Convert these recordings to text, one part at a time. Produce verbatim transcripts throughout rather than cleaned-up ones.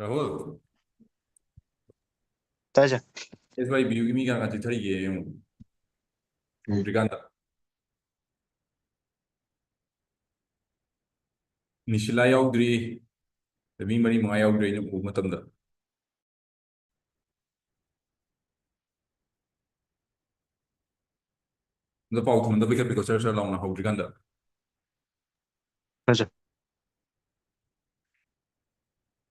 ꯔꯥꯍꯨꯜ, ꯇꯥꯏ ꯁꯥꯔ꯫ ꯑꯦꯁ Y B ꯌꯨꯒꯤ ꯃꯤ ꯀꯌꯥ ꯀꯌꯥ ꯆꯤꯊꯔꯤꯒꯦ ꯌꯦꯡꯉꯨ꯫ ꯍꯧꯗ꯭ꯔꯤꯀꯥꯟꯗ꯫ ꯅꯤꯁꯤꯂꯥ ꯌꯥꯎꯗ꯭ꯔꯤ꯫ ꯃꯤ ꯃꯔꯤ ꯃꯉꯥ ꯌꯥꯎꯗ꯭ꯔꯤ ꯑꯩꯅ ꯎꯕ ꯃꯇꯝꯗ꯫ ꯑꯗꯣ ꯄꯥꯎ ꯊꯨꯝꯗ ꯄꯤꯈꯠꯄꯤꯈꯣ ꯁꯔ ꯁꯔ ꯂꯥꯎꯅ ꯍꯧꯗ꯭ꯔꯤꯀꯥꯟꯗ꯫ ꯍꯣꯏ ꯁꯥꯔ꯫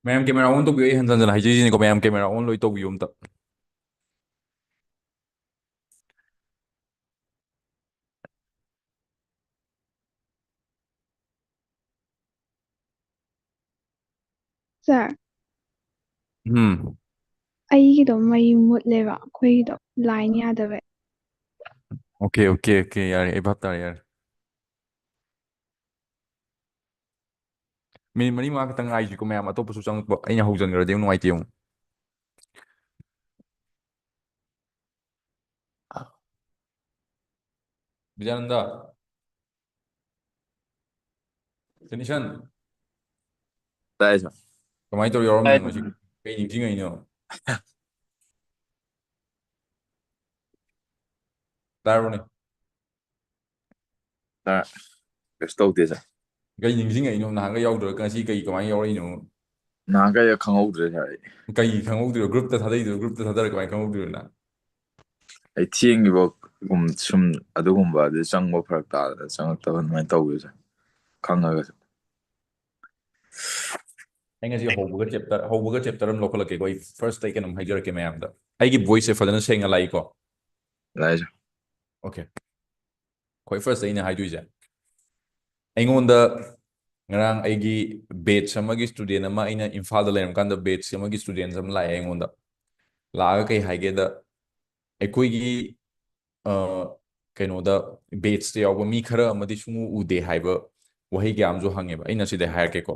ꯃꯌꯥꯝ ꯀꯦꯃꯦꯔꯥ ꯑꯣꯟ ꯇꯧꯕꯤꯌꯨ꯫ ꯑꯩ ꯍꯟꯖꯟ ꯍꯟꯖꯟ ꯍꯥꯏꯖꯔꯤꯁꯤꯅꯤꯀꯣ, ꯃꯌꯥꯝ ꯀꯦꯃꯦꯔꯥ ꯑꯣꯟ ꯂꯣꯏ ꯇꯧꯕꯤꯌꯨ ꯑꯝꯇ꯫ ꯁꯥꯔ, ꯎꯝ꯫ ꯑꯩꯒꯤꯗꯣ ꯃꯩ ꯃꯨꯠꯂꯦꯕ, ꯑꯩꯈꯣꯏꯒꯤꯗꯣ ꯂꯥꯏꯟ ꯌꯥꯗꯕꯩ꯫ ꯑꯣꯀꯦ, ꯑꯣꯀꯦ, ꯑꯣꯀꯦ, ꯌꯥꯔꯦ, ꯑꯩ ꯚꯥꯞ ꯇꯥꯔꯦ, ꯌꯥꯔꯦ꯫ ꯃꯤꯅꯤꯠ ꯃꯔꯤ ꯃꯉꯥ ꯈꯛꯇꯪ ꯉꯥꯏꯁꯤꯀꯣ ꯃꯌꯥꯝ, ꯑꯇꯣꯞꯄꯁꯨ ꯆꯪꯉꯛꯄ ꯑꯩꯅ ꯍꯧꯖꯤꯟꯈ꯭ꯔꯗꯤ ꯑꯃꯨꯛ ꯅꯨꯡꯉꯥꯏꯇꯦ ꯑꯃꯨꯛ꯫ ꯕꯤꯖꯥꯅꯟꯗ꯫ ꯁꯦꯅꯤꯁꯟ꯫ ꯇꯥꯏ ꯁꯥꯔ꯫ ꯀꯃꯥꯏꯅ ꯇꯧꯔ ꯌꯥꯎꯔꯝꯃꯤꯅꯣ ꯉꯁꯤ? ꯀꯩ ꯅꯤꯡꯁꯤꯡꯉꯛꯏꯅꯣ? ꯇꯥꯔꯕꯅꯦ? ꯁꯥꯔ, ꯀꯩꯁꯨ ꯇꯧꯗꯦ ꯁꯥꯔ꯫ ꯀꯩ ꯅꯤꯡꯁꯤꯡꯉꯛꯏꯅꯣ? ꯅꯍꯥꯟꯒ ꯌꯥꯎꯗ꯭ꯔꯒ ꯉꯁꯤ ꯀꯩ ꯀꯃꯥꯏꯅ ꯌꯥꯎꯔꯛꯏꯅꯣ? ꯅꯍꯥꯟꯒꯩ ꯈꯪꯍꯧꯗ꯭ꯔꯦ ꯁꯥꯔ ꯑꯩ꯫ ꯀꯩ ꯈꯪꯍꯧꯗ꯭ꯔꯤꯕ? ꯒ꯭ꯔꯨꯞꯇ ꯊꯥꯗꯩꯗꯣ, ꯒ꯭ꯔꯨꯞꯇ ꯊꯥꯗꯔ ꯀꯃꯥꯏꯅ ꯈꯪꯍꯧꯗ꯭ꯔꯤꯕ ꯅꯪ? ꯑꯩ ꯊꯦꯡꯈꯤꯕꯒꯨꯝ ꯁꯨꯝ ꯑꯗꯨꯒꯨꯝꯕ ꯑꯗꯨ ꯆꯪꯕ ꯐꯔꯛ ꯇꯥꯗꯅ ꯆꯪꯉꯛꯇꯕ ꯑꯗꯨꯃꯥꯏꯅ ꯇꯧꯋꯦ ꯁꯥꯔ꯫ ꯈꯪꯉꯒꯁꯨ꯫ ꯑꯩ ꯉꯁꯤ ꯍꯧꯕꯒ ꯆꯦꯞꯇꯔ, ꯍꯧꯕꯒ ꯆꯦꯞꯇꯔ ꯑꯃ ꯂꯧꯈꯠꯂꯛꯀꯦꯀꯣ꯫ ꯑꯩ ꯐꯥꯔꯁꯇ ꯑꯩ ꯀꯩꯅꯣꯝ ꯍꯥꯏꯖꯔꯛꯀꯦ ꯃꯌꯥꯝꯗ꯫ ꯑꯩꯒꯤ ꯚꯣꯏꯁꯁꯦ ꯐꯖꯅ ꯁꯦꯡꯅ ꯂꯥꯛꯏꯀꯣ? ꯂꯥꯛꯑꯦ ꯁꯥꯔ꯫ ꯑꯣꯀꯦ꯫ ꯈ꯭ꯋꯥꯏ ꯐꯥꯔꯁꯇ ꯑꯩꯅ ꯍꯥꯏꯗꯣꯏꯁꯦ, ꯑꯩꯉꯣꯟꯗ ꯉꯔꯥꯡ ꯑꯩꯒꯤ ꯕꯦꯠꯁ ꯑꯃꯒꯤ ꯁ꯭ꯇꯨꯗꯦꯟ ꯑꯃ, ꯑꯩꯅ ꯏꯝꯐꯥꯜꯗ ꯂꯩꯔꯝꯀꯥꯟꯗ ꯕꯦꯠꯁ ꯑꯃꯒꯤ ꯁ꯭ꯇꯨꯗꯦꯟ ꯑꯃ ꯂꯥꯛꯑꯦ ꯑꯩꯉꯣꯟꯗ꯫ ꯂꯥꯛꯑꯒ ꯀꯩ ꯍꯥꯏꯒꯦꯗ, ꯑꯩꯈꯣꯏꯒꯤ ꯑ, ꯀꯩꯅꯣꯗ, ꯕꯦꯠꯁꯇ ꯌꯥꯎꯕ ꯃꯤ ꯈꯔ ꯑꯃꯗꯤ ꯁꯨꯡꯎ ꯎꯗꯦ ꯍꯥꯏꯕ ꯋꯥꯍꯩ ꯀꯌꯥ ꯑꯃꯁꯨ ꯍꯪꯉꯦꯕ꯫ ꯑꯩꯅ ꯁꯤꯗ ꯍꯥꯏꯔꯛꯀꯦꯀꯣ꯫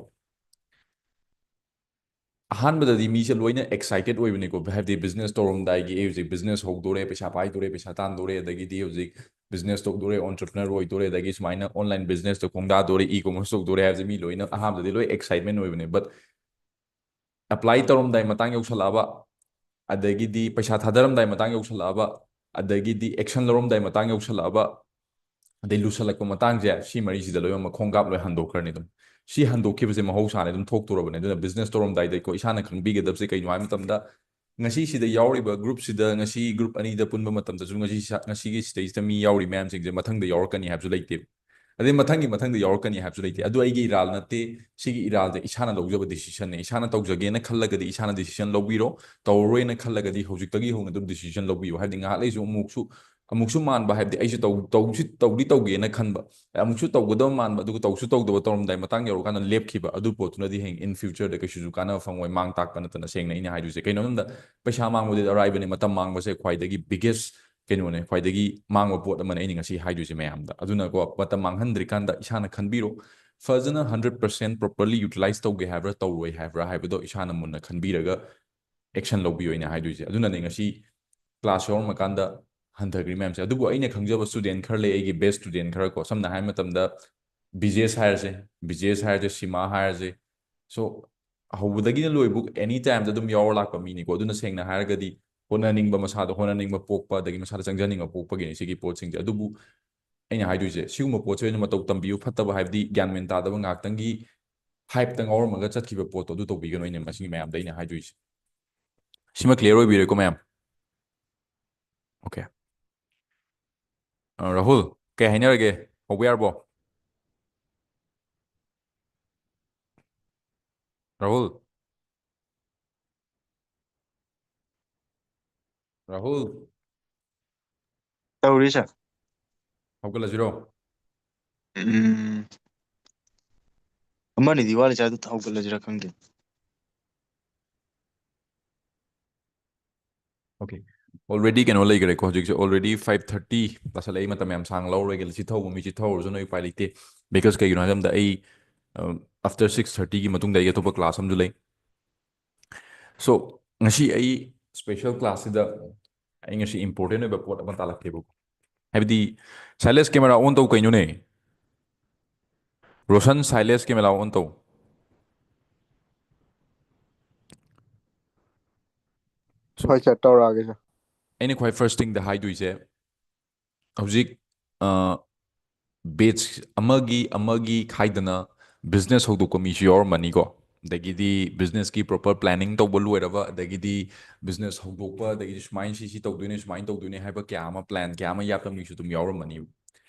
ꯑꯍꯥꯟꯕꯗꯗꯤ ꯃꯤꯁꯦ ꯂꯣꯏꯅ ꯑꯦꯛꯁꯥꯏꯇꯦꯠ ꯑꯣꯏꯕꯅꯤꯀꯣ, ꯍꯥꯏꯕꯗꯤ ꯕꯤꯖꯤꯅꯦꯁ ꯇꯧꯔꯝꯗꯥꯏꯒꯤ, "ꯑꯩ ꯍꯧꯖꯤꯛ ꯕꯤꯖꯤꯅꯦꯁ ꯍꯧꯗꯣꯔꯦ, ꯄꯩꯁꯥ ꯄꯥꯏꯗꯣꯔꯦ, ꯄꯩꯁꯥ ꯇꯥꯟꯗꯣꯔꯦ, ꯑꯗꯒꯤꯗꯤ ꯍꯧꯖꯤꯛ ꯕꯤꯖꯤꯅꯦꯁ ꯇꯧꯗꯣꯔꯦ, ꯑꯣꯟꯇꯔꯄ꯭ꯔꯤꯅꯔ ꯑꯣꯏꯗꯣꯔꯦ, ꯑꯗꯒꯤ ꯁꯨꯃꯥꯏꯅ ꯑꯣꯟꯂꯥꯏꯟ ꯕꯤꯖꯤꯅꯦꯁꯇ ꯈꯣꯡꯗꯥꯗꯣꯔꯦ, ꯏ ꯀꯣꯃꯔꯁ ꯇꯧꯗꯣꯔꯦ" ꯍꯥꯏꯕꯁꯦ ꯃꯤ ꯂꯣꯏꯅ ꯑꯍꯥꯟꯕꯗꯗꯤ ꯂꯣꯏ ꯑꯦꯛꯁꯥꯏꯠꯃꯦꯟ ꯑꯣꯏꯕꯅꯦ꯫ ꯕꯠ ꯑꯦꯄ꯭ꯂꯥꯏ ꯇꯧꯔꯝꯗꯥꯏ ꯃꯇꯥꯡ ꯌꯧꯁꯜꯂꯛꯑꯕ, ꯑꯗꯒꯤꯗꯤ ꯄꯩꯁꯥ ꯊꯥꯗꯔꯝꯗꯥꯏ ꯃꯇꯥꯡ ꯌꯧꯁꯜꯂꯛꯑꯕ, ꯑꯗꯒꯤꯗꯤ ꯑꯦꯛꯁꯟ ꯂꯧꯔꯝꯗꯥꯏ ꯃꯇꯥꯡ ꯌꯧꯁꯜꯂꯛꯑꯕ, ꯑꯗꯩ ꯂꯨꯁꯜꯂꯛꯄ ꯃꯇꯥꯡꯁꯦ, ꯁꯤ ꯃꯔꯤꯁꯤꯗ ꯂꯣꯏꯅꯃꯛ ꯈꯣꯡꯒꯥꯞ ꯂꯣꯏ ꯍꯟꯗꯣꯛꯈ꯭ꯔꯅꯤ ꯑꯗꯨꯝ꯫ ꯁꯤ ꯍꯟꯗꯣꯛꯈꯤꯕꯁꯦ ꯃꯍꯧꯁꯥꯅꯤ ꯑꯗꯨꯝ ꯊꯣꯛꯇꯣꯔꯕꯅꯦ꯫ ꯑꯗꯨꯅ ꯕꯤꯖꯤꯅꯦꯁ ꯇꯧꯔꯝꯗꯥꯏꯗꯀꯣ, ꯏꯁꯥꯅ ꯈꯪꯕꯤꯒꯗꯕꯁꯦ ꯀꯩꯅꯣ ꯍꯥꯏꯕ ꯃꯇꯝꯗ, ꯉꯁꯤ ꯁꯤꯗ ꯌꯥꯎꯔꯤꯕ ꯒ꯭ꯔꯨꯞꯁꯤꯗ, ꯉꯁꯤ ꯒ꯭ꯔꯨꯞ ꯑꯅꯤꯗ ꯄꯨꯟꯕ ꯃꯇꯝꯗꯁꯨ, ꯉꯁꯤ ꯁ-, ꯉꯁꯤꯒꯤ ꯁꯤꯗꯩꯁꯤꯗ ꯃꯤ ꯌꯥꯎꯔꯤ ꯃꯌꯥꯝꯁꯤꯡꯁꯦ ꯃꯊꯪꯗ ꯌꯥꯎꯔꯛꯀꯅꯤ ꯍꯥꯏꯕꯁꯨ ꯂꯩꯇꯦꯕ꯫ ꯑꯗꯩ ꯃꯊꯪꯒꯤ ꯃꯊꯪꯗ ꯌꯥꯎꯔꯛꯀꯅꯤ ꯍꯥꯏꯕꯁꯨ ꯂꯩꯇꯦ꯫ ꯑꯗꯨ ꯑꯩꯒꯤ ꯏꯔꯥꯜ ꯅꯠꯇꯦ꯫ ꯁꯤꯒꯤ ꯏꯔꯥꯜꯁꯦ ꯏꯁꯥꯅ ꯂꯧꯖꯕ ꯗꯤꯁꯤꯖꯟꯅꯦ꯫ ꯏꯁꯥꯅ ꯇꯧꯖꯒꯦꯅ ꯈꯜꯂꯒꯗꯤ ꯏꯁꯥꯅ ꯗꯤꯁꯤꯖꯟ ꯂꯧꯕꯤꯔꯣ꯫ ꯇꯧꯔꯔꯣꯏꯅ ꯈꯜꯂꯒꯗꯤ ꯍꯧꯖꯤꯛꯇꯒꯤ ꯍꯧꯅ ꯑꯗꯨꯝ ꯗꯤꯁꯤꯖꯟ ꯂꯧꯕꯤꯌꯨ꯫ ꯍꯥꯏꯕꯗꯤ ꯉꯥꯏꯍꯥꯛ ꯂꯩꯁꯨ ꯑꯃꯨꯛꯁꯨ, ꯑꯃꯨꯛꯁꯨ ꯃꯥꯟꯕ, ꯍꯥꯏꯕꯗꯤ ꯑꯩꯁꯨ ꯇꯧ-, ꯇꯧꯁꯤ, ꯇꯧꯗꯤ ꯇꯧꯒꯦꯅ ꯈꯟꯕ, ꯑꯃꯨꯛꯁꯨ ꯇꯧꯒꯗꯕ ꯃꯥꯟꯕ, ꯑꯗꯨꯒ ꯇꯧꯁꯨ ꯇꯧꯗꯕ, ꯇꯧꯔꯝꯗꯥꯏ ꯃꯇꯥꯡ ꯌꯧꯔꯀꯥꯟꯗ ꯂꯦꯞꯈꯤꯕ꯫ ꯑꯗꯨ ꯄꯣꯠꯇꯨꯅꯗꯤ ꯍꯌꯦꯡ in future ꯗ ꯀꯩꯁꯨꯁꯨ ꯀꯥꯟꯅꯕ ꯐꯪꯉꯣꯏ, ꯃꯥꯡ ꯇꯥꯛꯄ ꯅꯠꯇꯅ, ꯁꯦꯡꯅ ꯑꯩꯅ ꯍꯥꯏꯗꯣꯏꯁꯦ꯫ ꯀꯩꯅꯣꯝꯗ ꯄꯩꯁꯥ ꯃꯥꯡꯕꯗꯤ ꯑꯔꯥꯏꯕꯅꯤ, ꯃꯇꯝ ꯃꯥꯡꯕꯁꯦ ꯈ꯭ꯋꯥꯏꯗꯒꯤ biggest ꯀꯩꯅꯣꯅꯦ, ꯈ꯭ꯋꯥꯏꯗꯒꯤ ꯃꯥꯡꯕ ꯄꯣꯠ ꯑꯃꯅꯦ ꯑꯩꯅ ꯉꯁꯤ ꯍꯥꯏꯗꯣꯏꯁꯦ ꯃꯌꯥꯝꯗ꯫ ꯑꯗꯨꯅꯀꯣ, ꯃꯇꯝ ꯃꯥꯡꯍꯟꯗ꯭ꯔꯤꯀꯥꯟꯗ ꯏꯁꯥꯅ ꯈꯟꯕꯤꯔꯣ꯫ ꯐꯖꯅ hundred percent properly utilize ꯇꯧꯒꯦ ꯍꯥꯏꯕ꯭ꯔꯥ, ꯇꯧꯔꯣꯏ ꯍꯥꯏꯕ꯭ꯔꯥ ꯍꯥꯏꯕꯗꯣ ꯏꯁꯥꯅ ꯃꯨꯟꯅ ꯈꯟꯕꯤꯔꯒ ꯑꯦꯛꯁꯟ ꯂꯧꯕꯤꯌꯣ ꯑꯩꯅ ꯍꯥꯏꯗꯣꯏꯁꯦ꯫ ꯑꯗꯨꯅꯅꯦ ꯉꯁꯤ ꯀ꯭ꯂꯥꯁ ꯌꯥꯎꯔꯝꯃꯀꯥꯟꯗ ꯍꯟꯊꯈ꯭ꯔꯤ ꯃꯌꯥꯝꯁꯦ꯫ ꯑꯗꯨꯕꯨ ꯑꯩꯅ ꯈꯪꯖꯕ ꯁ꯭ꯇꯨꯗꯦꯟ ꯈꯔ ꯂꯩ, ꯑꯩꯒꯤ ꯕꯦꯁ ꯁ꯭ꯇꯨꯗꯦꯟ ꯈꯔ ꯀꯣ, ꯁꯝꯅ ꯍꯥꯏ ꯃꯇꯝꯗ ꯕꯤ ꯖꯤ ꯑꯦꯁ ꯍꯥꯏꯔꯁꯦ, ꯕꯤ ꯖꯤ ꯑꯦꯁ ꯍꯥꯏꯔꯁꯦ, ꯁꯤꯃꯥ ꯍꯥꯏꯔꯁꯦ꯫ ꯁꯣ, ꯍꯧꯕꯗꯒꯤꯅ ꯂꯣꯏꯕꯨꯛ ꯑꯦꯅꯤ ꯇꯥꯏꯝꯗ ꯑꯗꯨꯝ ꯌꯥꯎꯔ ꯂꯥꯛꯄ ꯃꯤꯅꯤꯀꯣ꯫ ꯑꯗꯨꯅ ꯁꯦꯡꯅ ꯍꯥꯏꯔꯒꯗꯤ ꯍꯣꯠꯅꯅꯤꯡꯕ, ꯃꯁꯥꯗ ꯍꯣꯠꯅꯅꯤꯡꯕ ꯄꯣꯛꯄ, ꯑꯗꯒꯤ ꯃꯁꯥꯗ ꯆꯪꯖꯅꯤꯡꯕ ꯄꯣꯛꯄꯒꯤꯅꯤ ꯁꯤꯒꯤ ꯄꯣꯠꯁꯤꯡꯁꯦ꯫ ꯑꯗꯨꯕꯨ ꯑꯩꯅ ꯍꯥꯏꯗꯣꯏꯁꯦ, ꯁꯤꯒꯨꯝꯕ ꯄꯣꯠꯁꯦ ꯑꯣꯏꯅ ꯃꯇꯧ ꯇꯝꯕꯤꯌꯨ꯫ ꯐꯠꯇꯕ ꯍꯥꯏꯕꯗꯤ ꯒ꯭ꯌꯥꯟ ꯃꯦꯟ ꯇꯥꯗꯕ, ꯉꯥꯏꯍꯥꯛꯇꯪꯒꯤ ꯍꯥꯏꯞꯇ ꯉꯥꯎꯔꯝꯃꯒ ꯆꯠꯈꯤꯕ ꯄꯣꯠꯇꯣ, ꯑꯗꯨ ꯇꯧꯕꯤꯒꯅꯨ꯫ ꯑꯩꯅ ꯃꯁꯤꯒꯤ ꯃꯌꯥꯝꯗ ꯑꯩꯅ ꯍꯥꯏꯗꯣꯏꯁꯦ꯫ ꯁꯤꯃ ꯀ꯭ꯂꯤꯌꯥꯔ ꯑꯣꯏꯕꯤꯔꯦꯀꯣ ꯃꯌꯥꯝ? ꯑꯣꯀꯦ꯫ ꯑ, ꯔꯥꯍꯨꯜ, ꯀꯩ ꯍꯥꯏꯅꯔꯒꯦ? ꯍꯧꯕ ꯌꯥꯔꯕꯣ? ꯔꯥꯍꯨꯜ? ꯔꯥꯍꯨꯜ? ꯇꯧꯔꯤ, ꯁꯥꯔ꯫ ꯍꯧꯒꯠꯂꯁꯤꯔꯣ? ꯎꯝ꯫ ꯑꯃꯅꯤꯗꯤ ꯋꯥꯠꯂꯤ, ꯁꯥꯔ, ꯑꯗꯨ ꯍꯧꯒꯠꯂꯁꯤꯔꯥ ꯈꯪꯗꯦ꯫ ꯑꯣꯀꯦ꯫ Already ꯀꯩꯅꯣ ꯂꯩꯈ꯭ꯔꯦꯀꯣ, ꯍꯧꯖꯤꯛꯁꯦ already five thirty ꯇꯥꯁꯜꯂꯛꯏ꯫ ꯃꯇꯝ ꯌꯥꯝ ꯁꯥꯡꯅ ꯂꯧꯔꯣꯏꯒꯦ꯫ ꯆꯤꯠꯊꯍꯧꯕ ꯃꯤ ꯆꯤꯠꯊꯍꯧꯔꯁꯨ ꯅꯣꯏ ꯎꯄꯥꯏ ꯂꯩꯇꯦ, because ꯀꯩꯒꯤꯅꯣ ꯍꯥꯏꯕ ꯃꯇꯝꯗ ꯑꯩ, ꯑ, after six thirty ꯒꯤ ꯃꯇꯨꯡꯗ ꯑꯩ ꯑꯇꯣꯞꯄ ꯀ꯭ꯂꯥꯁ ꯑꯃꯁꯨ ꯂꯩ꯫ ꯁꯣ, ꯉꯁꯤ ꯑꯩ ꯁ꯭ꯄꯦꯁꯦꯜ ꯀ꯭ꯂꯥꯁꯁꯤꯗ ꯑꯩ ꯉꯁꯤ ꯏꯝꯄꯣꯔꯇꯦꯟ ꯑꯣꯏꯕ ꯄꯣꯠ ꯑꯃ ꯇꯥꯛꯂꯛꯀꯦꯕꯀꯣ꯫ ꯍꯥꯏꯕꯗꯤ, ꯁꯥꯏꯂꯦꯁ, ꯀꯦꯃꯦꯔꯥ ꯑꯣꯟ ꯇꯧ ꯀꯩꯅꯣꯅꯦ? ꯔꯣꯁꯟ, ꯁꯥꯏꯂꯦꯁ, ꯀꯦꯃꯦꯔꯥ ꯑꯣꯟ ꯇꯧ꯫ ꯍꯣꯏ ꯁꯥꯔ, ꯇꯧꯔꯛꯑꯒꯦ ꯁꯥꯔ꯫ ꯑꯩꯅ ꯈ꯭ꯋꯥꯏ ꯐꯥꯔꯁ ꯊꯤꯡꯗ ꯍꯥꯏꯗꯣꯏꯁꯦ, ꯍꯧꯖꯤꯛ ꯕꯦꯆ ꯑꯃꯒꯤ ꯑꯃꯒꯤ ꯈꯥꯏꯗꯅ ꯕꯤꯖꯤꯅꯦꯁ ꯍꯧꯗꯣꯛꯄ ꯃꯤꯁꯨ ꯌꯥꯎꯔꯝꯃꯅꯤꯀꯣ꯫ ꯑꯗꯒꯤꯗꯤ ꯕꯤꯖꯤꯅꯦꯁꯀꯤ ꯄ꯭ꯔꯣꯄꯔ ꯄ꯭ꯂꯥꯅꯤꯡ ꯇꯧꯕ ꯂꯣꯏꯔꯕ, ꯑꯗꯒꯤꯗꯤ ꯕꯤꯖꯤꯅꯦꯁ ꯍꯧꯗꯣꯛꯄ, ꯑꯗꯒꯤꯗꯤ ꯁꯨꯃꯥꯏꯅ ꯁꯤ ꯁꯤ ꯇꯧꯗꯣꯏꯅꯦ, ꯁꯨꯃꯥꯏꯅ ꯇꯧꯗꯣꯏꯅꯦ ꯍꯥꯏꯕ ꯀꯌꯥ ꯑꯃ, ꯄ꯭ꯂꯥꯟ ꯀꯌꯥ ꯑꯃ ꯌꯥꯠꯄ ꯃꯤꯁꯨ ꯑꯗꯨꯝ ꯌꯥꯎꯔꯝꯃꯅꯤꯕ꯫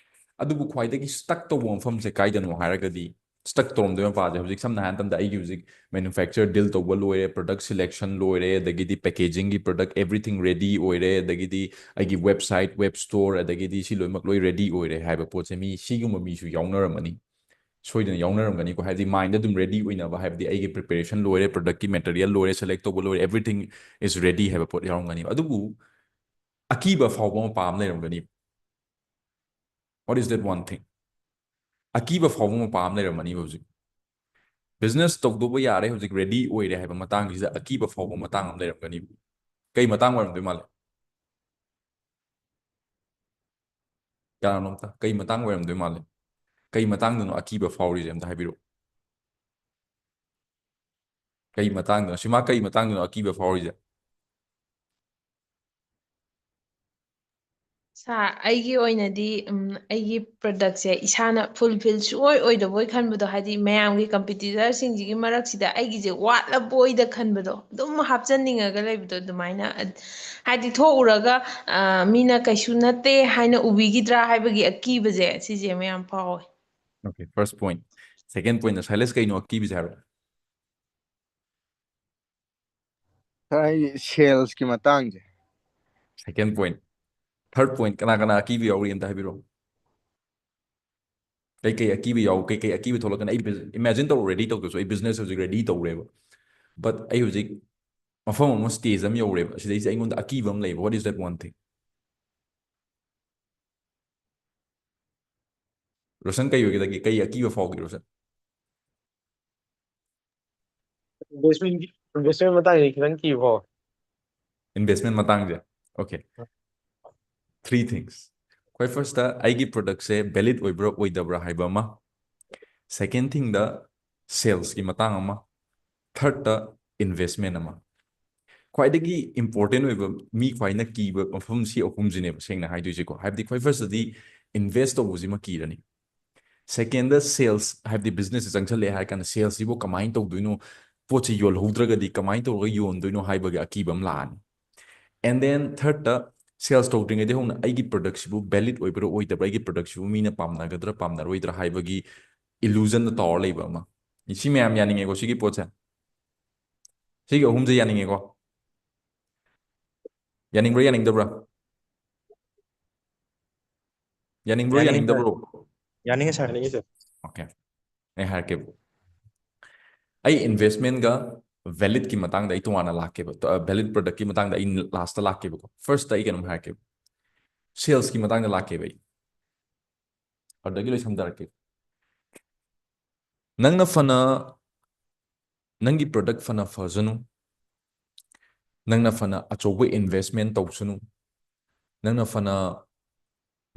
ꯑꯗꯨꯕꯨ ꯈ꯭ꯋꯥꯏꯗꯒꯤ ꯁ꯭ꯇꯛ ꯇꯧꯕ ꯃꯐꯝꯁꯦ ꯀꯥꯏꯗꯅꯣ ꯍꯥꯏꯔꯒꯗꯤ, ꯁ꯭ꯇꯛ ꯇꯧꯔꯝꯗꯣꯏꯕ ꯃꯄꯥꯁꯦ ꯍꯧꯖꯤꯛ ꯁꯝꯅ ꯍꯥꯏꯔ ꯃꯇꯝꯗ ꯑꯩꯒꯤ ꯍꯧꯖꯤꯛ ꯃꯦꯅꯨꯐꯦꯛꯆꯔ ꯗꯤꯜ ꯇꯧꯕ ꯂꯣꯏꯔꯦ, ꯄ꯭ꯔꯗꯛ ꯁꯤꯂꯦꯛꯁꯟ ꯂꯣꯏꯔꯦ, ꯑꯗꯒꯤꯗꯤ ꯄꯦꯀꯦꯖꯤꯡꯒꯤ ꯄ꯭ꯔꯗꯛ ꯑꯦꯕ꯭ꯔꯤꯊꯤꯡ ꯔꯦꯗꯤ ꯑꯣꯏꯔꯦ, ꯑꯗꯒꯤꯗꯤ ꯑꯩꯒꯤ ꯋꯦꯕꯁꯥꯏꯠ, ꯋꯦꯕ ꯁ꯭ꯇꯣꯔ, ꯑꯗꯒꯤꯗꯤ ꯁꯤ ꯂꯣꯏꯅꯃꯛ ꯂꯣꯏ ꯔꯦꯗꯤ ꯑꯣꯏꯔꯦ ꯍꯥꯏꯕ ꯄꯣꯠꯁꯦ ꯃꯤ ꯁꯤꯒꯨꯝꯕ ꯃꯤꯁꯨ ꯌꯥꯎꯅꯔꯝꯃꯅꯤ, ꯁꯣꯏꯗꯅ ꯌꯥꯎꯅꯔꯝꯒꯅꯤꯀꯣ꯫ ꯍꯥꯏꯕꯗꯤ ꯃꯥꯏꯟꯗ ꯑꯗꯨꯝ ꯔꯦꯗꯤ ꯑꯣꯏꯅꯕ, ꯍꯥꯏꯕꯗꯤ ꯑꯩꯒꯤ ꯄ꯭ꯔꯤꯄꯦꯔꯦꯁꯟ ꯂꯣꯏꯔꯦ, ꯄ꯭ꯔꯗꯛꯀꯤ ꯃꯦꯇꯔꯤꯌꯦꯜ ꯂꯣꯏꯔꯦ, ꯁꯦꯂꯦꯛ ꯇꯧꯕ ꯂꯣꯏꯔꯦ, everything is ready ꯍꯥꯏꯕ ꯄꯣꯠ ꯌꯥꯎꯔꯝꯒꯅꯤꯕ꯫ ꯑꯗꯨꯕꯨ ꯑꯀꯤꯕ ꯐꯥꯎꯕ ꯃꯄꯥ ꯑꯃ ꯂꯩꯔꯝꯒꯅꯤ꯫ What is that one thing? ꯑꯀꯤꯕ ꯐꯥꯎꯕ ꯃꯄꯥ ꯑꯃ ꯂꯩꯔꯝꯃꯅꯤꯕ ꯍꯧꯖꯤꯛ꯫ ꯕꯤꯖꯤꯅꯦꯁ ꯇꯧꯗꯧꯕ ꯌꯥꯔꯦ, ꯍꯧꯖꯤꯛ ꯔꯦꯗꯤ ꯑꯣꯏꯔꯦ ꯍꯥꯏꯕ ꯃꯇꯥꯡꯁꯤꯗ ꯑꯀꯤꯕ ꯐꯥꯎꯕ ꯃꯇꯥꯡ ꯑꯃ ꯂꯩꯔꯝꯒꯅꯤꯕ꯫ ꯀꯩ ꯃꯇꯥꯡ ꯑꯣꯏꯔꯝꯗꯣꯏ ꯃꯥꯜꯂꯦ? ꯀꯅꯥꯅꯣꯝꯇ ꯀꯩ ꯃꯇꯥꯡ ꯑꯣꯏꯔꯝꯗꯣꯏ ꯃꯥꯜꯂꯦ? ꯀꯩ ꯃꯇꯥꯡꯗꯅꯣ ꯑꯀꯤꯕ ꯐꯥꯎꯔꯤꯁꯦ ꯑꯝꯇ ꯍꯥꯏꯕꯤꯔꯛꯑꯣ꯫ ꯀꯩ ꯃꯇꯥꯡꯗꯅꯣ? ꯁꯤꯃꯥ ꯀꯩ ꯃꯇꯥꯡꯗꯅꯣ ꯑꯀꯤꯕ ꯐꯥꯎꯔꯤꯁꯦ? ꯁꯥꯔ, ꯑꯩꯒꯤ ꯑꯣꯏꯅꯗꯤ ꯎꯝ, ꯑꯩꯒꯤ ꯄ꯭ꯔꯗꯛꯁꯦ ꯏꯁꯥꯅ ꯐꯨꯜꯐꯤꯜ ꯁꯨꯡꯑꯣꯏ ꯑꯣꯏꯗꯕꯣꯏ ꯈꯟꯕꯗꯣ, ꯍꯥꯏꯗꯤ ꯃꯌꯥꯝꯒꯤ ꯀꯝꯄꯤꯇꯤꯇꯔꯁꯤꯡꯁꯤꯒꯤ ꯃꯔꯛꯁꯤꯗ ꯑꯩꯒꯤꯁꯦ ꯋꯥꯠꯂꯕꯣꯏꯗ ꯈꯟꯕꯗꯣ, ꯑꯗꯨꯝ ꯍꯥꯞꯆꯟꯅꯤꯡꯉꯒ ꯂꯩꯕꯗꯣ ꯑꯗꯨꯃꯥꯏꯅ, ꯑ, ꯍꯥꯏꯗꯤ ꯊꯣꯛꯎꯔꯒ ꯑ, ꯃꯤꯅ ꯀꯩꯁꯨ ꯅꯠꯇꯦ ꯍꯥꯏꯅ ꯎꯕꯤꯈꯤꯗ꯭ꯔꯥ ꯍꯥꯏꯕꯒꯤ ꯑꯀꯤꯕꯁꯦ ꯁꯤꯁꯦ ꯃꯌꯥꯝ ꯐꯥꯎꯋꯦ꯫ Okay, first point. Second point ꯅ, ꯁꯥꯏꯂꯦꯁ, ꯀꯩꯅꯣ ꯑꯀꯤꯕꯁꯦ ꯍꯥꯏꯔꯣ? ꯁꯥꯔ, ꯑꯩ ꯁꯦꯜꯁꯀꯤ ꯃꯇꯥꯡꯁꯦ꯫ Second point. Third point, ꯀꯅꯥ ꯀꯅꯥ ꯑꯀꯤꯕ ꯌꯥꯎꯔꯤ ꯑꯝꯇ ꯍꯥꯏꯕꯤꯔꯛꯑꯣ꯫ ꯀꯩꯀꯩ ꯑꯀꯤꯕ ꯌꯥꯎ ꯀꯩꯀꯩ ꯑꯀꯤꯕ ꯊꯣꯛꯂꯛꯀꯅꯤ? ꯑꯩ ꯏꯃꯦꯖꯤꯟ ꯇꯧꯔꯣ, ꯔꯦꯗꯤ ꯇꯧꯗ꯭ꯔꯁꯨ ꯑꯩ ꯕꯤꯖꯤꯅꯦꯁ ꯍꯧꯖꯤꯛ ꯔꯦꯗꯤ ꯇꯧꯔꯦꯕ, ꯕꯠ ꯑꯩ ꯍꯧꯖꯤꯛ ꯃꯐꯝ ꯑꯃ, ꯁ꯭ꯇꯦꯖ ꯑꯃ ꯌꯧꯔꯦꯕ, ꯁꯤꯗꯩꯁꯤꯗ ꯑꯩꯉꯣꯟꯗ ꯑꯀꯤꯕ ꯑꯃ ꯂꯩꯕ꯫ What is that one thing? Roshan, ꯀꯩ ꯑꯣꯏꯒꯗꯒꯦ? ꯀꯩ ꯑꯀꯤꯕ ꯐꯥꯎꯒꯦ ꯔꯣꯁꯟ? ꯏꯟꯚꯦꯁꯃꯦꯟꯒꯤ ꯏꯟꯚꯦꯁꯃꯦꯟ ꯃꯇꯥꯡꯁꯤ ꯈꯤꯇꯪ ꯀꯤꯕ ꯐꯥꯎꯋꯦ꯫ ꯏꯟꯚꯦꯁꯃꯦꯟ ꯃꯇꯥꯡꯁꯦ꯫ Okay, three things. ꯈ꯭ꯋꯥꯏ ꯐꯥꯔꯁꯇ ꯑꯩꯒꯤ ꯄ꯭ꯔꯗꯛꯁꯦ ꯚꯦꯂꯤꯠ ꯑꯣꯏꯕ꯭ꯔꯥ ꯑꯣꯏꯗꯕ꯭ꯔꯥ ꯍꯥꯏꯕ ꯑꯃ, ꯁꯦꯀꯦꯟ ꯊꯤꯡꯗ ꯁꯦꯜꯁꯀꯤ ꯃꯇꯥꯡ ꯑꯃ, ꯊꯥꯔꯗꯇ ꯏꯟꯚꯦꯁꯃꯦꯟ ꯑꯃ꯫ ꯈ꯭ꯋꯥꯏꯗꯒꯤ important ꯑꯣꯏꯕ, ꯃꯤ ꯈ꯭ꯋꯥꯏꯅ ꯀꯤꯕ ꯃꯐꯝ ꯁꯤ ꯑꯍꯨꯝꯁꯤꯅꯦꯕ, ꯁꯦꯡꯅ ꯍꯥꯏꯗꯣꯏꯁꯦꯀꯣ꯫ ꯍꯥꯏꯕꯗꯤ ꯈ꯭ꯋꯥꯏ first ꯇꯗꯤ invest ꯇꯧꯕꯁꯤꯃ ꯀꯤꯔꯅꯤ꯫ Second ꯗ sales, ꯍꯥꯏꯕꯗꯤ business ꯁꯦ ꯆꯪꯁꯜꯂꯛꯑꯦ ꯍꯥꯏꯔ ꯀꯥꯟꯗ sales ꯁꯤꯕꯨ ꯀꯃꯥꯏꯅ ꯇꯧꯗꯣꯏꯅꯣ, ꯄꯣꯠꯁꯤ ꯌꯣꯜꯍꯧꯗ꯭ꯔꯒꯗꯤ ꯀꯃꯥꯏꯅ ꯇꯧꯔꯒ ꯌꯣꯟꯗꯣꯏꯅꯣ ꯍꯥꯏꯕꯒꯤ ꯑꯀꯤꯕ ꯑꯃ ꯂꯥꯛꯑꯅꯤ꯫ And then third ꯇ, sales ꯇꯧꯗ꯭ꯔꯤꯉꯩꯗ ꯍꯧꯅ ꯑꯩꯒꯤ product ꯁꯤꯕꯨ valid ꯑꯣꯏꯕ꯭ꯔꯥ ꯑꯣꯏꯗꯕ꯭ꯔꯥ, ꯑꯩꯒꯤ product ꯁꯤꯕꯨ ꯃꯤꯅ ꯄꯥꯝꯅꯒꯗ꯭ꯔꯥ ꯄꯥꯝꯅꯔꯣꯏꯗ꯭ꯔꯥ ꯍꯥꯏꯕꯒꯤ illusion ꯗ ꯇꯧꯔ ꯂꯩꯕ ꯑꯃ꯫ ꯁꯤ ꯃꯌꯥꯝ ꯌꯥꯅꯤꯡꯉꯦꯀꯣ, ꯁꯤꯒꯤ ꯄꯣꯠꯁꯦ? ꯁꯤꯒꯤ ꯑꯍꯨꯝꯁꯦ ꯌꯥꯅꯤꯡꯉꯦꯀꯣ? ꯌꯥꯅꯤꯡꯕ꯭ꯔꯥ, ꯌꯥꯅꯤꯡꯗꯕ꯭ꯔꯥ? ꯌꯥꯅꯤꯡꯕ꯭ꯔꯣ, ꯌꯥꯅꯤꯡꯉꯦ, ꯌꯥꯅꯤꯡꯗꯕ꯭ꯔꯣ? ꯌꯥꯅꯤꯡꯉꯦ, sir꯫ ꯌꯥꯅꯤꯡꯉꯦ, sir꯫ Okay, ꯑꯩ ꯍꯥꯏꯔꯛꯀꯦꯕ꯫ ꯑꯩ investment ꯒ valid ꯀꯤ ꯃꯇꯥꯡꯗ ꯑꯩ ꯇꯣꯉꯥꯟꯅ ꯂꯥꯛꯀꯦꯕ꯫ ꯑ, valid product ꯀꯤ ꯃꯇꯥꯡꯗ ꯑꯩ last ꯇ ꯂꯥꯛꯀꯦꯕꯀꯣ꯫ First ꯇ ꯑꯩ ꯀꯩꯅꯣꯝ ꯍꯥꯏꯔꯛꯀꯦꯕ꯫ Sales ꯀꯤ ꯃꯇꯥꯡꯗ ꯂꯥꯛꯀꯦꯕ ꯑꯩ꯫ ꯑꯗꯨꯗꯒꯤ ꯂꯣꯏ ꯁꯝꯊꯔꯛꯀꯦ꯫ ꯅꯪꯅ ꯐꯅ, ꯅꯪꯒꯤ product ꯐꯅ ꯐꯖꯅꯨ, ꯅꯪꯅ ꯐꯅ ꯑꯆꯧꯕ investment ꯇꯧꯁꯅꯨ, ꯅꯪꯅ ꯐꯅ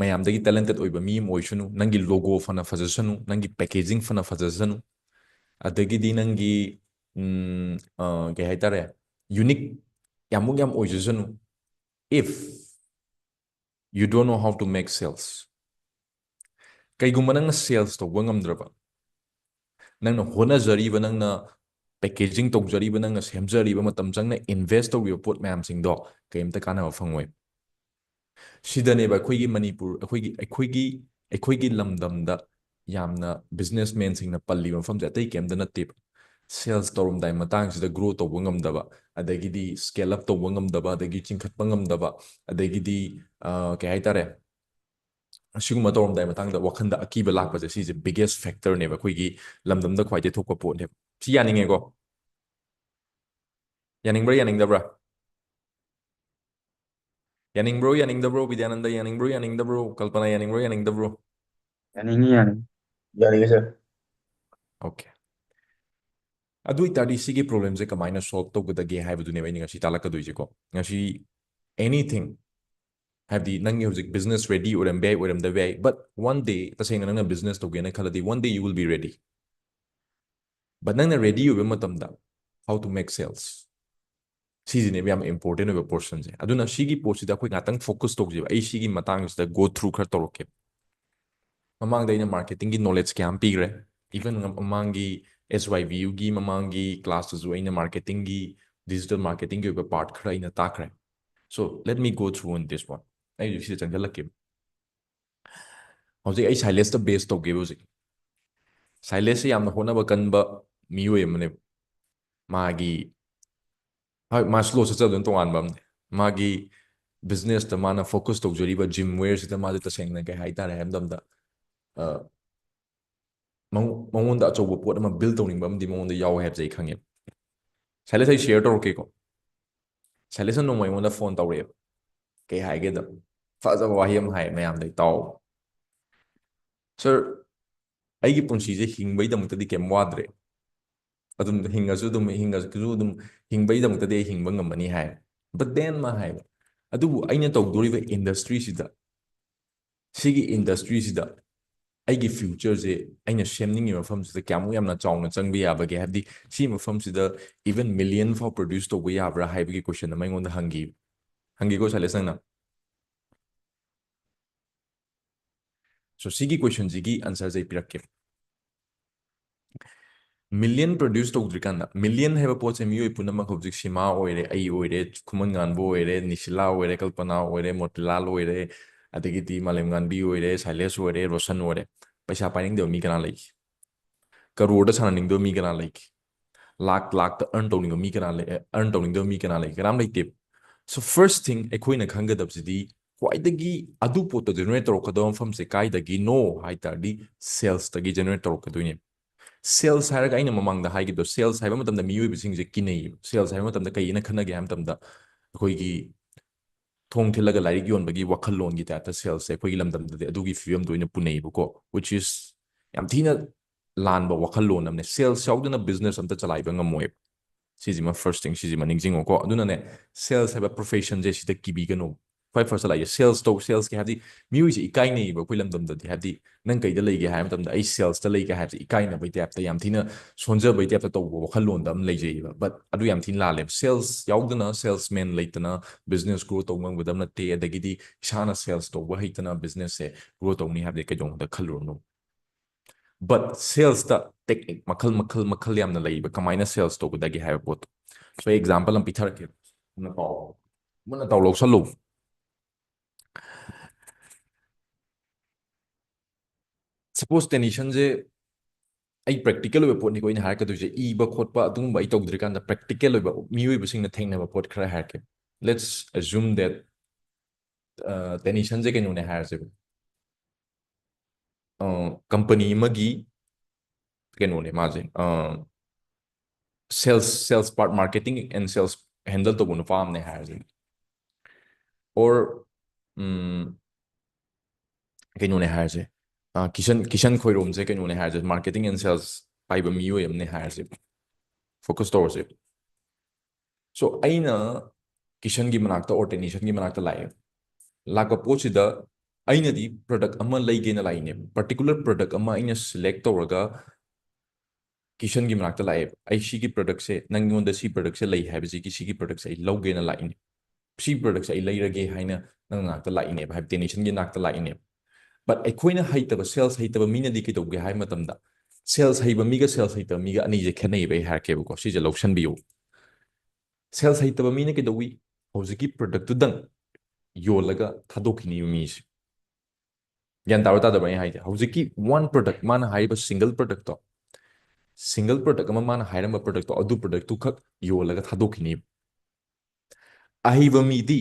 ꯃꯌꯥꯝꯗꯒꯤ talented ꯑꯣꯏꯕ ꯃꯤ ꯑꯃ ꯑꯣꯏꯁꯅꯨ, ꯅꯪꯒꯤ logo ꯐꯅ ꯐꯖꯁꯅꯨ, ꯅꯪꯒꯤ packaging ꯐꯅ ꯐꯖꯁꯅꯨ, ꯑꯗꯒꯤꯗꯤ ꯅꯪꯒꯤ, ꯎꯝ, ꯑ, ꯀꯩ ꯍꯥꯏꯇꯥꯔꯦ, unique ꯌꯥꯝꯃꯨꯛ ꯌꯥꯝ ꯑꯣꯏꯖꯁꯅꯨ, if you don't know how to make sales, ꯀꯩꯒꯨꯝꯕ ꯅꯪꯅ sales ꯇꯧꯕ ꯉꯝꯗ꯭ꯔꯕ, ꯅꯪꯅ ꯍꯣꯠꯅꯖꯔꯤꯕ, ꯅꯪꯅ packaging ꯇꯧꯖꯔꯤꯕ, ꯅꯪꯅ ꯁꯦꯝꯖꯔꯤꯕ, ꯃꯇꯝ ꯆꯪꯅ invest ꯇꯧꯔꯤꯕ ꯄꯣꯠ ꯃꯌꯥꯝꯁꯤꯡꯗꯣ ꯀꯩꯝꯇ ꯀꯥꯟꯅꯕ ꯐꯪꯉꯣꯏ꯫ ꯁꯤꯗꯅꯦꯕ ꯑꯩꯈꯣꯏꯒꯤ ꯃꯅꯤꯄꯨꯔ, ꯑꯩꯈꯣꯏꯒꯤ, ꯑꯩꯈꯣꯏꯒꯤ, ꯑꯩꯈꯣꯏꯒꯤ ꯂꯝꯗꯝꯗ ꯌꯥꯝꯅ businessman ꯁꯤꯡꯅ ꯄꯜꯂꯤꯕ ꯃꯐꯝꯁꯦ ꯑꯇꯩ ꯀꯩꯝꯇ ꯅꯠꯇꯦꯕ꯫ Sales ꯇꯧꯔꯝꯗꯥꯏ ꯃꯇꯥꯡꯁꯤꯗ grow ꯇꯧꯕ ꯉꯝꯗꯕ, ꯑꯗꯒꯤꯗꯤ scale up ꯇꯧꯕ ꯉꯝꯗꯕ, ꯑꯗꯒꯤ ꯆꯤꯡꯈꯠꯄ ꯉꯝꯗꯕ, ꯑꯗꯒꯤꯗꯤ, ꯑ, ꯀꯩ ꯍꯥꯏꯇꯥꯔꯦ, ꯑꯁꯤꯒꯨꯝꯕ ꯇꯧꯔꯝꯗꯥꯏ ꯃꯇꯥꯡꯗ ꯋꯥꯈꯟꯗ ꯑꯀꯤꯕ ꯂꯥꯛꯄꯁꯦ, ꯁꯤꯁꯦ biggest factor ꯅꯦꯕ, ꯑꯩꯈꯣꯏꯒꯤ ꯂꯝꯗꯝꯗ ꯈ꯭ꯋꯥꯏꯗꯩ ꯊꯣꯛꯄ ꯄꯣꯠꯅꯦꯕ꯫ ꯁꯤ ꯌꯥꯅꯤꯡꯉꯦꯀꯣ? ꯌꯥꯅꯤꯡꯕ꯭ꯔꯥ, ꯌꯥꯅꯤꯡꯗꯕ꯭ꯔꯥ? ꯌꯥꯅꯤꯡꯕ꯭ꯔꯣ, ꯌꯥꯅꯤꯡꯗꯕ꯭ꯔꯣ? ꯕꯤꯗ꯭ꯌꯥꯅꯟꯗ, ꯌꯥꯅꯤꯡꯕ꯭ꯔꯣ, ꯌꯥꯅꯤꯡꯗꯕ꯭ꯔꯣ? ꯀꯜꯄꯅꯥ, ꯌꯥꯅꯤꯡꯕ꯭ꯔꯣ, ꯌꯥꯅꯤꯡꯗꯕ꯭ꯔꯣ? ꯌꯥꯅꯤꯡꯉꯤ, ꯌꯥꯅꯤꯡꯉꯤ꯫ ꯌꯥꯅꯤꯡꯉꯤ, sir꯫ Okay꯫ ꯑꯗꯨ ꯑꯣꯏꯇꯥꯔꯗꯤ ꯁꯤꯒꯤ problem ꯁꯦ ꯀꯃꯥꯏꯅ solve ꯇꯧꯒꯗꯒꯦ ꯍꯥꯏꯕꯗꯨꯅꯦꯕ ꯑꯩꯅ ꯉꯁꯤ ꯇꯥꯛꯂꯛꯀꯗꯣꯏꯁꯦꯀꯣ꯫ ꯉꯁꯤ anything, ꯍꯥꯏꯕꯗꯤ ꯅꯪꯒꯤ ꯍꯧꯖꯤꯛ business ready ꯑꯣꯏꯔꯝꯕ ꯌꯥꯏ, ꯑꯣꯏꯔꯝꯗꯕ ꯌꯥꯏ, but one day, ꯇꯁꯦꯡꯅ ꯅꯪꯅ business ꯇꯧꯒꯦꯅ ꯈꯜꯂꯗꯤ, one day you will be ready꯫ But ꯅꯪꯅ ready ꯑꯣꯏꯕ ꯃꯇꯝꯗ, how to make sales? ꯁꯤꯁꯤꯅꯦꯕ ꯌꯥꯝ important ꯑꯣꯏꯕ portionꯁꯦ꯫ ꯑꯗꯨꯅ ꯁꯤꯒꯤ ꯄꯣꯠꯁꯤꯗ ꯑꯩꯈꯣꯏ ꯉꯥꯛꯇꯪ focus ꯇꯧꯁꯦꯕ꯫ ꯑꯩ ꯁꯤꯒꯤ ꯃꯇꯥꯡꯁꯤꯗ go through ꯈꯔ ꯇꯧꯔꯛꯀꯦ꯫ ꯃꯃꯥꯡꯗ ꯑꯩꯅ marketingꯒꯤ knowledge ꯀꯌꯥꯝ ꯄꯤꯈ꯭ꯔꯦ, even ꯃꯃꯥꯡꯒꯤ S Y V Uꯒꯤ ꯃꯃꯥꯡꯒꯤ classꯇꯁꯨ ꯑꯩꯅ marketingꯒꯤ, digital marketingꯒꯤ ꯑꯣꯏꯕ part ꯈꯔ ꯑꯩꯅ ꯇꯥꯛꯈ꯭ꯔꯦ꯫ So let me go through on this one. ꯑꯩ ꯍꯧꯖꯤꯛ ꯁꯤꯗ ꯆꯪꯁꯤꯜꯂꯛꯀꯦ꯫ ꯍꯧꯖꯤꯛ ꯑꯩ ꯁꯥꯏꯂꯦꯁꯇ base ꯇꯧꯒꯦꯕ꯫ ꯍꯧꯖꯤꯛ ꯁꯥꯏꯂꯦꯁꯁꯦ ꯌꯥꯝꯅ ꯍꯣꯠꯅꯕ ꯀꯟꯕ ꯃꯤꯑꯣꯏ ꯑꯃꯅꯦꯕ꯫ ꯃꯥꯒꯤ, ꯍꯣꯏ, ꯃꯥ slow ꯆꯠꯆꯕꯗꯨꯅ ꯇꯣꯉꯥꯟꯕ ꯑꯃꯅꯦ꯫ ꯃꯥꯒꯤ businessꯇ ꯃꯥꯅ focus ꯇꯧꯖꯔꯤꯕ gym wearꯁꯤꯗ ꯃꯥꯁꯦ ꯇꯁꯦꯡꯅ ꯀꯩ ꯍꯥꯏꯇꯥꯔꯦ ꯍꯥꯏꯕ ꯃꯇꯝꯗ, ꯑ, ꯃꯉꯣ-, ꯃꯉꯣꯟꯗ ꯑꯆꯧꯕ ꯄꯣꯠ ꯑꯃ build ꯇꯧꯅꯤꯡꯕ ꯑꯃꯗꯤ ꯃꯉꯣꯟꯗ ꯌꯥꯎꯋꯦ ꯍꯥꯏꯕꯁꯦ ꯑꯩ ꯈꯪꯉꯦꯕ꯫ ꯁꯥꯏꯂꯦꯁ, ꯑꯩ share ꯇꯧꯔꯛꯀꯦꯀꯣ꯫ ꯁꯥꯏꯂꯦꯁꯅ ꯅꯣꯡꯃ ꯑꯩꯉꯣꯟꯗ phone ꯇꯧꯔꯛꯑꯦꯕ꯫ ꯀꯩ ꯍꯥꯏꯒꯦꯗ, ꯐꯖꯕ ꯋꯥꯍꯩ ꯑꯃ ꯍꯥꯏ ꯃꯌꯥꯝꯗ, "ꯏꯇꯥꯎ, sir, ꯑꯩꯒꯤ ꯄꯨꯟꯁꯤꯁꯦ ꯍꯤꯡꯕꯩꯗꯃꯛꯇꯗꯤ ꯀꯩꯝ ꯋꯥꯗ꯭ꯔꯦ꯫ ꯑꯗꯨꯝ ꯍꯤꯡꯉꯁꯨ ꯑꯗꯨꯝ, ꯍꯤꯡꯉꯁꯨ ꯑꯗꯨꯝ, ꯍꯤꯡꯕꯩꯗꯃꯛꯇꯗꯤ ꯑꯩ ꯍꯤꯡꯕ ꯉꯝꯃꯅꯤ" ꯍꯥꯏ꯫ But then ꯃꯥ ꯍꯥꯏꯕ, "ꯑꯗꯨꯕꯨ ꯑꯩꯅ ꯇꯧꯗꯣꯔꯤꯕ industryꯁꯤꯗ, ꯁꯤꯒꯤ industryꯁꯤꯗ ꯑꯩꯒꯤ futureꯁꯦ, ꯑꯩꯅ ꯁꯦꯝꯅꯤꯡꯉꯤꯕ ꯃꯐꯝꯁꯤꯗ ꯀꯌꯥꯃꯨꯛ ꯌꯥꯝꯅ ꯆꯥꯎꯅ ꯆꯪꯕ ꯌꯥꯕꯒꯦ? ꯍꯥꯏꯕꯗꯤ ꯁꯤ ꯃꯐꯝꯁꯤꯗ even million ꯐꯥꯎ produce ꯇꯧꯕ ꯌꯥꯕ꯭ꯔꯥ?" ꯍꯥꯏꯕꯒꯤ question ꯑꯃ ꯑꯩꯉꯣꯟꯗ ꯍꯪꯈꯤ, ꯍꯪꯒꯦꯀꯣ ꯁꯥꯏꯂꯦꯁ ꯅꯪꯅ꯫ So ꯁꯤꯒꯤ questionꯁꯤꯒꯤ answerꯁꯦ ꯑꯩ ꯄꯤꯔꯛꯀꯦ꯫ Million produce ꯇꯧꯗ꯭ꯔꯤꯀꯥꯟꯗ, million ꯍꯥꯏꯕ ꯄꯣꯠꯁꯦ ꯃꯤꯑꯣꯏ ꯄꯨꯝꯅꯃꯛ, ꯍꯧꯖꯤꯛ ꯁꯤꯃꯥ ꯑꯣꯏꯔꯦ, ꯑꯩ ꯑꯣꯏꯔꯦ, ꯈꯨꯃꯟ ꯉꯥꯟꯕ ꯑꯣꯏꯔꯦ, ꯅꯤꯁꯤꯂꯥ ꯑꯣꯏꯔꯦ, ꯀꯜꯄꯅꯥ ꯑꯣꯏꯔꯦ, ꯃꯣꯇꯤꯂꯥꯜ ꯑꯣꯏꯔꯦ, ꯑꯗꯒꯤꯗꯤ ꯃꯥꯂꯦꯝꯉꯥꯟꯕꯤ ꯑꯣꯏꯔꯦ, ꯁꯥꯏꯂꯦꯁ ꯑꯣꯏꯔꯦ, ꯔꯣꯁꯟ ꯑꯣꯏꯔꯦ, ꯄꯩꯁꯥ ꯄꯥꯏꯅꯤꯡꯗꯕ ꯃꯤ ꯀꯅꯥ ꯂꯩꯒꯦ? ꯀꯔꯣꯔꯗ ꯁꯥꯟꯅꯅꯤꯡꯗꯕ ꯃꯤ ꯀꯅꯥ ꯂꯩꯒꯦ? ꯂꯥꯛ ꯂꯥꯛꯇ earn ꯇꯧꯅꯤꯡꯕ ꯃꯤ ꯀꯅꯥ ꯂꯩ? Earn ꯇꯧꯅꯤꯡꯗꯕ ꯃꯤ ꯀꯅꯥ ꯂꯩꯒꯦ? ꯀꯅꯥꯝ ꯂꯩꯇꯦꯕ꯫ So first thing ꯑꯩꯈꯣꯏꯅ ꯈꯪꯒꯗꯕꯁꯤꯗꯤ, ꯈ꯭ꯋꯥꯏꯗꯒꯤ ꯑꯗꯨ ꯄꯣꯠꯇꯣ generate ꯇꯧꯔꯛꯀꯗꯕ ꯃꯐꯝꯁꯦ ꯀꯥꯏꯗꯒꯤꯅꯣ ꯍꯥꯏ ꯇꯥꯔꯗꯤ, salesꯇꯒꯤ generate ꯇꯧꯔꯛꯀꯗꯣꯏꯅꯦ꯫ Sales ꯍꯥꯏꯔꯒ ꯑꯩꯅ ꯃꯃꯥꯡꯗ ꯍꯥꯏꯈꯤꯕꯗꯣ, sales ꯍꯥꯏꯕ ꯃꯇꯝꯗ ꯃꯤꯑꯣꯏꯕꯁꯤꯡꯁꯦ ꯀꯤꯅꯩꯌꯦꯕ꯫ Sales ꯍꯥꯏꯕ ꯃꯇꯝꯗ ꯀꯩꯅ ꯈꯟꯅꯒꯦ ꯍꯥꯏꯕ ꯃꯇꯝꯗ, ꯑꯩꯈꯣꯏꯒꯤ ꯊꯣꯡ ꯊꯤꯜꯂꯒ ꯂꯥꯏꯔꯤꯛ ꯌꯣꯟꯕꯒꯤ ꯋꯥꯈꯜꯂꯣꯟꯒꯤ typeꯇ salesꯁꯦ ꯑꯩꯈꯣꯏꯒꯤ ꯂꯝꯗꯝꯗꯗꯤ ꯑꯗꯨꯒꯤ ꯐꯤꯕꯝꯗ ꯑꯣꯏꯅ ꯄꯨꯅꯩꯌꯦꯕꯀꯣ, which is ꯌꯥꯝ ꯊꯤꯅ ꯂꯥꯟꯕ ꯋꯥꯈꯜꯂꯣꯟ ꯑꯃꯅꯦ꯫ Sales ꯌꯥꯎꯗꯅ business ꯑꯝꯇ ꯆꯂꯥꯏꯕ ꯉꯝꯃꯣꯏꯕ꯫ ꯁꯤꯁꯤꯃ first thing, ꯁꯤꯁꯤꯃ ꯅꯤꯡꯁꯤꯡꯉꯣꯀꯣ꯫ ꯑꯗꯨꯅꯅꯦ, sales ꯍꯥꯏꯕ professionꯁꯦ ꯁꯤꯗ ꯀꯤꯕꯤꯒꯅꯨ꯫ ꯈ꯭ꯋꯥꯏ ꯐꯥꯔꯁꯇ ꯂꯥꯛꯏꯁꯦ ꯁꯦꯜꯁ ꯇꯧ, ꯁꯦꯜꯁꯀꯤ ꯍꯥꯏꯕꯗꯤ ꯃꯤꯑꯣꯏꯁꯦ ꯏꯀꯥꯏꯅꯩꯌꯦꯕ ꯑꯩꯈꯣꯏ ꯂꯝꯗꯝꯗꯗꯤ꯫ ꯍꯥꯏꯕꯗꯤ ꯅꯪ ꯀꯩꯗ ꯂꯩꯒꯦ ꯍꯥꯏꯕ ꯃꯇꯝꯗ ꯑꯩ ꯁꯦꯜꯁꯇ ꯂꯩꯒꯦ ꯍꯥꯏꯕꯁꯦ ꯏꯀꯥꯏꯅꯕꯩ ꯇꯥꯏꯞꯇ, ꯌꯥꯝ ꯊꯤꯅ ꯁꯣꯟꯖꯕꯩ ꯇꯥꯏꯞꯇ ꯇꯧꯕ ꯋꯥꯈꯜꯂꯣꯟꯗ ꯑꯃ ꯂꯩꯖꯩꯌꯦꯕ꯫ But ꯑꯗꯨ ꯌꯥꯝ ꯊꯤꯅ ꯂꯥꯜꯂꯦꯕ꯫ ꯁꯦꯜꯁ ꯌꯥꯎꯗꯅ ꯁꯦꯜꯁꯃꯦꯟ ꯂꯩꯇꯅ ꯕꯤꯖꯤꯅꯦꯁ ꯒ꯭ꯔꯣ ꯇꯧꯕ ꯉꯝꯒꯗꯕ ꯅꯠꯇꯦ꯫ ꯑꯗꯒꯤꯗꯤ ꯏꯁꯥꯅ ꯁꯦꯜꯁ ꯇꯧꯕ ꯍꯩꯇꯅ ꯕꯤꯖꯤꯅꯦꯁꯁꯦ ꯒ꯭ꯔꯣ ꯇꯧꯅꯤ ꯍꯥꯏꯕꯗꯤ ꯀꯩꯗꯧꯅꯨꯡꯗ ꯈꯜꯂꯨꯔꯅꯨ꯫ But ꯁꯦꯜꯁꯇ ꯇꯦꯛꯅꯤꯛ ꯃꯈꯜ ꯃꯈꯜ ꯃꯈꯜ ꯌꯥꯝꯅ ꯂꯩꯕ, ꯀꯃꯥꯏꯅ ꯁꯦꯜꯁ ꯇꯧꯒꯗꯒꯦ ꯍꯥꯏꯕ ꯄꯣꯠꯇꯣ꯫ So ꯑꯩ ꯑꯦꯛꯖꯥꯝꯄꯜ ꯑꯃ ꯄꯤꯊꯔꯛꯀꯦ꯫ ꯃꯨꯟꯅ ꯇꯥꯎ, ꯃꯨꯟꯅ ꯇꯥꯎ ꯂꯧꯁꯜꯂꯨ꯫ ꯁꯄꯣꯁ ꯇꯦꯛꯅꯤꯁꯤꯌꯟꯁꯦ ꯑꯩ ꯄ꯭ꯔꯦꯛꯇꯤꯀꯦꯜ ꯑꯣꯏꯕ ꯄꯣꯠꯅꯤꯀꯣ ꯑꯩꯅ ꯍꯥꯏꯔꯛꯀꯗꯣꯏꯁꯦ, ꯏꯕ ꯈꯣꯠꯄ ꯑꯗꯨꯒꯨꯝꯕ ꯑꯩ ꯇꯧꯗ꯭ꯔꯤꯀꯥꯟꯗ ꯄ꯭ꯔꯦꯛꯇꯤꯀꯦꯜ ꯑꯣꯏꯕ ꯃꯤꯑꯣꯏꯕꯁꯤꯡꯅ ꯊꯦꯡꯅꯕ ꯄꯣꯠ ꯈꯔ ꯍꯥꯏꯔꯛꯀꯦ꯫ Let's assume that ꯇꯦꯛꯅꯤꯁꯤꯌꯟꯁꯦ ꯀꯩꯅꯣꯅꯦ ꯍꯥꯏꯔꯁꯦꯕ, ꯀꯝꯄꯅꯤ ꯑꯃꯒꯤ ꯀꯩꯅꯣꯅꯦ ꯃꯥꯁꯦ, sales, sales part, marketing and sales handle ꯇꯧꯕ ꯅꯨꯄꯥ ꯑꯃꯅꯦ ꯍꯥꯏꯔꯁꯦ꯫ Or ꯀꯩꯅꯣꯅꯦ ꯍꯥꯏꯔꯁꯦ, ꯑ, ꯀꯤꯁꯟ, ꯀꯤꯁꯟ ꯈꯣꯏꯔꯣꯝꯁꯦ ꯀꯩꯅꯣꯅꯦ ꯍꯥꯏꯔꯁꯦ, marketing and sales ꯄꯥꯏꯕ ꯃꯤꯑꯣꯏ ꯑꯃꯅꯦ ꯍꯥꯏꯔꯁꯦ, ꯐꯣꯀꯁ ꯇꯧꯔꯁꯦ꯫ So ꯑꯩꯅ ꯀꯤꯁꯟꯒꯤ ꯃꯅꯥꯛꯇ or ꯇꯦꯛꯅꯤꯁꯤꯌꯟꯒꯤ ꯃꯅꯥꯛꯇ ꯂꯥꯛꯑꯦ꯫ ꯂꯥꯛꯄ ꯄꯣꯠꯁꯤꯗ ꯑꯩꯅꯗꯤ ꯄ꯭ꯔꯗꯛ ꯑꯃ ꯂꯩꯒꯦꯅ ꯂꯥꯛꯏꯅꯦꯕ, ꯄꯥꯔꯇꯤꯀꯨꯂꯔ ꯄ꯭ꯔꯗꯛ ꯑꯃ ꯑꯩꯅ ꯁꯦꯂꯦꯛ ꯇꯧꯔꯒ ꯀꯤꯁꯟꯒꯤ ꯃꯅꯥꯛꯇ ꯂꯥꯛꯑꯦꯕ꯫ ꯑꯩ ꯁꯤꯒꯤ ꯄ꯭ꯔꯗꯛꯁꯦ, ꯅꯪꯉꯣꯟꯗ ꯁꯤ ꯄ꯭ꯔꯗꯛꯁꯦ ꯂꯩ ꯍꯥꯏꯕꯁꯤꯒꯤ, ꯁꯤꯒꯤ ꯄ꯭ꯔꯗꯛꯁꯦ ꯑꯩ ꯂꯧꯒꯦꯅ ꯂꯥꯛꯏꯅꯦ, ꯁꯤ ꯄ꯭ꯔꯗꯛꯁꯦ ꯑꯩ ꯂꯩꯔꯒꯦ ꯍꯥꯏꯅ ꯅꯪ ꯅꯥꯛꯇ ꯂꯥꯛꯏꯅꯦꯕ, ꯍꯥꯏꯕꯗꯤ ꯇꯦꯛꯅꯤꯁꯤꯌꯟꯒꯤ ꯅꯥꯛꯇ ꯂꯥꯛꯏꯅꯦꯕ꯫ But ꯑꯩꯈꯣꯏꯅ ꯍꯩꯇꯕ, ꯁꯦꯜꯁ ꯍꯩꯇꯕ ꯃꯤꯅꯗꯤ ꯀꯩꯗꯧꯒꯦ ꯍꯥꯏꯕ ꯃꯇꯝꯗ, ꯁꯦꯜꯁ ꯍꯩꯕ ꯃꯤꯒ ꯁꯦꯜꯁ ꯍꯩꯇꯕ ꯃꯤꯒ ꯑꯅꯤꯁꯦ ꯈꯦꯠꯅꯩꯌꯦꯕ꯫ ꯑꯩ ꯍꯥꯏꯔꯛꯀꯦꯕꯀꯣ, ꯁꯤꯁꯦ ꯂꯧꯁꯟꯕꯤꯌꯨ꯫ ꯁꯦꯜꯁ ꯍꯩꯇꯕ ꯃꯤꯅ ꯀꯩꯗꯧꯋꯤ? ꯍꯧꯖꯤꯛꯀꯤ ꯄ꯭ꯔꯗꯛꯇꯨꯗꯪ ꯌꯣꯜꯂꯒ ꯊꯥꯗꯣꯛꯈꯤꯅꯤꯕ ꯃꯤꯁꯦ꯫ ꯒ꯭ꯌꯥꯟ ꯇꯥꯕ ꯇꯥꯗꯕ ꯑꯩ ꯍꯥꯏꯁꯦ? ꯍꯧꯖꯤꯛꯀꯤ ꯋꯥꯟ ꯄ꯭ꯔꯗꯛ, ꯃꯥꯅ ꯍꯥꯏꯔꯤꯕ ꯁꯤꯡꯒꯜ ꯄ꯭ꯔꯗꯛꯇꯣ, ꯁꯤꯡꯒꯜ ꯄ꯭ꯔꯗꯛ ꯑꯃ ꯃꯥꯅ ꯍꯥꯏꯔꯝꯕ ꯄ꯭ꯔꯗꯛꯇꯣ, ꯑꯗꯨ ꯄ꯭ꯔꯗꯛꯇꯨ ꯈꯛ ꯌꯣꯜꯂꯒ ꯊꯥꯗꯣꯛꯈꯤꯅꯤꯕ꯫ ꯑꯍꯩꯕ ꯃꯤꯗꯤ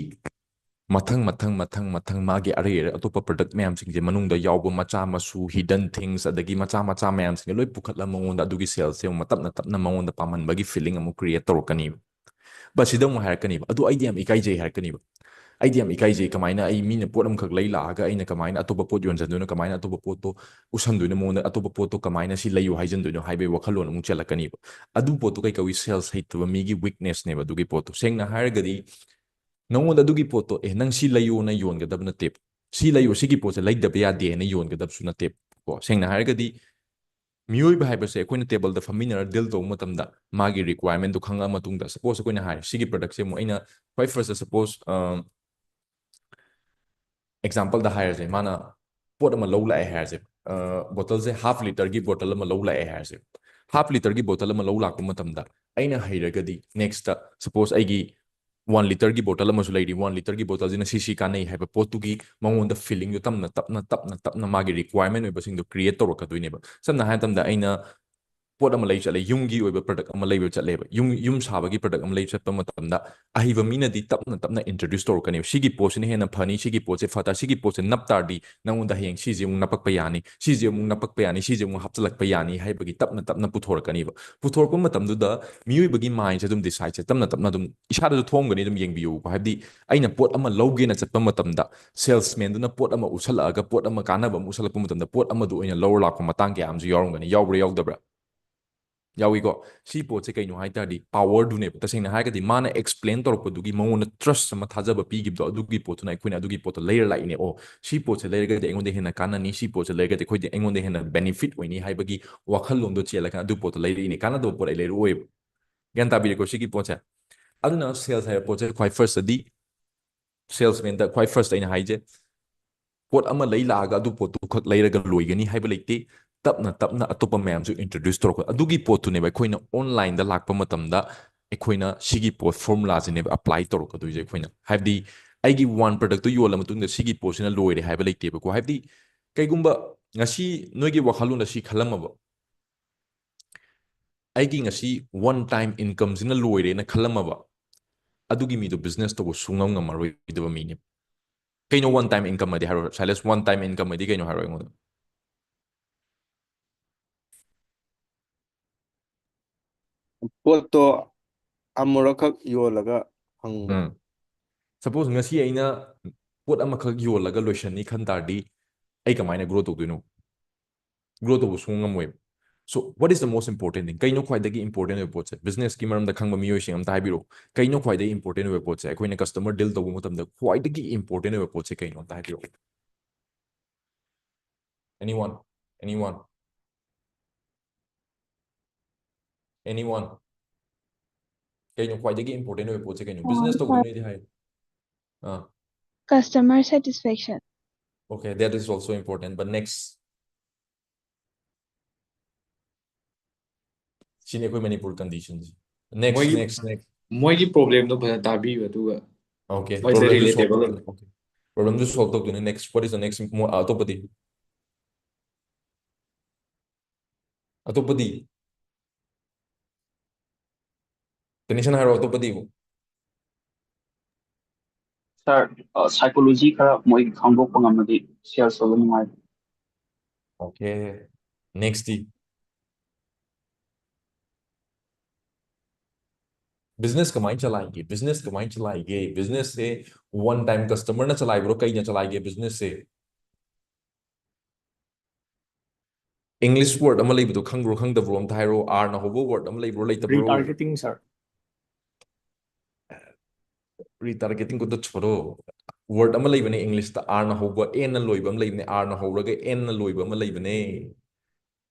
ꯃꯊꯪ, ꯃꯊꯪ, ꯃꯊꯪ, ꯃꯊꯪ ꯃꯥꯒꯤ ꯑꯔꯩ ꯑꯔꯩ ꯑꯇꯣꯞꯄ ꯄ꯭ꯔꯗꯛ ꯃꯌꯥꯝꯁꯤꯡꯁꯦ, ꯃꯅꯨꯡꯗ ꯌꯥꯎꯕ ꯃꯆꯥ ꯃꯁꯨ, hidden things, ꯑꯗꯒꯤ ꯃꯆꯥ ꯃꯆꯥ ꯃꯌꯥꯝꯁꯤꯡꯁꯦ ꯂꯣꯏ ꯄꯨꯈꯠꯂ ꯃꯉꯣꯟꯗ ꯑꯗꯨꯒꯤ ꯁꯦꯜꯁꯁꯦ ꯑꯃꯨꯛ ꯇꯞꯅ ꯇꯞꯅ ꯃꯉꯣꯟꯗ ꯄꯥꯝꯍꯟꯕꯒꯤ ꯐꯤꯂꯤꯡ ꯑꯃꯨꯛ ꯀ꯭ꯔꯤꯌꯦꯠ ꯇꯧꯔꯛꯀꯅꯤꯕ꯫ ꯕꯠ ꯁꯤꯗ ꯑꯃꯨꯛ ꯍꯥꯏꯔꯛꯀꯅꯤꯕ, "ꯑꯗꯨ ꯑꯩꯗꯤ ꯌꯥꯝ ꯏꯀꯥꯏꯖꯩ" ꯍꯥꯏꯔꯛꯀꯅꯤꯕ꯫ "ꯑꯩꯗꯤ ꯌꯥꯝ ꯏꯀꯥꯏꯖꯩ, ꯀꯃꯥꯏꯅ ꯑꯩ, ꯃꯤꯅ ꯄꯣꯠ ꯑꯃꯈꯛ ꯂꯩ ꯂꯥꯛꯑꯒ ꯑꯩꯅ ꯀꯃꯥꯏꯅ ꯑꯇꯣꯞꯄ ꯄꯣꯠ ꯌꯣꯟꯁꯤꯟꯗꯣꯏꯅꯣ, ꯀꯃꯥꯏꯅ ꯑꯇꯣꯞꯄ ꯄꯣꯠꯇꯣ ꯎꯁꯟꯗꯣꯏꯅꯣ ꯃꯉꯣꯟꯗ, ꯑꯇꯣꯞꯄ ꯄꯣꯠꯇꯣ ꯀꯃꯥꯏꯅ ꯁꯤ ꯂꯩꯌꯨ ꯍꯥꯏꯖꯟꯗꯣꯏꯅꯣ" ꯍꯥꯏꯕꯒꯤ ꯋꯥꯈꯜꯂꯣꯟ ꯑꯃꯨꯛ ꯆꯦꯜꯂꯛꯀꯅꯤꯕ꯫ ꯑꯗꯨ ꯄꯣꯠꯇꯣ ꯀꯩ ꯀꯧꯏ? ꯁꯦꯜꯁ ꯍꯩꯇꯕ ꯃꯤꯒꯤ ꯋꯤꯛꯅꯦꯁꯅꯦꯕ ꯑꯗꯨꯒꯤ ꯄꯣꯠꯇꯣ꯫ ꯁꯦꯡꯅ ꯍꯥꯏꯔꯒꯗꯤ ꯅꯪꯉꯣꯟꯗ ꯑꯗꯨꯒꯤ ꯄꯣꯠꯇꯣ, "ꯑꯦ, ꯅꯪ ꯁꯤ ꯂꯩꯌꯣꯅ ꯌꯣꯟꯒꯗꯕ ꯅꯠꯇꯦꯕ, ꯁꯤ ꯂꯩꯌꯣ, ꯁꯤꯒꯤ ꯄꯣꯠꯁꯦ ꯂꯩꯗꯕ ꯌꯥꯗꯦ" ꯍꯥꯏꯅ ꯌꯣꯟꯒꯗꯕꯁꯨ ꯅꯠꯇꯦꯕ꯫ ꯀꯣ, ꯁꯦꯡꯅ ꯍꯥꯏꯔꯒꯗꯤ ꯃꯤꯑꯣꯏꯕ ꯍꯥꯏꯕꯁꯦ ꯑꯩꯈꯣꯏꯅ ꯇꯦꯕꯜꯗ ꯐꯝꯃꯤꯟꯅꯔ ꯗꯤꯜ ꯇꯧꯕ ꯃꯇꯝꯗ ꯃꯥꯒꯤ ꯔꯤꯀ꯭ꯋꯥꯏꯔꯃꯦꯟꯗꯨ ꯈꯪꯉꯛꯑ ꯃꯇꯨꯡꯗ, ꯁꯄꯣꯁ ꯑꯩꯈꯣꯏꯅ ꯍꯥꯏꯔꯦ, ꯁꯤꯒꯤ ꯄ꯭ꯔꯗꯛꯁꯦ ꯑꯃꯨꯛ ꯑꯩꯅ ꯈ꯭ꯋꯥꯏ ꯐꯥꯔꯁꯇ, ꯁꯄꯣꯁ ꯑꯦꯛꯖꯥꯝꯄꯜꯗ ꯍꯥꯏꯔꯁꯦ, ꯃꯥꯅ ꯄꯣꯠ ꯑꯃ ꯂꯧ ꯂꯥꯛꯑꯦ ꯍꯥꯏꯔꯁꯦ, ꯕꯣꯇꯜꯁꯦ ꯍꯥꯐ ꯂꯤꯇꯔꯒꯤ ꯕꯣꯇꯜ ꯑꯃ ꯂꯧ ꯂꯥꯛꯑꯦ ꯍꯥꯏꯔꯁꯦ, ꯍꯥꯐ ꯂꯤꯇꯔꯒꯤ ꯕꯣꯇꯜ ꯑꯃ ꯂꯧ ꯂꯥꯛꯄ ꯃꯇꯝꯗ ꯑꯩꯅ ꯍꯩꯔꯒꯗꯤ ꯅꯦꯛꯁꯇ, ꯁꯄꯣꯁ ꯑꯩꯒꯤ ꯋꯥꯟ ꯂꯤꯇꯔꯒꯤ ꯕꯣꯇꯜ ꯑꯃꯁꯨ ꯂꯩꯔꯤ, ꯋꯥꯟ ꯂꯤꯇꯔꯒꯤ ꯕꯣꯇꯜꯁꯤꯅ ꯁꯤ ꯁꯤ ꯀꯥꯟꯅꯩ ꯍꯥꯏꯕ ꯄꯣꯠꯇꯨꯒꯤ ꯃꯉꯣꯟꯗ ꯐꯤꯂꯤꯡꯗꯣ ꯇꯞꯅ ꯇꯞꯅ ꯇꯞꯅ ꯇꯞꯅ ꯃꯥꯒꯤ ꯔꯤꯀ꯭ꯋꯥꯏꯔꯃꯦꯟ ꯑꯣꯏꯕꯁꯤꯡꯗꯣ ꯀ꯭ꯔꯤꯌꯦꯠ ꯇꯧꯔꯛꯀꯗꯣꯏꯅꯦꯕ꯫ ꯁꯝꯅ ꯍꯥꯏ ꯃꯇꯝꯗ ꯑꯩꯅ ꯄꯣꯠ ꯑꯃ ꯂꯩ ꯆꯠꯂꯦ, ꯌꯨꯝꯒꯤ ꯑꯣꯏꯕ ꯄ꯭ꯔꯗꯛ ꯑꯃ ꯂꯩꯕ ꯆꯠꯂꯦꯕ, ꯌꯨꯝ ꯌꯨꯝ ꯁꯥꯕꯒꯤ ꯄ꯭ꯔꯗꯛ ꯑꯃ ꯂꯩꯕ ꯆꯠꯄ ꯃꯇꯝꯗ ꯑꯍꯩꯕ ꯃꯤꯅꯗꯤ ꯇꯞꯅ ꯇꯞꯅ ꯏꯟꯇ꯭ꯔꯣꯗ꯭ꯌꯨꯁ ꯇꯧꯔꯛꯀꯅꯦꯕ, "ꯁꯤꯒꯤ ꯄꯣꯠꯁꯤꯅ ꯍꯦꯟꯅ ꯐꯅꯤ, ꯁꯤꯒꯤ ꯄꯣꯠꯁꯦ ꯐ ꯇꯥ-, ꯁꯤꯒꯤ ꯄꯣꯠꯁꯦ ꯅꯞ ꯇꯥꯔꯗꯤ ꯅꯪꯉꯣꯟꯗ ꯍꯌꯦꯡ ꯁꯤꯁꯦ ꯑꯃꯨꯛ ꯅꯞꯄꯛꯄ ꯌꯥꯅꯤ, ꯁꯤꯁꯦ ꯑꯃꯨꯛ ꯅꯞꯄꯛꯄ ꯌꯥꯅꯤ, ꯁꯤꯁꯦ ꯑꯃꯨꯛ ꯍꯥꯞꯆꯤꯜꯂꯛꯄ ꯌꯥꯅꯤ" ꯍꯥꯏꯕꯒꯤ ꯇꯞꯅ ꯇꯞꯅ ꯄꯨꯊꯣꯔꯛꯀꯅꯤꯕ꯫ ꯄꯨꯊꯣꯔꯛꯄ ꯃꯇꯝꯗꯨꯗ ꯃꯤꯑꯣꯏꯕꯒꯤ ꯃꯥꯏꯟꯁꯦ ꯑꯗꯨꯝ, ꯗꯤꯁꯥꯏꯠꯁꯦ ꯇꯞꯅ ꯇꯞꯅ ꯑꯗꯨꯝ ꯏꯁꯥꯗꯁꯨ ꯊꯣꯛꯑꯝꯒꯅꯤ, ꯑꯗꯨꯝ ꯌꯦꯡꯕꯤꯌꯨꯀꯣ꯫ ꯍꯥꯏꯕꯗꯤ ꯑꯩꯅ ꯄꯣꯠ ꯑꯃ ꯂꯧꯒꯦꯅ ꯆꯠꯄ ꯃꯇꯝꯗ ꯁꯦꯜꯁꯃꯦꯟꯗꯨꯅ ꯄꯣꯠ ꯑꯃ ꯎꯠꯁꯜꯂꯛꯑꯒ, ꯄꯣꯠ ꯑꯃ ꯀꯥꯟꯅꯕ ꯑꯃ ꯎꯠꯁꯜꯂꯛꯄ ꯃꯇꯝꯗ ꯄꯣꯠ ꯑꯃꯗꯨ ꯑꯣꯏꯅ ꯂꯧꯔ ꯂꯥꯛꯄ ꯃꯇꯥꯡ ꯀꯌꯥ ꯑꯃꯁꯨ ꯌꯥꯎꯔꯝꯒꯅꯤ꯫ ꯌꯥꯎꯕ꯭ꯔꯥ ꯌꯥꯎꯗꯕ꯭ꯔꯥ? ꯌꯥꯎꯏꯀꯣ꯫ ꯁꯤ ꯄꯣꯠꯁꯦ ꯀꯩꯅꯣ ꯍꯥꯏ ꯇꯥꯔꯗꯤ ꯄꯥꯋꯔꯗꯨꯅꯦꯕ꯫ ꯇꯁꯦꯡꯅ ꯍꯥꯏꯔꯒꯗꯤ ꯃꯥꯅ ꯑꯦꯛꯁꯄ꯭ꯂꯦꯟ ꯇꯧꯔꯛꯄꯗꯨꯒꯤ, ꯃꯉꯣꯟꯗ ꯇ꯭ꯔꯁ ꯑꯃ, ꯊꯥꯖꯕ ꯄꯤꯈꯤꯕꯗꯣ, ꯑꯗꯨꯒꯤ ꯄꯣꯠꯇꯨꯅ ꯑꯩꯈꯣꯏꯅ ꯑꯗꯨꯒꯤ ꯄꯣꯠꯇꯣ ꯂꯩꯔ ꯂꯥꯛꯏꯅꯦ꯫ "ꯑꯣ, ꯁꯤ ꯄꯣꯠꯁꯦ ꯂꯩꯔꯒꯗꯤ ꯑꯩꯉꯣꯟꯗ ꯍꯦꯟꯅ ꯀꯥꯟꯅꯅꯤ, ꯁꯤ ꯄꯣꯠꯁꯦ ꯂꯩꯔꯒꯗꯤ ꯑꯩꯈꯣꯏꯗꯤ, ꯑꯩꯉꯣꯟꯗ ꯍꯦꯟꯅ ꯕꯦꯅꯤꯐꯤꯠ ꯑꯣꯏꯅꯤ" ꯍꯥꯏꯕꯒꯤ ꯋꯥꯈꯜꯂꯣꯟꯗꯣ ꯆꯦꯜꯂꯀꯥꯟꯗ ꯑꯗꯨ ꯄꯣꯠꯇꯣ ꯂꯩꯔꯛꯏꯅꯦ꯫ ꯀꯥꯟꯅꯗꯕ ꯄꯣꯠ ꯑꯩ ꯂꯩꯔꯛꯑꯣꯏꯕ꯫ ꯒ꯭ꯌꯥꯟ ꯇꯥꯕꯤꯔꯦꯀꯣ ꯁꯤꯒꯤ ꯄꯣꯠꯁꯦ? ꯑꯗꯨꯅ ꯁꯦꯜꯁ ꯍꯥꯏꯕ ꯄꯣꯠꯁꯦ ꯈ꯭ꯋꯥꯏ ꯐꯥꯔꯁꯇꯗꯤ, ꯁꯦꯜꯁꯃꯦꯟꯗ ꯈ꯭ꯋꯥꯏ ꯐꯥꯔꯁꯇ ꯑꯩꯅ ꯍꯥꯏꯁꯦ, ꯄꯣꯠ ꯑꯃ ꯂꯩ ꯂꯥꯛꯑꯒ ꯑꯗꯨ ꯄꯣꯠꯇꯨ ꯈꯛ ꯂꯩꯔꯒ ꯂꯣꯏꯒꯅꯤ ꯍꯥꯏꯕ ꯂꯩꯇꯦ꯫ ꯇꯞꯅ ꯇꯞꯅ ꯑꯇꯣꯞꯄ ꯃꯌꯥꯝꯁꯨ ꯏꯟꯇ꯭ꯔꯣꯗ꯭ꯌꯨꯁ ꯇꯧꯔꯛꯄ, ꯑꯗꯨꯒꯤ ꯄꯣꯠꯇꯨꯅꯦꯕ ꯑꯩꯈꯣꯏꯅ ꯑꯣꯟꯂꯥꯏꯟꯗ ꯂꯥꯛꯄ ꯃꯇꯝꯗ ꯑꯩꯈꯣꯏꯅ ꯁꯤꯒꯤ ꯄꯣꯠ ꯐꯣꯔꯃꯨꯂꯥꯁꯤꯅꯦꯕ ꯑꯦꯄ꯭ꯂꯥꯏ ꯇꯧꯔꯛꯀꯗꯣꯏꯁꯦ꯫ ꯑꯩꯈꯣꯏꯅ ꯍꯥꯏꯕꯗꯤ ꯑꯩꯒꯤ ꯋꯥꯟ ꯄ꯭ꯔꯗꯛꯇꯨ ꯌꯣꯜꯂ ꯃꯇꯨꯡꯗ ꯁꯤꯒꯤ ꯄꯣꯠꯁꯤꯅ ꯂꯣꯏꯔꯦ ꯍꯥꯏꯕ ꯂꯩꯇꯦꯕꯀꯣ꯫ ꯍꯥꯏꯕꯗꯤ ꯀꯩꯒꯨꯝꯕ ꯉꯁꯤ ꯅꯣꯏꯒꯤ ꯋꯥꯈꯜꯂꯣꯟꯗ ꯁꯤ ꯈꯜꯂꯝꯃꯕ, "ꯑꯩꯒꯤ ꯉꯁꯤ ꯋꯥꯟ ꯇꯥꯏꯝ ꯏꯟꯀꯝꯁꯤꯅ ꯂꯣꯏꯔꯦꯅ" ꯈꯜꯂꯝꯃꯕ, ꯑꯗꯨꯒꯤ ꯃꯤꯗꯣ ꯕꯤꯖꯤꯅꯦꯁ ꯇꯧꯕ ꯁꯨꯡꯉꯝ ꯉꯝꯃꯔꯣꯏꯗꯕ ꯃꯤꯅꯦꯕ꯫ ꯀꯩꯅꯣ ꯋꯥꯟ ꯇꯥꯏꯝ ꯏꯟꯀꯝ ꯍꯥꯏꯗꯤ? ꯍꯥꯏꯔꯣ, ꯁꯥꯏꯂꯦꯁ, ꯋꯥꯟ ꯇꯥꯏꯝ ꯏꯟꯀꯝ ꯍꯥꯏꯗꯤ ꯀꯩꯅꯣ ꯍꯥꯏꯔꯣ ꯑꯩꯉꯣꯟꯗ꯫ ꯄꯣꯠꯇꯣ ꯑꯃꯨꯔꯛꯈꯛ ꯌꯣꯜꯂꯒ ꯐꯪꯕ꯫ ꯎꯝ꯫ ꯁꯄꯣꯁ ꯉꯁꯤ ꯑꯩꯅ ꯄꯣꯠ ꯑꯃꯈꯛ ꯌꯣꯜꯂꯒ ꯂꯣꯏꯁꯟꯅꯤ ꯈꯟ ꯇꯥꯔꯗꯤ ꯑꯩ ꯀꯃꯥꯏꯅ ꯒ꯭ꯔꯣ ꯇꯧꯗꯣꯏꯅꯣ? ꯒ꯭ꯔꯣ ꯇꯧꯕ ꯁꯨꯡꯉꯝ ꯉꯝꯃꯣꯏꯕ꯫ So what is the most important thing? ꯀꯩꯅꯣ ꯈ꯭ꯋꯥꯏꯗꯒꯤ important ꯑꯣꯏꯕ ꯄꯣꯠꯁꯦ? Businessꯀꯤ ꯃꯔꯝꯗ ꯈꯪꯕ ꯃꯤꯑꯣꯏꯁꯤꯡ ꯑꯝꯇ ꯍꯥꯏꯕꯤꯔꯛꯑꯣ꯫ ꯀꯩꯅꯣ ꯈ꯭ꯋꯥꯏꯗꯒꯤ important ꯑꯣꯏꯕ ꯄꯣꯠꯁꯦ? ꯑꯩꯈꯣꯏꯅ customer deal ꯇꯧꯕ ꯃꯇꯝꯗ ꯈ꯭ꯋꯥꯏꯗꯒꯤ important ꯑꯣꯏꯕ ꯄꯣꯠꯁꯦ ꯀꯩꯅꯣ? ꯑꯝꯇ ꯍꯥꯏꯕꯤꯔꯛꯑꯣ꯫ Anyone? Anyone? Anyone? ꯀꯩꯅꯣ ꯈ꯭ꯋꯥꯏꯗꯒꯤ important ꯑꯣꯏꯕ ꯄꯣꯠꯁꯦ ꯀꯩꯅꯣ? Business ꯇꯧꯗꯣꯏꯅꯣꯗꯤ high. Ah. Customer satisfaction. Okay, that is also important. But next. ꯁꯤꯅꯤ ꯑꯩꯈꯣꯏ ꯃꯅꯤꯄꯨꯔ conditionꯁꯦ꯫ Next, ꯃꯣꯏꯒꯤ next, next. ꯃꯣꯏꯒꯤ problemꯗꯣ ꯐꯖꯅ ꯇꯥꯕꯤꯌꯨ, ꯑꯗꯨꯒ Okay, ꯃꯣꯏꯗ problemꯗꯨ solve relatable ꯇꯧꯗꯣꯏꯅꯤ꯫ Okay. Problemꯗꯨ solve ꯇꯧꯗꯣꯏꯅꯤ꯫ Next, what is the next? ꯃꯣ-, ꯑꯇꯣꯞꯄꯗꯤ? ꯑꯇꯣꯞꯄꯗꯤ? Tension ꯍꯥꯏꯔꯣ, ꯑꯇꯣꯞꯄꯗꯤ? Sir, psychology ꯈꯔ ꯃꯣꯏ ꯈꯪꯗꯣꯛꯄ ꯉꯝꯃꯗꯤ sales ꯇꯧꯕ ꯅꯨꯡꯉꯥꯏ꯫ Okay. Nextꯇꯤ? Business ꯀꯃꯥꯏꯅ ꯆꯂꯥꯏꯒꯦ? Business ꯀꯃꯥꯏꯅ ꯆꯂꯥꯏꯒꯦ? Businessꯁꯦ one time customerꯅ ꯆꯂꯥꯏꯕ꯭ꯔꯣ? ꯀꯩꯅ ꯆꯂꯥꯏꯒꯦ businessꯁꯦ? English word ꯑꯃ ꯂꯩꯕꯗꯣ ꯈꯪꯕ꯭ꯔꯣ ꯈꯪꯗꯕ꯭ꯔꯣ? ꯑꯝꯇ ꯍꯥꯏꯔꯣ꯫ R ꯅ ꯍꯧꯕ word ꯑꯃ ꯂꯩꯕ꯭ꯔꯣ ꯂꯩꯇꯕ꯭ꯔꯣ? Retargeting, sir. Retargeting ꯀꯣꯗ ꯁꯣꯔꯣ꯫ Word ꯑꯃ ꯂꯩꯕꯅꯦ Englishꯇ, R ꯅ ꯍꯧꯕ, N ꯅ ꯂꯣꯏꯕ ꯑꯃ ꯂꯩꯕꯅꯦ, R ꯅ ꯍꯧꯔꯒ N ꯅ ꯂꯣꯏꯕ ꯑꯃ ꯂꯩꯕꯅꯦ꯫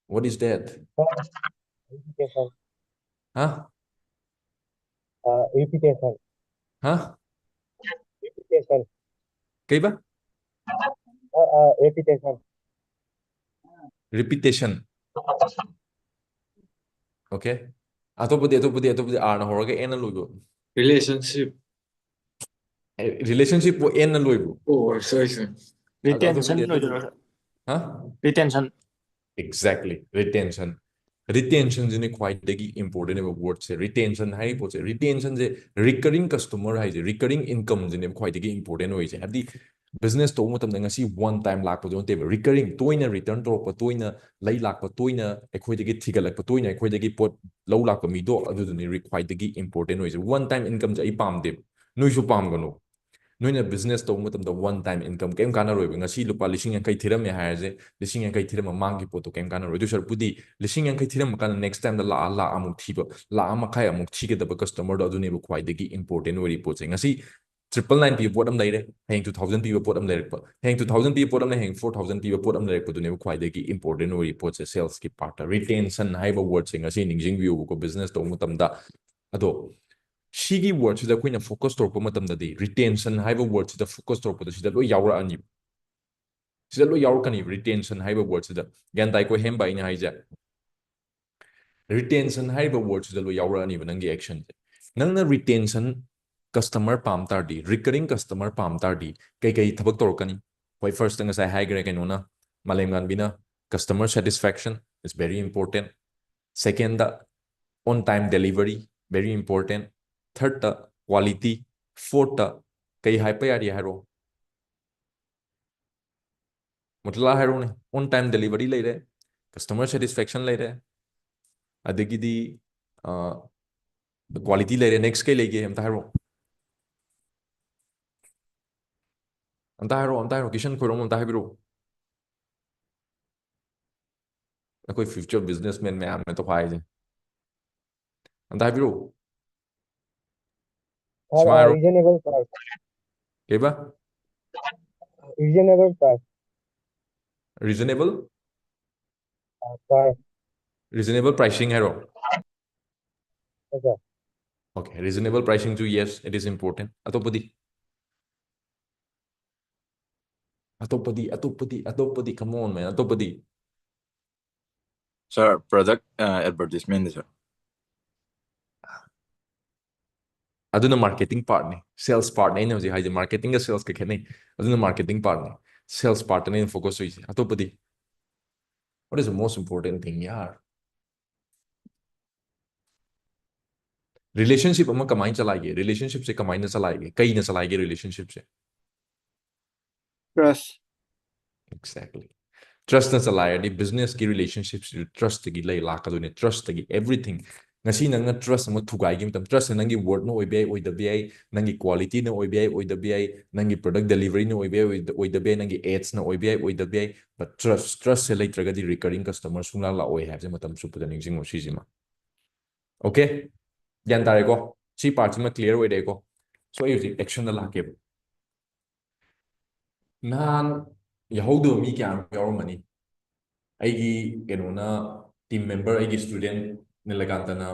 What is that? Reputation. ꯍꯥ? Uh, reputation. ꯍꯥ? Reputation. ꯀꯩꯕ? Uh, uh, reputation. Repetition. Okay. ꯑꯇꯣꯞꯄꯗꯤ, ꯑꯇꯣꯞꯄꯗꯤ, ꯑꯇꯣꯞꯄꯗꯤ R ꯅ ꯍꯧꯔꯒ N ꯅ ꯂꯣꯏꯕ꯫ Relationship. ꯑꯦ, relationship ꯄꯨ N ꯅ ꯂꯣꯏꯕ꯭ꯔꯣ? Oh, sorry, sorry. ꯑꯗꯣ Retention ꯑꯇꯣꯞꯄꯗꯤ, ꯑꯇꯣꯞꯄ ꯑꯣꯏꯗꯣꯏꯔꯣ? ꯍꯥ? Retention. Exactly, retention. Retentionꯁꯤꯅꯦ ꯈ꯭ꯋꯥꯏꯗꯒꯤ important ꯑꯣꯏꯕ wordꯁꯦ꯫ Retention ꯍꯥꯏꯔꯤꯕ ꯄꯣꯠꯁꯦ, retentionꯁꯦ recurring customer ꯍꯥꯏꯁꯦ, recurring incomeꯁꯤꯅꯦꯕ ꯈ꯭ꯋꯥꯏꯗꯒꯤ important ꯑꯣꯏꯔꯤꯁꯦ꯫ ꯍꯥꯏꯕꯗꯤ business ꯇꯧꯕ ꯃꯇꯝꯗ ꯉꯁꯤ one time ꯂꯥꯛꯄꯗꯣ ꯅꯠꯇꯦꯕ, recurring, ꯇꯣꯏꯅ return ꯇꯧꯔꯛꯄ, ꯇꯣꯏꯅ ꯂꯩ ꯂꯥꯛꯄ, ꯇꯣꯏꯅ ꯑꯩꯈꯣꯏꯗꯒꯤ ꯊꯤꯒꯠꯂꯛꯄ, ꯇꯣꯏꯅ ꯑꯩꯈꯣꯏꯗꯒꯤ ꯄꯣꯠ ꯂꯧ ꯂꯥꯛꯄ ꯃꯤꯗꯣ, ꯑꯗꯨꯗꯨꯅꯤ ꯔꯤ-, ꯈ꯭ꯋꯥꯏꯗꯒꯤ important ꯑꯣꯏꯔꯤꯁꯦ꯫ One time incomeꯁꯦ ꯑꯩ ꯄꯥꯝꯗꯦꯕ, ꯅꯣꯏꯁꯨ ꯄꯥꯝꯒꯅꯨ꯫ ꯅꯣꯏꯅ business ꯇꯧꯕ ꯃꯇꯝꯗ one time income ꯀꯩꯝ ꯀꯥꯟꯅꯔꯣꯏꯕ꯫ ꯉꯁꯤ ꯂꯨꯄꯥ ꯂꯤꯁꯤꯡ ꯌꯥꯡꯈꯩ ꯊꯤꯔꯝꯃꯦ ꯍꯥꯏꯔꯁꯦ, ꯂꯤꯁꯤꯡ ꯌꯥꯡꯈꯩ ꯊꯤꯔꯝꯕ ꯃꯥꯡꯈꯤ ꯄꯣꯠꯇꯣ ꯀꯩꯝ ꯀꯥꯟꯅꯔꯣꯏ꯫ ꯑꯗꯨ ꯁꯔꯨꯛꯄꯨꯗꯤ ꯂꯤꯁꯤꯡ ꯌꯥꯡꯈꯩ ꯊꯤꯔꯝꯕ ꯀꯥꯟꯗ next time ꯗ ꯂꯥꯛꯑ ꯂꯥꯛ ꯑꯃꯨꯛ ꯊꯤꯕ, ꯂꯥꯛ ꯑꯃ ꯃꯈꯥꯏ ꯑꯃꯨꯛ ꯊꯤꯒꯗꯕ customer ꯗꯣ, ꯑꯗꯨꯅꯦꯕ ꯈ꯭ꯋꯥꯏꯗꯒꯤ important ꯑꯣꯏꯔꯤ ꯄꯣꯠꯁꯦ꯫ ꯉꯁꯤ triple nine ꯄꯤꯕ ꯄꯣꯠ ꯑꯃ ꯂꯩꯔꯦ, ꯍꯌꯦꯡ two thousand ꯄꯤꯕ ꯄꯣꯠ ꯑꯃ ꯂꯩꯔꯛꯄ, ꯍꯌꯦꯡ two thousand ꯄꯤꯕ ꯄꯣꯠ ꯑꯃꯅ ꯍꯌꯦꯡ four thousand ꯄꯤꯕ ꯄꯣꯠ ꯑꯃ ꯂꯩꯔꯛꯄꯗꯨꯅꯦꯕ ꯈ꯭ꯋꯥꯏꯗꯒꯤ important ꯑꯣꯏꯔꯤ ꯄꯣꯠꯁꯦ sales ꯀꯤ part ꯇ꯫ Retention ꯍꯥꯏꯕ word ꯁꯦ ꯉꯁꯤ ꯅꯤꯡꯁꯤꯡꯕꯤꯌꯨꯕꯀꯣ business ꯇꯧꯕ ꯃꯇꯝꯗ꯫ ꯑꯗꯣ ꯁꯤꯒꯤ word ꯁꯤꯗ ꯑꯩꯈꯣꯏꯅ focus ꯇꯧꯔꯛꯄ ꯃꯇꯝꯗꯗꯤ, retention ꯍꯥꯏꯕ word ꯁꯤꯗ focus ꯇꯧꯔꯛꯄꯗ ꯁꯤꯗ ꯂꯣꯏ ꯌꯥꯎꯔꯛꯑꯅꯤꯕ꯫ ꯁꯤꯗ ꯂꯣꯏ ꯌꯥꯎꯔꯛꯀꯅꯤꯕ retention ꯍꯥꯏꯕ word ꯁꯤꯗ꯫ ꯒ꯭ꯌꯥꯟ ꯇꯥꯏꯀꯣ ꯍꯦꯝꯕ ꯑꯩꯅ ꯍꯥꯏꯁꯦ? Retention ꯍꯥꯏꯔꯤꯕ word ꯁꯤꯗ ꯂꯣꯏ ꯌꯥꯎꯔꯛꯑꯅꯤꯕ ꯅꯪꯒꯤ action ꯁꯦ꯫ ꯅꯪꯅ retention customer ꯄꯥꯝ ꯇꯥꯔꯗꯤ, recurring customer ꯄꯥꯝ ꯇꯥꯔꯗꯤ ꯀꯩꯀꯩ ꯊꯕꯛ ꯇꯧꯔꯛꯀꯅꯤ? ꯍꯣꯏ, first ꯇ ꯉꯁꯥꯏ ꯍꯥꯏꯈ꯭ꯔꯦ ꯀꯩꯅꯣꯅ, ꯃꯥꯂꯦꯝꯉꯥꯟꯕꯤꯅ, customer satisfaction is very important꯫ Second the on time delivery, very important꯫ Third ꯇ quality꯫ Fourth ꯇ ꯀꯩ ꯍꯥꯏꯄ ꯌꯥꯔꯤ ꯍꯥꯏꯔꯣ? ꯃꯨꯔꯇꯂꯥ ꯍꯥꯏꯔꯣꯅꯦ꯫ On time delivery ꯂꯩꯔꯦ, customer satisfaction ꯂꯩꯔꯦ, ꯑꯗꯒꯤꯗꯤ quality ꯂꯩꯔꯦ꯫ Next ꯀꯩ ꯂꯩꯒꯦ ꯑꯝꯇ ꯍꯥꯏꯔꯣ꯫ ꯑꯝꯇ ꯍꯥꯏꯔꯣ, ꯑꯝꯇ ꯍꯥꯏꯔꯣ꯫ ꯀꯤꯁꯟ ꯈꯣꯏꯔꯣꯝ ꯑꯝꯇ ꯍꯥꯏꯕꯤꯔꯛꯑꯣ꯫ ꯑꯩꯈꯣꯏ future businessman ꯃꯌꯥꯝꯅ ꯇꯧꯈꯥꯏꯁꯦ꯫ ꯑꯝꯇ ꯍꯥꯏꯕꯤꯔꯛꯑꯣ꯫ Sir, ꯁꯨꯃꯥꯏꯅ uh, reasonable price. ꯀꯩꯕ? Reasonable price. Reasonable? Uh, price. Reasonable pricing ꯍꯥꯏꯔꯣ? Okay. Okay, reasonable pricing ꯁꯨ yes, it is important. ꯑꯇꯣꯞꯄꯗꯤ? ꯑꯇꯣꯞꯄꯗꯤ, ꯑꯇꯣꯞꯄꯗꯤ, ꯑꯇꯣꯞꯄꯗꯤ, come on, man, ꯑꯇꯣꯞꯄꯗꯤ? Sir, product uh, advertisement, sir. ꯑꯗꯨꯅ marketing part ꯅꯤ, sales part ꯅꯤ꯫ ꯑꯩꯅ ꯍꯧꯖꯤꯛ ꯍꯥꯏꯁꯦ marketing ꯒ sales ꯀ ꯈꯦꯠꯅꯩ꯫ ꯑꯗꯨꯅ marketing part ꯅꯤ, sales part ꯇꯅꯤ ꯑꯩꯅ focus ꯇꯧꯔꯤꯁꯦ꯫ ꯑꯇꯣꯞꯄꯗꯤ? What is the most important thing, ꯌꯥꯔ? Relationship ꯑꯃ ꯀꯃꯥꯏꯅ ꯆꯂꯥꯏꯒꯦ? Relationship ꯁꯦ ꯀꯃꯥꯏꯅ ꯆꯂꯥꯏꯒꯦ? ꯀꯩꯅ ꯆꯂꯥꯏꯒꯦ relationship ꯁꯦ? Trust. Exactly. Trust ꯅ ꯆꯂꯥꯏꯔꯗꯤ business ꯀꯤ relationship ꯁꯤꯁꯨ trust ꯇꯒꯤ ꯂꯩ ꯂꯥꯛꯀꯗꯣꯏꯅꯦ꯫ Trust ꯇꯒꯤ everything꯫ ꯉꯁꯤ ꯅꯪꯅ trust ꯑꯃ ꯊꯨꯒꯥꯏꯈꯤꯕ ꯃꯇꯝ, trustꯁꯦ ꯅꯪꯒꯤ wordꯅ ꯑꯣꯏꯕ ꯌꯥꯏ, ꯑꯣꯏꯗꯕ ꯌꯥꯏ, ꯅꯪꯒꯤ qualityꯅ ꯑꯣꯏꯕ ꯌꯥꯏ, ꯑꯣꯏꯗꯕ ꯌꯥꯏ, ꯅꯪꯒꯤ product deliveryꯅ ꯑꯣꯏꯕ ꯌꯥꯏ, ꯑꯣꯏꯗ- ꯑꯣꯏꯗꯕ ꯌꯥꯏ, ꯅꯪꯒꯤ adsꯅ ꯑꯣꯏꯕ ꯌꯥꯏ, ꯑꯣꯏꯗꯕ ꯌꯥꯏ, but trust, trustꯁꯦ ꯂꯩꯇ꯭ꯔꯒꯗꯤ recurring customer ꯁꯨꯡꯂꯥꯛ ꯂꯥꯛꯑꯣꯏ ꯍꯥꯏꯕꯁꯦ ꯃꯇꯝ ꯆꯨꯞꯄꯗ ꯅꯤꯡꯁꯤꯡꯉꯣ ꯁꯤꯁꯤꯃ꯫ Okay? ꯒ꯭ꯌꯥꯟ ꯇꯥꯔꯦꯀꯣ? ꯁꯤ partꯁꯤꯃ clear ꯑꯣꯏꯔꯦꯀꯣ? So ꯑꯩ ꯍꯧꯖꯤꯛ actionꯗ ꯂꯥꯛꯀꯦꯕ꯫ ꯅꯍꯥꯟ ꯌꯥꯍꯧꯗꯕ ꯃꯤ ꯀꯌꯥ ꯑꯃ ꯌꯥꯎꯔꯝꯃꯅꯤ꯫ ꯑꯩꯒꯤ ꯀꯩꯅꯣꯅ, team member, ꯑꯩꯒꯤ student ꯅꯤꯂꯀꯥꯟꯇꯅ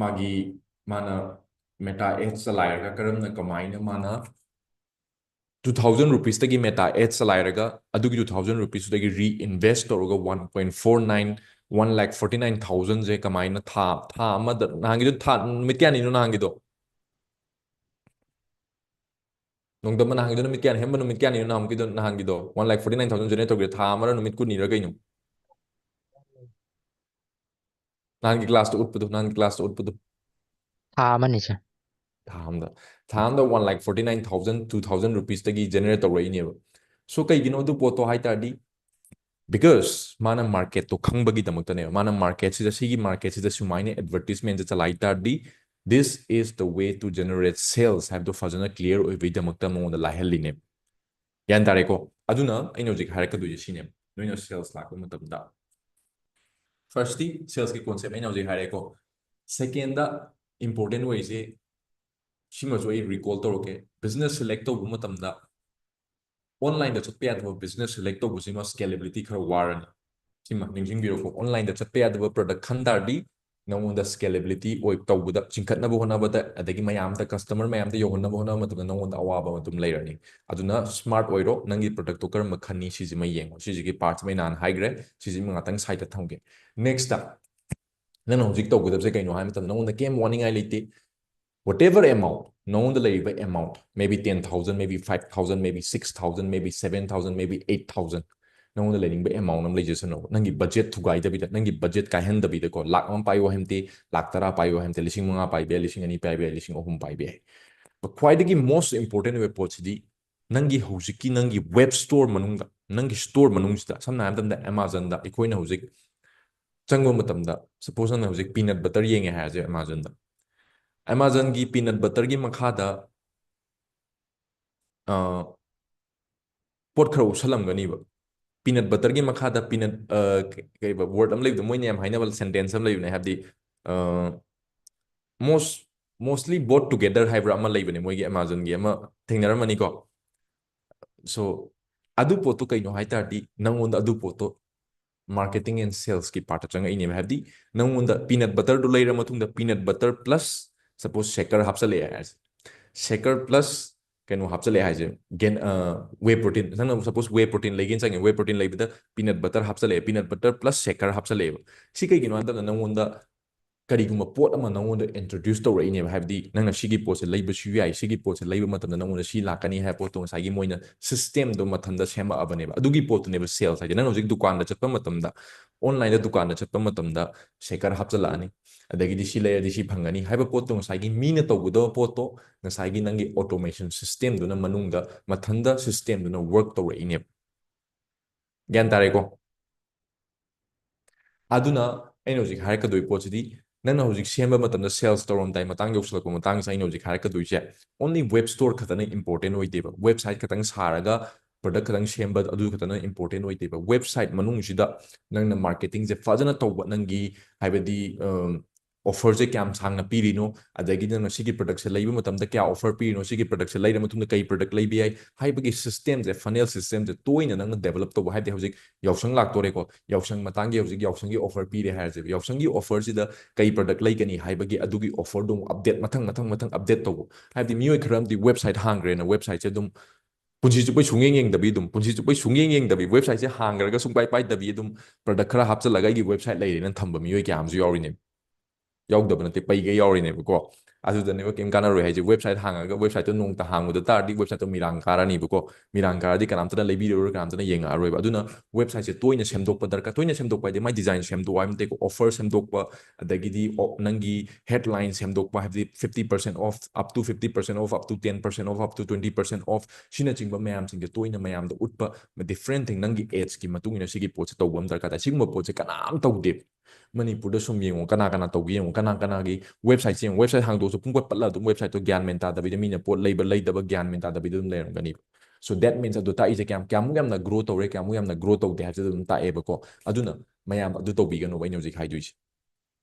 ꯃꯥꯒꯤ, ꯃꯥꯅ Meta ads ꯆꯂꯥꯏꯔꯒ ꯀꯔꯝꯅ, ꯀꯃꯥꯏꯅ ꯃꯥꯅ two thousand rupeesꯇꯒꯤ Meta ads ꯆꯂꯥꯏꯔꯒ ꯑꯗꯨꯒꯤ two thousand rupeesꯇꯨꯗꯒꯤ reinvest ꯇꯧꯔꯒ one point four nine, one lakh forty nine thousandꯁꯦ ꯀꯃꯥꯏꯅ ꯊꯥ, ꯊꯥ ꯑꯃꯗ, ꯅꯍꯥꯟꯒꯤꯗꯣ ꯊꯥ, ꯅꯨꯃꯤꯠ ꯀꯌꯥꯅꯤꯅꯣ ꯅꯍꯥꯟꯒꯤꯗꯣ? ꯅꯣꯡꯗꯝꯕ ꯅꯍꯥꯟꯒꯤꯗꯣ ꯅꯨꯃꯤꯠ ꯀꯌꯥꯅꯤ? ꯍꯦꯝꯕ ꯅꯨꯃꯤꯠ ꯀꯌꯥꯅꯤꯅꯣ ꯅꯍꯥꯟꯒꯤꯗꯣ? ꯅꯍꯥꯟꯒꯤꯗꯣ one lakh forty nine thousand generate ꯇꯧꯒꯦ ꯊꯥ ꯑꯃꯔ ꯅꯨꯃꯤꯠ ꯀꯨꯟꯅꯤꯔ ꯀꯩꯅꯣ? ꯅꯍꯥꯟꯒꯤ classꯇ ꯎꯠꯄꯗꯣ, ꯅꯍꯥꯟꯒꯤ classꯇ ꯎꯠꯄꯗꯣ꯫ ꯊꯥ ꯑꯃꯅꯤ, sir. ꯊꯥ ꯑꯃꯗ, ꯊꯥ ꯑꯃꯗ one lakh forty nine thousand, two thousand rupeesꯇꯒꯤ generate ꯇꯧꯔꯛꯏꯅꯦꯕ꯫ So ꯀꯩꯒꯤꯅꯣ ꯑꯗꯨ ꯄꯣꯠꯇꯣ ꯍꯥꯏ ꯇꯥꯔꯗꯤ, because ꯃꯥꯅ marketꯇꯣ ꯈꯪꯕꯒꯤꯗꯃꯛꯇꯅꯦꯕ꯫ ꯃꯥꯅ marketꯁꯤꯗ, ꯁꯤꯒꯤ marketꯁꯤꯗ ꯁꯨꯃꯥꯏꯅ advertisementꯁꯦ ꯆꯂꯥꯏ ꯇꯥꯔꯗꯤ, this is the way to generate sales ꯍꯥꯏꯕꯗꯣ ꯐꯖꯅ clear ꯑꯣꯏꯕꯒꯤꯗꯃꯛꯇ ꯃꯉꯣꯟꯗ ꯂꯥꯏꯍꯜꯂꯤꯅꯦꯕ꯫ ꯒ꯭ꯌꯥꯟ ꯇꯥꯔꯦꯀꯣ? ꯑꯗꯨꯅ ꯑꯩꯅ ꯍꯧꯖꯤꯛ ꯍꯥꯏꯔꯛꯀꯗꯣꯏꯁꯦ ꯁꯤꯅꯦꯕ, ꯅꯣꯏꯅ sales ꯂꯥꯛꯄ ꯃꯇꯝꯗ꯫ Firstly, salesꯀꯤ concept ꯑꯩꯅ ꯍꯧꯖꯤꯛ ꯍꯥꯏꯔꯦꯀꯣ꯫ Secondꯗ important ꯑꯣꯏꯔꯤꯁꯦ, ꯁꯤꯃꯁꯨ ꯑꯩ recall ꯇꯧꯔꯛꯀꯦ, business select ꯇꯧꯕ ꯃꯇꯝꯗ onlineꯗ ꯆꯠꯄ ꯌꯥꯗꯕ business select ꯇꯧꯕꯁꯤꯃ scalability ꯈꯔ ꯋꯥꯔꯅꯤ꯫ ꯁꯤꯃ ꯅꯤꯡꯁꯤꯡꯕꯤꯔꯣꯀꯣ, onlineꯗ ꯆꯠꯄ ꯌꯥꯗꯕ product ꯈꯟ ꯇꯥꯔꯗꯤ ꯅꯉꯣꯟꯗ scalability ꯑꯣꯏ ꯇꯧꯕꯗ, ꯆꯤꯡꯈꯠꯅꯕ ꯍꯣꯠꯅꯕꯗ, ꯑꯗꯒꯤ ꯃꯌꯥꯝꯗ, customer ꯃꯌꯥꯝꯗ ꯌꯧꯍꯟꯅꯕ ꯍꯣꯠꯅꯕ ꯃꯇꯝꯗ ꯅꯉꯣꯟꯗ ꯑꯋꯥꯕ ꯑꯗꯨꯝ ꯂꯩꯔꯅꯤ꯫ ꯑꯗꯨꯅ smart ꯑꯣꯏꯔꯣ, ꯅꯪꯒꯤ productꯇꯣ ꯀꯔꯝꯕ ꯈꯟꯅꯤ ꯁꯤꯁꯤꯃ ꯌꯦꯡꯉꯣ꯫ ꯁꯤꯁꯤꯒꯤ partꯁꯤꯃ ꯑꯩ ꯅꯍꯥꯟ ꯍꯥꯏꯈ꯭ꯔꯦ, ꯁꯤꯁꯤꯃ ꯉꯥꯛꯇꯪ sideꯇ ꯊꯝꯒꯦ꯫ Nextꯇ ꯅꯪꯅ ꯍꯧꯖꯤꯛ ꯇꯧꯒꯗꯕꯁꯦ ꯀꯩꯅꯣ ꯍꯥꯏꯕ ꯃꯇꯝꯗ ꯅꯉꯣꯟꯗ ꯀꯩꯝ ꯋꯥꯅꯤꯡꯉꯥꯏ ꯂꯩꯇꯦ꯫ Whatever amount, ꯅꯉꯣꯟꯗ ꯂꯩꯔꯤꯕ amount, maybe ten thousand, maybe five thousand, maybe six thousand, maybe seven thousand, maybe eight thousand, ꯅꯉꯣꯟꯗ ꯂꯩꯅꯤꯡꯕ amount ꯑꯃ ꯂꯩꯖꯁꯅꯨ꯫ ꯅꯪꯒꯤ budget ꯊꯨꯒꯥꯏꯗꯕꯤꯗ, ꯅꯪꯒꯤ budget ꯀꯥꯏꯍꯟꯗꯕꯤꯗꯀꯣ, ꯂꯥꯛ ꯑꯃ ꯄꯥꯏꯌꯣ ꯍꯥꯏꯕꯗꯤ, ꯂꯥꯛ ꯇꯔꯥ ꯄꯥꯏꯌꯣ ꯍꯥꯏꯕꯗꯤ, ꯂꯤꯁꯤꯡ ꯃꯉꯥ ꯄꯥꯏꯕ ꯌꯥꯏ, ꯂꯤꯁꯤꯡ ꯑꯅꯤ ꯄꯥꯏꯕ ꯌꯥꯏ, ꯂꯤꯁꯤꯡ ꯑꯍꯨꯝ ꯄꯥꯏꯕ ꯌꯥꯏ꯫ But ꯈ꯭ꯋꯥꯏꯗꯒꯤ most important ꯑꯣꯏꯕ ꯄꯣꯠꯁꯤꯗꯤ ꯅꯪꯒꯤ ꯍꯧꯖꯤꯛꯀꯤ ꯅꯪꯒꯤ web store ꯃꯅꯨꯡꯗ, ꯅꯪꯒꯤ store ꯃꯅꯨꯡꯁꯤꯗ, ꯁꯝꯅ ꯍꯥꯏꯔꯕ ꯃꯇꯝꯗ Amazonꯗ ꯑꯩꯈꯣꯏꯅ ꯍꯧꯖꯤꯛ ꯆꯪꯕ ꯃꯇꯝꯗ, ꯁꯄꯣꯁ ꯅꯪꯅ ꯍꯧꯖꯤꯛ ꯄꯤꯅꯠ ꯕꯇꯔ ꯌꯦꯡꯉꯦ ꯍꯥꯏꯔꯁꯦ ꯑꯦꯃꯥꯖꯣꯟꯗ, ꯑꯦꯃꯥꯖꯣꯟꯒꯤ ꯄꯤꯅꯠ ꯕꯇꯔꯒꯤ ꯃꯈꯥꯗ ꯄꯣꯠ ꯈꯔ ꯎꯞꯁꯜꯂꯝꯒꯅꯤꯕ꯫ ꯄꯤꯅꯠ ꯕꯇꯔꯒꯤ ꯃꯈꯥꯗ ꯄꯤꯅꯠ, ꯀꯩꯕ, ꯋꯥꯔꯗ ꯑꯃ ꯂꯩꯕꯗꯣ, ꯃꯣꯏꯅ ꯌꯥꯝ ꯍꯥꯏꯅꯕ ꯁꯦꯟꯇꯦꯟꯁ ꯑꯃ ꯂꯩꯕꯅꯦ, ꯍꯥꯏꯕꯗꯤ, most mostly bought together ꯍꯥꯏꯕ꯭ꯔꯥ ꯑꯃ ꯂꯩꯕꯅꯦ, ꯃꯣꯏꯒꯤ ꯑꯦꯃꯥꯖꯣꯟꯒꯤ ꯑꯃ ꯊꯦꯡꯅꯔꯝꯃꯅꯤꯀꯣ꯫ ꯁꯣ ꯑꯗꯨ ꯄꯣꯠꯇꯣ ꯀꯩꯅꯣ ꯍꯥꯏ ꯇꯥꯔꯗꯤ, ꯅꯪꯉꯣꯟꯗ ꯑꯗꯨ ꯄꯣꯠꯇꯣ marketing and sales ꯀꯤ part ꯇ ꯆꯪꯉꯛꯏꯅꯦꯕ꯫ ꯍꯥꯏꯕꯗꯤ ꯅꯪꯉꯣꯟꯗ ꯄꯤꯅꯠ ꯕꯇꯔꯗꯣ ꯂꯩꯔ ꯃꯇꯨꯡꯗ, peanut butter plus suppose sugar ꯍꯥꯞꯆꯜꯂꯛꯑꯦ ꯍꯥꯏꯔꯁꯦ, ꯁꯦꯀꯔ ꯄ꯭ꯂꯁ ꯀꯩꯅꯣ ꯍꯥꯞꯆꯜꯂꯛꯑꯦ ꯍꯥꯏꯁꯦ, ꯒꯦꯟ ꯋꯦ ꯄ꯭ꯔꯣꯇꯤꯟ, ꯅꯪꯅ ꯁꯄꯣꯁ ꯋꯦ ꯄ꯭ꯔꯣꯇꯤꯟ ꯂꯩꯒꯦꯅ ꯆꯪꯉꯦ, ꯋꯦ ꯄ꯭ꯔꯣꯇꯤꯟ ꯂꯩꯕꯗ ꯄꯤꯅꯠ ꯕꯇꯔ ꯍꯥꯞꯆꯜꯂꯛꯑꯦ, ꯄꯤꯅꯠ ꯕꯇꯔ ꯄ꯭ꯂꯁ ꯁꯦꯀꯔ ꯍꯥꯞꯆꯜꯂꯛꯑꯦꯕ꯫ ꯁꯤ ꯀꯩꯒꯤꯅꯣ ꯍꯥꯏꯕ ꯃꯇꯝꯗ ꯅꯪꯉꯣꯟꯗ ꯀꯔꯤꯒꯨꯝꯕ ꯄꯣꯠ ꯑꯃ ꯅꯪꯉꯣꯟꯗ introduce ꯇꯧꯔꯛꯏꯅꯦꯕ꯫ ꯍꯥꯏꯕꯗꯤ ꯅꯪꯅ ꯁꯤꯒꯤ ꯄꯣꯠꯁꯦ ꯂꯩꯕꯁꯨ ꯌꯥꯏ, ꯁꯤꯒꯤ ꯄꯣꯠꯁꯦ ꯂꯩꯕ ꯃꯇꯝꯗ ꯅꯪꯉꯣꯟꯗ ꯁꯤ ꯂꯥꯛꯀꯅꯤ ꯍꯥꯏꯕ ꯄꯣꯠꯇꯣ ꯉꯁꯥꯏꯒꯤ ꯃꯣꯏꯅ ꯁꯤꯁꯇꯦꯝꯗꯣ ꯃꯊꯟꯇ ꯁꯦꯝꯃꯛꯑꯕꯅꯦꯕ꯫ ꯑꯗꯨꯒꯤ ꯄꯣꯠꯇꯨꯅꯦꯕ ꯁꯦꯜꯁ ꯍꯥꯏꯁꯦ꯫ ꯅꯪ ꯍꯧꯖꯤꯛ ꯗꯨꯀꯥꯟꯗ ꯆꯠꯄ ꯃꯇꯝꯗ, ꯑꯣꯟꯂꯥꯏꯟꯗ ꯗꯨꯀꯥꯟꯗ ꯆꯠꯄ ꯃꯇꯝꯗ ꯁꯦꯀꯔ ꯍꯥꯞꯆꯜꯂꯛꯑꯅꯤ, ꯑꯗꯒꯤꯗꯤ ꯁꯤ ꯂꯩꯔꯗꯤ ꯁꯤ ꯐꯪꯒꯅꯤ ꯍꯥꯏꯕ ꯄꯣꯠꯇꯣ, ꯉꯁꯥꯏꯒꯤ ꯃꯤꯅ ꯇꯧꯒꯗꯕ ꯄꯣꯠꯇꯣ ꯉꯁꯥꯏꯒꯤ ꯅꯪꯒꯤ ꯑꯣꯇꯣꯃꯦꯁꯟ ꯁꯤꯁꯇꯦꯝꯗꯨꯅ ꯃꯅꯨꯡꯗ ꯃꯊꯟꯇ ꯁꯤꯁꯇꯦꯝꯗꯨꯅ ꯋꯔꯛ ꯇꯧꯔꯛꯏꯅꯦꯕ꯫ ꯒ꯭ꯌꯥꯟ ꯇꯥꯔꯦꯀꯣ? ꯑꯗꯨꯅ ꯑꯩꯅ ꯍꯧꯖꯤꯛ ꯍꯥꯏꯔꯛꯀꯗꯣꯏ ꯄꯣꯠꯁꯤꯗꯤ, ꯅꯪꯅ ꯍꯧꯖꯤꯛ ꯁꯦꯝꯕ ꯃꯇꯝꯗ, ꯁꯦꯜꯁ ꯇꯧꯔꯝꯗꯥꯏ ꯃꯇꯥꯡ ꯌꯧꯁꯤꯜꯂꯛꯄ ꯃꯇꯥꯡꯁꯤꯗ ꯑꯩꯅ ꯍꯧꯖꯤꯛ ꯍꯥꯏꯔꯛꯀꯗꯣꯏꯁꯦ, only web store ꯈꯛꯇꯅ ꯏꯝꯄꯣꯔꯇꯦꯟ ꯑꯣꯏꯗꯦꯕ꯫ ꯋꯦꯕꯁꯥꯏꯠ ꯈꯛꯇꯪ ꯁꯥꯔꯒ ꯄ꯭ꯔꯗꯛ ꯈꯛꯇꯪ ꯁꯦꯝꯕ ꯑꯗꯨ ꯈꯛꯇꯅ ꯏꯝꯄꯣꯔꯇꯦꯟ ꯑꯣꯏꯗꯦꯕ꯫ ꯋꯦꯕꯁꯥꯏꯠ ꯃꯅꯨꯡꯁꯤꯗ ꯅꯪꯅ ꯃꯥꯔꯀꯦꯇꯤꯡꯁꯦ ꯐꯖꯅ ꯇꯧꯕ, ꯅꯪꯒꯤ, ꯍꯥꯏꯕꯗꯤ, ꯑꯣꯐꯔꯁꯦ ꯀꯌꯥꯝ ꯁꯥꯡꯅ ꯄꯤꯔꯤꯅꯣ, ꯑꯗꯒꯤ ꯅꯪꯅ ꯁꯤꯒꯤ ꯄ꯭ꯔꯗꯛꯁꯦ ꯂꯩꯕ ꯃꯇꯝꯗ ꯀꯌꯥ ꯑꯣꯐꯔ ꯄꯤꯔꯤꯅꯣ, ꯁꯤꯒꯤ ꯄ꯭ꯔꯗꯛꯁꯦ ꯂꯩꯔ ꯃꯇꯨꯡꯗ ꯀꯩ ꯄ꯭ꯔꯗꯛ ꯂꯩꯕ ꯌꯥꯏ ꯍꯥꯏꯕꯒꯤ ꯁꯤꯁꯇꯦꯝꯁꯦ, ꯐꯅꯦꯜ ꯁꯤꯁꯇꯦꯝꯁꯦ ꯇꯣꯏꯅ ꯅꯪꯅ ꯗꯦꯕꯂꯞ ꯇꯧꯕ꯫ ꯍꯥꯏꯕꯗꯤ ꯍꯧꯖꯤꯛ ꯌꯥꯎꯁꯪ ꯂꯥꯛꯇꯣꯔꯦꯀꯣ, ꯌꯥꯎꯁꯪ ꯃꯇꯥꯡꯒꯤ ꯍꯧꯖꯤꯛ ꯌꯥꯎꯁꯪꯒꯤ ꯑꯣꯐꯔ ꯄꯤꯔꯦ ꯍꯥꯏꯔꯁꯦꯕ, ꯌꯥꯎꯁꯪꯒꯤ ꯑꯣꯐꯔꯁꯤꯗ ꯀꯩ ꯄ꯭ꯔꯗꯛ ꯂꯩꯒꯅꯤ ꯍꯥꯏꯕꯒꯤ ꯑꯗꯨꯒꯤ ꯑꯣꯐꯔꯗꯣ ꯑꯃꯨꯛ ꯑꯞꯗꯦꯠ ꯃꯊꯪ ꯃꯊꯪ ꯃꯊꯪ ꯑꯞꯗꯦꯠ ꯇꯧꯕ꯫ ꯍꯥꯏꯕꯗꯤ ꯃꯤꯑꯣꯏ ꯈꯔ ꯑꯃꯗꯤ ꯋꯦꯕꯁꯥꯏꯠ ꯍꯥꯡꯈ꯭ꯔꯦꯅ ꯋꯦꯕꯁꯥꯏꯠꯁꯦ ꯑꯗꯨꯝ ꯄꯨꯟꯁꯤ ꯆꯨꯞꯄꯩ ꯁꯨꯡꯌꯦꯡ ꯌꯦꯡꯗꯕꯤ, ꯑꯗꯨꯝ ꯄꯨꯟꯁꯤ ꯆꯨꯞꯄꯩ ꯁꯨꯡꯌꯦꯡ ꯌꯦꯡꯗꯕꯤ, ꯋꯦꯕꯁꯥꯏꯠꯁꯦ ꯍꯥꯡꯈ꯭ꯔꯒ ꯁꯨꯡꯄꯥꯏ ꯄꯥꯏꯗꯕꯤ, ꯑꯗꯨꯝ ꯄ꯭ꯔꯗꯛ ꯈꯔ ꯍꯥꯞꯆꯜꯂꯒ "ꯑꯩꯒꯤ ꯋꯦꯕꯁꯥꯏꯠ ꯂꯩꯔꯦꯅ" ꯊꯝꯕ ꯃꯤꯑꯣꯏ ꯀꯌꯥ ꯑꯃꯁꯨ ꯌꯥꯎꯔꯤꯅꯦꯕ꯫ ꯌꯥꯎꯗꯕ ꯅꯠꯇꯦ, ꯄꯩꯒꯩ ꯌꯥꯎꯔꯤꯅꯦꯕꯀꯣ꯫ ꯑꯗꯨꯗꯅꯦꯕ ꯀꯩꯝ ꯀꯥꯟꯅꯔꯣꯏ ꯍꯥꯏꯁꯦ꯫ ꯋꯦꯕꯁꯥꯏꯠ ꯍꯥꯡꯉꯒ ꯋꯦꯕꯁꯥꯏꯠꯇꯣ ꯅꯣꯡꯃꯇ ꯍꯥꯡꯉꯨꯗ ꯇꯥꯔꯗꯤ ꯋꯦꯕꯁꯥꯏꯠꯇꯣ ꯃꯤꯔꯥꯡ ꯀꯥꯔꯅꯤꯕꯀꯣ꯫ ꯃꯤꯔꯥꯡ ꯀꯥꯔꯗꯤ ꯀꯅꯥꯝꯇꯅ ꯂꯩꯕꯤꯔꯔꯣꯏ, ꯀꯅꯥꯝꯇꯅ ꯌꯦꯡꯉꯛꯑꯔꯣꯏꯕ꯫ ꯑꯗꯨꯅ ꯋꯦꯕꯁꯥꯏꯠꯁꯦ ꯇꯣꯏꯅ ꯁꯦꯝꯗꯣꯛꯄ ꯗꯔꯀꯥꯔ꯫ ꯇꯣꯏꯅ ꯁꯦꯝꯗꯣꯛꯄ ꯍꯥꯏꯗꯤ ꯃꯥꯏ ꯗꯤꯖꯥꯏꯟ ꯁꯦꯝꯗꯣꯛꯄ ꯍꯥꯏꯕ ꯅꯠꯇꯦꯀꯣ, ꯑꯣꯐꯔ ꯁꯦꯝꯗꯣꯛꯄ, ꯑꯗꯒꯤꯗꯤ ꯑꯣ-, ꯅꯪꯒꯤ ꯍꯦꯗꯂꯥꯏꯟ ꯁꯦꯝꯗꯣꯛꯄ, ꯍꯥꯏꯕꯗꯤ fifty percent off, up to fifty percent off, up to ten percent off, up to twenty percent off, ꯁꯤꯅꯆꯤꯡꯕ ꯃꯌꯥꯝꯁꯤꯡꯁꯦ ꯇꯣꯏꯅ ꯃꯌꯥꯝꯗ ꯎꯠꯄ, ꯗꯤꯐ꯭ꯔꯦꯟ ꯊꯤꯡ, ꯅꯪꯒꯤ ꯑꯦꯗꯁꯀꯤ ꯃꯇꯨꯡ ꯏꯟꯅ ꯁꯤꯒꯤ ꯄꯣꯠꯁꯦ ꯇꯧꯕ ꯑꯃ ꯗꯔꯀꯥꯔ ꯇꯥꯏ꯫ ꯁꯤꯒꯨꯝꯕ ꯄꯣꯠꯁꯦ ꯀꯅꯥꯝ ꯇꯧꯗꯦ꯫ ꯃꯅꯤꯄꯨꯔꯗ ꯁꯨꯝ ꯌꯦꯡꯉꯣ, ꯀꯅꯥ ꯀꯅꯥ ꯇꯧꯒꯦ ꯌꯦꯡꯉꯣ, ꯀꯅꯥ ꯀꯅꯥꯒꯤ website ꯁꯦ ꯌꯦꯡꯉꯣ, website ꯍꯥꯡꯗꯣꯛꯑꯁꯨ ꯄꯨꯡꯄꯠ ꯄꯠꯂ ꯑꯗꯨꯝ website ꯇꯣ ꯒ꯭ꯌꯥꯟ ꯃꯦꯟ ꯇꯥꯗꯕꯤꯗ, ꯃꯤꯅ ꯄꯣꯠ ꯂꯩꯕ ꯂꯩꯗꯕ ꯒ꯭ꯌꯥꯟ ꯃꯦꯟ ꯇꯥꯗꯕꯤꯗ ꯑꯗꯨꯝ ꯂꯩꯔꯝꯒꯅꯤꯕ꯫ So that means ꯑꯗꯨ ꯇꯥꯛꯏꯁꯦ ꯀꯌꯥꯝ, ꯀꯌꯥꯃꯨꯛ ꯌꯥꯝꯅ grow ꯇꯧꯔꯦ, ꯀꯌꯥꯃꯨꯛ ꯌꯥꯝꯅ grow ꯇꯧꯗꯦ ꯍꯥꯏꯕꯁꯦ ꯑꯗꯨꯝ ꯇꯥꯛꯑꯦꯕꯀꯣ꯫ ꯑꯗꯨꯅ ꯃꯌꯥꯝ ꯑꯗꯨ ꯇꯧꯕꯤꯒꯅꯨꯕ, ꯑꯩꯅ ꯍꯧꯖꯤꯛ ꯍꯥꯏꯗꯣꯏꯁꯦ꯫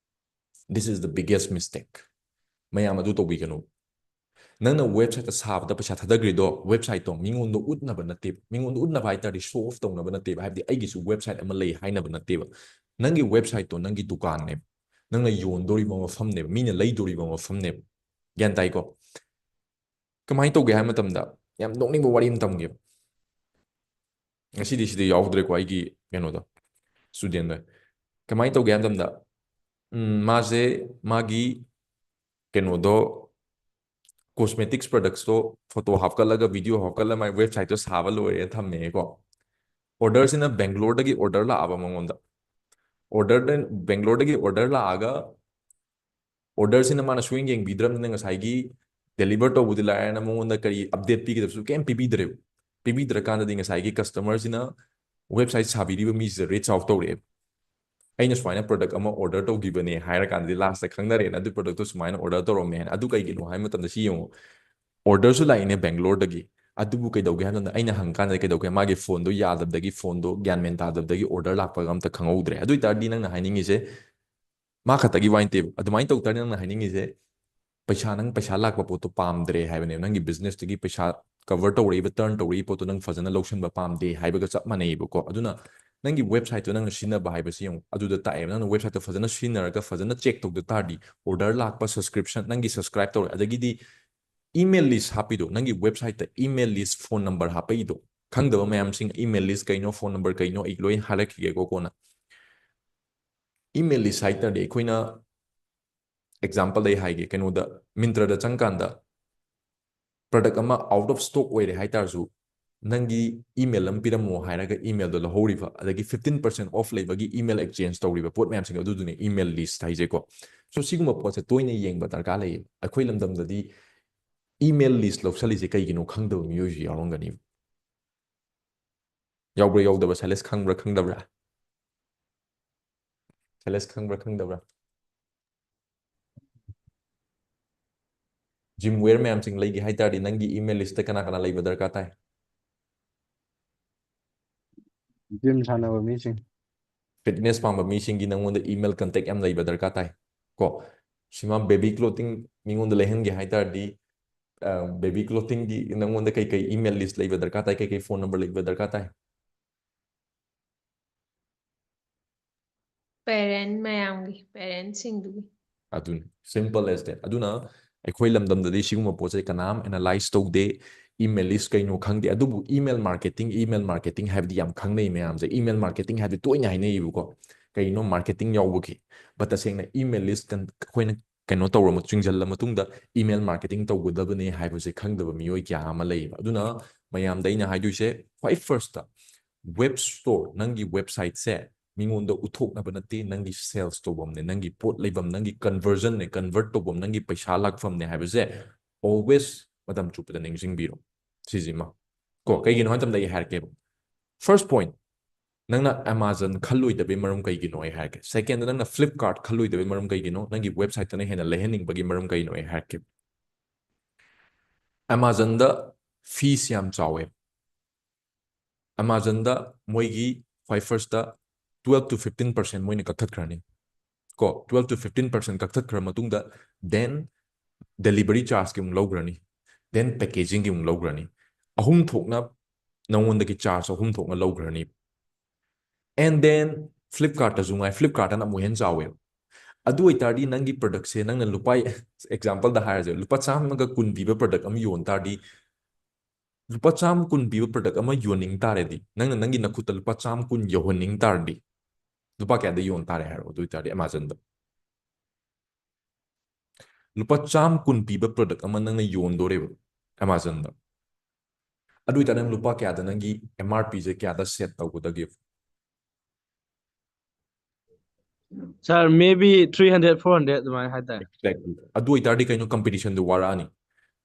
This is the biggest mistake. ꯃꯌꯥꯝ ꯑꯗꯨ ꯇꯧꯕꯤꯒꯅꯨ꯫ ꯅꯪꯅ website ꯁꯥꯕꯗ ꯄꯩꯁꯥ ꯊꯥꯗꯈ꯭ꯔꯤꯗꯣ, website ꯇꯣ ꯃꯤꯉꯣꯟꯗ ꯎꯠꯅꯕ ꯅꯠꯇꯦꯕ꯫ ꯃꯤꯉꯣꯟꯗ ꯎꯠꯅꯕ ꯍꯥꯏ ꯇꯥꯔꯗꯤ show off ꯇꯧꯅꯕ ꯅꯠꯇꯦꯕ꯫ ꯍꯥꯏꯕꯗꯤ ꯑꯩꯒꯤꯁꯨ website ꯑꯃ ꯂꯩ ꯍꯥꯏꯅꯕ ꯅꯠꯇꯦꯕ꯫ ꯅꯪꯒꯤ website ꯇꯣ ꯅꯪꯒꯤ ꯗꯨꯀꯥꯟꯅꯦꯕ꯫ ꯅꯪꯅ ꯌꯣꯟꯗꯣꯔꯤꯕ ꯃꯐꯝꯅꯦꯕ꯫ ꯃꯤꯅ ꯂꯩꯗꯣꯔꯤꯕ ꯃꯐꯝꯅꯦꯕ꯫ ꯒ꯭ꯌꯥꯟ ꯇꯥꯏꯀꯣ? ꯀꯃꯥꯏꯅ ꯇꯧꯒꯦ ꯍꯥꯏꯕ ꯃꯇꯝꯗ, ꯌꯥꯝ ꯅꯣꯛꯅꯤꯡꯕ ꯋꯥꯔꯤ ꯑꯃ ꯇꯝꯒꯦꯕ꯫ ꯉꯁꯤꯗꯤ ꯁꯤꯗ ꯌꯥꯎꯗ꯭ꯔꯦꯀꯣ, ꯑꯩꯒꯤ ꯀꯩꯅꯣꯗꯣ, student ꯗꯣ꯫ ꯀꯃꯥꯏꯅ ꯇꯧꯒꯦ ꯍꯥꯏꯕ ꯃꯇꯝꯗ, ꯎꯝ, ꯃꯥꯁꯦ ꯃꯥꯒꯤ ꯀꯩꯅꯣꯗꯣ, cosmetics products ꯇꯣ photo ꯍꯥꯞꯀꯠꯂꯒ, video ꯍꯥꯞꯀꯠꯂꯒ ꯃꯥꯏ website ꯇꯣ ꯁꯥꯕ ꯂꯣꯏꯔꯦꯅ ꯊꯝꯃꯦꯀꯣ꯫ Order ꯁꯤꯅ ꯕꯦꯡꯒ꯭ꯂꯣꯔꯗꯒꯤ order ꯂꯥꯛꯑꯕ ꯃꯉꯣꯟꯗ꯫ Order ꯗ, ꯕꯦꯡꯒ꯭ꯂꯣꯔꯗꯒꯤ order ꯂꯥꯛꯑꯒ, order ꯁꯤꯅ ꯃꯥꯅ ꯁꯨꯡꯌꯦꯡ ꯌꯦꯡꯕꯤꯗ꯭ꯔꯕꯅꯤꯅ ꯉꯁꯥꯏꯒꯤ deliver ꯇꯧꯕꯗꯤ ꯂꯥꯏꯔꯅ ꯃꯉꯣꯟꯗ ꯀꯔꯤ update ꯄꯤꯒꯗꯕꯁꯨ ꯀꯩꯝ ꯄꯤꯕꯤꯗ꯭ꯔꯦꯕ꯫ ꯄꯤꯕꯤꯗ꯭ꯔꯀꯥꯟꯗꯗꯤ ꯉꯁꯥꯏꯒꯤ customer ꯁꯤꯅ website ꯁꯥꯕꯤꯔꯤꯕ ꯃꯤꯁꯤꯗ reach out ꯇꯧꯔꯛꯑꯦꯕ꯫ ꯑꯩꯅ ꯁꯨꯃꯥꯏꯅ product ꯑꯃ order ꯇꯧꯈꯤꯕꯅꯦ ꯍꯥꯏꯔꯀꯥꯟꯗꯗꯤ last ꯇ ꯈꯪꯅꯔꯦꯅ, ꯑꯗꯨ product ꯇꯣ ꯁꯨꯃꯥꯏꯅ order ꯇꯧꯔꯝꯃꯦ ꯍꯥꯏꯅ꯫ ꯑꯗꯨ ꯀꯩꯒꯤꯅꯣ ꯍꯥꯏꯕ ꯃꯇꯝꯗ ꯁꯤ ꯌꯦꯡꯉꯨ, order ꯁꯨ ꯂꯥꯛꯏꯅꯦ ꯕꯦꯡꯒ꯭ꯂꯣꯔꯗꯒꯤ꯫ ꯑꯗꯨꯕꯨ ꯀꯩꯗꯧꯒꯦ ꯍꯥꯏꯕ ꯃꯇꯝꯗ, ꯑꯩꯅ ꯍꯪꯀꯥꯟꯗ ꯀꯩꯗꯧꯒꯦ, ꯃꯥꯒꯤ phone ꯗꯣ ꯌꯥꯗꯕꯗꯒꯤ, phone ꯗꯣ ꯒ꯭ꯌꯥꯟ ꯃꯦꯟ ꯇꯥꯗꯕꯗꯒꯤ order ꯂꯥꯛꯄꯒ ꯑꯝꯇ ꯈꯪꯍꯧꯗ꯭ꯔꯦ꯫ ꯑꯗꯨ ꯑꯣꯏ ꯇꯥꯔꯗꯤ ꯅꯪꯅ ꯍꯥꯏꯅꯤꯡꯉꯤꯁꯦ ꯃꯥ ꯈꯛꯇꯒꯤ ꯋꯥ ꯅꯠꯇꯦꯕ꯫ ꯑꯗꯨꯃꯥꯏꯅ ꯇꯧ ꯇꯥꯔꯗꯤ ꯅꯪꯅ ꯍꯥꯏꯅꯤꯡꯉꯤꯁꯦ ꯄꯩꯁꯥ, ꯅꯪ ꯄꯩꯁꯥ ꯂꯥꯛꯄ ꯄꯣꯠꯇꯣ ꯄꯥꯝꯗ꯭ꯔꯦ ꯍꯥꯏꯕꯅꯦꯕ꯫ ꯅꯪꯒꯤ business ꯇꯒꯤ ꯄꯩꯁꯥ cover ꯇꯧꯔꯛꯏꯕ, turn ꯇꯧꯔꯛꯏꯕ ꯄꯣꯠꯇꯣ ꯅꯪ ꯐꯖꯅ ꯂꯧꯁꯟꯕ ꯄꯥꯝꯗꯦ ꯍꯥꯏꯕꯒ ꯆꯞ ꯃꯥꯟꯅꯩꯌꯦꯕꯀꯣ꯫ ꯑꯗꯨꯅ ꯅꯪꯒꯤ website ꯇꯣ ꯅꯪꯅ ꯁꯤꯖꯤꯟꯅꯕ ꯍꯥꯏꯕꯁꯤ ꯌꯦꯡꯉꯨ, ꯑꯗꯨꯗ ꯇꯥꯛꯑꯦꯕ꯫ ꯅꯪꯅ website ꯇꯣ ꯐꯖꯅ ꯁꯤꯖꯤꯟꯅꯔꯒ ꯐꯖꯅ check ꯇꯧꯗ ꯇꯥꯔꯗꯤ, order ꯂꯥꯛꯄ, subscription, ꯅꯪꯒꯤ subscribe ꯇꯧꯔꯦ, ꯑꯗꯒꯤꯗꯤ email list ꯍꯥꯞꯄꯤꯗꯣ, ꯅꯪꯒꯤ website ꯇ email list, phone number ꯍꯥꯞꯄꯛꯏꯗꯣ, ꯈꯪꯗꯕ ꯃꯌꯥꯝꯁꯤꯡ, email list ꯀꯩꯅꯣ, phone number ꯀꯩꯅꯣ, ꯑꯩ ꯂꯣꯏ ꯍꯥꯏꯔꯛꯈꯤꯒꯦꯀꯣ ꯀꯣꯟꯅ꯫ Email list ꯍꯥꯏ ꯇꯥꯔꯗꯤ ꯑꯩꯈꯣꯏꯅ example ꯑꯩ ꯍꯥꯏꯒꯦ, ꯀꯩꯅꯣꯗ, Myntra ꯗ ꯆꯪꯀꯥꯟꯗ product ꯑꯃ out of stock ꯑꯣꯏꯔꯦ ꯍꯥꯏ ꯇꯥꯔꯁꯨ, ꯅꯪꯒꯤ email ꯑꯃ ꯄꯤꯔꯝꯃꯣ ꯍꯥꯏꯔꯒ email ꯗꯣ ꯂꯧꯍꯧꯔꯤꯕ, ꯑꯗꯒꯤ fifteen percent off ꯂꯩꯕꯒꯤ email exchange ꯇꯧꯔꯤꯕ ꯄꯣꯠ ꯃꯌꯥꯝꯁꯤꯡ ꯑꯗꯨꯗꯨꯅꯦ email list ꯍꯥꯏꯁꯦꯀꯣ꯫ So ꯁꯤꯒꯨꯝꯕ ꯄꯣꯠꯁꯦ ꯇꯣꯏꯅ ꯌꯦꯡꯕ ꯗꯔꯀꯥꯔ ꯂꯩꯌꯦ꯫ ꯑꯩꯈꯣꯏ ꯂꯝꯗꯝꯗꯗꯤ email list ꯂꯧꯁꯜꯂꯤꯁꯦ ꯀꯩꯒꯤꯅꯣ ꯈꯪꯗꯕ ꯃꯤꯑꯣꯏꯁꯨ ꯌꯥꯎꯔꯝꯒꯅꯤ꯫ ꯌꯥꯎꯕ꯭ꯔꯥ ꯌꯥꯎꯗꯕ꯭ꯔꯥ, ꯁꯥꯏꯂꯦꯁ ꯈꯪꯕ꯭ꯔꯥ ꯈꯪꯗꯕ꯭ꯔꯥ? ꯁꯦꯂꯦꯁ ꯈꯪꯕ꯭ꯔꯥ ꯈꯪꯗꯕ꯭ꯔꯥ? ꯖꯤꯝ ꯋꯦꯌꯔ ꯃꯌꯥꯝꯁꯤꯡ ꯂꯩꯒꯦ ꯍꯥꯏ ꯇꯥꯔꯗꯤ ꯅꯪꯒꯤ ꯏꯃꯦꯜ ꯂꯤꯁꯇ ꯀꯅꯥ ꯀꯅꯥ ꯂꯩꯕ ꯗꯔꯀꯥꯔ ꯇꯥꯏ? ꯖꯤꯝ ꯁꯥꯟꯅꯕ ꯃꯤꯁꯤꯡ꯫ ꯐꯤꯠꯅꯦꯁ ꯄꯥꯝꯕ ꯃꯤꯁꯤꯡꯒꯤ ꯅꯪꯉꯣꯟꯗ ꯏꯃꯦꯜ ꯀꯟꯇꯦꯛ ꯌꯥꯝ ꯂꯩꯕ ꯗꯔꯀꯥꯔ ꯇꯥꯏ꯫ ꯀꯣ, ꯁꯤꯃ ꯕꯦꯕꯤ ꯀ꯭ꯂꯣꯊꯤꯡ ꯃꯤꯉꯣꯟꯗ ꯂꯩꯍꯟꯒꯦ ꯍꯥꯏ ꯇꯥꯔꯗꯤ ꯕꯦꯕꯤ ꯀ꯭ꯂꯣꯊꯤꯡꯒꯤ ꯅꯪꯉꯣꯟꯗ ꯀꯩ ꯀꯩ ꯏꯃꯦꯜ ꯂꯤꯁ ꯂꯩꯕ ꯗꯔꯀꯥꯔ ꯇꯥꯏ, ꯀꯩ ꯀꯩ ꯐꯣꯟ ꯅꯝꯕꯔ ꯂꯩꯕ ꯗꯔꯀꯥꯔ ꯇꯥꯏ? ꯄꯦꯔꯦꯟ ꯃꯌꯥꯝꯒꯤ, ꯄꯦꯔꯦꯟꯁꯤꯡꯗꯨꯒꯤ꯫ ꯑꯗꯨꯅꯤ, simple as that. ꯑꯗꯨꯅ ꯑꯩꯈꯣꯏ ꯂꯝꯗꯝꯗꯗꯤ ꯁꯤꯒꯨꯝꯕ ꯄꯣꯠꯁꯦ ꯀꯅꯥꯝ ꯑꯦꯅꯥꯂꯥꯏꯁ ꯇꯧꯗꯦ꯫ ꯏꯃꯦꯜ ꯂꯤꯁ ꯀꯩꯅꯣ ꯈꯪꯗꯦ꯫ ꯑꯗꯨꯕꯨ ꯏꯃꯦꯜ ꯃꯥꯔꯀꯦꯇꯤꯡ, ꯏꯃꯦꯜ ꯃꯥꯔꯀꯦꯇꯤꯡ ꯍꯥꯏꯕꯗꯤ ꯌꯥꯝ ꯈꯪꯅꯩ ꯃꯌꯥꯝꯁꯦ꯫ ꯏꯃꯦꯜ ꯃꯥꯔꯀꯦꯇꯤꯡ ꯍꯥꯏꯕꯗꯤ ꯇꯣꯏꯅ ꯍꯥꯏꯅꯩꯌꯦꯕꯀꯣ, ꯀꯩꯅꯣ ꯃꯥꯔꯀꯦꯇꯤꯡ ꯌꯥꯎꯕꯒꯤ꯫ ꯕꯠ ꯇꯁꯦꯡꯅ ꯏꯃꯦꯜ ꯂꯤꯁ ꯑꯩꯈꯣꯏꯅ ꯀꯩꯅꯣ ꯇꯧꯔ ꯃꯇꯨꯡ, ꯆꯤꯡꯁꯤꯜꯂ ꯃꯇꯨꯡꯗ ꯏꯃꯦꯜ ꯃꯥꯔꯀꯦꯇꯤꯡ ꯇꯧꯒꯗꯕꯅꯦ ꯍꯥꯏꯕꯁꯦ ꯈꯪꯗꯕ ꯃꯤꯑꯣꯏ ꯀꯌꯥ ꯑꯃ ꯂꯩꯌꯦꯕ꯫ ꯑꯗꯨꯅ ꯃꯌꯥꯝꯗ ꯑꯩꯅ ꯍꯥꯏꯗꯣꯏꯁꯦ, ꯈ꯭ꯋꯥꯏ ꯐꯥꯔꯁꯇ ꯋꯦꯕ ꯁ꯭ꯇꯣꯔ, ꯅꯪꯒꯤ ꯋꯦꯕꯁꯥꯏꯠꯁꯦ ꯃꯤꯉꯣꯟꯗ ꯎꯠꯊꯣꯛꯅꯕ ꯅꯠꯇꯦ, ꯅꯪꯒꯤ ꯁꯦꯜꯁ ꯇꯧꯐꯝꯅꯦ, ꯅꯪꯒꯤ ꯄꯣꯠ ꯂꯩꯐꯝ, ꯅꯪꯒꯤ ꯀꯟꯚꯔꯖꯟꯅꯦ, ꯀꯟꯚꯔꯠ ꯇꯧꯐꯝ, ꯅꯪꯒꯤ ꯄꯩꯁꯥ ꯂꯥꯛꯐꯝꯅꯦ ꯍꯥꯏꯕꯁꯦ always ꯃꯇꯝ ꯆꯨꯞꯄꯗ ꯅꯤꯡꯁꯤꯡꯕꯤꯔꯣ꯫ ꯁꯤꯁꯤꯃ ꯀꯣ, ꯀꯩꯒꯤꯅꯣ ꯍꯥꯏ ꯃꯇꯝꯗ ꯑꯩ ꯍꯥꯏꯔꯛꯀꯦꯕ꯫ ꯐꯥꯔꯁ ꯄꯣꯏꯟꯠ, ꯅꯪꯅ ꯑꯦꯃꯥꯖꯣꯟ ꯈꯜꯂꯣꯏꯗꯕꯩ ꯃꯔꯝ ꯀꯩꯒꯤꯅꯣ ꯑꯩ ꯍꯥꯏꯔꯛꯀꯦ꯫ ꯁꯦꯀꯦꯟꯗ, ꯅꯪꯅ ꯐ꯭ꯂꯤꯞꯀꯥꯔꯠ ꯈꯜꯂꯣꯏꯗꯕꯩ ꯃꯔꯝ ꯀꯩꯒꯤꯅꯣ? ꯅꯪꯒꯤ ꯋꯦꯕꯁꯥꯏꯠꯇꯅ ꯍꯦꯟꯅ ꯂꯩꯍꯟꯅꯤꯡꯕꯒꯤ ꯃꯔꯝ ꯀꯩꯅꯣ ꯑꯩ ꯍꯥꯏꯔꯛꯀꯦ꯫ ꯑꯦꯃꯥꯖꯣꯟꯗ ꯐꯤꯁ ꯌꯥꯝ ꯆꯥꯎꯋꯦ꯫ ꯑꯦꯃꯥꯖꯣꯟꯗ ꯃꯣꯏꯒꯤ ꯈ꯭ꯋꯥꯏ first twelve to fifteen percent ꯃꯣꯏꯅ ꯀꯛꯊꯠꯈ꯭ꯔꯅꯤ꯫ ꯀꯣ, twelve to fifteen percent ꯀꯛꯊꯠꯈ꯭ꯔ ꯃꯇꯨꯡꯗ then delivery chargeꯀꯤ ꯑꯃꯨꯛ ꯂꯧꯈ꯭ꯔꯅꯤ, then packagingꯒꯤ ꯑꯃꯨꯛ ꯂꯧꯈ꯭ꯔꯅꯤ꯫ ꯑꯍꯨꯝ ꯊꯣꯛꯅ ꯅꯉꯣꯟꯗꯒꯤ ꯆꯥꯔꯖ ꯑꯍꯨꯝ ꯊꯣꯛꯅ ꯂꯧꯈ꯭ꯔꯅꯤ꯫ And then ꯐ꯭ꯂꯤꯞꯀꯥꯔꯠꯇꯁꯨ ꯉꯥꯏ, ꯐ꯭ꯂꯤꯞꯀꯥꯔꯠꯇꯅ ꯑꯃꯨꯛ ꯍꯦꯟꯅ ꯆꯥꯎꯋꯦꯕ꯫ ꯑꯗꯨ ꯑꯣꯏꯇꯥꯔꯗꯤ ꯅꯪꯒꯤ ꯄ꯭ꯔꯗꯛꯁꯦ ꯅꯪꯅ ꯂꯨꯄꯥ, ꯑꯦꯛꯖꯥꯝꯄꯜꯗ ꯍꯥꯏꯔꯁꯦ, ꯂꯨꯄꯥ ꯆꯥꯝꯃꯒ ꯀꯨꯟ ꯄꯤꯕ ꯄ꯭ꯔꯗꯛ ꯑꯃ ꯌꯣꯟ ꯇꯥꯔꯗꯤ, ꯂꯨꯄꯥ ꯆꯥꯝꯃ ꯀꯨꯟ ꯄꯤꯕ ꯄ꯭ꯔꯗꯛ ꯑꯃ ꯌꯣꯟꯅꯤꯡ ꯇꯥꯔꯗꯤ, ꯅꯪꯅ ꯅꯪꯒꯤ ꯅꯈꯨꯠꯇ ꯂꯨꯄꯥ ꯆꯥꯝꯃ ꯀꯨꯟ ꯌꯧꯍꯟꯅꯤꯡ ꯇꯥꯔꯗꯤ, ꯂꯨꯄꯥ ꯀꯌꯥꯗ ꯌꯣꯟ ꯇꯥꯔꯦ ꯍꯥꯏꯔꯣ? ꯑꯗꯨ ꯑꯣꯏꯇꯥꯔꯗꯤ ꯑꯦꯃꯥꯖꯣꯟꯗ ꯂꯨꯄꯥ ꯆꯥꯝꯃ ꯀꯨꯟ ꯄꯤꯕ ꯄ꯭ꯔꯗꯛ ꯑꯃ ꯅꯪꯅ ꯌꯣꯟꯗꯣꯔꯦꯕ ꯑꯦꯃꯥꯖꯣꯟꯗ꯫ ꯑꯗꯨ ꯑꯣꯏꯇꯥꯔꯗꯤ ꯅꯪ ꯂꯨꯄꯥ ꯀꯌꯥꯗ ꯅꯪꯒꯤ ꯑꯦꯝ ꯑꯥꯔ ꯄꯤꯁꯦ ꯀꯌꯥꯗ ꯁꯦꯠ ꯇꯧꯒꯗꯒꯦ? Sir, maybe three hundred, four hundred ꯑꯗꯨꯃꯥꯏꯅ ꯍꯥꯏꯇꯥꯔꯦ꯫ Exactly. ꯑꯗꯨ ꯑꯣꯏꯇꯥꯔꯗꯤ ꯀꯩꯅꯣ, ꯀꯝꯄꯤꯇꯤꯁꯟꯗꯨ ꯋꯥꯔꯛꯑꯅꯤ꯫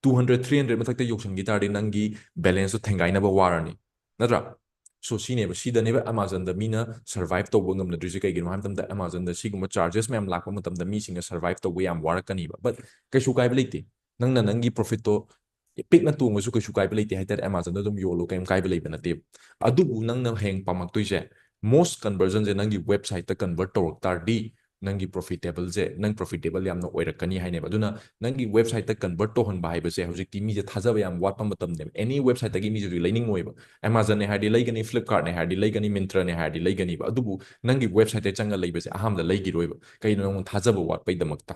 Two hundred, three hundred ꯃꯊꯛꯇ ꯌꯧꯁꯟꯈꯤ ꯇꯥꯔꯗꯤ ꯅꯪꯒꯤ ꯕꯦꯂꯦꯟꯁꯇꯣ ꯊꯦꯡꯒꯥꯏꯅꯕ ꯋꯥꯔꯅꯤ, ꯅꯠꯇ꯭ꯔꯥ? So ꯁꯤꯅꯦꯕ, ꯁꯤꯗꯅꯦꯕ Amazonꯗ ꯃꯤꯅ survive ꯇꯧꯕ ꯉꯝꯅꯗ꯭ꯔꯤꯁꯦ꯫ ꯀꯩꯒꯤꯅꯣ ꯍꯥꯏꯕ ꯃꯇꯝꯗ Amazonꯗ ꯁꯤꯒꯨꯝꯕ charges ꯃꯌꯥꯝ ꯂꯥꯛꯄ ꯃꯇꯝꯗ ꯃꯤꯁꯤꯡꯅ survive ꯇꯧꯕ ꯌꯥꯝ ꯋꯥꯔꯛꯀꯅꯤꯕ꯫ But ꯀꯩꯁꯨ ꯀꯥꯏꯕ ꯂꯩꯇꯦ꯫ ꯅꯪꯅ ꯅꯪꯒꯤ profitꯇꯣ ꯄꯤꯛꯅ ꯇꯣꯡꯉꯁꯨ ꯀꯩꯁꯨ ꯀꯥꯏꯕ ꯂꯩꯇꯦ ꯍꯥꯏꯇꯥꯔꯦ, Amazonꯗ ꯑꯗꯨꯝ ꯌꯣꯜꯂꯣ, ꯀꯩꯝ ꯀꯥꯏꯕ ꯂꯩꯕ ꯅꯠꯇꯦꯕ꯫ ꯑꯗꯨꯕꯨ ꯅꯪꯅ ꯍꯌꯦꯡ ꯄꯥꯝꯃꯛꯇꯣꯏꯁꯦ most conversionꯁꯦ ꯅꯪꯒꯤ websiteꯇ convert ꯇꯧꯔꯛ ꯇꯥꯔꯗꯤ ꯅꯪꯒꯤ profitable ꯁꯦ, ꯅꯪ profitable ꯌꯥꯝꯅ ꯑꯣꯏꯔꯛꯀꯅꯤ ꯍꯥꯏꯅꯦꯕ꯫ ꯑꯗꯨꯅ ꯅꯪꯒꯤ websiteꯇ convert ꯇꯧꯍꯟꯕ ꯍꯥꯏꯕꯁꯦ ꯍꯧꯖꯤꯛꯇꯤ ꯃꯤꯁꯦ ꯊꯥꯖꯕ ꯌꯥꯝ ꯋꯥꯠꯄ ꯃꯇꯝꯅꯦꯕ꯫ Any websiteꯇꯒꯤ ꯃꯤꯁꯦ ꯍꯧꯖꯤꯛ ꯂꯩꯅꯤꯡꯉꯣꯏꯕ꯫ Amazonꯅꯦ ꯍꯥꯏꯔꯗꯤ ꯂꯩꯒꯅꯤ, Flipkartꯅꯦ ꯍꯥꯏꯔꯗꯤ ꯂꯩꯒꯅꯤ, Myntraꯅꯦ ꯍꯥꯏꯔꯗꯤ ꯂꯩꯒꯅꯤꯕ꯫ ꯑꯗꯨꯕꯨ ꯅꯪꯒꯤ websiteꯇ ꯆꯪꯉ ꯂꯩꯕꯁꯦ ꯑꯍꯥꯟꯕꯗ ꯂꯩꯈꯤꯔꯣꯏꯕ꯫ ꯀꯩꯅꯣ? ꯅꯪꯉꯣꯟꯗ ꯊꯥꯖꯕ ꯋꯥꯠꯄꯩꯗꯃꯛꯇ꯫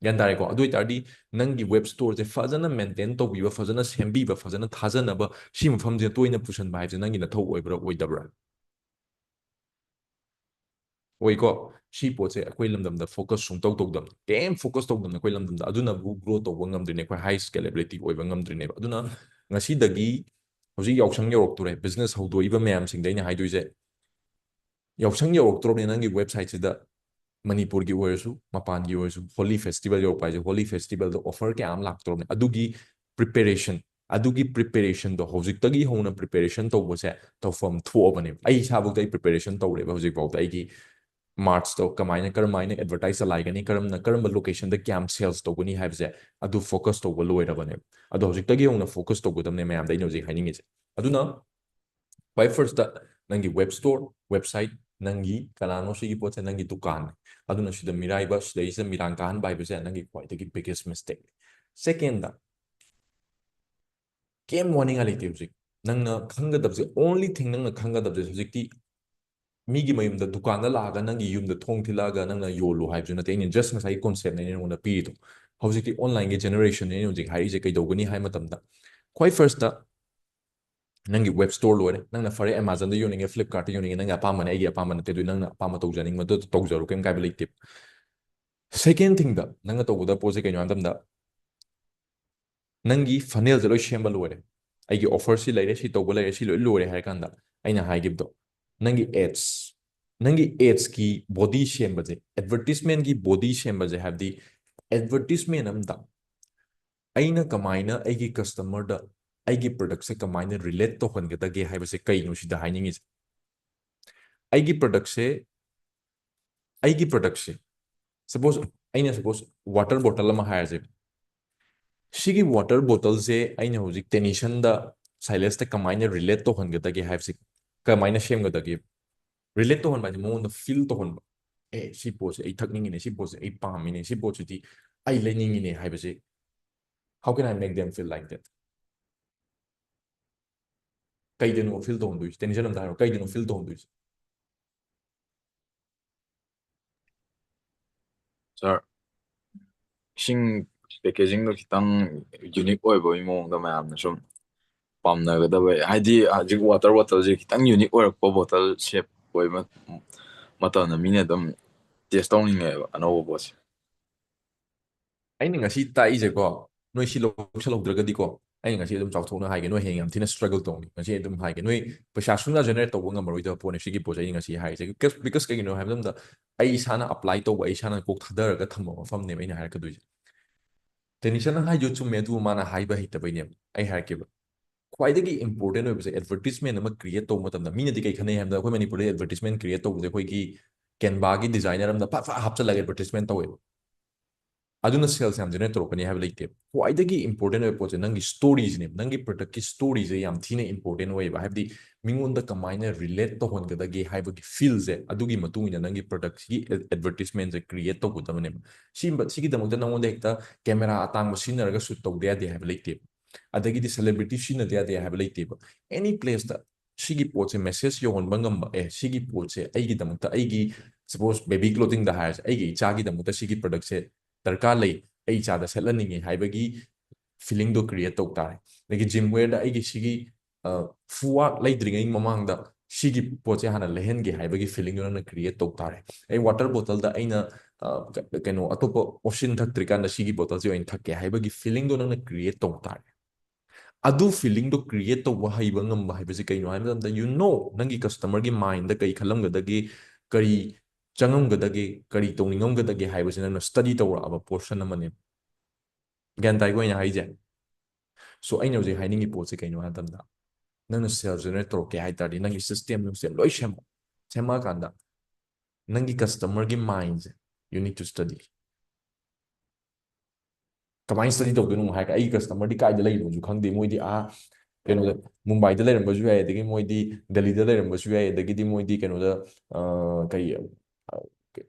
ꯒ꯭ꯌꯥꯟ ꯇꯥꯔꯦꯀꯣ? ꯑꯗꯨ ꯑꯣꯏꯇꯥꯔꯗꯤ ꯅꯪꯒꯤ web storeꯁꯦ ꯐꯖꯅ maintain ꯇꯧꯕꯤꯕ, ꯐꯖꯅ ꯁꯦꯝꯕꯤꯕ, ꯐꯖꯅ ꯊꯥꯖꯅꯕ, ꯁꯤ ꯃꯐꯝꯁꯤꯗ ꯇꯣꯏꯅ ꯄꯨꯁꯟꯕ ꯍꯥꯏꯕꯁꯦ ꯅꯪꯒꯤ ꯅꯊꯧ ꯑꯣꯏꯕ꯭ꯔꯥ ꯑꯣꯏꯗꯕ꯭ꯔꯥ? ꯑꯣꯏꯀꯣ? ꯁꯤ ꯄꯣꯠꯁꯦ ꯑꯩꯈꯣꯏ ꯂꯝꯗꯝꯗ focus ꯁꯨꯡꯇꯧ ꯇꯧꯗꯕꯅꯤ꯫ ꯀꯩꯝ focus ꯇꯧꯗꯕꯅꯤ ꯑꯩꯈꯣꯏ ꯂꯝꯗꯝꯗ꯫ ꯑꯗꯨꯅꯕꯨ grow ꯇꯧꯕ ꯉꯝꯗ꯭ꯔꯤꯅꯦ, ꯑꯩꯈꯣꯏ high scalability ꯑꯣꯏꯕ ꯉꯝꯗ꯭ꯔꯤꯅꯦꯕ꯫ ꯑꯗꯨꯅ ꯉꯁꯤꯗꯒꯤ ꯍꯧꯖꯤꯛ ꯌꯥꯎꯁꯪ ꯌꯧꯔꯛꯇꯣꯔꯦ, business ꯍꯧꯗꯣꯛꯏꯕ ꯃꯌꯥꯝꯁꯤꯡꯗ ꯑꯩꯅ ꯍꯥꯏꯗꯣꯏꯁꯦ, ꯌꯥꯎꯁꯪ ꯌꯧꯔꯛꯇ꯭ꯔꯕꯅꯤꯅ ꯅꯪꯒꯤ websiteꯁꯤꯗ ꯃꯅꯤꯄꯨꯔꯒꯤ ꯑꯣꯏꯔꯁꯨ, ꯃꯄꯥꯟꯒꯤ ꯑꯣꯏꯔꯁꯨ, Holi festival ꯌꯧꯔꯛꯄ ꯍꯥꯏꯁꯦ, Holi festivalꯗ offer ꯀꯌꯥ ꯑꯃ ꯂꯥꯛꯇ꯭ꯔꯕꯅꯦ꯫ ꯑꯗꯨꯒꯤ preparation, ꯑꯗꯨꯒꯤ preparationꯗꯣ ꯍꯧꯖꯤꯛꯇꯒꯤ ꯍꯧꯅ preparation ꯇꯧꯕꯁꯦ ꯇꯧꯐꯝ ꯊꯣꯛꯑꯕꯅꯦꯕ꯫ ꯑꯩ ꯏꯁꯥꯐꯥꯎꯗ ꯑꯩ preparation ꯇꯧꯔꯦꯕ ꯍꯧꯖꯤꯛꯐꯥꯎꯗ꯫ ꯑꯩꯒꯤ Marchꯇꯣ ꯀꯃꯥꯏꯅ, ꯀꯔꯝꯍꯥꯏꯅ advertise ꯆꯂꯥꯏꯒꯅꯤ, ꯀꯔꯝꯅ, ꯀꯔꯝꯕ locationꯗ ꯀꯌꯥꯝ sales ꯇꯧꯒꯅꯤ ꯍꯥꯏꯕꯁꯦ ꯑꯗꯨ focus ꯇꯧꯕ ꯂꯣꯏꯔꯕꯅꯦꯕ꯫ ꯑꯗꯣ ꯍꯧꯖꯤꯛꯇꯒꯤ ꯍꯧꯅ focus ꯇꯧꯒꯗꯕꯅꯦ ꯃꯌꯥꯝꯗ ꯑꯩꯅ ꯍꯧꯖꯤꯛ ꯍꯥꯏꯅꯤꯡꯉꯤꯁꯦ꯫ ꯑꯗꯨꯅ ꯈ꯭ꯋꯥꯏ firstꯇ ꯅꯪꯒꯤ web store, website, ꯅꯪꯒꯤ ꯀꯅꯥꯅꯣ ꯁꯤꯒꯤ ꯄꯣꯠꯁꯦ ꯅꯪꯒꯤ ꯗꯨꯀꯥꯟꯅꯦ꯫ ꯑꯗꯨꯅ ꯁꯤꯗ ꯃꯤꯔꯥꯏꯕ, ꯁꯤꯗꯩꯁꯤꯗ ꯃꯤꯔꯥꯡ ꯀꯥꯍꯟꯕ ꯍꯥꯏꯕꯁꯦ ꯅꯪꯒꯤ ꯈ꯭ꯋꯥꯏꯗꯒꯤ biggest mistake꯫ Secondꯇ, ꯀꯩꯝ ꯋꯥꯅꯤꯡꯉꯥꯏ ꯂꯩꯇꯦ ꯍꯧꯖꯤꯛ꯫ ꯅꯪꯅ ꯈꯪꯒꯗꯕꯁꯦ, only thing ꯅꯪꯅ ꯈꯪꯒꯗꯕꯁꯦ ꯍꯧꯖꯤꯛꯇꯤ ꯃꯤꯒꯤ ꯃꯌꯨꯝꯗ ꯗꯨꯀꯥꯟꯗ ꯂꯥꯛꯑꯒ ꯅꯪꯒꯤ ꯌꯨꯝꯗ ꯊꯣꯡ ꯊꯤꯜꯂꯛꯑꯒ ꯅꯪꯅ ꯌꯣꯜꯂꯣ ꯍꯥꯏꯕꯁꯨ ꯅꯠꯇꯦ꯫ ꯑꯩꯅ just ꯉꯁꯥꯏꯒꯤ conceptꯅꯦ ꯑꯩꯅ ꯅꯉꯣꯟꯗ ꯄꯤꯔꯤꯗꯣ꯫ ꯍꯧꯖꯤꯛꯇꯤ onlineꯒꯤ generationꯅꯦ ꯑꯩꯅ ꯍꯧꯖꯤꯛ ꯍꯥꯏꯔꯤꯁꯦ꯫ ꯀꯩꯗꯧꯒꯅꯤ ꯍꯥꯏ ꯃꯇꯝꯗ, ꯈ꯭ꯋꯥꯏ firstꯇ ꯅꯪꯒꯤ web store ꯂꯣꯏꯔꯦ꯫ ꯅꯪꯅ ꯐꯔꯦ Amazonꯗ ꯌꯣꯟꯅꯤꯡꯉꯦ, Flipkartꯇ ꯌꯣꯟꯅꯤꯡꯉꯦ, ꯅꯪꯒꯤ ꯑꯄꯥꯝꯕꯅꯦ, ꯑꯩꯒꯤ ꯑꯄꯥꯝꯕ ꯅꯠꯇꯦ꯫ ꯑꯗꯨ ꯅꯪꯅ ꯑꯄꯥꯝꯕ ꯇꯧꯖꯅꯤꯡꯕꯗꯨ ꯇꯧꯖꯔꯣ, ꯀꯩꯝ ꯀꯥꯏꯕ ꯂꯩꯇꯦ꯫ Second thingꯗ ꯅꯪꯅ ꯇꯧꯒꯗꯕ ꯄꯣꯠꯁꯦ ꯀꯩꯅꯣ ꯍꯥꯏ ꯃꯇꯝꯗ, ꯅꯪꯒꯤ funnelꯁꯦ ꯂꯣꯏ ꯁꯦꯝꯕ ꯂꯣꯏꯔꯦ꯫ ꯑꯩꯒꯤ offerꯁꯤ ꯂꯩꯔꯦ, ꯁꯤ ꯇꯧꯕ ꯂꯩꯔꯦ, ꯁꯤ ꯂꯣꯏ ꯂꯣꯏꯔꯦ ꯍꯥꯏꯔ ꯀꯥꯟꯗ ꯑꯩꯅ ꯍꯥꯏꯈꯤꯕꯗꯣ, ꯅꯪꯒꯤ ads, ꯅꯪꯒꯤ adsꯀꯤ body ꯁꯦꯝꯕꯁꯦ, advertisementꯀꯤ body ꯁꯦꯝꯕꯁꯦ, ꯍꯥꯏꯕꯗꯤ advertisement ꯑꯝꯗ ꯑꯩꯅ ꯀꯃꯥꯏꯅ ꯑꯩꯒꯤ customerꯗ ꯑꯩꯒꯤ ꯄ꯭ꯔꯗꯛꯁꯦ ꯀꯃꯥꯏꯅ ꯔꯤꯂꯦꯠ ꯇꯧꯍꯟꯒꯗꯒꯦ ꯍꯥꯏꯕꯁꯦ ꯀꯩꯅꯣ ꯁꯤꯗ ꯍꯥꯏꯅꯤꯡꯉꯤꯁꯦ꯫ ꯑꯩꯒꯤ ꯄ꯭ꯔꯗꯛꯁꯦ ꯑꯩꯒꯤ ꯄ꯭ꯔꯗꯛꯁꯦ, ꯁꯄꯣꯁ, ꯑꯩꯅ ꯁꯄꯣꯁ ꯋꯥꯇꯔ ꯕꯣꯇꯜ ꯑꯃ ꯍꯥꯏꯔꯁꯦ꯫ ꯁꯤꯒꯤ ꯋꯥꯇꯔ ꯕꯣꯇꯜꯁꯦ ꯑꯩꯅ ꯍꯧꯖꯤꯛ ꯇꯦꯅꯤꯁꯟꯗ, ꯁꯥꯏꯂꯦꯁꯇ ꯀꯃꯥꯏꯅ ꯔꯤꯂꯦꯠ ꯇꯧꯍꯟꯒꯗꯒꯦ ꯍꯥꯏꯕꯁꯦ, ꯀꯃꯥꯏꯅ ꯁꯦꯝꯒꯗꯒꯦ? ꯔꯤꯂꯦꯠ ꯇꯧꯍꯟꯕ ꯍꯥꯏꯗꯤ ꯃꯉꯣꯟꯗ ꯐꯤꯜ ꯇꯧꯍꯟꯕ꯫ ꯑꯦ, ꯁꯤ ꯄꯣꯠꯁꯦ ꯑꯩ ꯊꯛꯅꯤꯡꯉꯤꯅꯦ, ꯁꯤ ꯄꯣꯠꯁꯦ ꯑꯩ ꯄꯥꯝꯃꯤꯅꯦ, ꯁꯤ ꯄꯣꯠꯁꯤꯗꯤ ꯑꯩ ꯂꯩꯅꯤꯡꯉꯤꯅꯦ ꯍꯥꯏꯕꯁꯦ꯫ How can I make them feel like that? ꯀꯩꯗꯅꯣ ꯐꯤꯜ ꯇꯧꯍꯟꯗꯣꯏꯁꯦ? ꯇꯦꯅꯤꯁꯟ ꯑꯝꯇ ꯍꯥꯏꯔꯣ, ꯀꯩꯗꯅꯣ ꯐꯤꯜ ꯇꯧꯍꯟꯗꯣꯏꯁꯦ? ꯁꯥꯔ, ꯏꯁꯤꯡ ꯄꯦꯀꯦꯖꯤꯡꯗꯣ ꯈꯤꯇꯪ ꯌꯨꯅꯤꯛ ꯑꯣꯏꯕꯒꯤ ꯃꯑꯣꯡꯗ ꯃꯌꯥꯝꯅ ꯁꯨꯝ ꯄꯥꯝꯅꯒꯗꯕ, ꯍꯥꯏꯗꯤ ꯍꯧꯖꯤꯛ ꯋꯥꯇꯔ ꯕꯣꯇꯜꯁꯦ ꯈꯤꯇꯪ ꯌꯨꯅꯤꯛ ꯑꯣꯏꯔꯛꯄ ꯕꯣꯇꯜ ꯁꯦꯞ ꯑꯣꯏꯕ ꯃꯇꯝꯗ ꯃꯤꯅ ꯑꯗꯨꯝ ꯇꯦꯁ ꯇꯧꯅꯤꯡꯉꯦꯕ ꯑꯅꯧꯕ ꯄꯣꯠꯁꯦ꯫ ꯑꯩꯅ ꯉꯁꯤ ꯇꯥꯛꯏꯁꯦꯀꯣ, ꯅꯣꯏ ꯁꯤ ꯂꯧꯁꯜꯍꯧꯗ꯭ꯔꯒꯗꯤꯀꯣ, ꯑꯩꯅ ꯉꯁꯤ ꯑꯗꯨꯝ ꯆꯥꯎꯊꯣꯛꯅ ꯍꯥꯏꯒꯦ, ꯅꯣꯏ ꯍꯌꯦꯡ ꯌꯥꯝ ꯊꯤꯅ ꯁ꯭ꯇ꯭ꯔꯒꯜ ꯇꯧꯅꯤ꯫ ꯉꯁꯤ ꯑꯗꯨꯝ ꯍꯥꯏꯒꯦ, ꯅꯣꯏ ꯄꯩꯁꯥ ꯁꯨꯡꯖ ꯖꯦꯅꯦꯔꯦꯠ ꯇꯧꯕ ꯉꯝꯃꯔꯣꯏꯗꯕ ꯄꯣꯠꯅꯦ ꯁꯤꯒꯤ ꯄꯣꯠꯁꯦ꯫ ꯑꯩꯅ ꯉꯁꯤ ꯍꯥꯏꯔꯤꯁꯦ ꯕꯤꯀꯣꯁ, ꯕꯤꯀꯣꯁ ꯀꯩꯒꯤꯅꯣ ꯍꯥꯏꯕ ꯃꯇꯝꯗ, ꯑꯩ ꯏꯁꯥꯅ ꯑꯦꯄ꯭ꯂꯥꯏ ꯇꯧꯕ, ꯑꯩ ꯏꯁꯥꯅ ꯀꯣꯛ ꯊꯥꯗꯔꯒ ꯊꯝꯕ ꯃꯐꯝꯅꯦꯕ ꯑꯩꯅ ꯍꯥꯏꯔꯛꯀꯗꯣꯏꯁꯦ꯫ ꯇꯦꯅꯤꯁꯟꯅ ꯍꯥꯏꯗꯣ ꯆꯨꯝꯃꯦ, ꯑꯗꯨꯕꯨ ꯃꯥꯅ ꯍꯥꯏꯕ ꯍꯩꯇꯕꯩꯅꯦꯕ꯫ ꯑꯩ ꯍꯥꯏꯔꯛꯀꯦꯕ, ꯈ꯭ꯋꯥꯏꯗꯒꯤ ꯏꯝꯄꯣꯔꯇꯦꯟ ꯑꯣꯏꯕꯁꯦ ꯑꯦꯗꯚꯔꯇꯤꯁꯃꯦꯟ ꯑꯃ ꯀ꯭ꯔꯤꯌꯦꯠ ꯇꯧꯕ ꯃꯇꯝꯗ ꯃꯤꯅꯗꯤ ꯀꯩ ꯈꯟꯅꯩ ꯍꯥꯏꯕꯗ, ꯑꯩꯈꯣꯏ ꯃꯅꯤꯄꯨꯔꯗ ꯑꯦꯗꯚꯔꯇꯤꯁꯃꯦꯟ ꯀ꯭ꯔꯤꯌꯦꯠ ꯇꯧꯕꯁꯦ ꯑꯩꯈꯣꯏꯒꯤ ꯀꯦꯟꯚꯥꯒꯤ ꯗꯤꯖꯥꯏꯅꯔ ꯑꯃꯗ ꯐꯠ ꯐꯠ ꯍꯥꯞꯆꯜꯂꯒ ꯑꯦꯗꯚꯔꯇꯤꯁꯃꯦꯟ ꯇꯧꯋꯦꯕ꯫ ꯑꯗꯨꯅ ꯁꯦꯜꯁ ꯌꯥꯝ ꯖꯦꯅꯦꯔꯦꯠ ꯇꯧꯔꯛꯀꯅꯤ ꯍꯥꯏꯕ ꯂꯩꯇꯦꯕ꯫ ꯈ꯭ꯋꯥꯏꯗꯒꯤ ꯏꯝꯄꯣꯔꯇꯦꯟ ꯑꯣꯏꯕ ꯄꯣꯠꯁꯦ ꯅꯪꯒꯤ ꯁ꯭ꯇꯣꯔꯤꯁꯤꯅꯦꯕ꯫ ꯅꯪꯒꯤ ꯄ꯭ꯔꯗꯛꯀꯤ ꯁ꯭ꯇꯣꯔꯤꯁꯦ ꯌꯥꯝ ꯊꯤꯅ ꯏꯝꯄꯣꯔꯇꯦꯟ ꯑꯣꯏꯌꯦꯕ꯫ ꯍꯥꯏꯕꯗꯤ ꯃꯤꯉꯣꯟꯗ ꯀꯃꯥꯏꯅ ꯔꯤꯂꯦꯠ ꯇꯧꯍꯟꯒꯗꯒꯦ ꯍꯥꯏꯕꯒꯤ ꯐꯤꯜꯁꯦ, ꯑꯗꯨꯒꯤ ꯃꯇꯨꯡ ꯏꯟꯅ ꯅꯪꯒꯤ ꯄ꯭ꯔꯗꯛꯁꯤꯒꯤ ꯑꯦꯗꯚꯔꯇꯤꯁꯃꯦꯟꯁꯦ ꯀ꯭ꯔꯤꯌꯦꯠ ꯇꯧꯒꯗꯕꯅꯦꯕ꯫ ꯁꯤꯒꯤꯗꯃꯛꯇ ꯅꯪꯉꯣꯟꯗ ꯍꯦꯛꯇ ꯀꯦꯃꯦꯔꯥ ꯑꯇꯥꯡꯕ ꯁꯤꯖꯤꯟꯅꯔꯒ ꯁꯨꯠ ꯇꯧꯗ ꯌꯥꯗꯦ ꯍꯥꯏꯕ ꯂꯩꯇꯦꯕ꯫ ꯑꯗꯒꯤꯗꯤ ꯁꯦꯂꯦꯕ꯭ꯔꯤꯇꯤ ꯁꯤꯖꯤꯟꯅꯗ ꯌꯥꯗꯦ ꯍꯥꯏꯕ ꯂꯩꯇꯦꯕ꯫ ꯑꯦꯅꯤ ꯄ꯭ꯂꯦꯁꯇ ꯁꯤꯒꯤ ꯄꯣꯠꯁꯦ ꯃꯦꯁꯦꯖ ꯌꯧꯍꯟꯕ ꯉꯝꯕ, ꯑꯦ, ꯁꯤꯒꯤ ꯄꯣꯠꯁꯦ ꯑꯩꯒꯤꯗꯃꯛꯇ, ꯑꯩꯒꯤ, ꯁꯄꯣꯁ, ꯕꯦꯕꯤ ꯀ꯭ꯂꯣꯊꯤꯡꯗ ꯍꯥꯏꯔꯁꯦ, ꯑꯩꯒꯤ ꯏꯆꯥꯒꯤꯗꯃꯛꯇ ꯁꯤꯒꯤ ꯄ꯭ꯔꯗꯛꯁꯦ ꯗꯔꯀꯥꯔ ꯂꯩ, ꯑꯩ ꯏꯆꯥꯗ ꯁꯦꯠꯍꯟꯅꯤꯡꯉꯤ ꯍꯥꯏꯕꯒꯤ ꯐꯤꯂꯤꯡꯗꯣ ꯀ꯭ꯔꯤꯌꯦꯠ ꯇꯧ ꯇꯥꯔꯦ꯫ ꯑꯗꯒꯤ ꯖꯤꯝ ꯋꯦꯌꯔꯗ ꯑꯩꯒꯤ ꯁꯤꯒꯤ, ꯑ, ꯐꯨꯋꯥ ꯂꯩꯗ꯭ꯔꯤꯉꯩ ꯃꯃꯥꯡꯗ ꯁꯤꯒꯤ ꯄꯣꯠꯁꯦ ꯍꯥꯟꯅ ꯂꯩꯍꯟꯒꯦ ꯍꯥꯏꯕꯒꯤ ꯐꯤꯂꯤꯡꯗꯣ ꯅꯪꯅ ꯀ꯭ꯔꯤꯌꯦꯠ ꯇꯧ ꯇꯥꯔꯦ꯫ ꯑꯩ ꯋꯥꯇꯔ ꯕꯣꯇꯜꯗ ꯑꯩꯅ, ꯑ, ꯀ-, ꯀꯩꯅꯣ, ꯑꯇꯣꯞꯄ ꯑꯣꯁꯤꯟ ꯊꯛꯇ꯭ꯔꯤꯀꯥꯟꯗ ꯁꯤꯒꯤ ꯕꯣꯇꯜꯁꯦ ꯑꯣꯏꯅ ꯊꯛꯀꯦ ꯍꯥꯏꯕꯒꯤ ꯐꯤꯂꯤꯡꯗꯣ ꯅꯪꯅ ꯀ꯭ꯔꯤꯌꯦꯠ ꯇꯧ ꯇꯥꯔꯦ꯫ ꯑꯗꯨ ꯐꯤꯂꯤꯡꯗꯣ ꯀ꯭ꯔꯤꯌꯦꯠ ꯇꯧꯕ ꯍꯩꯕ ꯉꯝꯕ ꯍꯥꯏꯕꯁꯤ ꯀꯩꯅꯣ ꯍꯥꯏꯕ ꯃꯇꯝꯗ, you know, ꯅꯪꯒꯤ ꯀꯁꯇꯃꯔꯒꯤ ꯃꯥꯏꯟꯗ ꯀꯔꯤ ꯈꯜꯂꯝꯒꯗꯒꯦ, ꯀꯔꯤ ꯆꯪꯉꯝꯒꯗꯒꯦ, ꯀꯔꯤ ꯇꯧꯅꯤꯡꯉꯝꯒꯗꯒꯦ ꯍꯥꯏꯕꯁꯤ ꯅꯪꯅ ꯁ꯭ꯇꯗꯤ ꯇꯧꯔꯛꯑꯕ ꯄꯣꯔꯁꯟ ꯑꯃꯅꯦ꯫ ꯒ꯭ꯌꯥꯟ ꯇꯥꯏꯀꯣ ꯑꯩꯅ ꯍꯥꯏꯁꯦ? So ꯑꯩꯅ ꯍꯧꯖꯤꯛ ꯍꯥꯏꯅꯤꯡꯉꯤ ꯄꯣꯠꯁꯦ ꯀꯩꯅꯣ ꯍꯥꯏ ꯃꯇꯝꯗ, ꯅꯪꯅ sales generate ꯇꯧꯔꯛꯀꯦ ꯍꯥꯏ ꯇꯥꯔꯗꯤ, ꯅꯪꯒꯤ system ꯅꯨꯡꯁꯤꯁꯇꯦꯝ ꯂꯣꯏ ꯁꯦꯝꯃꯣ꯫ ꯁꯦꯝꯃꯛꯑꯀꯥꯟꯗ ꯅꯪꯒꯤ customer ꯒꯤ mind say you need to study꯫ ꯀꯃꯥꯏꯅ study ꯇꯧꯗꯣꯏꯅꯣ ꯍꯥꯏꯔꯒ, ꯑꯩꯒꯤ customer ꯗꯤ ꯀꯥꯏꯗ ꯂꯩꯕꯅꯣꯁꯨ ꯈꯪꯗꯦ꯫ ꯃꯣꯏꯗꯤ ꯑꯥ ꯀꯩꯅꯣꯗ, ꯃꯨꯝꯕꯥꯏꯗ ꯂꯩꯔꯝꯕꯁꯨ ꯌꯥꯏ, ꯑꯗꯒꯤ ꯃꯣꯏꯗꯤ ꯗꯦꯜꯂꯤꯗ ꯂꯩꯔꯝꯕꯁꯨ ꯌꯥꯏ, ꯑꯗꯒꯤꯗꯤ ꯃꯣꯏꯗꯤ ꯀꯩꯅꯣꯗ, ꯑ, ꯀꯩ, ꯑ,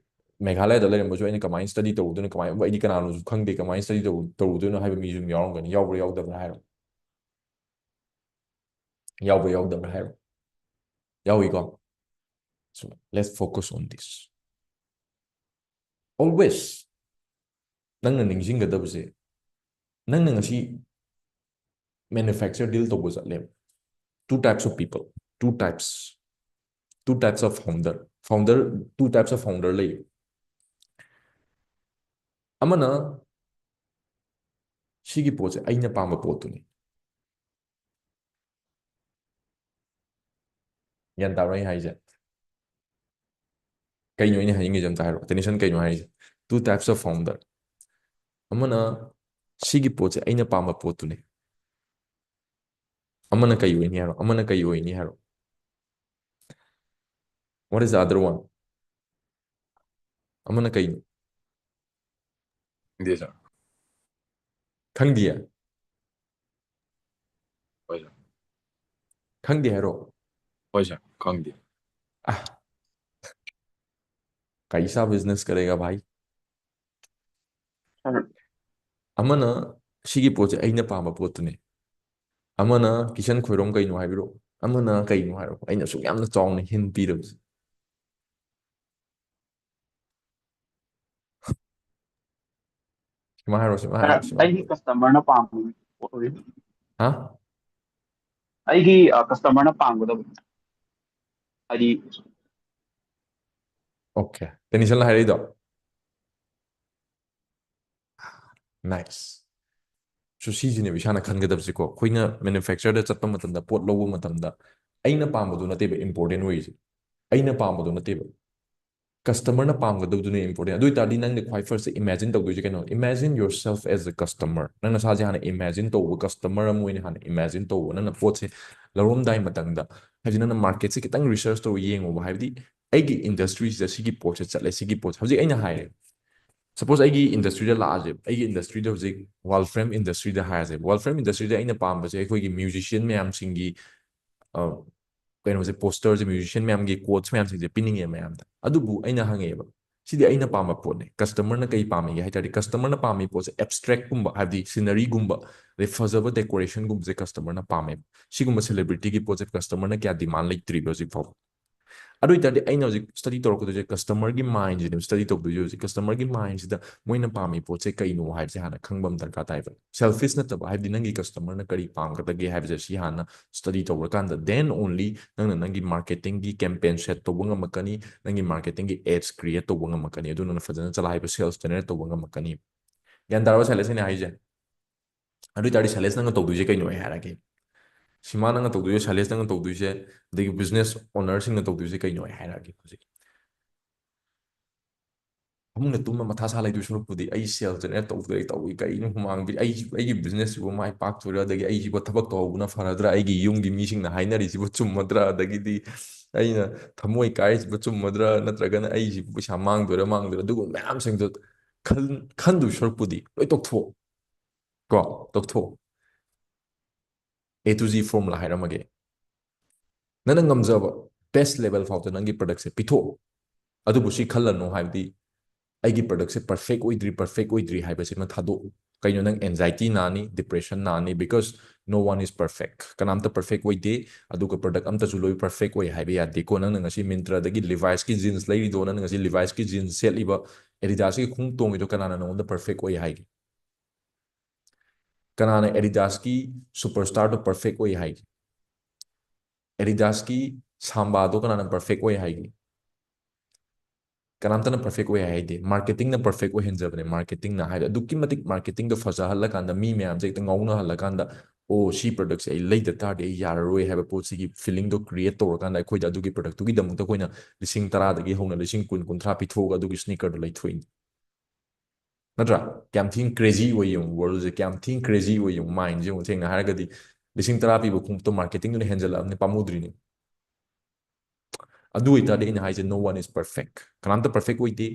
ꯃꯦꯘꯥꯂꯌꯥꯗ ꯂꯩꯔꯝꯕꯁꯨ ꯌꯥꯏ꯫ ꯑꯩꯅ ꯀꯃꯥꯏꯅ study ꯇꯧꯔꯨꯗꯣꯏꯅꯣ, ꯀꯃꯥꯏꯅ, ꯑꯩꯗꯤ ꯀꯅꯥꯅꯣꯁꯨ ꯈꯪꯗꯦ, ꯀꯃꯥꯏꯅ study ꯇꯧ-, ꯇꯧꯔꯨꯗꯣꯏꯅꯣ ꯍꯥꯏꯕ ꯃꯤꯁꯨ ꯑꯗꯨꯝ ꯌꯥꯎꯔꯝꯒꯅꯤ꯫ ꯌꯥꯎꯕ꯭ꯔꯥ ꯌꯥꯎꯗꯕ꯭ꯔꯥ ꯍꯥꯏꯔꯣ? ꯌꯥꯎꯕ꯭ꯔꯥ ꯌꯥꯎꯗꯕ꯭ꯔꯥ ꯍꯥꯏꯔꯣ? ꯌꯥꯎꯏꯀꯣ? So let's focus on this. Always ꯅꯪꯅ ꯅꯤꯡꯁꯤꯡꯒꯗꯕꯁꯦ, ꯅꯪꯅ ꯉꯁꯤ manufacturer deal ꯇꯧꯕ ꯆꯠꯂꯦꯕ, two types of people, two types, two types of founder, founder, two types of founder ꯂꯩ꯫ ꯑꯃꯅ ꯁꯤꯒꯤ ꯄꯣꯠꯁꯦ ꯑꯩꯅ ꯄꯥꯝꯕ ꯄꯣꯠꯇꯨꯅꯤ꯫ ꯒ꯭ꯌꯥꯟ ꯇꯥꯕ꯭ꯔꯥ ꯑꯩ ꯍꯥꯏꯁꯦ? ꯀꯩꯅꯣ ꯑꯩꯅ ꯍꯥꯏꯅꯤꯡꯉꯤꯁꯦ ꯑꯝꯇ ꯍꯥꯏꯔꯣ꯫ Tennyson ꯀꯩꯅꯣ ꯍꯥꯏꯔꯤꯁꯦ? Two types of founder. ꯑꯃꯅ ꯁꯤꯒꯤ ꯄꯣꯠꯁꯦ ꯑꯩꯅ ꯄꯥꯝꯕ ꯄꯣꯠꯇꯨꯅꯦ꯫ ꯑꯃꯅ ꯀꯩ ꯑꯣꯏꯅꯤ ꯍꯥꯏꯔꯣ? ꯑꯃꯅ ꯀꯩ ꯑꯣꯏꯅꯤ ꯍꯥꯏꯔꯣ? What is the other one? ꯑꯃꯅ ꯀꯩꯅꯣ? ꯈꯪꯗꯦ ꯁꯥꯔ꯫ ꯈꯪꯗꯤꯌꯦ? ꯍꯣꯏ ꯁꯥꯔ꯫ ꯈꯪꯗꯦ ꯍꯥꯏꯔꯣ? ꯍꯣꯏ ꯁꯥꯔ, ꯈꯪꯗꯦ꯫ ꯑꯥ, ꯀꯩꯁꯥ business ꯀꯔꯦꯒꯥ ꯚꯥꯏ? ꯁꯥꯔ꯫ ꯑꯃꯅ ꯁꯤꯒꯤ ꯄꯣꯠꯁꯦ ꯑꯩꯅ ꯄꯥꯝꯕ ꯄꯣꯠꯇꯨꯅꯦ꯫ ꯑꯃꯅ ꯀꯤꯁꯟ ꯈꯣꯏꯔꯣꯝ ꯀꯩꯅꯣ ꯍꯥꯏꯕꯤꯔꯛꯑꯣ, ꯑꯃꯅ ꯀꯩꯅꯣ ꯍꯥꯏꯔꯛꯑꯣ꯫ ꯑꯩꯅ ꯑꯁꯨꯛ ꯌꯥꯝꯅ ꯆꯥꯎꯅ hint ꯄꯤꯔꯕꯁꯦ꯫ ꯁꯤꯃ ꯍꯥꯏꯔꯣ, ꯁꯤꯃ ꯍꯥꯏꯔꯣ, ꯁꯤꯃ ꯑꯩꯒꯤ ꯍꯥꯏꯔꯣ꯫ Customer ꯅ ꯄꯥꯝꯕ ꯄꯣꯠ ꯑꯣꯏ꯫ ꯍꯥ? ꯑꯩꯒꯤ ꯀꯁꯇꯃꯔꯅ ꯄꯥꯝꯒꯗꯕ, ꯍꯥꯏꯗꯤ Okay, Tennyson ꯅ ꯍꯥꯏꯔꯛꯏꯗꯣ? Nice. So ꯁꯤꯁꯤꯅꯦꯕ ꯏꯁꯥꯅ ꯈꯟꯒꯗꯕꯁꯦꯀꯣ꯫ ꯑꯩꯈꯣꯏꯅ manufacturer ꯗ ꯆꯠꯄ ꯃꯇꯝꯗ, ꯄꯣꯠ ꯂꯧꯕ ꯃꯇꯝꯗ, ꯑꯩꯅ ꯄꯥꯝꯕꯗꯨ ꯅꯠꯇꯦꯕ important ꯑꯣꯏꯔꯤꯁꯦ꯫ ꯑꯩꯅ ꯄꯥꯝꯕꯗꯨ ꯅꯠꯇꯦꯕ꯫ Customer ꯅ ꯄꯥꯝꯒꯗꯧꯗꯨꯅ important꯫ ꯑꯗꯨ ꯑꯣꯏꯇꯥꯔꯗꯤ ꯅꯪꯅ ꯈ꯭ꯋꯥꯏ first imagine ꯇꯧꯗꯣꯏꯁꯦ ꯀꯩꯅꯣ? Imagine yourself as a customer. ꯅꯪ ꯅꯁꯥꯁꯦ ꯍꯥꯟꯅ imagine ꯇꯧꯕ, customer ꯑꯃ ꯑꯣꯏꯅ ꯍꯥꯟꯅ imagine ꯇꯧꯕ꯫ ꯅꯪꯅ ꯄꯣꯠꯁꯦ ꯂꯧꯔꯝꯗꯥꯏ ꯃꯇꯝꯗ, ꯍꯥꯏꯗꯤ ꯅꯪꯅ market ꯁꯦ ꯈꯤꯇꯪ research ꯇꯧꯔ ꯌꯦꯡꯉꯣꯕ꯫ ꯍꯥꯏꯕꯗꯤ ꯑꯩꯒꯤ industry ꯁꯤꯗ ꯁꯤꯒꯤ ꯄꯣꯠꯁꯦ ꯆꯠꯂꯦ, ꯁꯤꯒꯤ ꯄꯣꯠꯁꯦ, ꯍꯧꯖꯤꯛ ꯑꯩꯅ ꯍꯥꯏꯔꯦ, suppose ꯑꯩꯒꯤ industry ꯗ ꯂꯥꯛꯑꯁꯦ, ꯑꯩꯒꯤ industry ꯗ ꯍꯧꯖꯤꯛ wall frame industry ꯗ ꯍꯥꯏꯔꯁꯦ, wall frame industry ꯗ ꯑꯩꯅ ꯄꯥꯝꯕꯁꯦ ꯑꯩꯈꯣꯏꯒꯤ musician ꯃꯌꯥꯝꯁꯤꯡꯒꯤ, ꯑ, ꯀꯩꯅꯣꯁꯦ, poster ꯁꯦ, musician ꯃꯌꯥꯝꯒꯤ quotes ꯃꯌꯥꯝꯁꯤꯡꯁꯦ ꯄꯤꯅꯤꯡꯉꯦ ꯃꯌꯥꯝꯗ꯫ ꯑꯗꯨꯕꯨ ꯑꯩꯅ ꯍꯪꯉꯛꯑꯦꯕ, ꯁꯤꯗꯤ ꯑꯩꯅ ꯄꯥꯝꯕ ꯄꯣꯠꯅꯦ, customer ꯅ ꯀꯩ ꯄꯥꯝꯃꯤꯒꯦ ꯍꯥꯏ ꯇꯥꯔꯗꯤ, customer ꯅ ꯄꯥꯝꯃꯤ ꯄꯣꯠꯁꯦ abstract ꯀꯨꯝꯕ, ꯍꯥꯏꯕꯗꯤ scenery ꯒꯨꯝꯕ, ꯑꯗꯩ ꯐꯖꯕ decoration ꯒꯨꯝꯕꯁꯦ customer ꯅ ꯄꯥꯝꯃꯦꯕ꯫ ꯁꯤꯒꯨꯝꯕ celebrity ꯒꯤ ꯄꯣꯠꯁꯦ customer ꯅ ꯀꯌꯥ demand ꯂꯩꯇ꯭ꯔꯤꯕ ꯍꯧꯖꯤꯛ ꯐꯥꯎꯕ꯫ ꯑꯗꯨ ꯑꯣꯏꯇꯥꯔꯗꯤ ꯑꯩꯅ ꯍꯧꯖꯤꯛ study ꯇꯧꯔꯛꯀꯗꯣꯏꯁꯦ customer ꯒꯤ mind ꯁꯤꯅꯦꯕ study ꯇꯧꯗꯣꯏꯁꯦ ꯍꯧꯖꯤꯛ꯫ Customer ꯒꯤ mind ꯁꯤꯗ ꯃꯣꯏꯅ ꯄꯥꯝꯃꯤ ꯄꯣꯠꯁꯦ ꯀꯩꯅꯣ ꯍꯥꯏꯕꯁꯦ ꯍꯥꯟꯅ ꯈꯪꯕ ꯑꯃ ꯗꯔꯀꯥꯔ ꯇꯥꯏꯕ꯫ Selfish ꯅꯠꯇꯕ, ꯍꯥꯏꯕꯗꯤ ꯅꯪꯒꯤ customer ꯅ ꯀꯔꯤ ꯄꯥꯝꯒꯗꯒꯦ ꯍꯥꯏꯕꯁꯦ ꯁꯤ ꯍꯥꯟꯅ study ꯇꯧꯔꯀꯥꯟꯗ, then only ꯅꯪꯅ ꯅꯪꯒꯤ marketing ꯒꯤ campaign set ꯇꯧꯕ ꯉꯝꯃꯛꯀꯅꯤ, ꯅꯪꯒꯤ marketing ꯒꯤ ads create ꯇꯧꯕ ꯉꯝꯃꯛꯀꯅꯤ, ꯑꯗꯨ ꯅꯪꯅ ꯐꯖꯅ ꯆꯂꯥꯏꯕ sales generate ꯇꯧꯕ ꯉꯝꯃꯛꯀꯅꯤ꯫ ꯒ꯭ꯌꯥꯟ ꯇꯥꯔꯕ ꯁꯥꯏꯂꯦꯁ ꯑꯩꯅ ꯍꯥꯏꯁꯦ? ꯑꯗꯨ ꯑꯣꯏꯇꯥꯔꯗꯤ ꯁꯥꯏꯂꯦꯁ ꯅꯪꯅ ꯇꯧꯗꯣꯏꯁꯦ ꯀꯩꯅꯣ ꯑꯩ ꯍꯥꯏꯔꯛꯑꯒꯦ꯫ ꯁꯤꯃꯥ ꯅꯪꯅ ꯇꯧꯗꯣꯏꯁꯦ, ꯁꯥꯏꯂꯦꯁ ꯅꯪꯅ ꯇꯧꯗꯣꯏꯁꯦ, ꯑꯗꯒꯤ business owner ꯁꯤꯡꯅ ꯇꯧꯗꯣꯏꯁꯦ ꯀꯩꯅꯣ ꯑꯩ ꯍꯥꯏꯔꯛꯑꯒꯦ ꯍꯧꯖꯤꯛ꯫ ꯐꯃꯨꯡꯗ ꯇꯨꯝꯃ ꯃꯊꯥ ꯁꯥ ꯂꯩꯗꯣꯏ ꯁꯔꯨꯛꯄꯨꯗꯤ ꯑꯩ sales generate ꯇꯧꯗꯣꯏ ꯇꯧꯏ, ꯀꯩꯅꯣ ꯍꯨꯃꯥꯡꯗꯤ ꯑꯩ, ꯑꯩꯒꯤ business ꯁꯤꯕꯨ ꯃꯥꯏ ꯄꯥꯛꯇꯣꯏꯔꯥ, ꯑꯗꯒꯤ ꯑꯩꯁꯤꯕꯨ ꯊꯕꯛ ꯇꯧꯍꯧꯕꯅ ꯐꯔꯗ꯭ꯔꯥ, ꯑꯩꯒꯤ ꯌꯨꯝꯒꯤ ꯃꯤꯁꯤꯡꯅ ꯍꯥꯏꯅꯔꯤꯁꯤꯕꯨ ꯆꯨꯝꯃꯗ꯭ꯔꯥ, ꯑꯗꯒꯤꯗꯤ ꯑꯩꯅ ꯊꯃꯣꯏ ꯀꯥꯏꯔꯤꯁꯤꯕꯨ ꯆꯨꯝꯃꯗ꯭ꯔꯥ, ꯅꯠꯇ꯭ꯔꯒꯅ ꯑꯩꯁꯤꯕꯨ ꯄꯩꯁꯥ ꯃꯥꯡꯗꯣꯏꯔꯥ ꯃꯥꯡꯗꯣꯏꯔꯥ, ꯑꯗꯨꯒꯨꯝꯕ ꯃꯌꯥꯝꯁꯤꯡꯗꯣ ꯈꯟ-, ꯈꯟꯗꯣꯏ ꯁꯔꯨꯛꯄꯨꯗꯤ ꯂꯣꯏ ꯇꯣꯛꯊꯣꯛꯑꯣ꯫ ꯀꯣ, ꯇꯣꯛꯊꯣꯛꯑꯣ꯫ A to Z formula ꯍꯥꯏꯔꯝꯃꯒꯦ꯫ ꯅꯪꯅ ꯉꯝꯖꯕ best level ꯐꯥꯎꯗ ꯅꯪꯒꯤ product ꯁꯦ ꯄꯤꯊꯣꯛꯑꯣ꯫ ꯑꯗꯨꯕꯨ ꯁꯤ ꯈꯜꯂꯅꯨ, ꯍꯥꯏꯕꯗꯤ ꯑꯩꯒꯤ product ꯁꯦ perfect ꯑꯣꯏꯗ꯭ꯔꯤ, perfect ꯑꯣꯏꯗ꯭ꯔꯤ ꯍꯥꯏꯕꯁꯤꯃ ꯊꯥꯗꯣꯛꯎ꯫ ꯀꯩꯅꯣ, ꯅꯪ anxiety Nani, depression Nani, because no one is perfect꯫ ꯀꯅꯥꯝꯇ perfect ꯑꯣꯏꯗꯦ, ꯑꯗꯨꯒ product ꯑꯝꯇꯁꯨ ꯂꯣꯏ perfect ꯑꯣꯏ ꯍꯥꯏꯕ ꯌꯥꯗꯦꯀꯣ꯫ ꯅꯪꯅ ꯉꯁꯤ Myntra ꯗꯒꯤ Levi's ꯀꯤ jeans ꯂꯩꯔꯤꯗꯣ, ꯅꯪꯅ ꯉꯁꯤ Levi's ꯀꯤ jeans ꯁꯦꯠꯂꯤꯕ, Adidas ꯀꯤ ꯈꯣꯡꯎꯞ ꯇꯣꯡꯉꯤꯗꯣ ꯀꯅꯥꯅ ꯅꯉꯣꯟꯗ perfect ꯑꯣꯏ ꯍꯥꯏꯒꯦ? ꯀꯅꯥꯅ Adidas ꯀꯤ superstar ꯗꯣ perfect ꯑꯣꯏ ꯍꯥꯏꯒꯦ? Adidas ꯀꯤ Samba ꯗꯣ ꯀꯅꯥꯅ perfect ꯑꯣꯏ ꯍꯥꯏꯒꯦ? ꯀꯅꯥꯝꯇꯅ perfect ꯑꯣꯏ ꯍꯥꯏꯗꯦ꯫ Marketing ꯅ perfect ꯑꯣꯏꯍꯟꯖꯕꯅꯦ꯫ Marketing ꯅ ꯍꯥꯏꯗꯤ ꯑꯗꯨꯛꯀꯤ ꯃꯇꯤꯛ marketing ꯗꯣ ꯐꯖꯍꯜꯂꯀꯥꯟꯗ, ꯃꯤ ꯃꯌꯥꯝꯁꯦ ꯍꯦꯛꯇ ꯉꯥꯎꯅꯍꯜꯂꯀꯥꯟꯗ, ꯑꯣ, ꯁꯤ ꯄ꯭ꯔꯗꯛꯁꯦ ꯑꯩ ꯂꯩꯗ ꯇꯥꯔꯗꯤ ꯑꯩ ꯌꯥꯔꯔꯣꯏ ꯍꯥꯏꯕ ꯄꯣꯠꯁꯤꯒꯤ ꯐꯤꯂꯤꯡꯗꯣ ꯀ꯭ꯔꯤꯌꯦꯠ ꯇꯧꯔꯀꯥꯟꯗ ꯑꯩꯈꯣꯏꯗ ꯑꯗꯨꯒꯤ ꯄ꯭ꯔꯗꯛꯇꯨꯒꯤꯗꯃꯛꯇ ꯑꯩꯈꯣꯏꯅ ꯂꯤꯁꯤꯡ ꯇꯔꯥꯗꯒꯤ ꯍꯧꯅ ꯂꯤꯁꯤꯡ ꯀꯨꯟ, ꯀꯨꯟꯊ꯭ꯔꯥ ꯄꯤꯊꯣꯛꯑꯒ ꯑꯗꯨꯒꯤ ꯁ꯭ꯅꯤꯀꯔꯗꯣ ꯂꯩꯊꯣꯛꯏꯅꯤ꯫ ꯅꯠꯇ꯭ꯔꯥ? ꯀꯌꯥꯝ ꯊꯤꯅ ꯀ꯭ꯔꯦꯖꯤ ꯑꯣꯏ ꯌꯦꯡꯉꯨ, ꯋꯥꯔꯜꯁꯦ ꯀꯌꯥꯝ ꯊꯤꯅ ꯀ꯭ꯔꯦꯖꯤ ꯑꯣꯏ ꯌꯦꯡꯉꯨ, ꯃꯥꯏꯟꯁꯦ ꯌꯦꯡꯉꯨ꯫ ꯁꯦꯡꯅ ꯍꯥꯏꯔꯒꯗꯤ ꯂꯤꯁꯤꯡ ꯇꯔꯥ ꯄꯤꯕ ꯈꯣꯡꯎꯞꯇꯣ ꯃꯥꯔꯀꯦꯇꯤꯡꯗꯨꯅ ꯍꯦꯟꯖꯜꯂꯛꯑꯕꯅꯤ, ꯄꯥꯝꯃꯨꯗ꯭ꯔꯤꯅꯤ꯫ ꯑꯗꯨ ꯑꯣꯏꯇꯥꯔꯗꯤ ꯑꯩꯅ ꯍꯥꯏꯁꯦ, no one is perfect. ꯀꯅꯥꯝꯇ ꯄꯔꯐꯦꯛ ꯑꯣꯏꯗꯦ꯫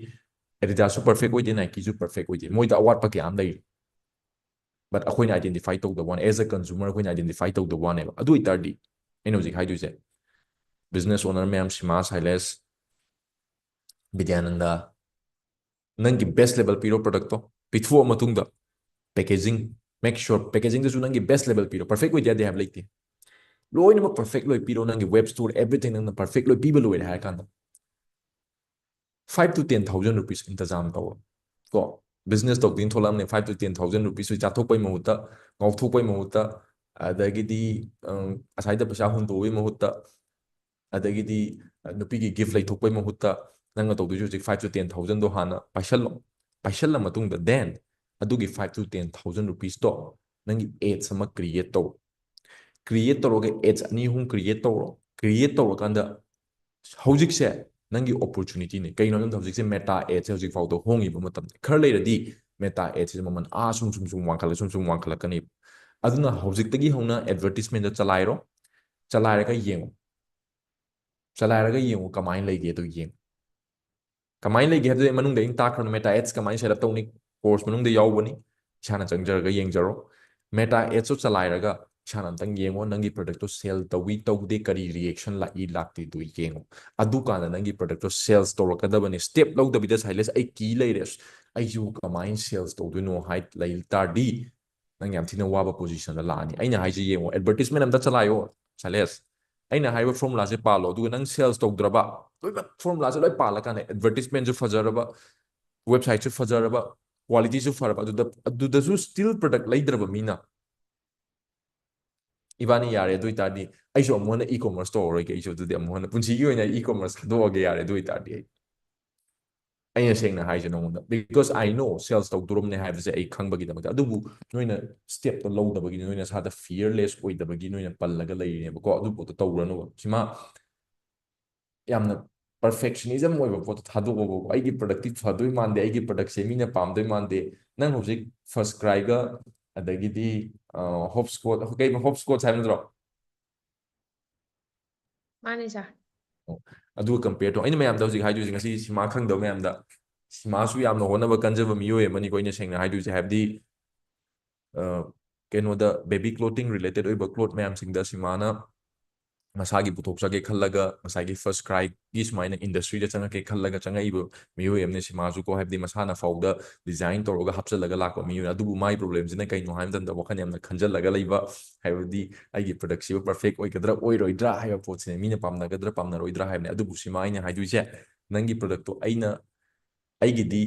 ꯑꯦꯗꯤꯗꯥꯁꯁꯨ ꯄꯔꯐꯦꯛ ꯑꯣꯏꯗꯦ, ꯅꯥꯏꯀꯤꯁꯨ ꯄꯔꯐꯦꯛ ꯑꯣꯏꯗꯦ꯫ ꯃꯣꯏꯗ ꯑꯋꯥꯠꯄ ꯀꯌꯥ ꯑꯃ ꯂꯩꯔꯤ꯫ But ꯑꯩꯈꯣꯏꯅ ꯑꯥꯏꯗꯦꯟꯇꯤꯐꯥꯏ ꯇꯧꯗꯕ ꯋꯥꯅꯤ, ꯑꯦꯁ ꯑ ꯀꯟꯖꯨꯃꯔ ꯑꯩꯈꯣꯏꯅ ꯑꯥꯏꯗꯦꯟꯇꯤꯐꯥꯏ ꯇꯧꯗꯕ ꯋꯥꯅꯦꯕ꯫ ꯑꯗꯨ ꯑꯣꯏꯇꯥꯔꯗꯤ ꯑꯩꯅ ꯍꯧꯖꯤꯛ ꯍꯥꯏꯗꯣꯏꯁꯦ, ꯕꯤꯖꯤꯅꯦꯁ ꯑꯣꯅꯔ ꯃꯌꯥꯝ, ꯁꯤꯃꯥ, ꯁꯥꯏꯂꯦꯁ, ꯕꯤꯗ꯭ꯌꯥꯅꯟꯗ, ꯅꯪꯒꯤ ꯕꯦꯁ ꯂꯦꯚꯦꯜ ꯄꯤꯔꯣ ꯄ꯭ꯔꯗꯛꯇꯣ꯫ ꯄꯤꯊꯣꯛꯑ ꯃꯇꯨꯡꯗ ꯄꯦꯀꯦꯖꯤꯡ, ꯃꯦꯛ ꯁ꯭ꯌꯣꯔ ꯄꯦꯀꯦꯖꯤꯡꯗꯁꯨ ꯅꯪꯒꯤ ꯕꯦꯁ ꯂꯦꯚꯦꯜ ꯄꯤꯔꯣ꯫ ꯄꯔꯐꯦꯛ ꯑꯣꯏꯗ ꯌꯥꯗꯦ ꯍꯥꯏꯕ ꯂꯩꯇꯦ꯫ ꯂꯣꯏꯅꯃꯛ ꯄꯔꯐꯦꯛ ꯂꯣꯏ ꯄꯤꯔꯣ, ꯅꯪꯒꯤ ꯋꯦꯕ ꯁ꯭ꯇꯣꯔ, ꯑꯦꯕ꯭ꯔꯤꯊꯤꯡ ꯅꯪꯅ ꯄꯔꯐꯦꯛ ꯂꯣꯏ ꯄꯤꯕ ꯂꯣꯏꯔꯦ ꯍꯥꯏꯔ ꯀꯥꯟꯗ, five to ten thousand rupees ꯏꯟꯇꯖꯥꯝ ꯇꯧꯔꯣ꯫ ꯀꯣ, ꯕꯤꯖꯤꯅꯦꯁ ꯇꯧꯗꯣꯏꯅ ꯊꯣꯛꯂꯛꯑꯕꯅꯦ, five to ten thousand rupees ꯆꯥꯊꯣꯛꯄꯩ ꯃꯍꯨꯠꯇ, ꯉꯥꯎꯊꯣꯛꯄꯩ ꯃꯍꯨꯠꯇ, ꯑꯗꯒꯤꯗꯤ, ꯑꯝ, ꯑꯁꯥꯏꯗ ꯄꯩꯁꯥ ꯍꯨꯟꯗꯣꯛꯄꯩ ꯃꯍꯨꯠꯇ, ꯑꯗꯒꯤꯗꯤ, ꯑ, ꯅꯨꯄꯤꯒꯤ ꯒꯤꯐ ꯂꯩꯊꯣꯛꯄꯩ ꯃꯍꯨꯠꯇ, ꯅꯪꯅ ꯇꯧꯗꯣꯏꯁꯦ ꯍꯧꯖꯤꯛ five to ten thousand ꯗꯣ ꯍꯥꯟꯅ ꯄꯥꯏꯁꯜꯂꯣ꯫ ꯄꯥꯏꯁꯜꯂ ꯃꯇꯨꯡꯗ, then ꯑꯗꯨꯒꯤ five to ten thousand rupees ꯇꯣ ꯅꯪꯒꯤ ꯑꯦꯗꯁ ꯑꯃ ꯀ꯭ꯔꯤꯌꯦꯠ ꯇꯧ꯫ ꯀ꯭ꯔꯤꯌꯦꯠ ꯇꯧꯔꯒ ꯑꯦꯗꯁ ꯑꯅꯤ ꯑꯍꯨꯝ ꯀ꯭ꯔꯤꯌꯦꯠ ꯇꯧꯔꯣ꯫ ꯀ꯭ꯔꯤꯌꯦꯠ ꯇꯧꯔꯀꯥꯟꯗ ꯍꯧꯖꯤꯛꯁꯦ ꯅꯪꯒꯤ ꯑꯣꯄꯣꯔꯆꯨꯅꯤꯇꯤꯅꯤ꯫ ꯀꯩꯒꯤꯅꯣ ꯍꯥꯏꯕ ꯃꯇꯝꯗ ꯍꯧꯖꯤꯛꯁꯦ ꯃꯦꯇꯥ ꯑꯦꯗꯁꯦ ꯍꯧꯖꯤꯛ ꯐꯥꯎꯗ ꯍꯣꯡꯉꯤꯕ ꯃꯇꯝꯅꯤ꯫ ꯈꯔ ꯂꯩꯔꯗꯤ ꯃꯦꯇꯥ ꯑꯦꯗꯁꯦ ꯃꯃꯜ ꯑꯥ ꯁꯨꯝ ꯁꯨꯝ ꯁꯨꯝ ꯋꯥꯡꯈꯠꯂ ꯁꯨꯝ ꯁꯨꯝ ꯋꯥꯡꯈꯠꯂꯛꯀꯅꯦꯕ꯫ ꯑꯗꯨꯅ ꯍꯧꯖꯤꯛꯇꯒꯤ ꯍꯧꯅ ꯑꯦꯗꯚꯔꯇꯤꯁꯃꯦꯟꯗ ꯆꯂꯥꯏꯔꯣ꯫ ꯆꯂꯥꯏꯔꯒ ꯌꯦꯡꯉꯣ꯫ ꯆꯂꯥꯏꯔꯒ ꯌꯦꯡꯉꯨ ꯀꯃꯥꯏꯅ ꯂꯩꯒꯦ ꯑꯗꯨ ꯌꯦꯡꯉꯨ꯫ ꯀꯃꯥꯏꯅ ꯂꯩꯒꯦ ꯍꯥꯏꯕꯗꯨꯗꯤ ꯑꯩ ꯃꯅꯨꯡꯗ ꯑꯩꯅ ꯇꯥꯛꯈ꯭ꯔꯕꯅꯤ, ꯃꯦꯇꯥ ꯑꯦꯗꯁ ꯀꯃꯥꯏꯅ ꯁꯦꯠ ꯑꯞ ꯇꯧꯅꯤ, ꯀꯣꯔꯁ ꯃꯅꯨꯡꯗ ꯌꯥꯎꯕꯅꯤ, ꯏꯁꯥꯅ ꯆꯪꯖꯔꯒ ꯌꯦꯡꯖꯔꯣ꯫ ꯃꯦꯇꯥ ꯑꯦꯗꯁꯇꯣ ꯆꯂꯥꯏꯔꯒ ꯏꯁꯥꯅ ꯑꯝꯇꯪ ꯌꯦꯡꯉꯣ, ꯅꯪꯒꯤ ꯄ꯭ꯔꯗꯛꯇꯣ ꯁꯦꯜ ꯇꯧꯏ ꯇꯧꯗꯦ, ꯀꯔꯤ ꯔꯤꯌꯦꯛꯁꯟ ꯂꯥꯛꯏ ꯂꯥꯛꯇꯦꯗꯣ ꯌꯦꯡꯉꯣ꯫ ꯑꯗꯨꯀꯥꯟꯗ ꯅꯪꯒꯤ ꯄ꯭ꯔꯗꯛꯇꯣ ꯁꯦꯜꯁ ꯇꯧꯔꯛꯀꯗꯕꯅꯤ꯫ ꯁ꯭ꯇꯦꯞ ꯂꯧꯗꯕꯤꯗ, "ꯁꯥꯏꯂꯦꯁ, ꯑꯩ ꯀꯤ ꯂꯩꯔꯦ, ꯑꯁ, ꯑꯩꯁꯤꯕꯨ ꯀꯃꯥꯏꯅ ꯁꯦꯜꯁ ꯇꯧꯗꯣꯏꯅꯣ?" ꯍꯥꯏ ꯂꯩ ꯇꯥꯔꯗꯤ, ꯅꯪ ꯌꯥꯝ ꯊꯤꯅ ꯋꯥꯕ ꯄꯣꯖꯤꯁꯟꯗ ꯂꯥꯛꯑꯅꯤ꯫ ꯑꯩꯅ ꯍꯥꯏꯁꯦ ꯌꯦꯡꯉꯣ, ꯑꯦꯗꯚꯔꯇꯤꯁꯃꯦꯟ ꯑꯝꯇ ꯆꯂꯥꯏꯌꯣ, ꯁꯥꯏꯂꯦꯁ꯫ ꯑꯩꯅ ꯍꯥꯏꯕ ꯐꯣꯔꯃꯨꯂꯥꯁꯦ ꯄꯥꯜꯂꯣ, ꯑꯗꯨꯒ ꯅꯪ ꯁꯦꯜꯁ ꯇꯧꯗ꯭ꯔꯕ, ꯂꯣꯏꯅꯃꯛ ꯐꯣꯔꯃꯨꯂꯥꯁꯦ ꯂꯣꯏ ꯄꯥꯜꯂꯀꯥꯟꯗ, ꯑꯦꯗꯚꯔꯇꯤꯁꯃꯦꯟꯁꯨ ꯐꯖꯔꯕ, ꯋꯦꯕꯁꯥꯏꯠꯁꯨ ꯐꯖꯔꯕ, ꯀ꯭ꯋꯥꯂꯤꯇꯤꯁꯨ ꯐꯔꯕ, ꯑꯗꯨꯗ, ꯑꯗꯨꯗꯁꯨ ꯁ꯭ꯇꯤꯜ ꯄ꯭ꯔꯗꯛ ꯂꯩꯗ꯭ꯔꯕ ꯃꯤꯅ, ꯏꯕꯥꯅꯤ ꯌꯥꯔꯦ꯫ ꯑꯗꯨ ꯑꯣꯏꯇꯥꯔꯗꯤ ꯑꯩꯁꯨ ꯑꯃꯨꯛ ꯍꯟꯅ ꯏ ꯀꯣꯃꯔꯁ ꯇꯧꯔꯔꯣꯏꯒꯦ꯫ ꯑꯩꯁꯨ ꯑꯗꯨꯗꯤ ꯑꯃꯨꯛ ꯍꯟꯅ ꯄꯨꯟꯁꯤꯒꯤ ꯑꯣꯏꯅ ꯏ ꯀꯣꯃꯔꯁ ꯊꯥꯗꯣꯛꯑꯒꯦ, ꯌꯥꯔꯦ꯫ ꯑꯗꯨ ꯑꯣꯏꯇꯥꯔꯗꯤ ꯑꯩ ꯑꯩꯅ ꯁꯦꯡꯅ ꯍꯥꯏꯁꯦ ꯅꯉꯣꯟꯗ, because I know sales ꯇꯧꯗꯣꯔꯝꯅꯦ ꯍꯥꯏꯕꯁꯦ ꯑꯩ ꯈꯪꯕꯒꯤꯗꯃꯛꯇ꯫ ꯑꯗꯨꯕꯨ ꯅꯣꯏꯅ step ꯇꯣ ꯂꯧꯗꯕꯒꯤꯅꯤ, ꯅꯣꯏ ꯅꯁꯥꯗ fearless ꯑꯣꯏꯗꯕꯒꯤ ꯅꯣꯏꯅ ꯄꯜꯂꯒ ꯂꯩꯔꯤꯅꯦꯕꯀꯣ꯫ ꯑꯗꯨ ꯄꯣꯠꯇꯣ ꯇꯧꯔꯅꯨꯕ꯫ ꯁꯤꯃ ꯌꯥꯝꯅ perfectionism ꯑꯣꯏꯕ ꯄꯣꯠꯇꯣ ꯊꯥꯗꯣꯛꯑꯣꯕꯀꯣ꯫ "ꯑꯩꯒꯤ product ꯇꯤ ꯐꯗꯣꯏ ꯃꯥꯟꯗꯦ, ꯑꯩꯒꯤ product ꯁꯦ ꯃꯤꯅ ꯄꯥꯝꯗꯣꯏ ꯃꯥꯟꯗꯦ"꯫ ꯅꯪ ꯍꯧꯖꯤꯛ First Cry ꯒ ꯑꯗꯒꯤꯗꯤ, ꯑ, Hopscotch, ꯀꯩ, Hopscotch ꯍꯥꯏꯕ ꯅꯠꯇ꯭ꯔꯣ? ꯃꯥꯅꯦ ꯁꯥꯔ꯫ ꯑꯣ, ꯑꯗꯨꯒ compare ꯇꯧ꯫ ꯑꯩꯅ ꯃꯌꯥꯝꯗ ꯍꯧꯖꯤꯛ ꯍꯥꯏꯗꯣꯏꯁꯦ, ꯉꯁꯤ ꯁꯤꯃꯥ ꯈꯪꯗꯕ ꯃꯌꯥꯝꯗ, ꯁꯤꯃꯥꯁꯨ ꯌꯥꯝꯅ ꯍꯣꯠꯅꯕ ꯀꯟꯖꯕ ꯃꯤꯑꯣꯏ ꯑꯃꯅꯤꯀꯣ ꯑꯩꯅ ꯁꯦꯡꯅ ꯍꯥꯏꯗꯣꯏꯁꯦ꯫ ꯍꯥꯏꯕꯗꯤ, ꯑ, ꯀꯩꯅꯣꯗ, baby clothing related ꯑꯣꯏꯕ cloth ꯃꯌꯥꯝꯁꯤꯡꯗ ꯁꯤꯃꯥꯅ ꯃꯁꯥꯒꯤ ꯄꯨꯊꯣꯛꯆꯒꯦ ꯈꯜꯂꯒ, ꯉꯁꯥꯏꯒꯤ First Cry ꯒꯤ ꯁꯨꯃꯥꯏꯅ industry ꯗ ꯆꯪꯉꯛꯀꯦ ꯈꯜꯂꯒ ꯆꯪꯉꯛꯏꯕ ꯃꯤꯑꯣꯏ ꯑꯃꯅꯤ ꯁꯤꯃꯥꯁꯨꯀꯣ꯫ ꯍꯥꯏꯕꯗꯤ ꯃꯁꯥꯅ ꯐꯥꯎꯗ design ꯇꯧꯔꯒ ꯍꯥꯞꯆꯜꯂꯒ ꯂꯥꯛꯄ ꯃꯤꯑꯣꯏ꯫ ꯑꯗꯨꯕꯨ ꯃꯥꯏ problem ꯁꯤꯅ ꯀꯩꯅꯣ ꯍꯥꯏꯕ ꯃꯇꯝꯗ, ꯋꯥꯈꯜ ꯌꯥꯝꯅ ꯈꯟꯖꯜꯂꯒ ꯂꯩꯕ, ꯍꯥꯏꯕꯗꯤ ꯑꯩꯒꯤ product ꯁꯤꯕꯨ perfect ꯑꯣꯏꯒꯗ꯭ꯔꯥ ꯑꯣꯏꯔꯣꯏꯗ꯭ꯔꯥ ꯍꯥꯏꯕ ꯄꯣꯠꯁꯤꯅꯦ, ꯃꯤꯅ ꯄꯥꯝꯅꯒꯗ꯭ꯔꯥ ꯄꯥꯝꯅꯔꯣꯏꯗ꯭ꯔꯥ ꯍꯥꯏꯕꯅꯦ꯫ ꯑꯗꯨꯕꯨ ꯁꯤꯃ ꯑꯩꯅ ꯍꯥꯏꯗꯣꯏꯁꯦ, ꯅꯪꯒꯤ product ꯇꯣ ꯑꯩꯅ, ꯑꯩꯒꯤꯗꯤ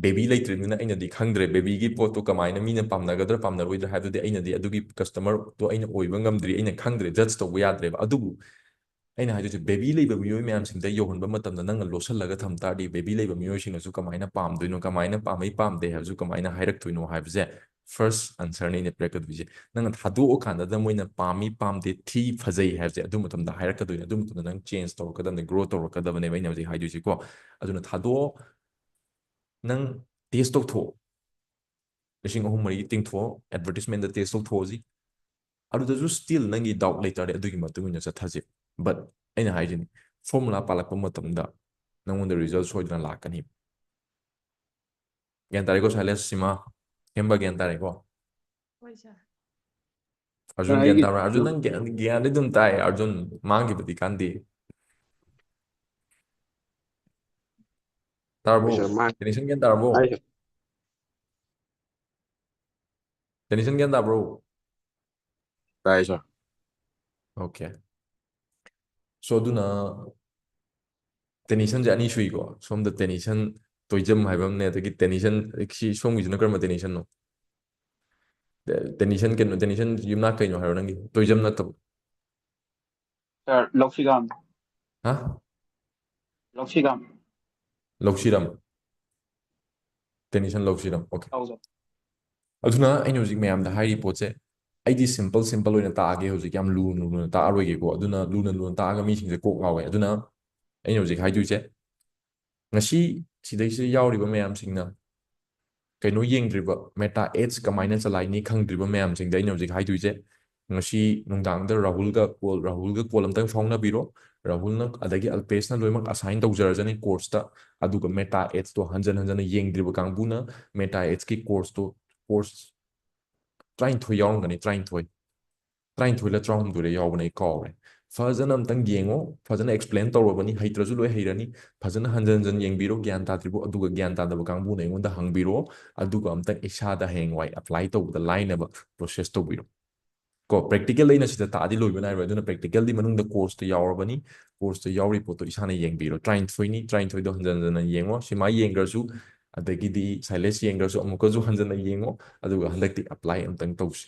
baby ꯂꯩꯇ꯭ꯔꯤꯕꯅꯤꯅ ꯑꯩꯅꯗꯤ ꯈꯪꯗ꯭ꯔꯦ, baby ꯒꯤ ꯄꯣꯠꯇꯣ ꯀꯃꯥꯏꯅ ꯃꯤꯅ ꯄꯥꯝꯅꯒꯗ꯭ꯔꯥ ꯄꯥꯝꯅꯔꯣꯏꯗ꯭ꯔꯥ ꯍꯥꯏꯕꯗꯨꯗꯤ ꯑꯩꯅꯗꯤ ꯑꯗꯨꯒꯤ customer ꯗꯣ ꯑꯩꯅ ꯑꯣꯏꯕ ꯉꯝꯗ꯭ꯔꯤ, ꯑꯩꯅ ꯈꯪꯗ꯭ꯔꯦ, judge ꯇꯧꯕ ꯌꯥꯗ꯭ꯔꯦꯕ꯫ ꯑꯗꯨꯕꯨ ꯑꯩꯅ ꯍꯥꯏꯗꯣꯏꯁꯦ, baby ꯂꯩꯕ ꯃꯤꯑꯣꯏ ꯃꯌꯥꯝꯁꯤꯡꯗ ꯌꯧꯍꯟꯕ ꯃꯇꯝꯗ ꯅꯪꯅ ꯂꯣꯠꯁꯤꯜꯂꯒ ꯊꯝ ꯇꯥꯔꯗꯤ, baby ꯂꯩꯕ ꯃꯤꯑꯣꯏꯁꯤꯡꯅꯁꯨ ꯀꯃꯥꯏꯅ ꯄꯥꯝꯗꯣꯏꯅꯣ, ꯀꯃꯥꯏꯅ ꯄꯥꯝꯃꯤ ꯄꯥꯝꯗꯦ ꯍꯥꯏꯕꯁꯨ ꯀꯃꯥꯏꯅ ꯍꯥꯏꯔꯛꯇꯣꯏꯅꯣ ꯍꯥꯏꯕꯁꯦ first answer ꯅꯦ ꯑꯩꯅ ꯄꯤꯔꯛꯀꯗꯣꯏꯁꯦ꯫ ꯅꯪꯅ ꯊꯥꯗꯣꯛꯑꯀꯥꯟꯗ ꯃꯣꯏꯅ ꯄꯥꯝꯃꯤ ꯄꯥꯝꯗꯦ, ꯊꯤ ꯐꯖꯩ ꯍꯥꯏꯕꯁꯦ ꯑꯗꯨ ꯃꯇꯝꯗ ꯍꯥꯏꯔꯛꯀꯗꯣꯏꯅꯦ꯫ ꯑꯗꯨ ꯃꯇꯝꯗ ꯅꯪ change ꯇꯧꯔꯛꯀꯗꯕꯅꯦ, grow ꯇꯧꯔꯛꯀꯗꯕꯅꯦꯕ ꯑꯩꯅ ꯍꯧꯖꯤꯛ ꯍꯥꯏꯗꯣꯏꯁꯦꯀꯣ꯫ ꯑꯗꯨꯅ ꯊꯥꯗꯣꯛꯑꯣ, ꯅꯪ test ꯇꯧꯊꯣꯛꯑꯣ꯫ ꯂꯤꯁꯤꯡ ꯑꯍꯨꯝ ꯃꯔꯤ ꯇꯤꯡꯊꯣꯛꯑꯣ, advertisement ꯇ test ꯇꯧꯊꯣꯛꯑꯁꯤ꯫ ꯑꯗꯨꯗꯁꯨ still ꯅꯪꯒꯤ doubt ꯂꯩꯇꯥꯔꯗꯤ ꯑꯗꯨꯒꯤ ꯃꯇꯨꯡ ꯏꯟꯅ ꯆꯠꯊꯁꯤ꯫ But ꯑꯩꯅ ꯍꯥꯏꯁꯤꯅꯤ, formula ꯄꯥꯜꯂꯛꯄ ꯃꯇꯝꯗ ꯅꯪꯉꯣꯟꯗ result ꯁꯣꯏꯗꯅ ꯂꯥꯛꯀꯅꯤ꯫ ꯒ꯭ꯌꯥꯟ ꯇꯥꯔꯦꯀꯣ ꯁꯥꯏꯂꯦꯁ, ꯁꯤꯃ? ꯍꯦꯝꯕ ꯒ꯭ꯌꯥꯟ ꯇꯥꯔꯦꯀꯣ? ꯍꯣꯏ ꯁꯥꯔ꯫ ꯑꯔꯖꯨꯟ, ꯒ꯭ꯌꯥꯟ ꯇꯥꯕ꯭ꯔꯥ? ꯑꯔꯖꯨꯟ, ꯅꯪ ꯒ꯭ꯌꯥꯟ, ꯒ꯭ꯌꯥꯟꯗꯤ ꯑꯗꯨꯝ ꯇꯥꯏ ꯑꯔꯖꯨꯟ, ꯃꯥꯡꯈꯤꯕꯗꯤ ꯀꯥꯟꯗꯦ꯫ ꯇꯥꯔꯕꯣ? ꯍꯣꯏ ꯁꯥꯔ, ꯃꯥꯡ-, ꯇꯦꯅꯤꯁꯟ ꯒ꯭ꯌꯥꯟ ꯇꯥꯔꯕꯣ? ꯇꯥꯏ ꯁꯥꯔ꯫ ꯇꯦꯅꯤꯁꯟ ꯒ꯭ꯌꯥꯟ ꯇꯥꯕ꯭ꯔꯣ? ꯇꯥꯏ ꯁꯥꯔ꯫ Okay꯫ So ꯑꯗꯨꯅ ꯇꯦꯅꯤꯁꯟꯁꯦ ꯑꯅꯤ ꯁꯨꯏꯀꯣ꯫ ꯁꯣꯝꯗ ꯇꯦꯅꯤꯁꯟ ꯇꯣꯏꯖꯝ ꯍꯥꯏꯕ ꯑꯃꯅꯦ, ꯑꯗꯒꯤ ꯇꯦꯅꯤꯁꯟ, ꯁꯤ ꯁꯣꯝꯒꯤꯁꯤꯅ ꯀꯔꯝꯕ ꯇꯦꯅꯤꯁꯟꯅꯣ? ꯇꯦ-, ꯇꯦꯅꯤꯁꯟ ꯀꯩꯅꯣ, ꯇꯦꯅꯤꯁꯟ ꯌꯨꯝꯅꯥꯛ ꯀꯩꯅꯣ ꯍꯥꯏꯔꯣ ꯅꯪꯒꯤ? ꯇꯣꯏꯖꯝ ꯅꯠꯇꯕ? ꯁꯥꯔ, ꯂꯧꯁꯤꯒꯥꯝ꯫ ꯍꯥ? ꯂꯧꯁꯤꯒꯥꯝ꯫ ꯂꯧꯁꯤꯔꯝ? Tension ꯂꯧꯁꯤꯔꯝ? Okay. ꯇꯧꯗꯣ ꯑꯗꯨꯅ ꯑꯩꯅ ꯍꯧꯖꯤꯛ ꯃꯌꯥꯝꯗ ꯍꯥꯏꯔꯤ ꯄꯣꯠꯁꯦ, ꯑꯩꯗꯤ simple simple ꯑꯣꯏꯅ ꯇꯥꯛꯑꯒꯦ ꯍꯧꯖꯤꯛ, ꯌꯥꯝ ꯂꯨꯅ ꯂꯨꯅ ꯇꯥꯛꯑꯔꯣꯏꯒꯦꯀꯣ꯫ ꯑꯗꯨꯅ ꯂꯨꯅ ꯂꯨꯅ ꯇꯥꯛꯑꯒ ꯃꯤꯁꯤꯡꯁꯦ ꯀꯣꯛ ꯉꯥꯎꯋꯦ꯫ ꯑꯗꯨꯅ ꯑꯩꯅ ꯍꯧꯖꯤꯛ ꯍꯥꯏꯗꯣꯏꯁꯦ, ꯉꯁꯤ ꯁꯤꯗꯩꯁꯤꯗ ꯌꯥꯎꯔꯤꯕ ꯃꯌꯥꯝꯁꯤꯡꯅ ꯀꯩꯅꯣ ꯌꯦꯡꯗ꯭ꯔꯤꯕ, Meta Ads ꯀꯃꯥꯏꯅ ꯆꯂꯥꯏꯅꯤ ꯈꯪꯗ꯭ꯔꯤꯕ ꯃꯌꯥꯝꯁꯤꯡꯗ ꯑꯩꯅ ꯍꯧꯖꯤꯛ ꯍꯥꯏꯗꯣꯏꯁꯦ, ꯉꯁꯤ ꯅꯨꯡꯗꯥꯡꯗ ꯔꯥꯍꯨꯜꯒ call, ꯔꯥꯍꯨꯜꯒ call ꯑꯝꯇꯪ ꯐꯥꯎꯅꯕꯤꯔꯣ꯫ ꯔꯥꯍꯨꯜꯅ ꯑꯗꯒꯤ ꯑꯜꯄꯦꯁꯅ ꯂꯣꯏꯅꯃꯛ assign ꯇꯧꯖꯔꯖꯅꯤ courseꯇ꯫ ꯑꯗꯨꯒ Meta Adsꯇꯣ ꯍꯟꯖꯟ ꯍꯟꯖꯟꯅ ꯌꯦꯡꯗ꯭ꯔꯤꯕ ꯀꯥꯡꯕꯨꯅ Meta Adsꯀꯤ courseꯇꯣ, course ꯇꯔꯥꯅꯤꯊꯣꯏ ꯌꯥꯎꯔꯝꯒꯅꯤ, ꯇꯔꯥꯅꯤꯊꯣꯏ, ꯇꯔꯥꯅꯤꯊꯣꯏꯂ ꯇꯔꯥꯍꯨꯝꯗꯣꯏꯔ ꯌꯥꯎꯕꯅꯦ, ꯑꯩ ꯀꯥꯎꯔꯦ꯫ ꯐꯖꯅ ꯑꯝꯇꯪ ꯌꯦꯡꯉꯣ, ꯐꯖꯅ explain ꯇꯧꯔꯕꯅꯤ, ꯍꯩꯇ꯭ꯔꯁꯨ ꯂꯣꯏ ꯍꯩꯔꯅꯤ꯫ ꯐꯖꯅ ꯍꯟꯖꯟ ꯍꯟꯖꯟ ꯌꯦꯡꯕꯤꯔꯣ, ꯒ꯭ꯌꯥꯟ ꯇꯥꯗ꯭ꯔꯤꯕꯣ꯫ ꯑꯗꯨꯒ ꯒ꯭ꯌꯥꯟ ꯇꯥꯗꯕ ꯀꯥꯡꯕꯨꯅ ꯑꯩꯉꯣꯟꯗ ꯍꯪꯕꯤꯔꯣ, ꯑꯗꯨꯒ ꯑꯝꯇꯪ ꯏꯁꯥꯗ ꯍꯌꯦꯡꯋꯥꯏ apply ꯇꯧꯕꯗ ꯂꯥꯏꯅꯕ process ꯇꯧꯕꯤꯔꯣ꯫ ꯀꯣ, practical ꯑꯩꯅ ꯁꯤꯗ ꯇꯥꯛꯑꯗꯤ ꯂꯣꯏꯕ ꯅꯥꯏꯔꯣꯏ꯫ ꯑꯗꯨꯅ practicalꯗꯤ ꯃꯅꯨꯡꯗ courseꯇ ꯌꯥꯎꯔꯕꯅꯤ꯫ Courseꯇ ꯌꯥꯎꯔꯤ ꯄꯣꯠꯇꯣ ꯏꯁꯥꯅ ꯌꯦꯡꯕꯤꯔꯣ꯫ ꯇꯔꯥꯅꯤꯊꯣꯏꯅꯤ, ꯇꯔꯥꯅꯤꯊꯣꯏꯗꯣ ꯍꯟꯖꯟ ꯍꯟꯖꯟꯅ ꯌꯦꯡꯉꯣ꯫ ꯁꯤꯃꯥ ꯌꯦꯡꯈ꯭ꯔꯁꯨ, ꯑꯗꯒꯤꯗꯤ ꯁꯥꯏꯂꯦꯁ ꯌꯦꯡꯈ꯭ꯔꯁꯨ, ꯑꯃꯨꯛꯀꯁꯨ ꯍꯟꯖꯟꯅ ꯌꯦꯡꯉꯣ꯫ ꯑꯗꯨꯒ ꯍꯟꯗꯛꯇꯤ apply ꯑꯝꯇꯪ ꯇꯧꯁꯤ꯫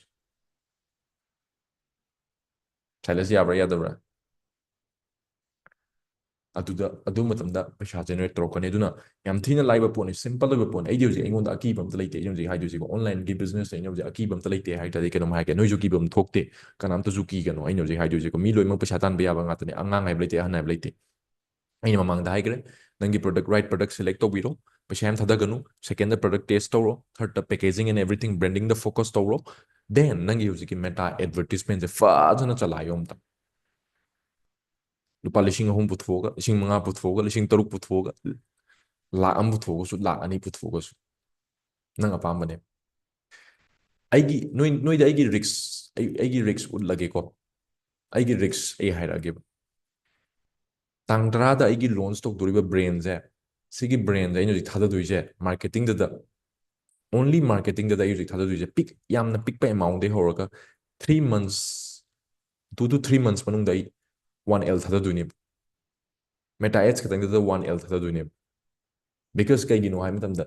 ꯁꯥꯏꯂꯦꯁ ꯌꯥꯕ꯭ꯔꯥ ꯌꯥꯗꯕ꯭ꯔꯥ? ꯑꯗꯨꯗ, ꯑꯗꯨ ꯃꯇꯝꯗ ꯄꯩꯁꯥ generate ꯇꯧꯔꯛꯀꯅꯤ꯫ ꯑꯗꯨꯅ ꯌꯥꯝ ꯊꯤꯅ ꯂꯥꯏꯕ ꯄꯣꯠꯅꯤ, simple ꯑꯣꯏꯕ ꯄꯣꯠꯅꯤ꯫ ꯑꯩꯗꯤ ꯍꯧꯖꯤꯛ ꯑꯩꯉꯣꯟꯗ ꯑꯀꯤꯕ ꯑꯝꯇ ꯂꯩꯇꯦ꯫ ꯑꯩꯅ ꯍꯧꯖꯤꯛ ꯍꯥꯏꯗꯣꯏꯁꯤꯀꯣ, onlineꯒꯤ businessꯇ ꯑꯩꯅ ꯍꯧꯖꯤꯛ ꯑꯀꯤꯕ ꯑꯝꯇ ꯂꯩꯇꯦ ꯍꯥꯏ ꯇꯥꯔꯗꯤ ꯀꯩꯅꯣꯝ ꯍꯥꯏꯒꯦ, ꯅꯣꯏꯁꯨ ꯀꯤꯕ ꯑꯃ ꯊꯣꯛꯇꯦ, ꯀꯅꯥꯝꯇꯁꯨ ꯀꯤꯒꯅꯣ꯫ ꯑꯩꯅ ꯍꯧꯖꯤꯛ ꯍꯥꯏꯗꯣꯏꯁꯤꯀꯣ, ꯃꯤ ꯂꯣꯏꯅꯃꯛ ꯄꯩꯁꯥ ꯇꯥꯟꯕ ꯌꯥꯕ ꯉꯥꯛꯇꯅꯦ, ꯑꯉꯥꯡ ꯍꯥꯏꯕ ꯂꯩꯇꯦ, ꯑꯍꯟ ꯍꯥꯏꯕ ꯂꯩꯇꯦ꯫ ꯑꯩꯅ ꯃꯃꯥꯡꯗ ꯍꯥꯏꯈ꯭ꯔꯦ, ꯅꯪꯒꯤ product, right product select ꯇꯧꯕꯤꯔꯣ, ꯄꯩꯁꯥ ꯌꯥꯝ ꯊꯥꯗꯒꯅꯨ꯫ Secondꯗ product test ꯇꯧꯔꯣ, thirdꯇ packaging and everything, brandingꯗ focus ꯇꯧꯔꯣ, then ꯅꯪꯒꯤ ꯍꯧꯖꯤꯛꯀꯤ Meta advertisementꯁꯦ ꯐꯖꯅ ꯆꯂꯥꯏꯌꯣ ꯑꯝꯇ꯫ ꯂꯨꯄꯥ ꯂꯤꯁꯤꯡ ꯑꯍꯨꯝ ꯄꯨꯊꯣꯛꯑꯒ, ꯂꯤꯁꯤꯡ ꯃꯉꯥ ꯄꯨꯊꯣꯛꯑꯒ, ꯂꯤꯁꯤꯡ ꯇꯔꯨꯛ ꯄꯨꯊꯣꯛꯑꯒ, ꯂꯥꯛ ꯑꯃ ꯄꯨꯊꯣꯛꯑꯒꯁꯨ, ꯂꯥꯛ ꯑꯅꯤ ꯄꯨꯊꯣꯛꯑꯒꯁꯨ, ꯅꯪ ꯑꯄꯥꯝꯕꯅꯦ꯫ ꯑꯩꯒꯤ, ꯅꯣꯏ, ꯅꯣꯏꯗ ꯑꯩꯒꯤ risk, ꯑꯩ, ꯑꯩꯒꯤ risk ꯎꯠꯂꯒꯦꯀꯣ꯫ ꯑꯩꯒꯤ risk ꯑꯩ ꯍꯥꯏꯔꯛꯑꯒꯦꯕ꯫ ꯇꯥꯡ ꯇꯔꯥꯗ ꯑꯩꯒꯤ launch ꯇꯧꯗꯣꯔꯤꯕ brandꯁꯦ, ꯁꯤꯒꯤ brandꯁꯦ ꯑꯩꯅ ꯍꯧꯖꯤꯛ ꯊꯥꯗꯗꯣꯏꯁꯦ marketingꯗꯗ, only marketingꯗꯗ ꯑꯩ ꯍꯧꯖꯤꯛ ꯊꯥꯗꯗꯣꯏꯁꯦ, ꯄꯤꯛ-, ꯌꯥꯝꯅ ꯄꯤꯛꯄ amountꯗꯒꯤ ꯍꯧꯔꯒ three months, two to three months ꯃꯅꯨꯡꯗ ꯑꯩ one L ꯊꯥꯗꯗꯣꯏꯅꯦꯕ꯫ Meta Ads ꯈꯛꯇꯪꯗꯨꯗ one L ꯊꯥꯗꯗꯣꯏꯅꯦꯕ꯫ Because ꯀꯩꯒꯤꯅꯣ ꯍꯥꯏꯕ ꯃꯇꯝꯗ,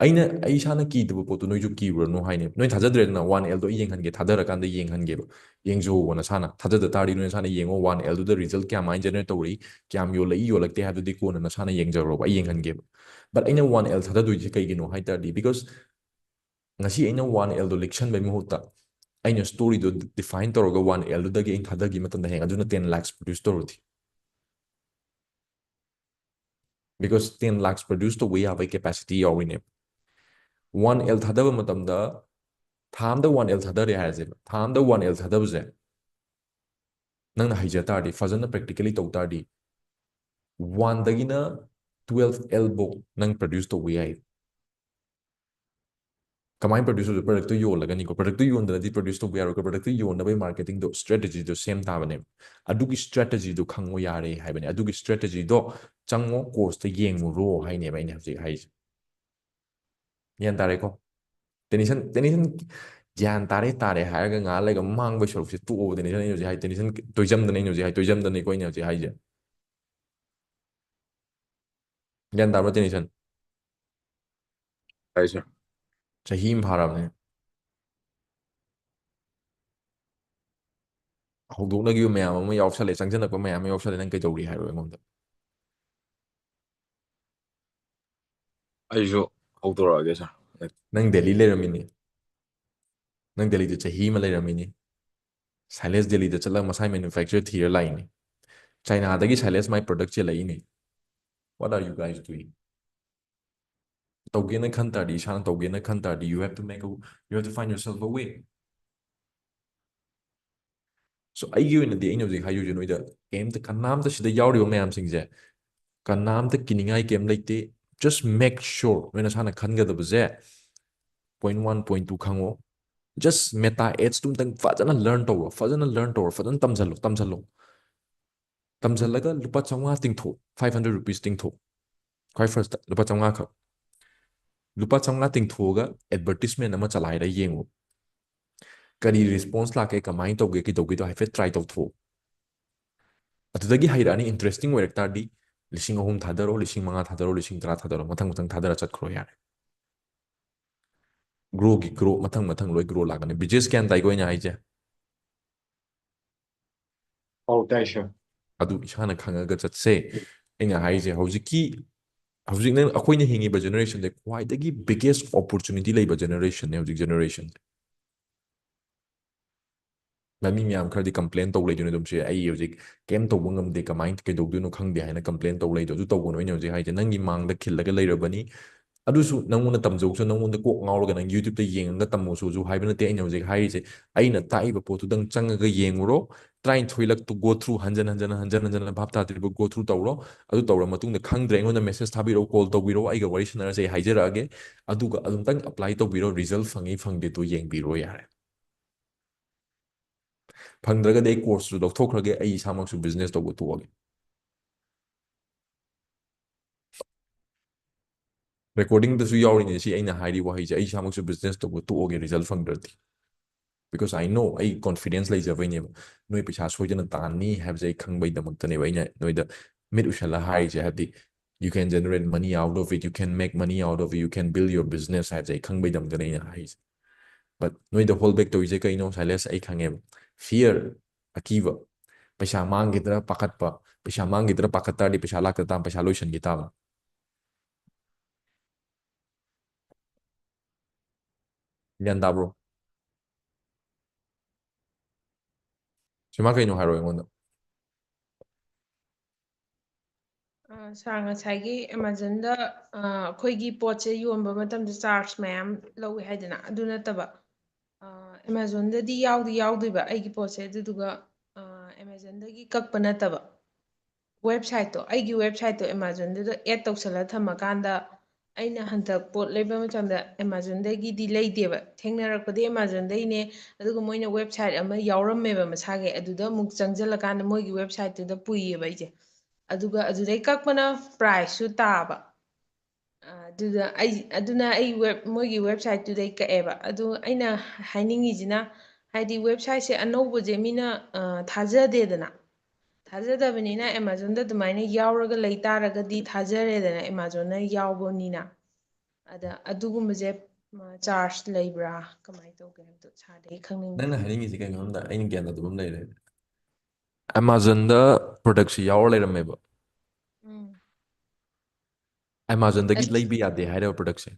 ꯑꯩꯅ ꯑꯩ ꯏꯁꯥꯅ ꯀꯤꯗꯕ ꯄꯣꯠꯇꯣ ꯅꯣꯏꯁꯨ ꯀꯤꯔꯨꯔꯅꯨ ꯍꯥꯏꯅꯦ꯫ ꯅꯣꯏ ꯊꯥꯖꯗ꯭ꯔꯦꯗꯅ, ꯋꯥꯟ ꯑꯦꯜꯗꯣ ꯑꯩ ꯌꯦꯡꯍꯟꯒꯦ, ꯊꯥꯗꯔꯀꯥꯟꯗ ꯌꯦꯡꯍꯟꯒꯦꯕ꯫ ꯌꯦꯡꯖꯧꯕ ꯅꯁꯥꯅ꯫ ꯊꯥꯖꯗ ꯇꯥꯔꯗꯤ ꯅꯣꯏ ꯅꯁꯥꯅ ꯌꯦꯡꯉꯣ, ꯋꯥꯟ ꯑꯦꯜꯗꯨꯗ ꯔꯤꯖꯜ ꯀꯌꯥꯃꯥꯏꯅ ꯖꯦꯅꯔꯦꯠ ꯇꯧꯔꯛꯏ, ꯀꯌꯥꯝ ꯌꯣꯜꯂꯛꯏ ꯌꯣꯜꯂꯛꯇꯦ ꯍꯥꯏꯕꯗꯨꯗꯤ ꯀꯣꯟꯅ ꯅꯁꯥꯅ ꯌꯦꯡꯖꯔꯣꯕ, ꯑꯩ ꯌꯦꯡꯍꯟꯒꯦꯕ꯫ But ꯑꯩꯅ ꯋꯥꯟ ꯑꯦꯜ ꯊꯥꯗꯗꯣꯏꯁꯦ ꯀꯩꯒꯤꯅꯣ ꯍꯥꯏ ꯇꯥꯔꯗꯤ, because ꯉꯁꯤ ꯑꯩꯅ ꯋꯥꯟ ꯑꯦꯜꯗꯣ ꯂꯤꯛꯁꯟꯕꯩ ꯃꯍꯨꯠꯇ ꯑꯩꯅ ꯁ꯭ꯇꯣꯔꯤꯗꯣ ꯗꯤꯐꯥꯏꯟ ꯇꯧꯔꯒ ꯋꯥꯟ ꯑꯦꯜꯗꯨꯗꯒꯤ ꯑꯩꯅ ꯊꯥꯗꯈꯤ ꯃꯇꯝꯗ ꯍꯌꯦꯡ ꯑꯗꯨꯅ ꯇꯦꯟ ꯂꯥꯛꯁ ꯄ꯭ꯔꯣꯗ꯭ꯌꯨꯁ ꯇꯧꯔꯗꯤ, because ꯇꯦꯟ ꯂꯥꯛꯁ ꯄ꯭ꯔꯣꯗ꯭ꯌꯨꯁ ꯇꯧꯕ ꯌꯥꯕꯒꯤ ꯀꯦꯄꯥꯁꯤꯇꯤ ꯌꯥꯎꯔꯤꯅꯦꯕ꯫ ꯋꯥꯟ ꯑꯦꯜ ꯊꯥꯗꯕ ꯃꯇꯝꯗ, ꯊꯥ ꯑꯝꯗ ꯋꯥꯟ ꯑꯦꯜ ꯊꯥꯗꯔꯦ ꯍꯥꯏꯔꯁꯦꯕ, ꯊꯥ ꯑꯝꯗ ꯋꯥꯟ ꯑꯦꯜ ꯊꯥꯗꯕꯁꯦ ꯅꯪꯅ ꯍꯩꯖ ꯇꯥꯔꯗꯤ, ꯐꯖꯅ ꯄ꯭ꯔꯦꯛꯇꯤꯀꯦꯂꯤ ꯇꯧ ꯇꯥꯔꯗꯤ, ꯋꯥꯟꯗꯒꯤꯅ ꯇꯨꯋꯦꯜꯐ ꯑꯦꯜ ꯕꯣꯛ ꯅꯪ ꯄ꯭ꯔꯣꯗ꯭ꯌꯨꯁ ꯇꯧꯕ ꯌꯥꯏ꯫ ꯀꯃꯥꯏꯅ ꯄ꯭ꯔꯣꯗ꯭ꯌꯨꯁ ꯇꯧꯗꯣꯏ? ꯄ꯭ꯔꯗꯛꯇꯨ ꯌꯣꯜꯂꯒꯅꯤꯀꯣ꯫ ꯄ꯭ꯔꯗꯛꯇꯨ ꯌꯣꯟꯗꯅꯗꯤ ꯄ꯭ꯔꯣꯗ꯭ꯌꯨꯁ ꯇꯧꯕ ꯌꯥꯔꯣꯏꯀꯣ꯫ ꯄ꯭ꯔꯗꯛꯇꯨ ꯌꯣꯟꯅꯕꯒꯤ ꯃꯥꯔꯀꯦꯇꯤꯡꯗꯣ, ꯁ꯭ꯇ꯭ꯔꯦꯇꯦꯖꯤꯗꯣ ꯁꯦꯝ ꯇꯥꯕꯅꯦꯕ꯫ ꯑꯗꯨꯒꯤ ꯁ꯭ꯇ꯭ꯔꯦꯇꯦꯖꯤꯗꯣ ꯈꯪꯉꯣ ꯌꯥꯔꯦ ꯍꯥꯏꯕꯅꯦ꯫ ꯑꯗꯨꯒꯤ ꯁ꯭ꯇ꯭ꯔꯦꯇꯦꯖꯤꯗꯣ ꯆꯪꯉꯣ, ꯀꯣꯔꯁꯇ ꯌꯦꯡꯉꯨꯔꯣ ꯍꯥꯏꯅꯦꯕ ꯑꯩꯅ ꯍꯧꯖꯤꯛ ꯍꯥꯏꯔꯤꯁꯦ꯫ ꯒ꯭ꯌꯥꯟ ꯇꯥꯔꯦꯀꯣ? ꯇꯦꯅꯤꯁꯟ, ꯇꯦꯅꯤꯁꯟ ꯒ꯭ꯌꯥꯟ ꯇꯥꯔꯦ, ꯇꯥꯔꯦ ꯍꯥꯏꯔꯒ ꯉꯥꯏꯍꯥꯛ ꯂꯩꯒ ꯃꯥꯡꯕꯩ ꯁꯔꯨꯛꯁꯦ ꯇꯣꯛꯑꯣꯕ꯫ ꯇꯦꯅꯤꯁꯟ, ꯑꯩꯅ ꯍꯧꯖꯤꯛ ꯍꯥꯏ, ꯇꯦꯅꯤꯁꯟ, ꯇꯣꯏꯖꯝꯗꯅꯦ ꯑꯩꯅ ꯍꯧꯖꯤꯛ ꯍꯥꯏ, ꯇꯣꯏꯖꯝꯗꯅꯦꯀꯣ ꯑꯩꯅ ꯍꯧꯖꯤꯛ ꯍꯥꯏꯁꯦ꯫ ꯒ꯭ꯌꯥꯟ ꯇꯥꯕ꯭ꯔꯣ, ꯇꯦꯅꯤꯁꯟ? ꯍꯥꯏꯁꯦ꯫ ꯆꯍꯤ ꯑꯃ ꯐꯥꯔꯕꯅꯦ꯫ ꯍꯧꯗꯣꯛꯅꯈꯤꯕ ꯃꯌꯥꯝ ꯑꯃ ꯌꯥꯎꯁꯜꯂꯦ, ꯆꯪꯁꯤꯜꯂꯛꯄ ꯃꯌꯥꯝ ꯑꯃ ꯌꯥꯎꯁꯜꯂꯦ꯫ ꯅꯪ ꯀꯩꯗꯧꯔꯤ ꯍꯥꯏꯔꯣ ꯑꯩꯉꯣꯟꯗ? ꯑꯩꯁꯨ ꯍꯧꯗꯣꯔꯛꯑꯒꯦ, ꯁꯥꯔ꯫ ꯅꯪ ꯗꯦꯜꯂꯤ ꯂꯩꯔꯝꯃꯤꯅꯤ꯫ ꯅꯪ ꯗꯦꯜꯂꯤꯗ ꯆꯍꯤ ꯑꯃ ꯂꯩꯔꯝꯃꯤꯅꯤ꯫ ꯁꯥꯏꯂꯦꯁ ꯗꯦꯜꯂꯤꯗ ꯆꯠꯂꯒ ꯃꯁꯥꯏ ꯃꯦꯅꯨꯐꯦꯛꯆꯔ ꯊꯤꯔ ꯂꯥꯛꯏꯅꯤ꯫ ꯆꯥꯏꯅꯥꯗꯒꯤ ꯁꯥꯏꯂꯦꯁ ꯃꯥꯏ product ꯆꯦꯜꯂꯛꯏꯅꯤ꯫ What are you guys doing? ꯇꯧꯒꯦꯅ ꯈꯟ ꯇꯥꯔꯗꯤ, ꯏꯁꯥꯅ ꯇꯧꯒꯦꯅ ꯈꯟ ꯇꯥꯔꯗꯤ, you have to make a, you have to find yourself a way. So ꯑꯩꯒꯤ ꯑꯣꯏꯅꯗꯤ ꯑꯩꯅ ꯍꯧꯖꯤꯛ ꯍꯥꯏꯖꯔꯤꯁꯦ ꯅꯣꯏꯗ, ꯀꯩꯝꯇ, ꯀꯅꯥꯝꯇ ꯁꯤꯗ ꯌꯥꯎꯔꯤꯕ ꯃꯌꯥꯝꯁꯤꯡꯁꯦ ꯀꯅꯥꯝꯇ ꯀꯤꯅꯤꯡꯉꯥꯏ ꯀꯩꯝ ꯂꯩꯇꯦ꯫ Just make sure ꯅꯣꯏ ꯅꯁꯥꯅ ꯈꯟꯒꯗꯕꯁꯦ, point one, point two ꯈꯪꯉꯣ꯫ Just Meta Ads ꯇꯨꯝꯇꯪ ꯐꯖꯅ ꯂꯔꯟ ꯇꯧꯔꯣ, ꯐꯖꯅ ꯂꯔꯟ ꯇꯧꯔꯣ, ꯐꯖꯅ ꯇꯝꯁꯜꯂꯣ, ꯇꯝꯁꯜꯂꯣ꯫ ꯇꯝꯁꯤꯜꯂꯒ ꯂꯨꯄꯥ ꯆꯥꯝꯃꯉꯥ ꯇꯤꯡꯊꯣꯛ, five hundred rupees ꯇꯤꯡꯊꯣꯛ꯫ ꯈ꯭ꯋꯥꯏ ꯐꯥꯔꯁꯇ ꯂꯨꯄꯥ ꯆꯥꯝꯃꯉꯥ ꯈꯛ꯫ ꯂꯨꯄꯥ ꯆꯥꯝꯃꯉꯥ ꯇꯤꯡꯊꯣꯛꯑꯒ ꯑꯦꯗꯚꯔꯇꯤꯁꯃꯦꯟ ꯑꯃ ꯆꯂꯥꯏꯔ ꯌꯦꯡꯉꯨ꯫ ꯀꯔꯤ ꯔꯤꯁꯄꯣꯟꯁ ꯂꯥꯛꯀꯦ, ꯀꯃꯥꯏꯅ ꯇꯧꯒꯦ, ꯀꯩꯗꯧꯒꯦꯗꯣ ꯍꯥꯏꯐꯦꯠ ꯇ꯭ꯔꯥꯏ ꯇꯧꯊꯣꯛꯑꯣ꯫ ꯑꯗꯨꯗꯒꯤ ꯍꯩꯔꯛꯑꯅꯤ, ꯏꯟꯇꯔꯦꯁꯇꯤꯡ ꯑꯣꯏꯔꯛ ꯇꯥꯔꯗꯤ ꯂꯤꯁꯤꯡ ꯑꯍꯨꯝ ꯊꯥꯗꯔꯣ, ꯂꯤꯁꯤꯡ ꯃꯉꯥ ꯊꯥꯗꯔꯣ, ꯂꯤꯁꯤꯡ ꯇꯔꯥ ꯊꯥꯗꯔꯣ, ꯃꯊꯪ ꯃꯊꯪ ꯊꯥꯗꯔ ꯆꯠꯈ꯭ꯔꯣ ꯌꯥꯔꯦ꯫ Growꯒꯤ grow, ꯃꯊꯪ ꯃꯊꯪ ꯂꯣꯏ grow ꯂꯥꯛꯀꯅꯤ꯫ Bridges ꯒ꯭ꯌꯥꯟ ꯇꯥꯏꯀꯣ ꯑꯩꯅ ꯍꯥꯏꯁꯦ? ꯑꯧ, ꯇꯥꯏ, sir. ꯑꯗꯨ ꯏꯁꯥꯅ ꯈꯪꯉꯒ ꯆꯠꯁꯦ꯫ ꯑꯩꯅ ꯍꯥꯏꯁꯦ ꯍꯧꯖꯤꯛꯀꯤ, ꯍꯧꯖꯤꯛ ꯅꯪ, ꯑꯩꯈꯣꯏꯅ ꯍꯤꯡꯉꯤꯕ generationꯁꯦ ꯈ꯭ꯋꯥꯏꯗꯒꯤ biggest opportunity ꯂꯩꯕ generationꯅꯦ ꯍꯧꯖꯤꯛ generation꯫ ꯃꯤ ꯃꯌꯥꯝ ꯈꯔꯗꯤ complain ꯇꯧ ꯂꯩꯗꯣꯏꯅꯦ ꯑꯗꯨꯝ, "ꯁꯦ, ꯑꯩ ꯍꯧꯖꯤꯛ ꯀꯩꯝ ꯇꯧꯕ ꯉꯝꯗꯦ, ꯀꯃꯥꯏꯅ, ꯀꯩꯗꯧꯗꯣꯏꯅꯣ ꯈꯪꯗꯦ" ꯍꯥꯏꯅ complain ꯇꯧ ꯂꯩꯗꯣ, ꯑꯗꯨ ꯇꯧꯒꯅꯨ꯫ ꯑꯩꯅ ꯍꯧꯖꯤꯛ ꯍꯥꯏꯁꯦ, ꯅꯪꯒꯤ ꯃꯥꯡꯗ ꯈꯤꯜꯂꯒ ꯂꯩꯔꯕꯅꯤ꯫ ꯑꯗꯨꯁꯨ ꯅꯪꯉꯣꯟꯗ ꯇꯝꯖꯧꯁꯨ, ꯅꯪꯉꯣꯟꯗ ꯀꯣꯛ ꯉꯥꯎꯔꯒ ꯅꯪ YouTubeꯇ ꯌꯦꯡꯉꯒ ꯇꯝꯃꯣꯁꯨ ꯍꯥꯏꯕ ꯅꯠꯇꯦ꯫ ꯑꯩꯅ ꯍꯧꯖꯤꯛ ꯍꯥꯏꯔꯤꯁꯦ, ꯑꯩꯅ ꯇꯥꯛꯏꯕ ꯄꯣꯠꯇꯨꯗꯪ ꯆꯪꯉꯒ ꯌꯦꯡꯉꯨꯔꯣ꯫ ꯇꯔꯥꯅꯤꯊꯣꯏꯂꯛꯇꯨ go through, ꯍꯟꯖꯟ ꯍꯟꯖꯟ, ꯍꯟꯖꯟ ꯍꯟꯖꯟꯅ ꯚꯥꯞ ꯇꯥꯗ꯭ꯔꯤꯕ go through ꯇꯧꯔꯣ꯫ ꯑꯗꯨ ꯇꯧꯔ ꯃꯇꯨꯡꯗ ꯈꯪꯗ꯭ꯔꯦ, ꯑꯩꯉꯣꯟꯗ message ꯊꯥꯕꯤꯔꯛꯑꯣ, call ꯇꯧꯕꯤꯔꯛꯑꯣ, ꯑꯩꯒ ꯋꯥꯔꯤ ꯁꯥꯟꯅꯔꯁꯦ, ꯑꯩ ꯍꯥꯏꯖꯔꯛꯑꯒꯦ꯫ ꯑꯗꯨꯒ ꯑꯗꯨꯝꯇꯪ apply ꯇꯧꯕꯤꯔꯣ, result ꯐꯪꯉꯤ ꯐꯪꯗꯦꯗꯣ ꯌꯦꯡꯕꯤꯔꯣ ꯌꯥꯔꯦ꯫ ꯐꯪꯗ꯭ꯔꯒꯗꯤ ꯑꯩ courseꯁꯨ ꯂꯧꯊꯣꯛꯈ꯭ꯔꯒꯦ, ꯑꯩ ꯏꯁꯥꯃꯛꯁꯨ business ꯇꯧꯕ ꯇꯣꯛꯑꯒꯦ꯫ Recordingꯗꯁꯨ ꯌꯥꯎꯔꯤꯅꯦ ꯁꯤ ꯑꯩꯅ ꯍꯥꯏꯔꯤ ꯋꯥꯍꯩꯁꯦ, "ꯑꯩ ꯏꯁꯥꯃꯛꯁꯨ business ꯇꯧꯕ ꯇꯣꯛꯑꯒꯦ result ꯐꯪꯗ꯭ꯔꯗꯤ"꯫ Because I know, ꯑꯩ confidence ꯂꯩꯖꯕꯩꯅꯦꯕ꯫ ꯅꯣꯏ ꯄꯩꯁꯥ ꯁꯣꯏꯗꯅ ꯇꯥꯟꯅꯤ ꯍꯥꯏꯕꯁꯦ ꯑꯩ ꯈꯪꯕꯩꯗꯃꯛꯇꯅꯦꯕ ꯑꯩꯅ ꯅꯣꯏꯗ ꯃꯤꯠ ꯎꯏꯁꯜꯂ ꯍꯥꯏꯔꯤꯁꯦ꯫ ꯍꯥꯏꯕꯗꯤ, "You can generate money out of it, you can make money out of it, you can build your business" ꯍꯥꯏꯕꯁꯦ ꯑꯩ ꯈꯪꯕꯩꯗꯃꯛꯇꯅꯦ ꯑꯩꯅ ꯍꯥꯏꯔꯤꯁꯦ꯫ But ꯅꯣꯏꯗ hold back ꯇꯧꯔꯤꯁꯦ ꯀꯩꯅꯣ, ꯁꯥꯏꯂꯦꯁ? ꯑꯩ ꯈꯪꯉꯦꯕ꯫ Fear, ꯑꯀꯤꯕ꯫ ꯄꯩꯁꯥ ꯃꯥꯡꯈꯤꯗ꯭ꯔꯥ ꯄꯥꯈꯠꯄ꯫ ꯄꯩꯁꯥ ꯃꯥꯡꯈꯤꯗ꯭ꯔꯥ ꯄꯥꯈꯠ ꯇꯥꯔꯗꯤ ꯄꯩꯁꯥ ꯂꯥꯛꯇ ꯇꯥꯕ, ꯄꯩꯁꯥ ꯂꯣꯏꯁꯤꯟꯈꯤ ꯇꯥꯕ꯫ ꯒ꯭ꯌꯥꯟ ꯇꯥꯕ꯭ꯔꯣ? ꯁꯤꯃ ꯀꯩꯅꯣ ꯍꯥꯏꯔꯣ ꯑꯩꯉꯣꯟꯗ꯫ ꯑ, ꯁꯥꯔ, ꯉꯁꯥꯏꯒꯤ Amazonꯗ, ꯑ, ꯑꯩꯈꯣꯏꯒꯤ ꯄꯣꯠꯁꯦ ꯌꯣꯟꯕ ꯃꯇꯝꯗ charge ꯃꯌꯥꯝ ꯂꯧꯋꯦ ꯍꯥꯏꯗꯅ, ꯑꯗꯨ ꯅꯠꯇꯕ, ꯑ, Amazonꯗꯗꯤ ꯌꯥꯎꯗꯤ ꯌꯥꯎꯗꯣꯏꯕ ꯑꯩꯒꯤ ꯄꯣꯠꯁꯦ, ꯑꯗꯨꯗꯨꯒ, ꯑ, Amazonꯗꯒꯤ ꯀꯛꯄ ꯅꯠꯇꯕ, websiteꯇꯣ, ꯑꯩꯒꯤ websiteꯇꯣ Amazonꯗꯨꯗ add ꯇꯧꯁꯜꯂ ꯊꯝꯃꯀꯥꯟꯗ, ꯑꯩꯅ ꯍꯟꯗꯛ ꯄꯣꯠ ꯂꯩꯕ ꯃꯇꯝꯗ Amazonꯗꯒꯤꯗꯤ ꯂꯩꯗꯦꯕ, ꯊꯦꯡꯅꯔꯛꯄꯗꯤ Amazonꯗꯩꯅꯦ, ꯑꯗꯨꯒ ꯃꯣꯏꯅ website ꯑꯃ ꯌꯥꯎꯔꯝꯃꯦꯕ ꯃꯁꯥꯒꯤ, ꯑꯗꯨꯗ ꯑꯃꯨꯛ ꯆꯪꯁꯤꯜꯂꯀꯥꯟꯗ ꯃꯣꯏꯒꯤ websiteꯇꯨꯗ ꯄꯨꯏꯌꯦꯕ ꯑꯩꯁꯦ꯫ ꯑꯗꯨꯒ ꯑꯗꯨꯗꯩ ꯀꯛꯄꯅ priceꯁꯨ ꯇꯥꯕ꯫ ꯑ, ꯑꯗꯨꯗ ꯑꯩ, ꯑꯗꯨꯅ ꯑꯩ web, ꯃꯣꯏꯒꯤ websiteꯇꯨꯗꯩ ꯀꯛꯑꯦꯕ꯫ ꯑꯗꯨ ꯑꯩꯅ ꯍꯥꯏꯅꯤꯡꯉꯤꯁꯤꯅ, ꯍꯥꯏꯗꯤ websiteꯁꯦ ꯑꯅꯧꯕꯁꯦ ꯃꯤꯅ, ꯑ, ꯊꯥꯖꯗꯦꯗꯅ꯫ ꯊꯥꯖꯗꯕꯅꯤꯅ Amazonꯗ ꯑꯗꯨꯃꯥꯏꯅ ꯌꯥꯎꯔꯒ ꯂꯩ ꯇꯥꯔꯒꯗꯤ ꯊꯥꯖꯔꯦꯗꯅ, Amazonꯅ ꯌꯥꯎꯕꯅꯤꯅ꯫ ꯑꯗ ꯑꯗꯨꯒꯨꯝꯕꯁꯦ ꯆꯥꯔꯖ ꯂꯩꯕ꯭ꯔꯥ, ꯀꯃꯥꯏꯅ ꯇꯧꯒꯦ ꯍꯥꯏꯕꯗꯣ ꯏꯁꯥꯗꯒꯤ ꯈꯪꯅꯤꯡꯕ꯫ ꯅꯪꯅ ꯍꯥꯏꯅꯤꯡꯉꯤꯁꯦ ꯀꯩꯅꯣꯝꯗ ꯑꯩꯅ ꯒ꯭ꯌꯥꯟ ꯇꯥꯗꯕ ꯑꯃ ꯂꯩꯔꯦ꯫ ꯑꯦꯃꯥꯖꯣꯟꯗ ꯄ꯭ꯔꯗꯛꯁꯤ ꯌꯥꯎꯔ ꯂꯩꯔꯝꯃꯦꯕ꯫ ꯎꯝ꯫ ꯑꯦꯃꯥꯖꯣꯟꯗꯒꯤ ꯑꯁ- ꯂꯩꯕ ꯌꯥꯗꯦ ꯍꯥꯏꯔꯕ ꯄ꯭ꯔꯗꯛꯁꯦ?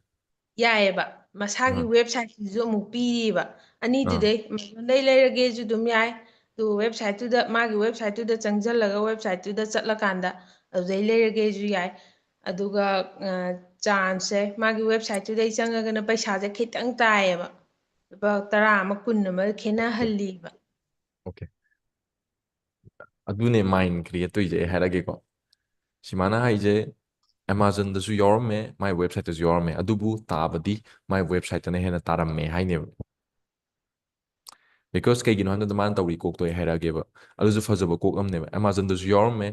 ꯌꯥꯏꯑꯕ, ꯃꯁꯥꯒꯤ ꯑꯥ꯫ ꯋꯦꯕꯁꯥꯏꯠꯁꯤꯁꯨ ꯑꯃꯨꯛ ꯄꯤꯔꯤꯕ꯫ ꯑꯥ꯫ ꯑꯅꯤꯗꯨꯗꯩ ꯑꯦꯃꯥꯖꯣꯟꯗꯩ ꯂꯩꯔꯒꯦꯁꯨ ꯑꯗꯨꯝ ꯌꯥꯏ, ꯑꯗꯨꯒ ꯋꯦꯕꯁꯥꯏꯠꯇꯨꯗ, ꯃꯥꯒꯤ ꯋꯦꯕꯁꯥꯏꯠꯇꯨꯗ ꯆꯪꯁꯤꯜꯂꯒ ꯋꯦꯕꯁꯥꯏꯠꯇꯨꯗ ꯆꯠꯂꯀꯥꯟꯗ ꯑꯗꯨꯗꯩ ꯂꯩꯔꯒꯦꯁꯨ ꯌꯥꯏ꯫ ꯑꯗꯨꯒ ꯆꯥꯟꯁꯁꯦ ꯃꯥꯒꯤ ꯋꯦꯕꯁꯥꯏꯠꯇꯨꯗꯩ ꯆꯪꯉꯒꯅ ꯄꯩꯁꯥꯁꯦ ꯈꯤꯇꯪ ꯇꯥꯏꯌꯦꯕ, ꯂꯨꯄꯥ ꯇꯔꯥ ꯑꯃ, ꯀꯨꯟ ꯑꯃ ꯈꯦꯠꯅꯍꯜꯂꯤꯕ꯫ ꯑꯣꯀꯦ, ꯑꯗꯨꯅꯦ ꯃꯥꯏꯟ ꯀ꯭ꯔꯤꯌꯦꯠ ꯇꯧꯔꯤꯁꯦ ꯑꯩ ꯍꯥꯏꯔꯒꯦꯀꯣ꯫ ꯁꯤꯃꯥꯅ ꯍꯥꯏꯁꯦ ꯑꯦꯃꯥꯖꯣꯟꯗꯁꯨ ꯌꯥꯎꯔꯝꯃꯦ, ꯃꯥꯏ ꯋꯦꯕꯁꯥꯏꯠꯇꯁꯨ ꯌꯥꯎꯔꯝꯃꯦ, ꯑꯗꯨꯕꯨ ꯇꯥꯕꯗꯤ ꯃꯥꯏ ꯋꯦꯕꯁꯥꯏꯠꯇꯅ ꯍꯦꯟꯅ ꯇꯥꯔꯝꯃꯦ ꯍꯥꯏꯅꯦꯕ꯫ ꯕꯤꯀꯣꯁ ꯀꯩꯒꯤꯅꯣ ꯍꯥꯏꯕꯗ ꯃꯥꯅ ꯇꯧꯔꯤ ꯀꯣꯛꯇꯣ ꯑꯩ ꯍꯥꯏꯔꯛꯑꯒꯦꯕ꯫ ꯑꯗꯨꯁꯨ ꯐꯖꯕ ꯀꯣꯛ ꯑꯃꯅꯦꯕ꯫ ꯑꯦꯃꯥꯖꯣꯟꯗꯁꯨ ꯌꯥꯎꯔꯝꯃꯦ,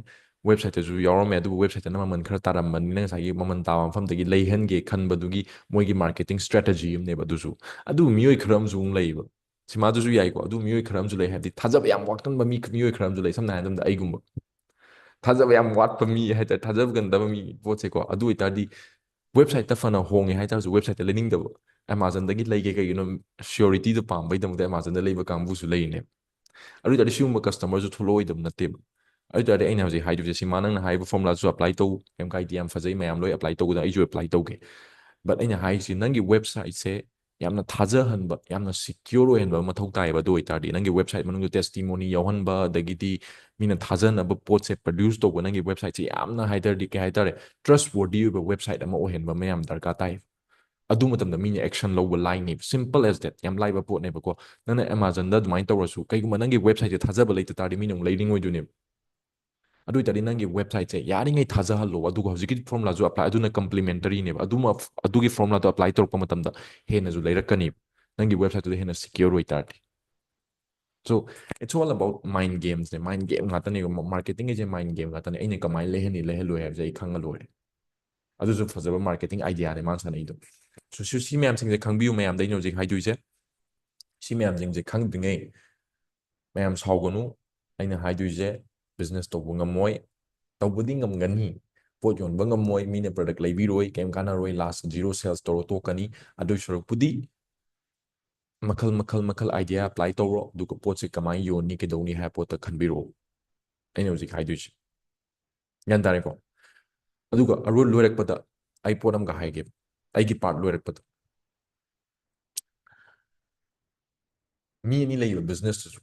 ꯋꯦꯕꯁꯥꯏꯠꯇꯁꯨ ꯌꯥꯎꯔꯝꯃꯦ, ꯑꯗꯨꯕꯨ ꯋꯦꯕꯁꯥꯏꯠꯇꯅ ꯃꯃꯜ ꯈꯔ ꯇꯥꯔꯝꯕꯅꯤꯅ ꯉꯁꯥꯏꯒꯤ ꯃꯃꯜ ꯇꯥꯕ ꯃꯐꯝꯗꯒꯤ ꯂꯩꯍꯟꯒꯦ ꯈꯟꯕꯗꯨꯒꯤ ꯃꯣꯏꯒꯤ ꯃꯥꯔꯀꯦꯇꯤꯡ ꯁ꯭ꯇ꯭ꯔꯦꯇꯦꯖꯤ ꯑꯃꯅꯦꯕ꯫ ꯑꯗꯨꯁꯨ ꯑꯗꯨꯕꯨ ꯃꯤꯑꯣꯏ ꯈꯔ ꯑꯃꯁꯨ ꯑꯃꯨꯛ ꯂꯩꯌꯦꯕ꯫ ꯁꯤꯃꯥꯗꯨꯁꯨ ꯌꯥꯏꯀꯣ, ꯑꯗꯨ ꯃꯤꯑꯣꯏ ꯈꯔ ꯑꯃꯁꯨ ꯂꯩ, ꯍꯥꯏꯕꯗꯤ ꯊꯥꯖꯕ ꯌꯥꯝ ꯋꯥꯠꯀꯟꯕ ꯃꯤ, ꯃꯤꯑꯣꯏ ꯈꯔ ꯑꯃꯁꯨ ꯂꯩ꯫ ꯁꯝꯅ ꯍꯥꯏꯔꯕꯗ ꯑꯩꯒꯨꯝꯕ ꯊꯥꯖꯕ ꯌꯥꯝ ꯋꯥꯠꯄ ꯃꯤ ꯍꯥꯏꯇꯥꯔꯦ, ꯊꯥꯖꯕ ꯒꯟꯗꯕ ꯃꯤ ꯄꯣꯠꯁꯦꯀꯣ꯫ ꯑꯗꯨ ꯑꯣꯏꯇꯥꯔꯗꯤ ꯋꯦꯕꯁꯥꯏꯠꯇ ꯐꯅ ꯍꯣꯡꯉꯦ ꯍꯥꯏꯇꯥꯔꯁꯨ ꯋꯦꯕꯁꯥꯏꯠꯇ ꯂꯩꯅꯤꯡꯗꯕ, ꯑꯦꯃꯥꯖꯣꯟꯗꯒꯤ ꯂꯩꯒꯦ, ꯀꯩꯒꯤꯅꯣ, ꯁꯤꯌꯣꯔꯤꯇꯤꯗꯣ ꯄꯥꯝꯕꯩꯗꯃꯛꯇ ꯑꯦꯃꯥꯖꯣꯟꯗ ꯂꯩꯕ ꯀꯥꯡꯕꯨꯁꯨ ꯂꯩꯔꯤꯅꯦꯕ꯫ ꯑꯗꯨ ꯑꯣꯏꯇꯥꯔꯗꯤ ꯁꯤꯒꯨꯝꯕ ꯀꯁꯇꯃꯔꯁꯨ ꯊꯣꯛꯂꯛꯑꯣꯏꯗꯕ ꯅꯠꯇꯦꯕ꯫ ꯑꯗꯨ ꯑꯣꯏꯇꯥꯔꯗꯤ ꯑꯩꯅ ꯍꯧꯖꯤꯛ ꯍꯥꯏꯗꯣꯏꯁꯦ, ꯁꯤꯃꯥ ꯅꯪꯅ ꯍꯥꯏꯔꯤꯕ ꯐꯣꯔꯃꯨꯂꯥꯁꯨ ꯑꯦꯄ꯭ꯂꯥꯏ ꯇꯧ, ꯀꯩꯝ ꯀꯥꯏꯗꯦ, ꯌꯥꯝ ꯐꯖꯩ, ꯃꯌꯥꯝ ꯂꯣꯏ ꯑꯦꯄ꯭ꯂꯥꯏ ꯇꯧꯒꯗꯕ, ꯑꯩꯁꯨ ꯑꯦꯄ꯭ꯂꯥꯏ ꯇꯧꯒꯦ꯫ ꯕꯠ ꯑꯩꯅ ꯍꯥꯏꯔꯤꯁꯤ, ꯅꯪꯒꯤ ꯋꯦꯕꯁꯥꯏꯠꯁꯦ ꯌꯥꯝꯅ ꯊꯥꯖꯍꯟꯕ, ꯌꯥꯝꯅ ꯁꯤꯀ꯭ꯌꯣꯔ ꯑꯣꯏꯍꯟꯕ ꯑꯃ ꯃꯊꯧ ꯇꯥꯏꯌꯦꯕ꯫ ꯑꯗꯨ ꯑꯣꯏꯇꯥꯔꯗꯤ ꯅꯪꯒꯤ ꯋꯦꯕꯁꯥꯏꯠ ꯃꯅꯨꯡꯗ ꯇꯦꯁꯇꯤꯃꯣꯅꯤ ꯌꯥꯎꯍꯟꯕ, ꯑꯗꯒꯤꯗꯤ ꯃꯤꯅ ꯊꯥꯖꯅꯕ ꯄꯣꯠꯁꯦ ꯄ꯭ꯔꯗ꯭ꯌꯨꯁ ꯇꯧꯕ, ꯅꯪꯒꯤ ꯋꯦꯕꯁꯥꯏꯠꯁꯦ ꯌꯥꯝꯅ ꯍꯥꯏꯇꯥꯔꯗꯤ, ꯀꯩ ꯍꯥꯏꯇꯥꯔꯦ, ꯇ꯭ꯔꯁ ꯋꯔꯗꯤ ꯑꯣꯏꯕ ꯋꯦꯕꯁꯥꯏꯠ ꯑꯃ ꯑꯣꯏꯍꯟꯕ ꯑꯃ ꯌꯥꯝ ꯗꯔꯀꯥꯔ ꯇꯥꯏ꯫ ꯑꯗꯨ ꯃꯇꯝꯗ ꯃꯤꯅ ꯑꯦꯛꯁꯟ ꯂꯧꯕ ꯂꯥꯏꯅꯦꯕ, simple as that, ꯌꯥꯝ ꯂꯥꯏꯕ ꯄꯣꯠꯅꯦꯕꯀꯣ꯫ ꯅꯪꯅ ꯑꯦꯃꯥꯖꯣꯟꯗ ꯑꯗꯨꯃꯥꯏꯅ ꯇꯧꯔꯁꯨ, ꯀꯩꯒꯨꯝꯕ ꯅꯪꯒꯤ ꯋꯦꯕꯁꯥꯏꯠꯁꯦ ꯊꯥꯖꯕ ꯂꯩꯇ ꯇꯥꯔꯗꯤ ꯃꯤꯅ ꯑꯃꯨꯛ ꯂꯩꯅꯤꯡꯉꯣꯏꯗꯣꯏꯅꯦꯕ꯫ ꯑꯗꯨ ꯑꯣꯏꯇꯥꯔꯗꯤ ꯅꯪꯒꯤ ꯋꯦꯕꯁꯥꯏꯠꯁꯦ ꯌꯥꯔꯤꯉꯩ ꯊꯥꯖꯍꯜꯂꯣ, ꯑꯗꯨꯒ ꯍꯧꯖꯤꯛꯀꯤ ꯐꯣꯔꯃꯨꯂꯥꯁꯨ ꯑꯦꯄ꯭ꯂꯥꯏ, ꯑꯗꯨꯅ ꯀꯝꯄ꯭ꯂꯤꯃꯦꯟꯇꯔꯤꯅꯦꯕ꯫ ꯑꯗꯨꯃ, ꯑꯗꯨꯒꯤ ꯐꯣꯔꯃꯨꯂꯥꯗꯣ ꯑꯦꯄ꯭ꯂꯥꯏ ꯇꯧꯔꯛꯄ ꯃꯇꯝꯗ ꯍꯦꯟꯅꯁꯨ ꯂꯩꯔꯛꯀꯅꯤ, ꯅꯪꯒꯤ ꯋꯦꯕꯁꯥꯏꯠꯇꯨꯗ ꯍꯦꯟꯅ ꯁꯤꯀ꯭ꯌꯣꯔ ꯑꯣꯏꯇꯥꯔꯗꯤ꯫ So it's all about mind gamesꯅꯦ, ꯃꯥꯏꯟ ꯒꯦꯝ ꯉꯥꯛꯇꯅꯦ꯫ ꯃꯥꯔꯀꯦꯇꯤꯡꯒꯤꯁꯦ ꯃꯥꯏꯟ ꯒꯦꯝ ꯉꯥꯛꯇꯅꯦ꯫ ꯑꯩꯅ ꯀꯃꯥꯏꯅ ꯂꯩꯍꯟꯅꯤ, ꯂꯩꯍꯜꯂꯣꯏ ꯍꯥꯏꯕꯁꯦ ꯑꯩ ꯈꯪꯉ ꯂꯣꯏꯔꯦ꯫ ꯑꯗꯨꯁꯨ ꯐꯖꯕ ꯃꯥꯔꯀꯦꯇꯤꯡ ꯑꯥꯏꯗꯤꯌꯥꯅꯦ ꯃꯥꯅ ꯁꯥꯟꯅꯩꯗꯣ꯫ So, so ꯁꯤ ꯃꯌꯥꯝꯁꯤꯡꯁꯦ ꯈꯪꯕꯤꯌꯨ ꯃꯌꯥꯝꯗ ꯑꯩꯅ ꯍꯧꯖꯤꯛ ꯍꯥꯏꯗꯣꯏꯁꯦ꯫ ꯁꯤ ꯃꯌꯥꯝꯁꯤꯡꯁꯦ ꯈꯪꯗ꯭ꯔꯤꯉꯩ ꯃꯌꯥꯝ ꯁꯥꯎꯒꯅꯨ꯫ ꯑꯩꯅ ꯍꯥꯏꯗꯣꯏꯁꯦ, ꯕꯤꯖꯤꯅꯦꯁ ꯇꯧꯕ ꯉꯝꯃꯣꯏ, ꯇꯧꯕꯗꯤ ꯉꯝꯒꯅꯤ, ꯄꯣꯠ ꯌꯣꯟꯕ ꯉꯝꯃꯣꯏ, ꯃꯤꯅ product ꯂꯩꯕꯤꯔꯣꯏ, ꯀꯩꯝ ꯀꯥꯟꯅꯔꯣꯏ, last zero sales ꯇꯧꯔ ꯇꯣꯛꯀꯅꯤ꯫ ꯑꯗꯨꯏ ꯁꯔꯨꯛꯄꯨꯗꯤ ꯃꯈꯜ ꯃꯈꯜ ꯃꯈꯜ idea apply ꯇꯧꯔꯣ, ꯑꯗꯨꯒ ꯄꯣꯠꯁꯦ ꯀꯃꯥꯏꯅ ꯌꯣꯟꯅꯤ, ꯀꯩꯗꯧꯅꯤ ꯍꯥꯏꯕ ꯄꯣꯠꯇ ꯈꯟꯕꯤꯔꯛꯑꯣ꯫ ꯑꯩꯅ ꯍꯧꯖꯤꯛ ꯍꯥꯏꯗꯣꯏꯁꯦ ꯒ꯭ꯌꯥꯟ ꯇꯥꯔꯦꯀꯣ? ꯑꯗꯨꯒ ꯑꯔꯣꯏ ꯂꯣꯏꯔꯛꯄꯗ ꯑꯩ ꯄꯣꯠ ꯑꯃꯒ ꯍꯥꯏꯒꯦ, ꯑꯩꯒꯤ part ꯂꯣꯏꯔꯛꯄꯗ ꯃꯤ ꯑꯅꯤ ꯂꯩꯌꯦꯕ business ꯇꯁꯨ꯫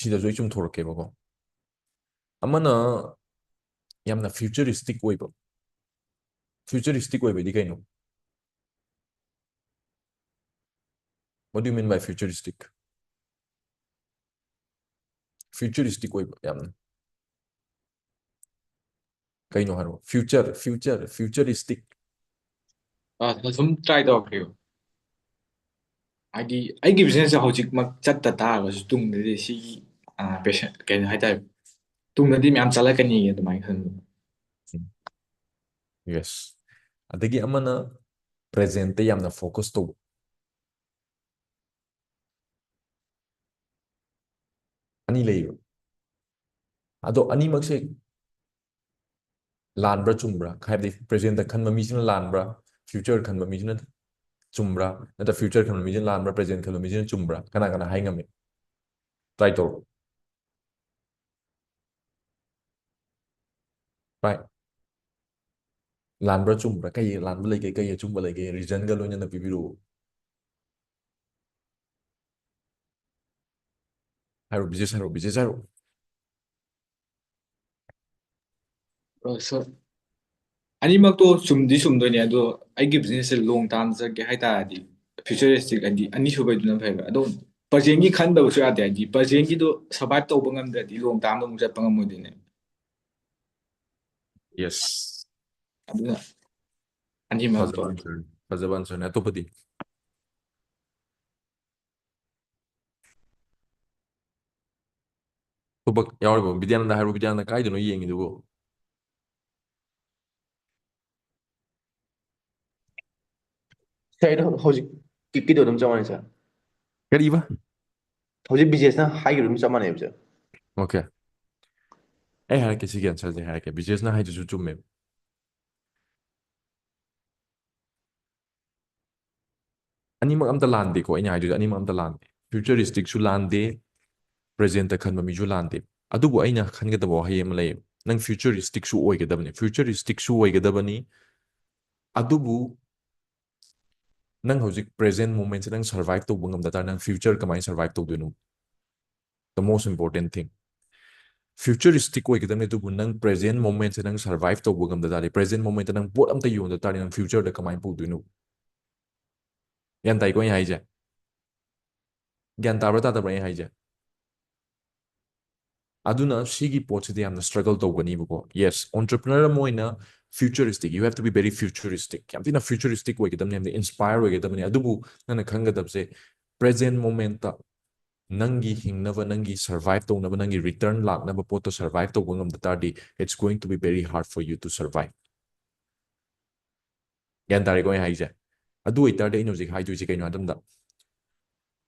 ꯁꯤꯗꯁꯨ ꯑꯩ ꯆꯨꯝꯊꯣꯔꯛꯀꯦꯕꯀꯣ꯫ ꯑꯃꯅ ꯌꯥꯝꯅ futuristic ꯑꯣꯏꯕ꯫ Futuristic ꯑꯣꯏꯕꯗꯤ ꯀꯩꯅꯣ? What do you mean by futuristic? Futuristic ꯑꯣꯏꯕ ꯌꯥꯝꯅ꯫ ꯀꯩꯅꯣ ꯍꯥꯏꯔꯣ? Future, future, futuristic. ꯑ, ꯁꯨꯝ try ꯇꯧꯔꯛꯀꯦꯕ꯫ ꯍꯥꯏꯗꯤ ꯑꯩꯒꯤ business ꯁꯦ ꯍꯧꯖꯤꯛꯃꯛ ꯆꯠꯇ ꯇꯥꯔꯒꯁꯨ ꯇꯨꯡꯗꯗꯤ ꯁꯤꯒꯤ, ꯑ, ꯄꯩꯁꯥ, ꯀꯩꯅꯣ ꯍꯥꯏꯇꯥꯔꯦ, ꯇꯨꯡꯗꯗꯤ ꯃꯌꯥꯝ ꯆꯠꯂꯛꯀꯅꯤ ꯑꯗꯨꯃꯥꯏꯅ ꯈꯟꯕ꯫ Yes. ꯑꯗꯒꯤ ꯑꯃꯅ present ꯇ ꯌꯥꯝꯅ focus ꯇꯧꯕ꯫ ꯑꯅꯤ ꯂꯩꯌꯦꯕ꯫ ꯑꯗꯣ ꯑꯅꯤꯃꯛꯁꯦ ꯂꯥꯟꯕ꯭ꯔꯥ ꯆꯨꯝꯕ꯭ꯔꯥ? ꯍꯥꯏꯕꯗꯤ present ꯇ ꯈꯟꯕ ꯃꯤꯁꯤꯅ ꯂꯥꯟꯕ꯭ꯔꯥ, future ꯈꯟꯕ ꯃꯤꯁꯤꯅ ꯆꯨꯝꯕ꯭ꯔꯥ, ꯅꯠꯇ꯭ꯔ future ꯈꯟꯕ ꯃꯤꯁꯤꯅ ꯂꯥꯟꯕ꯭ꯔꯥ, present ꯈꯟꯕ ꯃꯤꯁꯤꯅ ꯆꯨꯝꯕ꯭ꯔꯥ? ꯀꯅꯥ ꯀꯅꯥ ꯍꯥꯏ ꯉꯝꯃꯤ? Try ꯇꯧꯔꯣ꯫ Right. ꯂꯥꯟꯕ꯭ꯔꯥ ꯆꯨꯝꯕ꯭ꯔꯥ? ꯀꯩ ꯂꯥꯟꯕ ꯂꯩꯒꯦ? ꯀꯩ ꯑꯆꯨꯝꯕ ꯂꯩꯒꯦ? Reason ꯒ ꯂꯣꯏꯅꯅ ꯄꯤꯕꯤꯔꯛꯎ꯫ ꯍꯥꯏꯔꯣ, ꯕꯤꯖꯦꯁ ꯍꯥꯏꯔꯣ, ꯕꯤꯖꯦꯁ ꯍꯥꯏꯔꯣ꯫ ꯑ, sir, ꯑꯅꯤꯃꯛꯇꯣ ꯆꯨꯝꯗꯤ ꯆꯨꯝꯗꯣꯏꯅꯦ, ꯑꯗꯣ ꯑꯩꯒꯤ business ꯁꯦ long term ꯆꯠꯀꯦ ꯍꯥꯏ ꯇꯥꯔꯗꯤ futuristic ꯍꯥꯏꯗꯤ ꯑꯅꯤꯁꯨꯕꯩꯗꯨꯅ ꯐꯩꯕ꯫ ꯑꯗꯣ present ꯀꯤ ꯈꯟꯗꯕꯁꯨ ꯌꯥꯗꯦ, ꯍꯥꯏꯗꯤ present ꯀꯤꯗꯣ survive ꯇꯧꯕ ꯉꯝꯗ꯭ꯔꯗꯤ long term ꯗ ꯑꯃꯨꯛ ꯆꯠꯄ ꯉꯝꯃꯣꯏꯗꯣꯏꯅꯦ꯫ Yes. ꯑꯗꯨꯅ ꯑꯅꯤꯃꯛꯇꯣ ꯐꯖꯕ answer ꯅꯤ, ꯐꯖꯕ answer ꯅꯤ꯫ ꯑꯇꯣꯞꯄꯗꯤ? ꯊꯕꯛ ꯌꯥꯎꯔꯤꯕꯣ? ꯕꯤꯗ꯭ꯌꯥꯅꯟꯗ ꯍꯥꯏꯔꯣ, ꯕꯤꯗ꯭ꯌꯥꯅꯟꯗ ꯀꯥꯏꯗꯅꯣ ꯌꯦꯡꯉꯤꯗꯨꯕꯣ? Sir, ꯑꯩꯗꯣ ꯍꯧꯖꯤꯛ ꯀꯤꯛꯀꯤꯗꯣ ꯑꯗꯨꯝ ꯆꯞ ꯃꯥꯟꯅꯩ, sir꯫ ꯀꯔꯤꯕ? ꯍꯧꯖꯤꯛ ꯕꯤꯖꯦꯁꯅ ꯍꯥꯏꯈꯤꯕ ꯑꯗꯨꯝ ꯆꯞ ꯃꯥꯟꯅꯩꯕ, sir꯫ Okay. ꯑꯩ ꯍꯥꯏꯔꯛꯀꯦ, ꯁꯤꯒꯤ answerꯁꯦ ꯍꯥꯏꯔꯛꯀꯦ, ꯕꯤꯖꯦꯁꯅ ꯍꯥꯏꯗꯨꯁꯨ ꯆꯨꯝꯃꯦꯕ꯫ ꯑꯅꯤꯃꯛ ꯑꯝꯇ ꯂꯥꯟꯗꯦꯀꯣ, ꯑꯩꯅ ꯍꯥꯏꯗꯨꯁꯨ ꯑꯅꯤꯃꯛ ꯑꯝꯇ ꯂꯥꯟꯗꯦ꯫ Futuristicꯁꯨ ꯂꯥꯟꯗꯦ, presentꯇ ꯈꯟꯕ ꯃꯤꯁꯨ ꯂꯥꯟꯗꯦ꯫ ꯑꯗꯨꯕꯨ ꯑꯩꯅ ꯈꯟꯒꯗꯕ ꯋꯥꯍꯩ ꯑꯃ ꯂꯩꯌꯦꯕ, ꯅꯪ futuristicꯁꯨ ꯑꯣꯏꯒꯗꯕꯅꯤ, futuristicꯁꯨ ꯑꯣꯏꯒꯗꯕꯅꯤ꯫ ꯑꯗꯨꯕꯨ ꯅꯪ ꯍꯧꯖꯤꯛ present momentꯁꯦ ꯅꯪ survive ꯇꯧꯕ ꯉꯝꯗ ꯇꯥꯔꯗꯤ, ꯅꯪ future ꯀꯃꯥꯏꯅ survive ꯇꯧꯗꯣꯏꯅꯣ? The most important thing, futuristic ꯑꯣꯏꯒꯗꯕꯅꯤ, ꯑꯗꯨꯕꯨ ꯅꯪ present momentꯁꯦ ꯅꯪ survive ꯇꯧꯕ ꯉꯝꯗ ꯇꯥꯔꯗꯤ, present momentꯇ ꯅꯪ ꯄꯣꯠ ꯑꯝꯇ ꯌꯣꯟꯗ ꯇꯥꯔꯗꯤ, ꯅꯪ futureꯗ ꯀꯃꯥꯏꯅ ꯄꯨꯗꯣꯏꯅꯣ? ꯒ꯭ꯌꯥꯟ ꯇꯥꯏꯀꯣ ꯑꯩꯅ ꯍꯥꯏꯁꯦ? ꯒ꯭ꯌꯥꯟ ꯇꯥꯕ꯭ꯔꯥ ꯇꯥꯗꯕ꯭ꯔꯥ ꯑꯩꯅ ꯍꯥꯏꯁꯦ? ꯑꯗꯨꯅ ꯁꯤꯒꯤ ꯄꯣꯠꯁꯤꯗꯤ ꯌꯥꯝꯅ struggle ꯇꯧꯒꯅꯤꯕꯀꯣ꯫ Yes, entrepreneur ꯑꯃ ꯑꯣꯏꯅ futuristic, you have to be very futuristic, ꯌꯥꯝ ꯊꯤꯅ futuristic ꯑꯣꯏꯒꯗꯕꯅꯤ, ꯌꯥꯝꯅ inspire ꯑꯣꯏꯒꯗꯕꯅꯤ꯫ ꯑꯗꯨꯕꯨ ꯅꯪꯅ ꯈꯪꯒꯗꯕꯁꯦ, present momentꯇ ꯅꯪꯒꯤ ꯍꯤꯡꯅꯕ, ꯅꯪꯒꯤ survive ꯇꯧꯅꯕ, ꯅꯪꯒꯤ return ꯂꯥꯛꯅꯕ ꯄꯣꯠꯇꯣ survive ꯇꯧꯕ ꯉꯝꯗ ꯇꯥꯔꯗꯤ, it's going to be very hard for you to survive꯫ ꯒ꯭ꯌꯥꯟ ꯇꯥꯔꯦꯀꯣ ꯑꯩ ꯍꯥꯏꯁꯦ? ꯑꯗꯨ ꯑꯣꯏꯇꯥꯔꯗꯤ ꯑꯩꯅ ꯍꯧꯖꯤꯛ ꯍꯥꯏꯗꯣꯏꯁꯦ ꯀꯩꯅꯣ ꯍꯥꯏꯕ ꯃꯇꯝꯗ,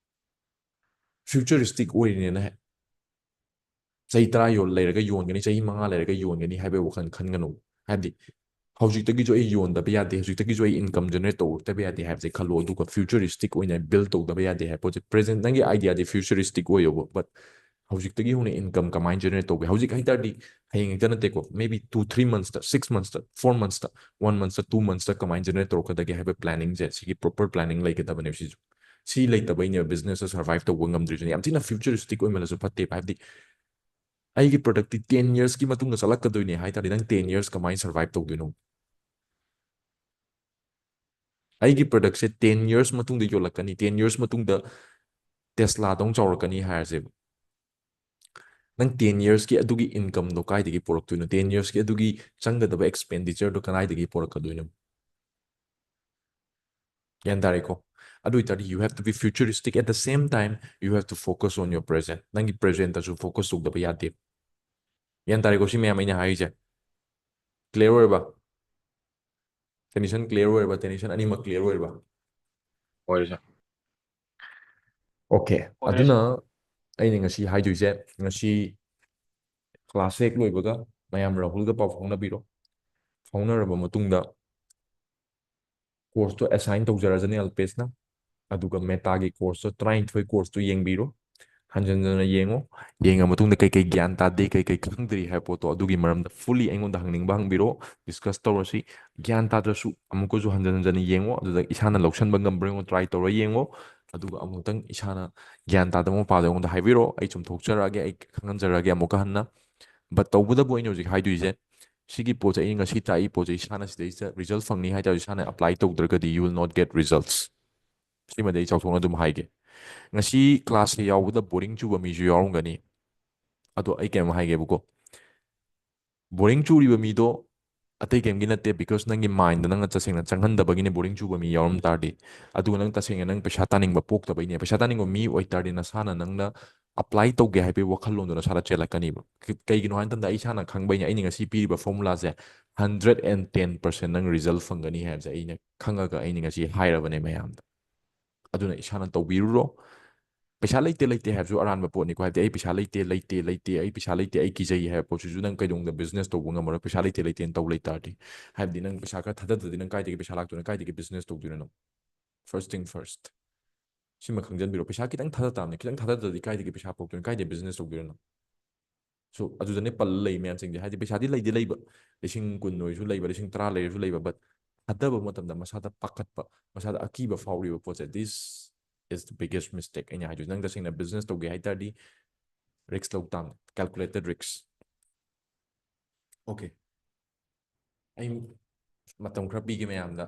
futuristic ꯑꯣꯏꯔꯤꯅꯦꯅ ꯍꯦ-, ꯆꯍꯤ ꯇꯔꯥ ꯌꯣꯜ-, ꯂꯩꯔꯒ ꯌꯣꯟꯒꯅꯤ, ꯆꯍꯤ ꯃꯉꯥ ꯂꯩꯔꯒ ꯌꯣꯟꯒꯅꯤ ꯍꯥꯏꯕꯒꯤ ꯋꯥꯈꯜ ꯈꯟꯒꯅꯨ꯫ ꯍꯥꯏꯕꯗꯤ, ꯍꯧꯖꯤꯛꯇꯒꯤꯁꯨ ꯑꯩ ꯌꯣꯟꯗꯕ ꯌꯥꯗꯦ, ꯍꯧꯖꯤꯛꯇꯒꯤꯁꯨ ꯑꯩ income generate ꯇꯧꯔꯛꯇꯕ ꯌꯥꯗꯦ ꯍꯥꯏꯕꯁꯦ ꯈꯜꯂꯣ, ꯑꯗꯨꯒ futuristic ꯑꯣꯏꯅ build ꯇꯧꯗꯕ ꯌꯥꯗꯦ ꯍꯥꯏꯕ ꯄꯣꯠꯁꯦ꯫ Present ꯅꯪꯒꯤ ideaꯗꯤ futuristic ꯑꯣꯏꯌꯣꯕ, but ꯍꯧꯖꯤꯛꯇꯒꯤ ꯍꯧꯅ income ꯀꯃꯥꯏꯅ generate ꯇꯧꯒꯦ? ꯍꯧꯖꯤꯛ ꯍꯥꯏꯇꯥꯔꯗꯤ ꯍꯌꯦꯡ ꯍꯦꯛꯇ ꯅꯠꯇꯦꯀꯣ, maybe two three monthsꯇ, six monthsꯇ, four monthsꯇ, one monthꯁꯇ, two monthꯁꯇ ꯀꯃꯥꯏꯅ generate ꯇꯧꯔꯛꯀꯗꯒꯦ ꯍꯥꯏꯕ planningꯁꯦ, ꯁꯤꯒꯤ proper planning ꯂꯩꯒꯗꯕꯅꯦꯕ ꯁꯤꯁꯨ꯫ ꯁꯤ ꯂꯩꯇꯕꯩꯅꯦꯕ businessꯇ survive ꯇꯧꯕ ꯉꯝꯗ꯭ꯔꯤꯁꯤꯅ꯫ ꯌꯥꯝ ꯊꯤꯅ futuristic ꯑꯣꯏꯃꯜꯂꯁꯨ ꯐꯠꯇꯦꯕ, ꯍꯥꯏꯕꯗꯤ ꯑꯩꯒꯤ productꯇꯤ ten yearsꯀꯤ ꯃꯇꯨꯡꯗ ꯆꯠꯂꯛꯀꯗꯣꯏꯅꯦ ꯍꯥꯏ ꯇꯥꯔꯗꯤ, ꯅꯪ ten years ꯀꯃꯥꯏꯅ survive ꯇꯧꯗꯣꯏꯅꯣ? ꯑꯩꯒꯤ productꯁꯦ ten years ꯃꯇꯨꯡꯗ ꯌꯣꯜꯂꯛꯀꯅꯤ, ten years ꯃꯇꯨꯡꯗ Teslaꯗꯧ ꯆꯥꯎꯔꯛꯀꯅꯤ ꯍꯥꯏꯔꯁꯦꯕ꯫ ꯅꯪ ten yearsꯀꯤ ꯑꯗꯨꯒꯤ incomeꯗꯣ ꯀꯥꯏꯗꯒꯤ ꯄꯨꯔꯛꯇꯣꯏꯅꯣ? Ten yearsꯀꯤ ꯑꯗꯨꯒꯤ ꯆꯪꯒꯗꯕ expenditureꯗꯣ ꯀꯗꯥꯏꯗꯒꯤ ꯄꯨꯔꯛꯀꯗꯣꯏꯅꯣ? ꯒ꯭ꯌꯥꯟ ꯇꯥꯔꯦꯀꯣ? ꯑꯗꯨ ꯑꯣꯏꯇꯥꯔꯗꯤ, you have to be futuristic, at the same time you have to focus on your present. ꯅꯪꯒꯤ presentꯇꯁꯨ focus ꯇꯧꯗꯕ ꯌꯥꯗꯦ꯫ ꯒ꯭ꯌꯥꯟ ꯇꯥꯔꯦꯀꯣ ꯁꯤ ꯃꯌꯥꯝ ꯑꯩꯅ ꯍꯥꯏꯔꯤꯁꯦ? Clear ꯑꯣꯏꯔꯕ? Tension clear ꯑꯣꯏꯔꯕ? Tension ꯑꯅꯤꯃꯛ clear ꯑꯣꯏꯔꯕ? ꯑꯣꯏꯔꯦ ꯁꯥꯔ꯫ Okay, ꯑꯣꯏꯔꯦ ꯑꯗꯨꯅ ꯑꯩꯅ ꯉꯁꯤ ꯍꯥꯏꯗꯣꯏꯁꯦ, ꯉꯁꯤ ꯀ꯭ꯂꯥꯁ ꯍꯦꯛ ꯂꯣꯏꯕꯒ ꯃꯌꯥꯝ ꯔꯥꯍꯨꯜꯒ ꯄꯥꯎ ꯐꯥꯎꯅꯕꯤꯔꯣ꯫ ꯐꯥꯎꯅꯔꯕ ꯃꯇꯨꯡꯗ ꯀꯣꯔꯁꯇꯣ ꯑꯦꯁꯥꯏꯟ ꯇꯧꯖꯔꯖꯅꯤ ꯑꯜꯄꯦꯁꯅ꯫ ꯑꯗꯨꯒ ꯃꯦꯇꯥꯒꯤ ꯀꯣꯔꯁꯇꯣ, ꯇꯔꯥꯅꯤꯊꯣꯏ ꯀꯣꯔꯁꯇꯣ ꯌꯦꯡꯕꯤꯔꯣ꯫ ꯍꯟꯖꯟ ꯍꯟꯖꯟꯅ ꯌꯦꯡꯉꯣ꯫ ꯌꯦꯡꯉ ꯃꯇꯨꯡꯗ ꯀꯩ ꯀꯩ ꯒ꯭ꯌꯥꯟ ꯇꯥꯗꯦ, ꯀꯩ ꯀꯩ ꯈꯪꯗ꯭ꯔꯤ ꯍꯥꯏꯕ ꯄꯣꯠꯇꯣ ꯑꯗꯨꯒꯤ ꯃꯔꯝꯗ ꯐꯨꯜꯂꯤ ꯑꯩꯉꯣꯟꯗ ꯍꯪꯅꯤꯡꯕ ꯍꯪꯕꯤꯔꯣ, ꯗꯤꯁꯀꯁ ꯇꯧꯔꯁꯤ꯫ ꯒ꯭ꯌꯥꯟ ꯇꯥꯗ꯭ꯔꯁꯨ ꯑꯃꯨꯛꯀꯁꯨ ꯍꯟꯖꯟ ꯍꯟꯖꯟꯅ ꯌꯦꯡꯉꯣ, ꯑꯗꯨꯗ ꯏꯁꯥꯅ ꯂꯧꯁꯟꯕ ꯉꯝꯕ꯭ꯔꯥ ꯌꯦꯡꯉꯣ, ꯇ꯭ꯔꯥꯏ ꯇꯧꯔ ꯌꯦꯡꯉꯣ꯫ ꯑꯗꯨꯒ ꯑꯃꯨꯛꯇꯪ ꯏꯁꯥꯅ ꯒ꯭ꯌꯥꯟ ꯇꯥꯗꯕ ꯃꯄꯥꯗꯣ ꯑꯩꯉꯣꯟꯗ ꯍꯥꯏꯕꯤꯔꯣ, ꯑꯩ ꯆꯨꯝꯊꯣꯛꯆꯔꯛꯑꯒꯦ, ꯑꯩ ꯈꯪꯍꯟꯖꯔꯛꯑꯒꯦ ꯑꯃꯨꯛꯀ ꯍꯟꯅ꯫ ꯕꯠ ꯇꯧꯕꯇꯕꯨ ꯑꯩꯅ ꯍꯧꯖꯤꯛ ꯍꯥꯏꯗꯣꯏꯁꯦ, ꯁꯤꯒꯤ ꯄꯣꯠꯁꯦ ꯑꯩ ꯉꯁꯤ ꯇꯥꯛꯏ ꯄꯣꯠꯁꯦ ꯏꯁꯥꯅ ꯁꯤꯗꯩꯁꯤꯗ ꯔꯤꯖꯜ ꯐꯪꯅꯤ ꯍꯥꯏ ꯇꯥꯔꯁꯨ ꯏꯁꯥꯅ apply ꯇꯧꯗ꯭ꯔꯒꯗꯤ you will not get results꯫ ꯁꯤꯃꯗꯤ ꯑꯩ ꯆꯥꯎꯊꯣꯛꯅ ꯑꯗꯨꯝ ꯍꯥꯏꯒꯦ꯫ ꯉꯁꯤ ꯀ꯭ꯂꯥꯁꯁꯦ ꯌꯥꯎꯕꯗ ꯕꯣꯔꯤꯡ ꯆꯨꯕ ꯃꯤꯁꯨ ꯌꯥꯎꯔꯝꯒꯅꯤ꯫ ꯑꯗꯣ ꯑꯩ ꯀꯩꯅꯣꯝ ꯍꯥꯏꯒꯦꯕꯀꯣ, ꯕꯣꯔꯤꯡ ꯆꯨꯔꯤꯕ ꯃꯤꯗꯣ ꯑꯇꯩ ꯀꯩꯝꯒꯤ ꯅꯠꯇꯦ, because ꯅꯪꯒꯤ ꯃꯥꯏꯟꯗ ꯅꯪꯅ ꯇꯁꯦꯡꯅ ꯆꯪꯍꯟꯗꯕꯒꯤꯅꯦ ꯕꯣꯔꯤꯡ ꯆꯨꯕ ꯃꯤ ꯌꯥꯎꯔꯝ ꯇꯥꯔꯗꯤ꯫ ꯑꯗꯨꯒ ꯅꯪ ꯇꯁꯦꯡꯅ ꯅꯪ ꯄꯩꯁꯥ ꯇꯥꯅꯤꯡꯕ ꯄꯣꯛꯇꯕꯩꯅꯦ꯫ ꯄꯩꯁꯥ ꯇꯥꯅꯤꯡꯕ ꯃꯤ ꯑꯣꯏꯇꯥꯔꯗꯤ ꯅꯁꯥꯅ ꯅꯪꯅ ꯑꯦꯄ꯭ꯂꯥꯏ ꯇꯧꯒꯦ ꯍꯥꯏꯕꯒꯤ ꯋꯥꯈꯜꯂꯣꯟꯗꯣ ꯅꯁꯥꯗ ꯆꯦꯜꯂꯛꯀꯅꯤꯕ꯫ ꯀ-, ꯀꯩꯒꯤꯅꯣ ꯍꯥꯏ ꯃꯇꯝꯗ ꯑꯩ ꯏꯁꯥꯅ ꯈꯪꯕꯩꯅꯦ꯫ ꯑꯩꯅ ꯉꯁꯤ ꯄꯤꯔꯤꯕ ꯐꯣꯔꯃꯨꯂꯥꯁꯦ ꯍꯟꯗ꯭ꯔꯦꯠ ꯑꯦꯟ ꯇꯦꯟ ꯄꯥꯔꯁꯦꯟ ꯅꯪ ꯔꯤꯖꯜ ꯐꯪꯒꯅꯤ ꯍꯥꯏꯕꯁꯦ ꯑꯩꯅ ꯈꯪꯉꯒ ꯑꯩꯅ ꯉꯁꯤ ꯍꯥꯏꯔꯕꯅꯦ ꯃꯌꯥꯝꯗ꯫ ꯑꯗꯨꯅ ꯏꯁꯥꯅ ꯇꯧꯕꯤꯔꯨꯔꯣ꯫ ꯄꯩꯁꯥ ꯂꯩꯇꯦ ꯂꯩꯇꯦ ꯍꯥꯏꯕꯁꯨ ꯑꯔꯥꯟꯕ ꯄꯣꯠꯅꯤꯀꯣ꯫ ꯍꯥꯏꯕꯗꯤ ꯑꯩ ꯄꯩꯁꯥ ꯂꯩꯇꯦ ꯂꯩꯇꯦ ꯂꯩꯇꯦ, ꯑꯩ ꯄꯩꯁꯥ ꯂꯩꯇꯦ, ꯑꯩ ꯀꯤꯖꯩ ꯍꯥꯏꯕ ꯄꯣꯠꯁꯤꯁꯨ ꯅꯪ ꯀꯩꯗꯧꯅꯨꯡꯗ ꯕꯤꯖꯤꯅꯦꯁ ꯇꯧꯕ ꯉꯝꯃꯔꯣꯏ, ꯄꯩꯁꯥ ꯂꯩꯇꯦ ꯂꯩꯇꯦꯅ ꯇꯧ ꯂꯩꯇꯥꯔꯗꯤ꯫ ꯍꯥꯏꯕꯗꯤ ꯅꯪ ꯄꯩꯁꯥ ꯈꯔ ꯊꯥꯗꯗ꯭ꯔꯗꯤ ꯅꯪ ꯀꯥꯏꯗꯒꯤ ꯄꯩꯁꯥ ꯂꯥꯛꯇꯣꯏꯅꯣ, ꯀꯥꯏꯗꯒꯤ ꯕꯤꯖꯤꯅꯦꯁ ꯇꯧꯗꯣꯏꯅꯣ ꯅꯪ? First thing first꯫ ꯁꯤꯃ ꯈꯪꯖꯟꯕꯤꯔꯣ꯫ ꯄꯩꯁꯥ ꯈꯤꯇꯪ ꯊꯥꯗ ꯇꯥꯕꯅꯤ, ꯈꯤꯇꯪ ꯊꯥꯗꯗ꯭ꯔꯗꯤ ꯀꯥꯏꯗꯒꯤ ꯄꯩꯁꯥ ꯄꯣꯛꯇꯣꯏꯅꯣ, ꯀꯥꯏꯗꯒꯤ ꯕꯤꯖꯤꯅꯦꯁ ꯇꯧꯗꯣꯏꯅꯣ ꯅꯪ? So ꯑꯗꯨꯗꯅꯦ ꯄꯜꯂ ꯂꯩ ꯃꯌꯥꯝꯁꯤꯡꯁꯦ꯫ ꯍꯥꯏꯗꯤ ꯄꯩꯁꯥꯗꯤ ꯂꯩꯗꯤ ꯂꯩꯕ, ꯂꯤꯁꯤꯡ ꯀꯨꯟ ꯑꯣꯏꯔꯁꯨ ꯂꯩꯕ, ꯂꯤꯁꯤꯡ ꯇꯔꯥ ꯂꯩꯔꯁꯨ ꯂꯩꯕ, but ꯊꯥꯗꯕ ꯃꯇꯝꯗ ꯃꯁꯥꯗ ꯄꯥꯈꯠꯄ, ꯃꯁꯥꯗ ꯑꯀꯤꯕ ꯐꯥꯎꯔꯤꯕ ꯄꯣꯠꯁꯦ, this is the biggest mistake ꯑꯩꯅ ꯍꯥꯏꯗꯣꯏꯁꯦ꯫ ꯅꯪ ꯇꯁꯦꯡꯅ ꯕꯤꯖꯤꯅꯦꯁ ꯇꯧꯒꯦ ꯍꯥꯏ ꯇꯥꯔꯗꯤ ꯔꯤꯛꯁ ꯂꯧ ꯇꯥꯕꯅꯤ, calculated risk꯫ Okay, ꯑꯩ ꯃꯇꯝ ꯈꯔ ꯄꯤꯒꯦ ꯃꯌꯥꯝꯗ꯫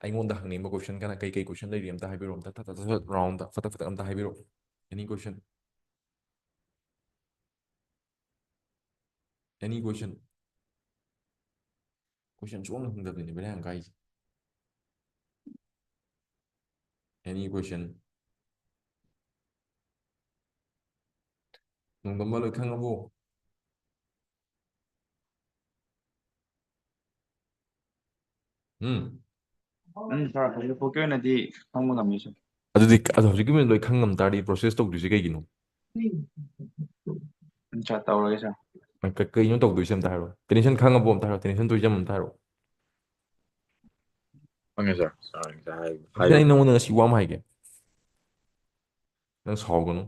ꯑꯩꯉꯣꯟꯗ ꯍꯪꯅꯤꯡꯕ ꯀꯣꯏꯁꯟ ꯀꯅꯥ ꯀꯩ ꯀꯩ ꯀꯣꯏꯁꯟ ꯂꯩꯔꯤ ꯑꯝꯇ ꯍꯥꯏꯕꯤꯔꯛꯑꯣ꯫ ꯑꯝꯇ ꯊꯠ ꯊꯠ ꯊꯠ ꯊꯠ ꯔꯥꯎꯟꯗ ꯐꯠ ꯐꯠ ꯐꯠ ꯑꯝꯇ ꯍꯥꯏꯕꯤꯔꯛꯑꯣ꯫ Any question? Any question? ꯀꯣꯏꯁꯟ ꯁꯨꯡꯍꯪ ꯍꯪꯗꯕꯗꯨꯅꯦ ꯕꯦꯔꯥ ꯌꯥꯝ ꯀꯥꯏꯁꯦ꯫ Any question? ꯅꯣꯡꯗꯝꯕ ꯂꯣꯏ ꯈꯪꯉꯕꯣ? ꯎꯝ꯫ ꯎꯝ, ꯁꯥꯔ, ꯍꯧꯖꯤꯛꯐꯥꯎꯒꯤ ꯑꯣꯏꯅꯗꯤ ꯈꯪꯕ ꯉꯝꯃꯤ, ꯁꯥꯔ꯫ ꯑꯗꯨꯗꯤ, ꯑꯗꯣ ꯍꯧꯖꯤꯛꯀꯤ ꯑꯣꯏꯅ ꯂꯣꯏ ꯈꯪ ꯉꯝ ꯇꯥꯔꯗꯤ ꯄ꯭ꯔꯣꯁꯦꯁ ꯇꯧꯗꯣꯏꯁꯦ ꯀꯩꯒꯤꯅꯣ? ꯎꯝ, ꯁꯥꯔ, ꯇꯧꯔꯒꯦ, ꯁꯥꯔ꯫ ꯅꯪ ꯀ- ꯀꯩꯅꯣ ꯇꯧꯗꯣꯏꯁꯦ ꯑꯝꯇ ꯍꯥꯏꯔꯣ, ꯇꯦꯟꯁꯟ ꯈꯪꯉꯕꯣ ꯑꯝꯇ ꯍꯥꯏꯔꯣ, ꯇꯦꯟꯁꯟ ꯇꯣꯏꯖꯝ ꯑꯝꯇ ꯍꯥꯏꯔꯣ꯫ ꯈꯪꯉꯦ ꯁꯥꯔ, ꯁꯥꯔ ꯉꯁꯥꯏ ꯍꯥꯏ- ꯇꯦꯟꯁꯟ, ꯑꯩ ꯍꯥꯏꯌꯨ꯫ ꯅꯉꯣꯟꯗ ꯉꯁꯤ ꯋꯥ ꯑꯃ ꯍꯥꯏꯒꯦ, ꯅꯪ ꯁꯥꯎꯒꯅꯨ꯫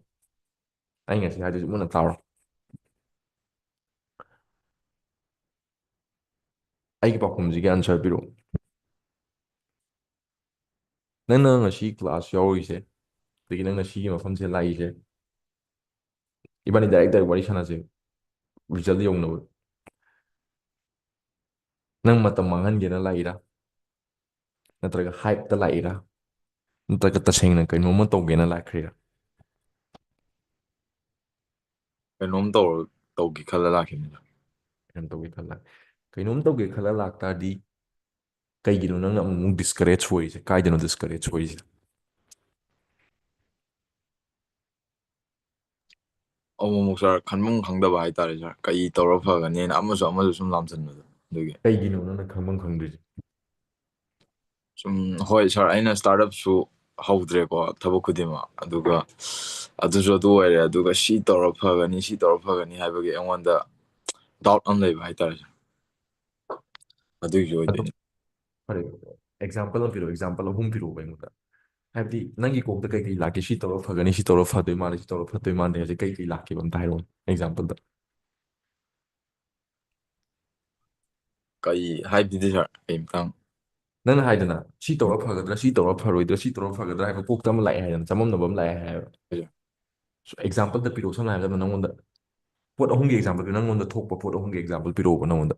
ꯑꯩ ꯉꯁꯤ ꯍꯥꯏꯗꯣꯏꯁꯦ ꯃꯨꯟꯅ ꯇꯥꯔꯣ꯫ ꯑꯩꯒꯤ ꯄꯥꯎꯈꯨꯝꯁꯤꯒꯤ ꯑꯟꯁꯔ ꯄꯤꯔꯛꯑꯣ꯫ ꯅꯪꯅ ꯉꯁꯤ ꯀ꯭ꯂꯥꯁ ꯌꯥꯎꯔꯤꯁꯦ, ꯑꯗꯒꯤ ꯅꯪꯅ ꯁꯤꯒꯤ ꯃꯐꯝꯁꯦ ꯂꯥꯛꯏꯁꯦ, ꯏꯕꯥꯅꯤ ꯗꯥꯏꯔꯦꯛ ꯗꯥꯏꯔꯦꯛ ꯋꯥꯔꯤ ꯁꯥꯟꯅꯁꯦ, ꯔꯤꯖꯜ ꯌꯧꯅꯕ꯫ ꯅꯪ ꯃꯇꯝ ꯃꯥꯡꯍꯟꯒꯦꯅ ꯂꯥꯛꯏꯔꯥ? ꯅꯠꯇ꯭ꯔꯒ ꯍꯥꯏꯞꯇ ꯂꯥꯛꯏꯔꯥ? ꯅꯠꯇ꯭ꯔꯒ ꯇꯁꯦꯡꯅ ꯀꯩꯅꯣꯝꯃ ꯇꯧꯒꯦꯅ ꯂꯥꯛꯈ꯭ꯔꯤꯔꯥ? ꯀꯩꯅꯣꯝ ꯇꯧꯔ ꯇꯧꯒꯦ ꯈꯜꯂ ꯂꯥꯛꯈꯤꯕꯅꯤꯗ꯫ ꯀꯩꯅꯣꯝ ꯇꯧꯒꯦ ꯈꯜꯂ, ꯀꯩꯅꯣꯝ ꯇꯧꯒꯦ ꯈꯜꯂ ꯂꯥꯛꯇꯥꯔꯗꯤ, ꯀꯩꯒꯤꯅꯣ ꯅꯪꯅ ꯑꯃꯨꯛ ꯗꯤꯁꯀꯔꯦꯖ ꯑꯣꯏꯔꯤꯁꯦ? ꯀꯥꯏꯗꯅꯣ ꯗꯤꯁꯀꯔꯦꯖ ꯑꯣꯏꯔꯤꯁꯦ? ꯑꯃꯨꯛ ꯑꯃꯨꯛ ꯁꯥꯔ ꯈꯟꯐꯝ ꯈꯪꯗꯕ ꯍꯥꯏꯇꯥꯔꯦ ꯁꯥꯔ, ꯀꯩ ꯇꯧꯔ ꯐꯒꯅꯤꯅ ꯑꯃꯁꯨ ꯑꯃꯁꯨ ꯁꯨꯝ ꯂꯥꯝꯁꯤꯟꯕꯗꯣ꯫ ꯑꯗꯨꯒꯤ ꯀꯩꯒꯤꯅꯣ ꯅꯪꯅ ꯈꯪꯐꯝ ꯈꯪꯗ꯭ꯔꯤꯁꯦ? ꯁꯨꯝ, ꯍꯣꯏ ꯁꯥꯔ, ꯑꯩꯅ ꯁ꯭ꯇꯥꯔꯠ ꯑꯞꯁꯨ ꯍꯧꯗ꯭ꯔꯦꯀꯣ, ꯊꯕꯛ ꯈꯨꯗꯤꯡꯃꯛ꯫ ꯑꯗꯨꯒ ꯑꯗꯨꯁꯨ ꯑꯗꯨ ꯑꯣꯏꯔꯦ, ꯑꯗꯨꯒ ꯁꯤ ꯇꯧꯔ ꯐꯒꯅꯤ, ꯁꯤ ꯇꯧꯔ ꯐꯒꯅꯤ ꯍꯥꯏꯕꯒꯤ ꯑꯩꯉꯣꯟꯗ ꯗꯥꯎꯠ ꯑꯃ ꯂꯩꯕ ꯍꯥꯏꯇꯥꯔꯦ ꯁꯥꯔ꯫ ꯑꯗꯨꯒꯤꯁꯨ ꯑꯗꯨ ꯑꯣꯏꯗꯣꯏꯅꯤ꯫ ꯐꯔꯦ, ꯑꯦꯛꯖꯥꯝꯄꯜ ꯑꯃ ꯄꯤꯔꯛꯑꯣ, ꯑꯦꯛꯖꯥꯝꯄꯜ ꯑꯍꯨꯝ ꯄꯤꯔꯛꯑꯣꯕ ꯑꯩꯉꯣꯟꯗ꯫ ꯍꯥꯏꯕꯗꯤ ꯅꯪꯒꯤ ꯀꯣꯛꯇ ꯀꯩꯀꯩ ꯂꯥꯛꯀꯦ, ꯁꯤ ꯇꯧꯔ ꯐꯒꯅꯤ, ꯁꯤ ꯇꯧꯔ ꯐꯗꯣꯏ ꯃꯥꯜꯂꯦ, ꯁꯤ ꯇꯧꯔ ꯐꯠꯇꯣꯏ ꯃꯥꯟꯗꯦ ꯍꯥꯏꯁꯦ ꯀꯩꯀꯩ ꯂꯥꯛꯀꯦꯕ ꯑꯝꯇ ꯍꯥꯏꯔꯛꯑꯣ ꯑꯦꯛꯖꯥꯝꯄꯜꯗ꯫ ꯀꯩ ꯍꯥꯏꯕꯗꯤ ꯁꯥꯔ, ꯀꯩ ꯃꯇꯥꯡ? ꯅꯪꯅ ꯍꯥꯏꯗꯅ ꯁꯤ ꯇꯧꯔ ꯐꯒꯗ꯭ꯔꯥ, ꯁꯤ ꯇꯧꯔ ꯐꯔꯣꯏꯗ꯭ꯔꯥ, ꯁꯤ ꯇꯧꯔ ꯐꯒꯗ꯭ꯔꯥ ꯍꯥꯏꯕ ꯀꯣꯛꯇ ꯑꯃ ꯂꯥꯛꯑꯦ ꯍꯥꯏꯗꯅ, ꯆꯃꯝꯅꯕ ꯑꯃ ꯂꯥꯛꯑꯦ ꯍꯥꯏꯕ꯫ ꯍꯣꯏ꯫ ꯑꯦꯛꯖꯥꯝꯄꯜꯗ ꯄꯤꯔꯛꯑꯣ, ꯁꯝꯅ ꯍꯥꯏꯔꯕꯗ ꯅꯪꯉꯣꯟꯗ ꯄꯣꯠ ꯑꯍꯨꯝꯒꯤ ꯑꯦꯛꯖꯥꯝꯄꯜ ꯄꯤꯔꯛꯑꯣ, ꯅꯪꯉꯣꯟꯗ ꯊꯣꯛꯄ ꯄꯣꯠ ꯑꯍꯨꯝꯒꯤ ꯑꯦꯛꯖꯥꯝꯄꯜ ꯄꯤꯔꯛꯑꯣꯕ ꯅꯪꯉꯣꯟꯗ꯫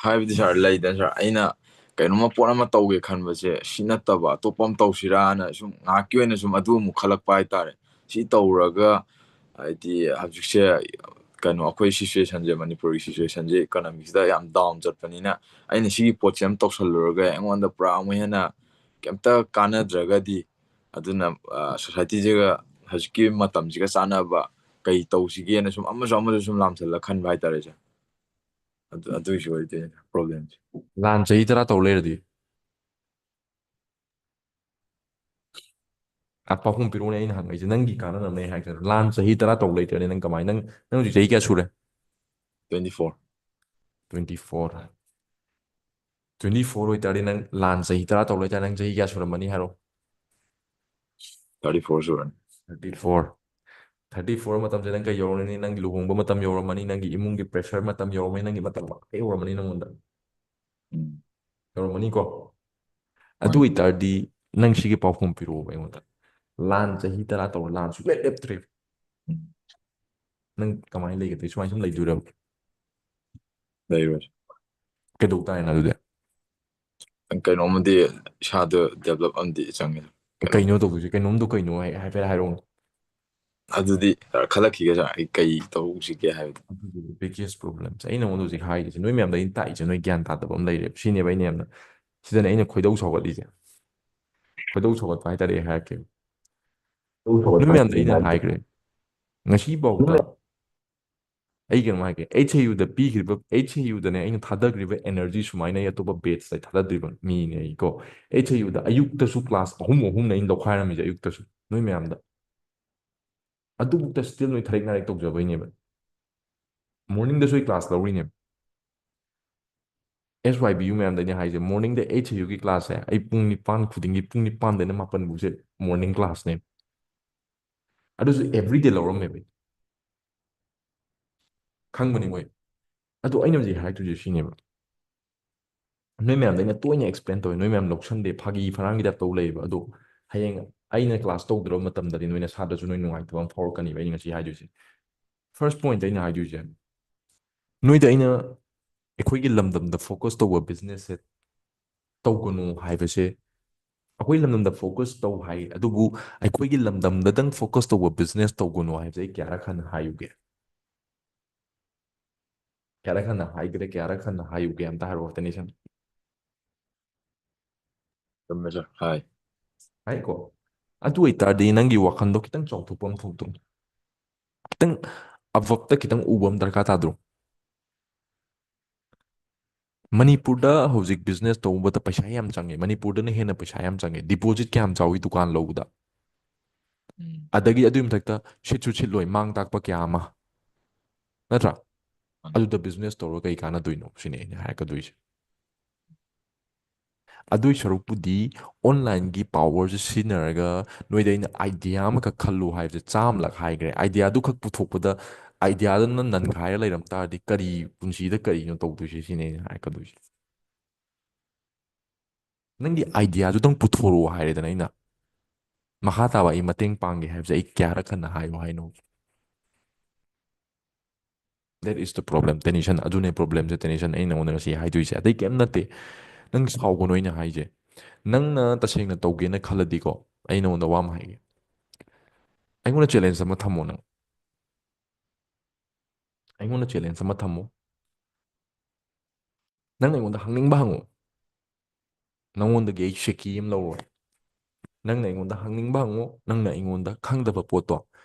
ꯍꯥꯏꯕꯗꯤ ꯁꯥꯔ, ꯂꯩꯗꯅ ꯁꯥꯔ, ꯑꯩꯅ ꯀꯩꯅꯣꯝꯃ ꯄꯣꯠ ꯑꯃ ꯇꯧꯒꯦ ꯈꯟꯕꯁꯦ ꯁꯤ ꯅꯠꯇꯕ ꯑꯇꯣꯞꯄ ꯑꯃ ꯇꯧꯁꯤꯔꯥꯅ ꯁꯨꯝ ꯉꯥꯏꯍꯥꯛꯀꯤ ꯑꯣꯏꯅ ꯁꯨꯝ ꯑꯗꯨ ꯑꯃꯨꯛ ꯈꯜꯂꯛꯄ ꯍꯥꯏꯇꯥꯔꯦ꯫ ꯁꯤ ꯇꯧꯔꯒ ꯍꯥꯏꯗꯤ ꯍꯧꯖꯤꯛꯁꯦ ꯀꯩꯅꯣ ꯑꯩꯈꯣꯏ ꯁꯤꯆꯨꯋꯦꯁꯟꯁꯦ, ꯃꯅꯤꯄꯨꯔꯒꯤ ꯁꯤꯆꯨꯋꯦꯁꯟꯁꯦ, ꯏꯀꯣꯅꯣꯃꯤꯛꯁꯤꯗ ꯌꯥꯝ ꯗꯥꯎꯟ ꯆꯠꯄꯅꯤꯅ ꯑꯩꯅ ꯁꯤꯒꯤ ꯄꯣꯠꯁꯦ ꯑꯃ ꯇꯧꯁꯜꯂꯨꯔꯒ ꯑꯩꯉꯣꯟꯗ ꯄꯨꯔꯥ ꯑꯃꯨꯛ ꯍꯦꯟꯅ ꯀꯩꯝꯇ ꯀꯥꯟꯅꯗ꯭ꯔꯒꯗꯤ, ꯑꯗꯨꯅ ꯁꯣꯁꯥꯏꯇꯤꯁꯤꯒ ꯍꯧꯖꯤꯛꯀꯤ ꯃꯇꯝꯁꯤꯒ ꯆꯥꯟꯅꯕ ꯀꯩ ꯇꯧꯁꯤꯒꯦꯅ ꯁꯨꯝ ꯑꯃꯁꯨ ꯑꯃꯁꯨ ꯁꯨꯝ ꯂꯥꯝꯁꯤꯜꯂ ꯈꯟꯕ ꯍꯥꯏꯇꯥꯔꯦ ꯁꯥꯔ꯫ ꯑꯗꯨ ꯑꯗꯨꯒꯤꯁꯨ ꯑꯣꯏꯗꯣꯏꯅꯦ ꯄ꯭ꯔꯣꯕ꯭ꯂꯦꯝꯁꯦ꯫ ꯂꯥꯟ ꯆꯍꯤ ꯇꯔꯥ ꯇꯧ ꯂꯩꯔꯗꯤ? ꯑ, ꯄꯥꯎꯈꯨꯝ ꯄꯤꯔꯛꯎꯅꯦ, ꯑꯩꯅ ꯍꯪꯉꯛꯏꯁꯦ ꯅꯪꯒꯤ ꯀꯥꯟꯅꯅꯕꯅꯦ ꯍꯥꯏꯔꯛꯀꯗ꯭ꯔꯥ? ꯂꯥꯟ ꯆꯍꯤ ꯇꯔꯥ ꯇꯧ ꯂꯩꯇ꯭ꯔꯗꯤ ꯅꯪ ꯀꯃꯥꯏ-, ꯅꯪ, ꯅꯪ ꯍꯧꯖꯤꯛ ꯆꯍꯤ ꯀꯌꯥ ꯁꯨꯔꯦ? Twenty four. Twenty four. Twenty four ꯑꯣꯏꯇꯥꯔꯗꯤ ꯅꯪ ꯂꯥꯟ ꯆꯍꯤ ꯇꯔꯥ ꯇꯧꯔ ꯂꯩꯇꯥꯔꯗꯤ ꯅꯪ ꯆꯍꯤ ꯀꯌꯥ ꯁꯨꯔꯝꯃꯅꯤ ꯍꯥꯏꯔꯣ? Thirty four ꯁꯨꯔꯅꯤ. Thirty four. Thirty four ꯃꯇꯝꯁꯦ ꯅꯪ ꯀꯩ ꯌꯧꯔꯝꯃꯅꯤ? ꯅꯪꯒꯤ ꯂꯨꯍꯣꯡꯕ ꯃꯇꯝ ꯌꯧꯔꯝꯃꯅꯤ, ꯅꯪꯒꯤ ꯏꯃꯨꯡꯒꯤ pressure ꯃꯇꯝ ꯌꯧꯔꯝꯃꯅꯤ, ꯅꯪꯒꯤ ꯃꯇꯝ ꯂꯣꯏ ꯌꯧꯔꯝꯃꯅꯤ ꯅꯪꯉꯣꯟꯗ. ꯎꯝ. ꯌꯧꯔꯝꯃꯅꯤꯀꯣ. ꯑꯗꯨ ꯃꯥꯅꯤ. ꯑꯣꯏꯇꯥꯔꯗꯤ ꯅꯪ ꯁꯤꯒꯤ ꯄꯥꯎꯈꯨꯝ ꯄꯤꯔꯛꯑꯣꯕ ꯑꯩꯉꯣꯟꯗ. ꯂꯥꯟ ꯆꯍꯤ ꯇꯔꯥ ꯇꯧꯔ ꯂꯥꯟ ꯁꯨꯡꯂꯦꯞ ꯂꯦꯞꯇ꯭ꯔꯦ. ꯎꯝ. ꯅꯪ ꯀꯃꯥꯏꯅ ꯂꯩꯒꯗꯣꯏ? ꯁꯨꯃꯥꯏꯅ ꯁꯨꯝ ꯂꯩꯗꯣꯏꯔꯕ? ꯂꯩꯔꯣꯏ. ꯀꯩꯗꯧ ꯇꯥꯔꯦꯅ ꯑꯗꯨꯗꯤ? ꯀꯩꯅꯣꯝꯃꯗꯤ ꯏꯁꯥꯗ develop ꯑꯃꯗꯤ ꯆꯪꯉꯦ. ꯀꯩꯅꯣ. ꯀꯩꯅꯣ ꯇꯧꯗꯣꯏꯁꯦ? ꯀꯩꯅꯣꯝꯗꯣ ꯀꯩꯅꯣ ꯍꯥꯏ-, ꯍꯥꯏꯐꯦꯠ ꯍꯥꯏꯔꯛꯎꯅꯦ. ꯑꯗꯨꯗꯤ ꯈꯜꯂꯛꯈꯤꯒꯦ sir, ꯑꯩ ꯀꯩ ꯇꯧꯁꯤꯒꯦ ꯍꯥꯏꯕꯗꯣ. ꯑꯗꯨꯗꯤ biggest problemꯁꯦ ꯑꯩ ꯅꯉꯣꯟꯗ ꯍꯧꯖꯤꯛ ꯍꯥꯏꯔꯤꯁꯦ, ꯅꯣꯏ ꯃꯌꯥꯝꯗ ꯑꯩꯅ ꯇꯥꯛꯏꯁꯦ ꯅꯣꯏ ꯒ꯭ꯌꯥꯟ ꯇꯥꯗꯕ ꯑꯃ ꯂꯩꯔꯦꯕ. ꯁꯤꯅꯦꯕ ꯑꯩꯅ ꯌꯥꯝꯅ, ꯁꯤꯗꯅꯦ ꯑꯩꯅ ꯈꯣꯏꯗꯧ ꯁꯥꯎꯒꯠꯂꯤꯁꯦ. ꯈꯣꯏꯗꯧ ꯁꯥꯎꯒꯠꯄ ꯍꯥꯏꯇꯥꯔꯦ, ꯑꯩ ꯍꯥꯏꯔꯛꯀꯦ. ꯅꯣꯏ ꯃꯌꯥꯝꯗ ꯑꯩꯅ ꯍꯥꯏꯈ꯭ꯔꯦ, ꯉꯁꯤꯐꯥꯎꯗ ꯑꯩ ꯀꯩꯅꯣꯝ ꯍꯥꯏꯒꯦ, H A Uꯗ ꯄꯤꯈ꯭ꯔꯤꯕ, H A Uꯗꯅꯦ ꯑꯩꯅ ꯊꯥꯗꯈ꯭ꯔꯤꯕ energy ꯁꯨꯃꯥꯏꯅ ꯑꯩ ꯑꯇꯣꯞꯄ batchꯇ ꯊꯥꯗꯗ꯭ꯔꯤꯕ ꯃꯤꯅꯦ ꯑꯩꯀꯣ. H A Uꯗ ꯑꯌꯨꯛꯇꯁꯨ class ꯑꯍꯨꯝ ꯑꯍꯨꯝꯅ ꯑꯩꯅ ꯂꯧꯈꯥꯏꯔꯝꯃꯤꯁꯦ, ꯑꯌꯨꯛꯇꯁꯨ ꯅꯣꯏ ꯃꯌꯥꯝꯗ. ꯑꯗꯨꯕꯨꯛꯇ still ꯅꯣꯏ ꯊꯔꯦꯛ ꯅꯥꯔꯦꯛ ꯇꯧꯖꯕꯩꯅꯦꯕ. Morningꯗꯁꯨ ꯑꯩ class ꯂꯧꯔꯤꯅꯦꯕ. S Y B U ꯃꯌꯥꯝꯗ ꯑꯩꯅ ꯍꯥꯏꯁꯦ, morningꯗ H A Uꯒꯤ classꯁꯦ ꯑꯩ ꯄꯨꯡ ꯅꯤꯄꯥꯟ ꯈꯨꯗꯤꯡꯒꯤ, ꯄꯨꯡ ꯅꯤꯄꯥꯟꯗꯩꯅ ꯃꯥꯄꯟ ꯐꯥꯎꯁꯦ morning classꯅꯦ. ꯑꯗꯨꯁꯨ everyday ꯂꯧꯔꯝꯃꯦꯕ ꯑꯩ. ꯈꯪꯕꯅꯤ ꯃꯣꯏ. ꯑꯗꯣ ꯑꯩꯅ ꯍꯧꯖꯤꯛ ꯍꯥꯏꯗꯣꯏꯁꯦ ꯁꯤꯅꯦꯕ. ꯅꯣꯏ ꯃꯌꯥꯝꯗ ꯑꯩꯅ ꯇꯣꯏꯅ explain ꯇꯧꯋꯦ, ꯅꯣꯏ ꯃꯌꯥꯝ ꯂꯧꯁꯟꯗꯦ, ꯐꯥꯒꯤ ꯐꯔꯥꯡꯒꯤ type ꯇꯧ ꯂꯩꯌꯦꯕ. ꯑꯗꯣ ꯍꯌꯦꯡ ꯑꯩꯅ class ꯇꯧꯗ꯭ꯔꯕ ꯃꯇꯝꯗꯗꯤ ꯅꯣꯏ ꯅꯁꯥꯗꯁꯨ ꯅꯣꯏ ꯅꯨꯡꯉꯥꯏꯇꯕ ꯑꯃ ꯐꯥꯎꯔꯛꯀꯅꯤꯕ, ꯑꯩꯅ ꯉꯁꯤ ꯍꯥꯏꯗꯣꯏꯁꯦ. First point ꯑꯩꯅ ꯍꯥꯏꯗꯣꯏꯁꯦ, ꯅꯣꯏꯗ ꯑꯩꯅ ꯑꯩꯈꯣꯏꯒꯤ ꯂꯝꯗꯝꯗ focus ꯇꯧꯕ businessꯁꯦ ꯇꯧꯒꯅꯨ ꯍꯥꯏꯕꯁꯦ, ꯑꯩꯈꯣꯏ ꯂꯝꯗꯝꯗ focus ꯇꯧ ꯍꯥꯏ, ꯑꯗꯨꯕꯨ ꯑꯩꯈꯣꯏꯒꯤ ꯂꯝꯗꯝꯗꯗꯪ focus ꯇꯧꯕ business ꯇꯧꯒꯅꯨ ꯍꯥꯏꯕꯁꯦ ꯑꯩ ꯀꯌꯥꯔꯛ ꯍꯟꯅ ꯍꯥꯏꯌꯨꯒꯦ? ꯀꯌꯥꯔꯛ ꯍꯟꯅ ꯍꯥꯏꯈ꯭ꯔꯦ? ꯀꯌꯥꯔꯛ ꯍꯟꯅ ꯍꯥꯏꯌꯨꯒꯦ? ꯑꯝꯇ ꯍꯥꯏꯔꯛꯑꯣ, ꯇꯅꯦꯁꯟ. ꯆꯨꯝꯃꯦ sir, ꯍꯥꯏ. ꯍꯥꯏꯀꯣ. ꯑꯗꯨ ꯑꯣꯏꯇꯥꯔꯗꯤ ꯅꯪꯒꯤ ꯋꯥꯈꯜꯗꯣ ꯈꯤꯇꯪ ꯆꯥꯎꯊꯣꯛꯄ ꯑꯃ ꯊꯣꯛꯇ꯭ꯔꯣ? ꯈꯤꯇꯪ ꯑꯕꯞꯇ ꯈꯤꯇꯪ ꯎꯕ ꯑꯃ ꯗꯔꯀꯥꯔ ꯇꯥꯗ꯭ꯔꯣ? ꯃꯅꯤꯄꯨꯔꯗ ꯍꯧꯖꯤꯛ business ꯇꯧꯕꯗ ꯄꯩꯁꯥ ꯌꯥꯝ ꯆꯪꯉꯦ, ꯃꯅꯤꯄꯨꯔꯗꯅ ꯍꯦꯟꯅ ꯄꯩꯁꯥ ꯌꯥꯝ ꯆꯪꯉꯦ. Deposit ꯀꯌꯥꯝ ꯆꯥꯎꯏ ꯗꯨꯀꯥꯟ ꯂꯧꯕꯗ? ꯎꯝ. ꯑꯗꯒꯤ ꯑꯗꯨꯒꯤ ꯃꯊꯛꯇ ꯁꯤꯠꯁꯨ ꯁꯤꯠꯂꯣꯏ, ꯃꯥꯡ ꯇꯥꯛꯄ ꯀꯌꯥ ꯑꯃ, ꯅꯠꯇ꯭ꯔꯥ? ꯑꯗꯨꯗ ꯕꯤꯖꯤꯅꯦꯁ ꯇꯧꯔꯒ ꯀꯩ ꯀꯥꯟꯅꯗꯣꯏꯅꯣ ꯁꯤꯅꯤ ꯑꯩꯅ ꯍꯥꯏꯔꯛꯀꯗꯣꯏꯁꯦ꯫ ꯑꯗꯨꯏ ꯁꯔꯨꯛꯄꯨꯗꯤ ꯑꯣꯟꯂꯥꯏꯟꯒꯤ ꯄꯥꯋꯔꯁꯦ ꯁꯤꯖꯤꯟꯅꯔꯒ ꯅꯣꯏꯗ ꯑꯩꯅ ꯑꯥꯏꯗꯤꯌꯥ ꯑꯃꯈꯛ ꯈꯜꯂꯨ ꯍꯥꯏꯕꯁꯦ ꯆꯥꯝꯂꯛ ꯍꯥꯏꯈ꯭ꯔꯦ꯫ ꯑꯥꯏꯗꯤꯌꯥꯗꯨ ꯈꯛ ꯄꯨꯊꯣꯛꯄꯗ ꯑꯥꯏꯗꯤꯌꯥꯗꯨꯅ ꯅꯟꯈꯥꯏꯔ ꯂꯩꯔꯝ ꯇꯥꯔꯗꯤ ꯀꯔꯤ, ꯄꯨꯟꯁꯤꯗ ꯀꯔꯤꯅꯣ ꯇꯧꯗꯣꯏꯁꯦ ꯁꯤꯅꯤ ꯑꯩꯅ ꯍꯥꯏꯔꯛꯀꯗꯣꯏꯁꯦ꯫ ꯅꯪꯒꯤ ꯑꯥꯏꯗꯤꯌꯥꯗꯨꯗꯪ ꯄꯨꯊꯣꯔꯛꯑꯣ ꯍꯥꯏꯔꯦꯗꯅ ꯑꯩꯅ, ꯃꯈꯥ ꯇꯥꯕ ꯑꯩ ꯃꯇꯦꯡ ꯄꯥꯡꯒꯦ ꯍꯥꯏꯕꯁꯦ ꯑꯩ ꯀꯌꯥꯔꯛ ꯍꯟꯅ ꯍꯥꯏꯌꯣ ꯍꯥꯏꯅꯣ? That is the problem, ꯇꯦꯅꯤꯁꯟ꯫ ꯑꯗꯨꯅꯦ ꯄ꯭ꯔꯣꯕ꯭ꯂꯦꯝꯁꯦ, ꯇꯦꯅꯤꯁꯟ꯫ ꯑꯩ ꯅꯉꯣꯟꯗ ꯉꯁꯤ ꯍꯥꯏꯗꯣꯏꯁꯦ ꯑꯇꯩ ꯀꯩꯝ ꯅꯠꯇꯦ꯫ ꯅꯪ ꯁꯥꯎꯒꯅꯨ ꯑꯩꯅ ꯍꯥꯏꯁꯦ꯫ ꯅꯪꯅ ꯇꯁꯦꯡꯅ ꯇꯧꯒꯦꯅ ꯈꯜꯂꯗꯤꯀꯣ, ꯑꯩ ꯅꯉꯣꯟꯗ ꯋꯥ ꯑꯃ ꯍꯥꯏꯒꯦ꯫ ꯑꯩꯉꯣꯟꯗ ꯆꯦꯂꯦꯟꯖ ꯑꯃ ꯊꯝꯃꯣ ꯅꯪ꯫ ꯑꯩꯉꯣꯟꯗ ꯆꯦꯂꯦꯟꯖ ꯑꯃ ꯊꯝꯃꯣ꯫ ꯅꯪꯅ ꯑꯩꯉꯣꯟꯗ ꯍꯪꯅꯤꯡꯕ ꯍꯪꯉꯣ꯫ ꯅꯪꯉꯣꯟꯗꯒꯤ ꯑꯩ ꯁꯦꯀꯤ ꯑꯃ ꯂꯧꯔꯣꯏ꯫ ꯅꯪꯅ ꯑꯩꯉꯣꯟꯗ ꯍꯪꯅꯤꯡꯕ ꯍꯪꯉꯣ, ꯅꯪꯅ ꯑꯩꯉꯣꯟꯗ ꯈꯪꯗꯕ ꯄꯣꯠꯇꯣ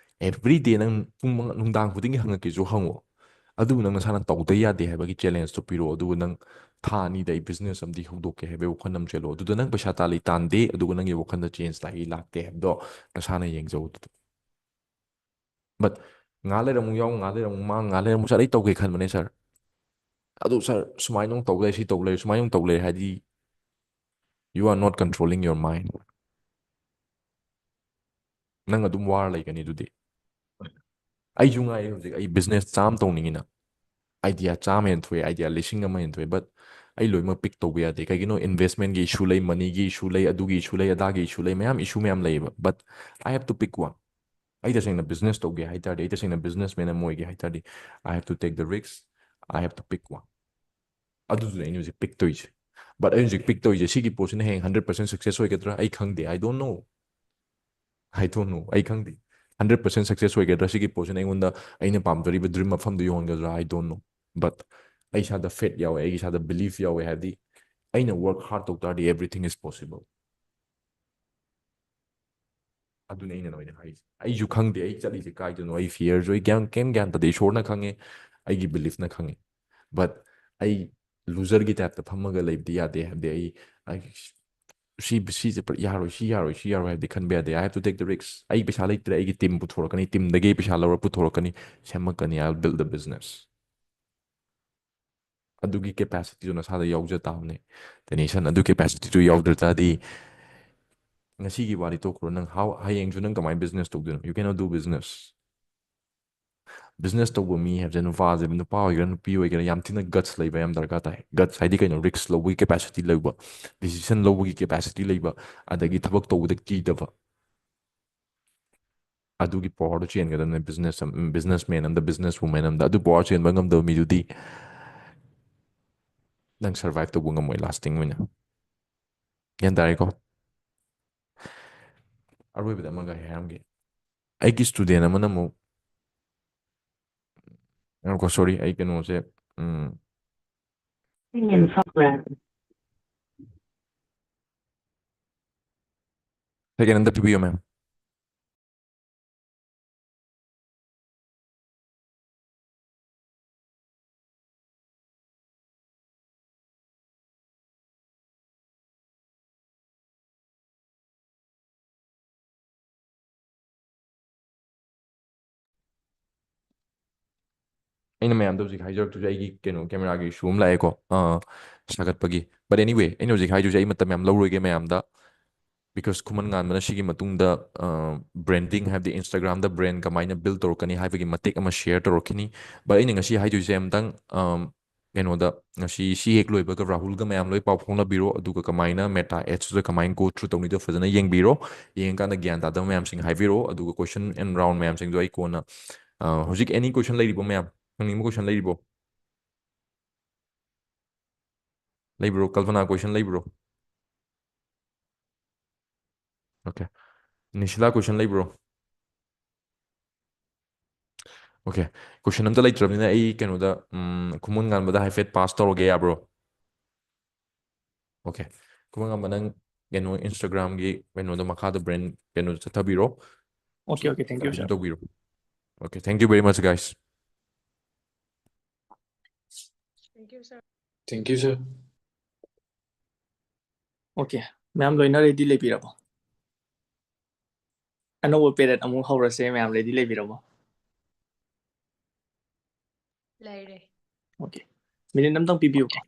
every day ꯅꯪ ꯄꯨꯡ ꯃꯉꯥ, ꯅꯨꯡꯗꯥꯡ ꯈꯨꯗꯤꯡꯒꯤ ꯍꯪꯉꯛꯀꯦꯁꯨ ꯍꯪꯉꯣ꯫ ꯑꯗꯨꯕꯨ ꯅꯪ ꯅꯁꯥꯅ ꯇꯧꯗ ꯌꯥꯗꯦ ꯍꯥꯏꯕꯒꯤ ꯆꯦꯂꯦꯟꯖꯇꯣ ꯄꯤꯔꯛꯑꯣ, ꯑꯗꯨꯒ ꯅꯪ ꯊꯥ ꯑꯅꯤꯗ ꯑꯩ ꯕꯤꯖꯤꯅꯦꯁ ꯑꯃꯗꯤ ꯍꯧꯗꯣꯛꯀꯦ ꯍꯥꯏꯕꯒꯤ ꯋꯥꯈꯜ ꯑꯃ ꯆꯦꯜꯂꯣ꯫ ꯑꯗꯨꯗ ꯅꯪ ꯄꯩꯁꯥ ꯇꯥꯜꯂꯤ ꯇꯥꯟꯗꯦ, ꯑꯗꯨꯒ ꯅꯪꯒꯤ ꯋꯥꯈꯜꯗ ꯆꯦꯟꯖ ꯂꯥꯛꯏ ꯂꯥꯛꯇꯦ ꯍꯥꯏꯕꯗꯣ ꯅꯁꯥꯅ ꯌꯦꯡꯖꯧ ꯑꯗꯨꯗ꯫ But ꯉꯥ ꯂꯩꯔ ꯑꯃꯨꯛ ꯌꯥꯎ, ꯉꯥ ꯂꯩꯔ ꯑꯃꯨꯛ ꯃꯥꯡ, ꯉꯥ ꯂꯩꯔ ꯑꯃꯨꯛ ꯆꯠ, ꯑꯩ ꯇꯧꯒꯦ ꯈꯟꯕꯅꯦ ꯁꯥꯔ꯫ ꯑꯗꯨ ꯁꯥꯔ, ꯁꯨꯃꯥꯏꯅ ꯑꯃꯨꯛ ꯇꯧ ꯂꯩ, ꯁꯤ ꯇꯧ ꯂꯩ, ꯁꯨꯃꯥꯏꯅ ꯑꯃꯨꯛ ꯇꯧ ꯂꯩ ꯍꯥꯏꯗꯤ, you are not controlling your mind. ꯅꯪ ꯑꯗꯨꯝ ꯋꯥꯔ ꯂꯩꯒꯅꯤ ꯑꯗꯨꯗꯤ꯫ ꯑꯩꯁꯨ ꯉꯥꯏ ꯍꯧꯖꯤꯛ, ꯑꯩ ꯕꯤꯖꯤꯅꯦꯁ ꯆꯥꯝꯃ ꯇꯧꯅꯤꯡꯉꯤꯅ, ꯑꯥꯏꯗꯤꯌꯥ ꯆꯥꯝꯃ ꯍꯦꯟꯅ ꯊꯣꯛꯑꯦ, ꯑꯥꯏꯗꯤꯌꯥ ꯂꯤꯁꯤꯡ ꯑꯃ ꯍꯦꯟꯅ ꯊꯣꯛꯑꯦ, but ꯑꯩ ꯂꯣꯏꯅꯃꯛ ꯄꯤꯛ ꯇꯧꯕ ꯌꯥꯗꯦ꯫ ꯀꯩꯒꯤꯅꯣ? ꯏꯟꯚꯦꯁꯃꯦꯟꯒꯤ ꯏꯁꯨ ꯂꯩ, ꯃꯅꯤꯒꯤ ꯏꯁꯨ ꯂꯩ, ꯑꯗꯨꯒꯤ ꯏꯁꯨ ꯂꯩ, ꯑꯗꯥꯒꯤ ꯏꯁꯨ ꯂꯩ, ꯃꯌꯥꯝ ꯏꯁꯨ ꯃꯌꯥꯝ ꯂꯩꯌꯦꯕ, but I have to pick one. ꯑꯩ ꯇꯁꯦꯡꯅ ꯕꯤꯖꯤꯅꯦꯁ ꯇꯧꯒꯦ ꯍꯥꯏ ꯇꯥꯔꯗꯤ, ꯑꯩ ꯇꯁꯦꯡꯅ ꯕꯤꯖꯤꯅꯦꯁ ꯃꯦꯟ ꯑꯃ ꯑꯣꯏꯒꯦ ꯍꯥꯏ ꯇꯥꯔꯗꯤ, I have to take the risk, I have to pick one. ꯑꯗꯨꯗꯨꯅ ꯑꯩꯅ ꯍꯧꯖꯤꯛ ꯄꯤꯛ ꯇꯧꯔꯤꯁꯦ꯫ But ꯑꯩꯅ ꯍꯧꯖꯤꯛ ꯄꯤꯛ ꯇꯧꯔꯤꯁꯦ, ꯁꯤꯒꯤ ꯄꯣꯠꯁꯤꯅ ꯍꯌꯦꯡ ꯍꯟꯗ꯭ꯔꯦꯠ ꯄꯥꯔꯁꯦꯟ ꯁꯛꯁꯦꯁ ꯑꯣꯏꯒꯗ꯭ꯔꯥ? ꯑꯩ ꯈꯪꯗꯦ, I don't know. I don't know, ꯑꯩ ꯈꯪꯗꯦ꯫ ꯍꯟꯗ꯭ꯔꯦꯠ ꯄꯥꯔꯁꯦꯟ ꯁꯛꯁꯦꯁ ꯑꯣꯏꯒꯗ꯭ꯔꯥ? ꯁꯤꯒꯤ ꯄꯣꯠꯁꯤꯅ ꯑꯩꯉꯣꯟꯗ ꯑꯩꯅ ꯄꯥꯝꯖꯔꯤꯕ ꯗ꯭ꯔꯤꯝ ꯃꯐꯝꯗꯨ ꯌꯧꯍꯟꯒꯗ꯭ꯔꯥ? I don't know. But ꯑꯩ ꯏꯁꯥꯗ ꯐꯦꯠ ꯌꯥꯎꯋꯦ, ꯑꯩꯒꯤ ꯏꯁꯥꯗ ꯕꯤꯂꯤꯐ ꯌꯥꯎꯋꯦ, ꯍꯥꯏꯕꯗꯤ ꯑꯩꯅ ꯋꯔꯛ ꯍꯥꯔꯗ ꯇꯧ ꯇꯥꯔꯗꯤ everything is possible. ꯑꯗꯨꯅꯤ ꯑꯩꯅ ꯅꯣꯏꯗ ꯍꯥꯏꯔꯤꯁꯦ꯫ ꯑꯩꯁꯨ ꯈꯪꯗꯦ ꯑꯩ ꯆꯠꯂꯤꯁꯦ ꯀꯥꯏꯗꯅꯣ, ꯑꯩ ꯐꯤꯌꯔꯁꯨ ꯑꯩ ꯒ꯭ꯌꯥꯟ, ꯀꯩꯝ ꯒ꯭ꯌꯥꯟ ꯇꯥꯗꯦ꯫ ꯏꯁꯣꯔꯅ ꯈꯪꯉꯦ, ꯑꯩꯒꯤ ꯕꯤꯂꯤꯐꯅ ꯈꯪꯉꯦ꯫ But ꯑꯩ ꯂꯨꯖꯔꯒꯤ ꯇꯥꯏꯞꯇ ꯐꯝꯃꯒ ꯂꯩꯕꯗꯤ ꯌꯥꯗꯦ, ꯍꯥꯏꯕꯗꯤ ꯑꯩ, ꯑꯩ ꯁꯤ, ꯁꯤꯁꯦ ꯄꯨꯔꯥ ꯌꯥꯔꯣꯏ, ꯁꯤ ꯌꯥꯔꯣꯏ, ꯁꯤ ꯌꯥꯔꯣꯏ ꯍꯥꯏꯕꯗꯤ ꯈꯟꯕ ꯌꯥꯗꯦ꯫ I have to take the risk. ꯑꯩ ꯄꯩꯁꯥ ꯂꯩꯇ꯭ꯔꯦ, ꯑꯩꯒꯤ ꯇꯤꯝ ꯄꯨꯊꯣꯔꯛꯀꯅꯤ, ꯇꯤꯝꯗꯒꯤ ꯑꯩ ꯄꯩꯁꯥ ꯂꯧꯔ ꯄꯨꯊꯣꯔꯛꯀꯅꯤ, ꯁꯦꯝꯃꯛꯀꯅꯤ, I will build the business. ꯑꯗꯨꯒꯤ capacityꯗꯨ ꯅꯁꯥꯗ ꯌꯥꯎꯖ ꯇꯥꯕꯅꯦ꯫ ꯇꯦꯅꯤꯁꯟ, ꯑꯗꯨ capacityꯗꯨ ꯌꯥꯎꯗ꯭ꯔ ꯇꯥꯔꯗꯤ ꯉꯁꯤꯒꯤ ꯋꯥꯔꯤ ꯇꯣꯛꯈ꯭ꯔꯣ, ꯅꯪ how, ꯍꯌꯦꯡꯁꯨ ꯅꯪ ꯀꯃꯥꯏꯅ business ꯇꯧꯗꯣꯏꯅꯣ? You cannot do business. Business ꯇꯧꯕ ꯃꯤ ꯍꯥꯏꯕꯁꯦ ꯅꯨꯄꯥꯁꯦ, ꯅꯨꯄꯥ ꯑꯣꯏꯒꯦꯔꯥ ꯅꯨꯄꯤ ꯑꯣꯏꯒꯦꯔꯥ, ꯌꯥꯝ ꯊꯤꯅ guts ꯂꯩꯕ ꯌꯥꯝ ꯗꯔꯀꯥꯔ ꯇꯥꯏ꯫ Guts ꯍꯥꯏꯗꯤ ꯀꯩꯅꯣ? Risk ꯂꯧꯕꯒꯤ capacity ꯂꯩꯕ, decision ꯂꯧꯕꯒꯤ capacity ꯂꯩꯕ, ꯑꯗꯒꯤ ꯊꯕꯛ ꯇꯧꯕꯗ ꯀꯤꯗꯕ꯫ ꯑꯗꯨꯒꯤ powerꯗꯨ ꯆꯦꯟꯒꯗꯕꯅꯦ business ꯑꯝ-, businessman ꯑꯝꯗ, business woman ꯑꯝꯗ꯫ ꯑꯗꯨ power ꯆꯦꯟꯕ ꯉꯝꯗꯕ ꯃꯤꯗꯨꯗꯤ ꯅꯪ survive ꯇꯧꯕ ꯉꯝꯃꯣꯏ lasting ꯑꯣꯏꯅ꯫ ꯒ꯭ꯌꯥꯟ ꯇꯥꯔꯦꯀꯣ? ꯑꯔꯣꯏꯕꯗ ꯑꯃꯒ ꯍꯥꯏꯔꯝꯒꯦ꯫ ꯑꯩꯒꯤ student ꯑꯃꯅ ꯑꯃꯨꯛ, ꯉꯥꯏꯈꯣ, sorry, ꯑꯩ ꯀꯩꯅꯣꯁꯦ, ꯎꯝ, second ꯑꯝꯇ ꯄꯤꯕꯤꯌꯣ, ma'am꯫ ꯑꯩꯅ ꯃꯌꯥꯝꯗ ꯍꯧꯖꯤꯛ ꯍꯥꯏꯖꯔꯛꯇꯣꯏꯁꯦ ꯑꯩꯒꯤ ꯀꯩꯅꯣ cameraꯒꯤ issue ꯑꯃ ꯂꯥꯛꯑꯦꯀꯣ, ꯑꯥ, ꯁꯥꯒꯠꯄꯒꯤ꯫ But anyway, ꯑꯩꯅ ꯍꯧꯖꯤꯛ ꯍꯥꯏꯗꯣꯏꯁꯦ ꯑꯩ ꯃꯇꯝ ꯌꯥꯝ ꯂꯧꯔꯣꯏꯒꯦ ꯃꯌꯥꯝꯗ, because ꯈꯨꯃꯟ ꯉꯥꯟꯕꯅ ꯁꯤꯒꯤ ꯃꯇꯨꯡꯗ, ꯑꯥ, branding ꯍꯥꯏꯕꯗꯤ Instagramꯗ brand ꯀꯃꯥꯏꯅ build ꯇꯧꯔꯛꯀꯅꯤ ꯍꯥꯏꯕꯒꯤ ꯃꯇꯦꯛ ꯑꯃ share ꯇꯧꯔꯛꯈꯤꯅꯤ꯫ But ꯑꯩꯅ ꯉꯁꯤ ꯍꯥꯏꯗꯣꯏꯁꯦ ꯑꯝꯇꯪ, ꯑꯥꯝ, ꯀꯩꯅꯣꯗ ꯉꯁꯤ ꯁꯤ ꯍꯦꯛ ꯂꯣꯏꯕꯒ ꯔꯥꯍꯨꯜꯒ ꯃꯌꯥꯝ ꯂꯣꯏ ꯄꯥꯎ ꯐꯥꯎꯅꯕꯤꯔꯣ, ꯑꯗꯨꯒ ꯀꯃꯥꯏꯅ Meta Adsꯇ ꯀꯃꯥꯏꯅ go through ꯇꯧꯅꯤꯗꯣ ꯐꯖꯅ ꯌꯦꯡꯕꯤꯔꯣ꯫ ꯌꯦꯡꯉꯀꯥꯟꯗ ꯒ꯭ꯌꯥꯟ ꯇꯥꯗꯕ ꯃꯌꯥꯝꯁꯤꯡ ꯍꯥꯏꯕꯤꯔꯣ, ꯑꯗꯨꯒ question and round ꯃꯌꯥꯝꯁꯤꯡꯗꯣ ꯑꯩ ꯀꯣꯟꯅ, ꯑ, ꯍꯧꯖꯤꯛ any question ꯂꯩꯔꯤꯕꯣ ꯃꯌꯥꯝ? ꯍꯪꯅꯤꯡꯕ question ꯂꯩꯔꯤꯕꯣ? ꯂꯩꯕ꯭ꯔꯣ? ꯀꯜꯄꯅꯥ, question ꯂꯩꯕ꯭ꯔꯣ? Okay. ꯅꯤꯁꯤꯂꯥ, question ꯂꯩꯕ꯭ꯔꯣ? Okay. Question ꯑꯝꯇ ꯂꯩꯇ꯭ꯔꯕꯅꯤꯅ ꯑꯩ ꯀꯩꯅꯣꯗ, ꯎꯝ, ꯈꯨꯃꯟ ꯉꯥꯟꯕꯗ ꯍꯥꯏꯐꯦꯠ pass ꯇꯧꯔꯒꯦ, ꯌꯥꯕ꯭ꯔꯣ? Okay. ꯈꯨꯃꯟ ꯉꯥꯟꯕ, ꯅꯪ ꯀꯩꯅꯣ Instagramꯒꯤ ꯀꯩꯅꯣꯗꯣ ꯃꯈꯥꯗ brand ꯀꯩꯅꯣꯗꯣ ꯆꯠꯊꯕꯤꯔꯣ꯫ Okay, okay, thank you, sir. Submission ꯇꯧꯕꯤꯔꯣ꯫ Okay, thank you very much, guys. Thank you, sir. Thank you, sir. Okay, ꯃꯌꯥꯝ ꯂꯣꯏꯅ ready ꯂꯩꯕꯤꯔꯕꯣ? ꯑꯅꯧꯕ period ꯑꯃꯨꯛ ꯍꯧꯔꯁꯦ, ꯃꯌꯥꯝ ready ꯂꯩꯕꯤꯔꯕꯣ? ꯂꯩꯔꯦ꯫ Okay. ꯃꯤꯅꯤꯠ ꯑꯝꯇꯪ ꯄꯤꯕꯤꯌꯨꯀꯣ꯫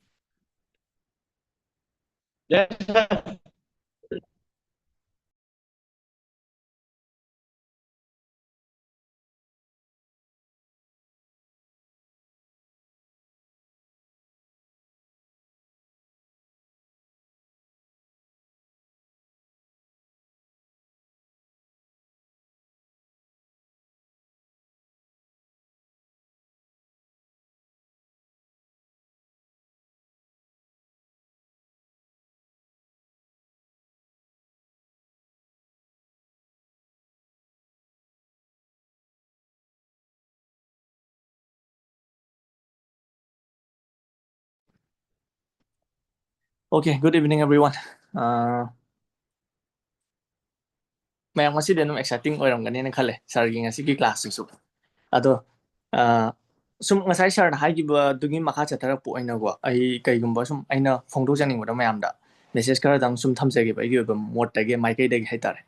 Yes, sir. Okay, good evening, everyone. Uh, ꯃꯌꯥꯝ ꯉꯁꯤꯗꯤ ꯑꯗꯨꯝ exciting ꯑꯣꯏꯔꯝꯒꯅꯤꯅ ꯈꯜꯂꯦ ꯁꯥꯔꯒꯤ ꯉꯁꯤꯒꯤ class ꯁꯤꯁꯨ꯫ ꯑꯗꯣ, ꯑ, ꯁꯨꯝ ꯉꯁꯥꯏ ꯁꯥꯔꯅ ꯍꯥꯏꯈꯤꯕꯗꯨꯒꯤ ꯃꯈꯥ ꯆꯠꯊꯔꯛꯄ ꯑꯣꯏꯅꯀꯣ, ꯑꯩ ꯀꯩꯒꯨꯝꯕ ꯁꯨꯝ ꯑꯩꯅ ꯐꯣꯡꯗꯣꯛꯆꯅꯤꯡꯕꯗ ꯃꯌꯥꯝꯗ message ꯈꯔꯗꯪ ꯁꯨꯝ ꯊꯝꯖꯒꯦꯕ, ꯑꯩꯒꯤ ꯑꯣꯏꯕ ꯃꯣꯠꯇꯒꯤ, ꯃꯥꯏꯀꯩꯗꯒꯤ ꯍꯥꯏꯇꯥꯔꯦ꯫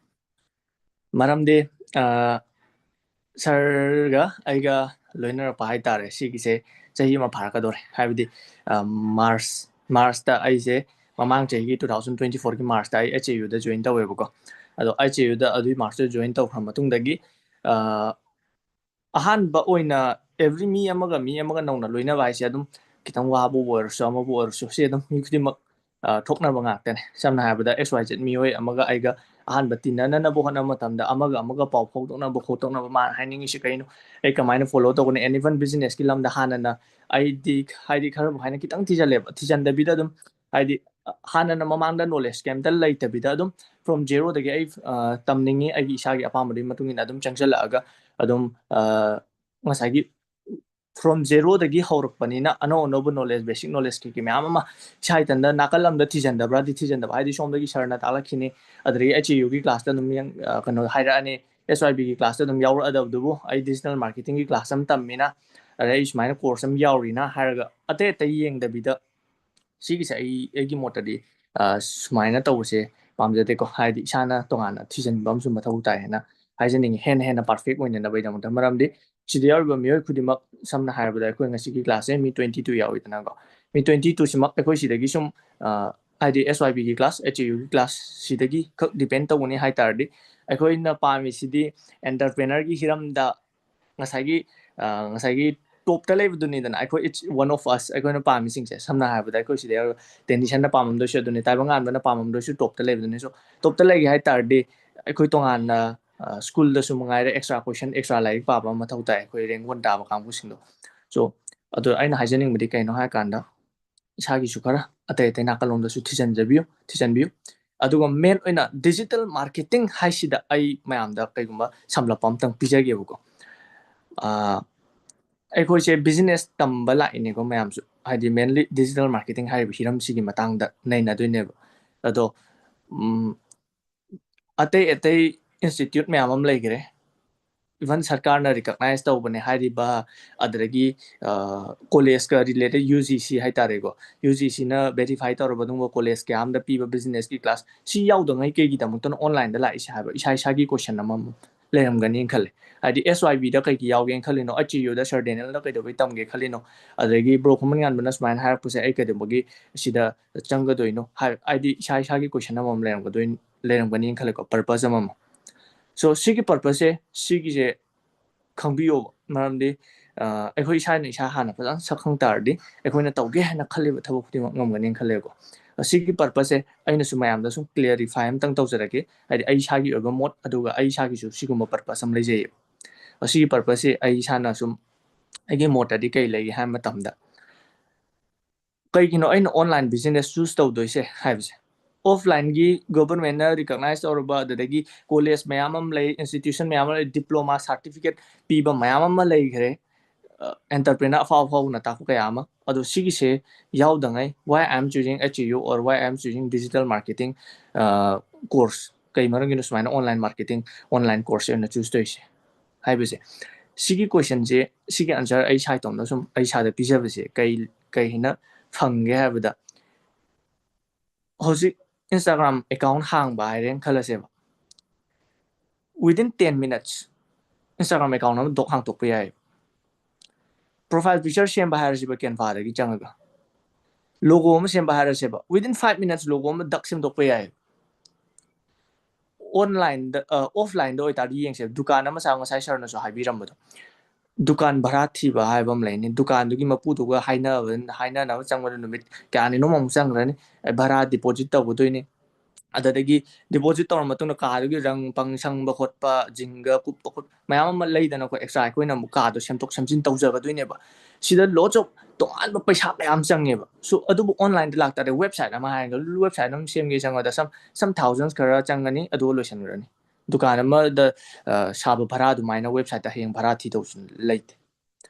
ꯃꯔꯝꯗꯤ, ꯑ, ꯁꯥꯔꯒ ꯑꯩꯒ ꯂꯣꯏꯅꯔꯛꯄ ꯍꯥꯏꯇꯥꯔꯦ, ꯁꯤꯒꯤꯁꯦ ꯆꯍꯤ ꯑꯃ ꯐꯥꯔꯛꯀꯗꯧꯔꯦ꯫ ꯍꯥꯏꯕꯗꯤ, ꯑ, ꯃꯥꯔꯆ, ꯃꯥꯔꯆꯇ ꯑꯩꯁꯦ ꯃꯃꯥꯡ ꯆꯍꯤꯒꯤ two thousand twenty fourꯒꯤ ꯃꯥꯔꯆꯇ ꯑꯩ H A Uꯗ join ꯇꯧꯋꯦꯕꯀꯣ꯫ ꯑꯗꯣ H A Uꯗ ꯑꯗꯨꯒꯤ ꯃꯥꯔꯆꯇ join ꯇꯧꯈ꯭ꯔ ꯃꯇꯨꯡꯗꯒꯤ, ꯑ, ꯑꯍꯥꯟꯕ ꯑꯣꯏꯅ every ꯃꯤ ꯑꯃꯒ ꯃꯤ ꯑꯃꯒ ꯅꯧꯅ ꯂꯣꯏꯅꯕ ꯍꯥꯏꯁꯦ ꯑꯗꯨꯝ ꯈꯤꯇꯪ ꯋꯥꯕꯕꯨ ꯑꯣꯏꯔꯁꯨ ꯑꯃꯕꯨ ꯑꯣꯏꯔꯁꯨ ꯁꯤ ꯑꯗꯨꯝ ꯃꯤ ꯈꯨꯗꯤꯡꯃꯛ, ꯑ, ꯊꯣꯛꯅꯕ ꯉꯥꯛꯇꯅꯦ꯫ ꯁꯝꯅ ꯍꯥꯏꯔꯕꯗ X Y Z ꯃꯤꯑꯣꯏ ꯑꯃꯒ ꯑꯩꯒ ꯑꯍꯥꯟꯕ ꯇꯤꯟꯅꯅꯅꯕ ꯍꯣꯠꯅꯕ ꯃꯇꯝꯗ ꯑꯃꯒ ꯑꯃꯒ ꯄꯥꯎ ꯐꯥꯎꯗꯣꯛꯅꯕ ꯈꯣꯠꯇꯣꯛꯅꯕ ꯃꯥꯅ ꯍꯥꯏꯅꯤꯡꯉꯤꯁꯤ ꯀꯩꯅꯣ, ꯑꯩ ꯀꯃꯥꯏꯅ follow ꯇꯧꯒꯅꯤ, and even businessꯀꯤ ꯂꯝꯗ ꯍꯥꯟꯅꯅ ꯑꯩꯗꯤ ꯍꯥꯏꯗꯤ ꯈꯔꯕꯨ ꯍꯥꯏꯅ ꯈꯤꯇꯪ ꯊꯤꯖꯜꯂꯦꯕ, ꯊꯤꯖꯟꯗꯕꯤꯗ ꯑꯗꯨꯝ ꯍꯥꯏꯗꯤ ꯍꯥꯟꯅꯅ ꯃꯃꯥꯡꯗ knowledge ꯀꯩꯝꯇ ꯂꯩꯇꯕꯤꯗ ꯑꯗꯨꯝ from zeroꯗꯒꯤ ꯑꯩ, ꯑ, ꯇꯝꯅꯤꯡꯉꯤ, ꯑꯩꯒꯤ ꯏꯁꯥꯒꯤ ꯑꯄꯥꯝꯕꯗꯨꯒꯤ ꯃꯇꯨꯡ ꯏꯟꯅ ꯑꯗꯨꯝ ꯆꯪꯁꯤꯜꯂꯛꯑꯒ ꯑꯗꯨꯝ, ꯑ, ꯉꯁꯥꯏꯒꯤ from zeroꯗꯒꯤ ꯍꯧꯔꯛꯄꯅꯤꯅ ꯑꯅꯧ ꯑꯅꯧꯕ knowledge, basic knowledge ꯀꯩꯀꯩ ꯃꯌꯥꯝ ꯑꯃ ꯏꯁꯥ ꯏꯊꯟꯗ ꯅꯥꯀꯜ ꯑꯃꯗ ꯊꯤꯖꯟꯗꯕ꯭ꯔꯥꯗꯤ ꯊꯤꯖꯟꯗꯕ, ꯍꯥꯏꯗꯤ ꯁꯣꯝꯗꯒꯤ ꯁꯥꯔꯅ ꯇꯥꯛꯂꯛꯈꯤꯅꯤ, ꯑꯗꯨꯗꯒꯤ H A Uꯒꯤ classꯇ ꯑꯗꯨꯝ ꯌꯦꯡ-, ꯑ, ꯀꯩꯅꯣ ꯍꯥꯏꯔꯛꯑꯅꯤ, S Y Bꯒꯤ classꯇ ꯑꯗꯨꯝ ꯌꯥꯎꯔꯛꯑꯗꯕꯗꯨꯕꯨ ꯑꯩ digital marketingꯒꯤ class ꯑꯃ ꯇꯝꯃꯤꯅ, ꯑꯗꯩ ꯑꯩ ꯁꯨꯃꯥꯏꯅ course ꯑꯃ ꯌꯥꯎꯔꯤꯅ ꯍꯥꯏꯔꯒ ꯑꯇꯩ ꯑꯇꯩ ꯌꯦꯡꯗꯕꯤꯗ ꯁꯤꯒꯤꯁꯦ ꯑꯩ, ꯑꯩꯒꯤ ꯃꯣꯠꯇꯗꯤ, ꯑ, ꯁꯨꯃꯥꯏꯅ ꯇꯧꯕꯁꯦ ꯄꯥꯝꯖꯗꯦꯀꯣ꯫ ꯍꯥꯏꯗꯤ ꯏꯁꯥꯅ ꯇꯣꯉꯥꯟꯅ ꯊꯤꯖꯤꯟꯕ ꯑꯃꯁꯨ ꯃꯊꯧ ꯇꯥꯏ ꯍꯥꯏꯅ ꯍꯥꯏꯖꯅꯤꯡꯉꯤ, ꯍꯦꯟꯅ ꯍꯦꯟꯅ perfect ꯑꯣꯏꯅꯅꯕꯒꯤꯗꯃꯛꯇ꯫ ꯃꯔꯝꯗꯤ ꯁꯤꯗ ꯌꯥꯎꯔꯤꯕ ꯃꯤꯑꯣꯏ ꯈꯨꯗꯤꯡꯃꯛ, ꯁꯝꯅ ꯍꯥꯏꯔꯕꯗ ꯑꯩꯈꯣꯏ ꯉꯁꯤꯒꯤ class ꯁꯦ ꯃꯤ twenty two ꯌꯥꯎꯋꯤꯗꯅꯀꯣ, ꯃꯤ twenty two ꯁꯤꯃꯛ ꯑꯩꯈꯣꯏ ꯁꯤꯗꯒꯤ ꯁꯨꯝ ꯍꯥꯏꯗꯤ S Y B ꯒꯤ class, H A U ꯒꯤ class ꯁꯤꯗꯒꯤ ꯈꯛ depend ꯇꯧꯒꯅꯤ ꯍꯥꯏ ꯇꯥꯔꯗꯤ, ꯑꯩꯈꯣꯏꯅ ꯄꯥꯝꯃꯤꯁꯤꯗꯤ entrepreneur ꯒꯤ ꯍꯤꯔꯝꯗ ꯉꯁꯥꯏꯒꯤ ꯉꯁꯥꯏꯒꯤ top ꯇ ꯂꯩꯕꯗꯨꯅꯤꯗꯅ, ꯑꯩꯈꯣꯏ it's one of us, ꯑꯩꯈꯣꯏꯅ ꯄꯥꯝꯃꯤꯁꯤꯡꯁꯦ꯫ ꯁꯝꯅ ꯍꯥꯏꯔꯕꯗ ꯑꯩꯈꯣꯏ ꯁꯤꯗ ꯇꯦꯅꯤꯁꯟꯅ ꯄꯥꯝꯃꯝꯗꯣꯏꯁꯨ ꯑꯗꯨꯅꯤ, ꯇꯥꯏꯕꯪꯉꯥꯟꯕꯅ ꯄꯥꯝꯃꯝꯗꯣꯏꯁꯨ top ꯇ ꯂꯩꯕꯗꯨꯅꯤ꯫ So top ꯇ ꯂꯩꯒꯦ ꯍꯥꯏ ꯇꯥꯔꯗꯤ ꯑꯩꯈꯣꯏ ꯇꯣꯉꯥꯟꯅ school ꯗꯁꯨ ꯃꯉꯥꯏꯔꯦ extra question, extra ꯂꯥꯏꯔꯤꯛ ꯄꯥꯕ ꯑꯃ ꯃꯊꯧ ꯇꯥꯏ, ꯑꯩꯈꯣꯏ rank one ꯇꯥꯕ ꯀꯥꯡꯕꯨꯁꯤꯡꯗꯣ꯫ So ꯑꯗꯣ ꯑꯩꯅ ꯍꯥꯏꯖꯅꯤꯡꯕꯗꯤ ꯀꯩꯅꯣ ꯍꯥꯏꯔꯀꯥꯟꯗ, ꯏꯁꯥꯒꯤꯁꯨ ꯈꯔ ꯑꯇꯩ ꯑꯇꯩ ꯅꯥꯀꯜꯂꯣꯝꯗꯁꯨ ꯊꯤꯖꯤꯟꯖꯕꯤꯌꯨ ꯊꯤꯖꯤꯟꯕꯤꯌꯨ ꯑꯗꯨꯒ main ꯑꯣꯏꯅ digital marketing ꯍꯥꯏꯁꯤꯗ ꯑꯩ ꯃꯌꯥꯝꯗ ꯀꯩꯒꯨꯝꯕ ꯁꯝꯂꯞꯄ ꯑꯝꯇꯪ ꯄꯤꯖꯒꯦꯕꯀꯣ꯫ ꯑꯩꯈꯣꯏꯁꯦ business ꯇꯝꯕ ꯂꯥꯛꯏꯅꯦꯀꯣ ꯃꯌꯥꯝꯁꯨ, ꯍꯥꯏꯗꯤ mainly digital marketing ꯍꯥꯏꯔꯤꯕ ꯍꯤꯔꯝꯁꯤꯒꯤ ꯃꯇꯥꯡꯗ ꯅꯩꯅꯗꯣꯏꯅꯦꯕ꯫ ꯑꯗꯣ ꯑꯇꯩ ꯑꯇꯩ institute ꯃꯌꯥꯝ ꯑꯃ ꯂꯩꯈ꯭ꯔꯦ, even ꯁꯔꯀꯥꯔꯅ recognize ꯇꯧꯕꯅꯦ ꯍꯥꯏꯔꯤꯕ, ꯑꯗꯨꯗꯒꯤ college ꯀ related U G C ꯍꯥꯏꯇꯥꯔꯦꯀꯣ, U G C ꯅ verify ꯇꯧꯔꯕ ꯑꯗꯨꯒꯨꯝꯕ college ꯀꯌꯥ ꯑꯃꯗ ꯄꯤꯕ business ꯀꯤ class, ꯁꯤ ꯌꯥꯎꯗꯉꯩ ꯀꯩꯒꯤꯗꯃꯛꯇꯅ online ꯗ ꯂꯥꯛꯏꯁꯦ ꯍꯥꯏꯕ ꯏꯁꯥ ꯏꯁꯥꯒꯤ question ꯑꯃꯃꯝ ꯂꯩꯔꯝꯒꯅꯤꯅ ꯈꯜꯂꯦ꯫ ꯍꯥꯏꯗꯤ S Y B ꯗ ꯀꯩꯒꯤ ꯌꯥꯎꯒꯦꯅ ꯈꯜꯂꯤꯅꯣ, H A U the Sir Daniel ꯗ ꯀꯩꯗꯧꯕꯩ ꯇꯝꯒꯦ ꯈꯜꯂꯤꯅꯣ, ꯑꯗꯒꯤ bro ꯈꯨꯃꯟ ꯉꯥꯟꯕꯅ ꯁꯨꯃꯥꯏꯅ ꯍꯥꯏꯔꯛꯄꯁꯦ ꯑꯩ ꯀꯩꯗꯧꯕꯒꯤ ꯁꯤꯗ ꯆꯪꯒꯗꯣꯏꯅꯣ ꯍꯥꯏ, ꯍꯥꯏꯗꯤ ꯏꯁꯥ ꯏꯁꯥꯒꯤ question ꯑꯃꯃꯝ ꯂꯩꯔꯝꯒꯗꯣꯏ ꯂꯩꯔꯝꯒꯅꯤꯅ ꯈꯜꯂꯦꯀꯣ, purpose ꯑꯃꯃꯝ꯫ So ꯁꯤꯒꯤ purpose ꯁꯦ, ꯁꯤꯒꯤꯁꯦ ꯈꯪꯕꯤꯌꯣꯕ, ꯃꯔꯝꯗꯤ ꯑꯩꯈꯣꯏ ꯏꯁꯥꯅ ꯏꯁꯥ ꯍꯥꯟꯅ ꯐꯖꯅ ꯁꯛ ꯈꯪ ꯇꯥꯔꯗꯤ ꯑꯩꯈꯣꯏꯅ ꯇꯧꯒꯦ ꯍꯥꯏꯅ ꯈꯜꯂꯤꯕ ꯊꯕꯛ ꯈꯨꯗꯤꯡꯃꯛ ꯉꯝꯒꯅꯤꯅ ꯈꯜꯂꯦꯀꯣ꯫ ꯑꯁꯤꯒꯤ purpose ꯁꯦ ꯑꯩꯅꯁꯨ ꯃꯌꯥꯝꯗ ꯁꯨꯝ clarify ꯑꯝꯇꯪ ꯇꯧꯖꯔꯛꯀꯦ, ꯍꯥꯏꯗꯤ ꯑꯩ ꯏꯁꯥꯒꯤ ꯑꯣꯏꯕ ꯃꯣꯠ ꯑꯗꯨꯒ ꯑꯩ ꯏꯁꯥꯒꯤꯁꯨ ꯁꯤꯒꯨꯝꯕ purpose ꯑꯃ ꯂꯩꯖꯩꯌꯦꯕ꯫ ꯑꯁꯤꯒꯤ purpose ꯁꯦ ꯑꯩ ꯏꯁꯥꯅ ꯁꯨꯝ ꯑꯩꯒꯤ ꯃꯣꯠꯇꯗꯤ ꯀꯩ ꯂꯩꯒꯦ ꯍꯥꯏꯕ ꯃꯇꯝꯗ, ꯀꯩꯒꯤꯅꯣ ꯑꯩꯅ online business choose ꯇꯧꯗꯣꯏꯁꯦ ꯍꯥꯏꯕꯁꯦ, offline ꯒꯤ government ꯅ recognize ꯇꯧꯔꯕ, ꯑꯗꯨꯗꯒꯤ college ꯃꯌꯥꯝ ꯑꯃ ꯂꯩ, institution ꯃꯌꯥꯝ ꯑꯃ ꯂꯩ, diploma certificate ꯄꯤꯕ ꯃꯌꯥꯝ ꯑꯃ ꯂꯩꯈ꯭ꯔꯦ, entrepreneur ꯑꯐꯥꯎ ꯑꯐꯥꯎꯕꯅ ꯇꯥꯛꯄ ꯀꯌꯥ ꯑꯃ꯫ ꯑꯗꯣ ꯁꯤꯒꯤꯁꯦ ꯌꯥꯎꯗꯉꯩ, why I am choosing H A U or why I am choosing digital marketing course, ꯀꯩ ꯃꯔꯝꯒꯤꯅꯣ ꯁꯨꯃꯥꯏꯅ online marketing, online course ꯑꯣꯏꯅ choose ꯇꯧꯔꯤꯁꯦ ꯍꯥꯏꯕꯁꯦ, ꯁꯤꯒꯤ question ꯁꯦ, ꯁꯤꯒꯤ answer ꯑꯩ ꯏꯁꯥ ꯏꯇꯣꯝꯇ ꯁꯨꯝ ꯑꯩ ꯏꯁꯥꯗ ꯄꯤꯖꯕꯁꯦ ꯀꯩ ꯀꯩ ꯍꯥꯏꯅ ꯐꯪꯒꯦ ꯍꯥꯏꯕꯗ, ꯍꯧꯖꯤꯛ Instagram account ꯍꯥꯡꯕ ꯍꯥꯏꯔꯦꯅ ꯈꯜꯂꯁꯦꯕ, within ten minutes Instagram account ꯑꯃ ꯗꯛ ꯍꯥꯡꯇꯣꯛꯄ ꯌꯥꯏ꯫ Profile picture ꯁꯦꯝꯕ ꯍꯥꯏꯔꯁꯤꯕ, Canva ꯗꯒꯤ ꯆꯪꯉꯒ logo ꯑꯃ ꯁꯦꯝꯕ ꯍꯥꯏꯔꯁꯦꯕ, within five minutes logo ꯑꯃ ꯗꯛ ꯁꯦꯝꯗꯣꯛꯄ ꯌꯥꯏ꯫ Online ꯗ, offline ꯗ ꯑꯣꯏꯇꯥꯔꯗꯤ ꯌꯦꯡꯁꯦ, ꯗꯨꯀꯥꯟ ꯑꯃ ꯁꯥꯕ, ꯉꯁꯥꯏ sir ꯅꯁꯨ ꯍꯥꯏꯕꯤꯔꯝꯕꯗꯣ, ꯗꯨꯀꯥꯟ ꯚꯔꯥ ꯊꯤꯕ ꯍꯥꯏꯕ ꯑꯃ ꯂꯩꯅꯤ꯫ ꯗꯨꯀꯥꯟꯗꯨꯒꯤ ꯃꯄꯨꯗꯨꯒ ꯍꯥꯏꯅꯕ, ꯍꯥꯏꯅꯅꯕ ꯆꯪꯕꯗ ꯅꯨꯃꯤꯠ ꯀꯌꯥꯅꯤꯅꯣꯝ ꯑꯃꯨꯛ ꯆꯪꯈ꯭ꯔꯅꯤ꯫ ꯚꯔꯥ deposit ꯇꯧꯒꯗꯣꯏꯅꯤ꯫ ꯑꯗꯨꯗꯒꯤ deposit ꯇꯧꯔ ꯃꯇꯨꯡꯗ ꯀꯥꯗꯨꯒꯤ ꯔꯪ ꯄꯪ ꯁꯪꯕ ꯈꯣꯠꯄ, ꯖꯤꯡꯒ ꯀꯨꯞꯄ ꯈꯣꯠꯄ ꯃꯌꯥꯝ ꯑꯃ ꯂꯩꯗꯅꯀꯣ, extra ꯑꯩꯈꯣꯏꯅ ꯑꯃꯨꯛ ꯀꯥꯗꯣ ꯁꯦꯝꯗꯣꯛ ꯁꯦꯝꯖꯤꯟ ꯇꯧꯖꯒꯗꯣꯏꯅꯦꯕ꯫ ꯁꯤꯗ lots of ꯇꯣꯉꯥꯟꯕ ꯄꯩꯁꯥ ꯃꯌꯥꯝ ꯆꯪꯉꯦꯕ꯫ So ꯑꯗꯨꯕꯨ online ꯗ ꯂꯥꯛꯇꯥꯔꯗꯤ, website ꯑꯃ ꯍꯥꯏꯔꯒ website ꯑꯃ ꯁꯦꯝꯒꯦ ꯆꯪꯕꯗ some some thousands ꯈꯔ ꯆꯪꯒꯅꯤ, ꯑꯗꯨꯒ ꯂꯣꯏꯁꯤꯟꯈ꯭ꯔꯅꯤ꯫ ꯗꯨꯀꯥꯟ ꯑꯃꯗ, ꯑ, ꯁꯥꯕ ꯚꯔꯥ ꯑꯗꯨꯃꯥꯏꯅ website ꯇ ꯍꯌꯦꯡ ꯚꯔꯥ ꯊꯤꯗꯧꯁꯨ ꯂꯩꯇꯦ꯫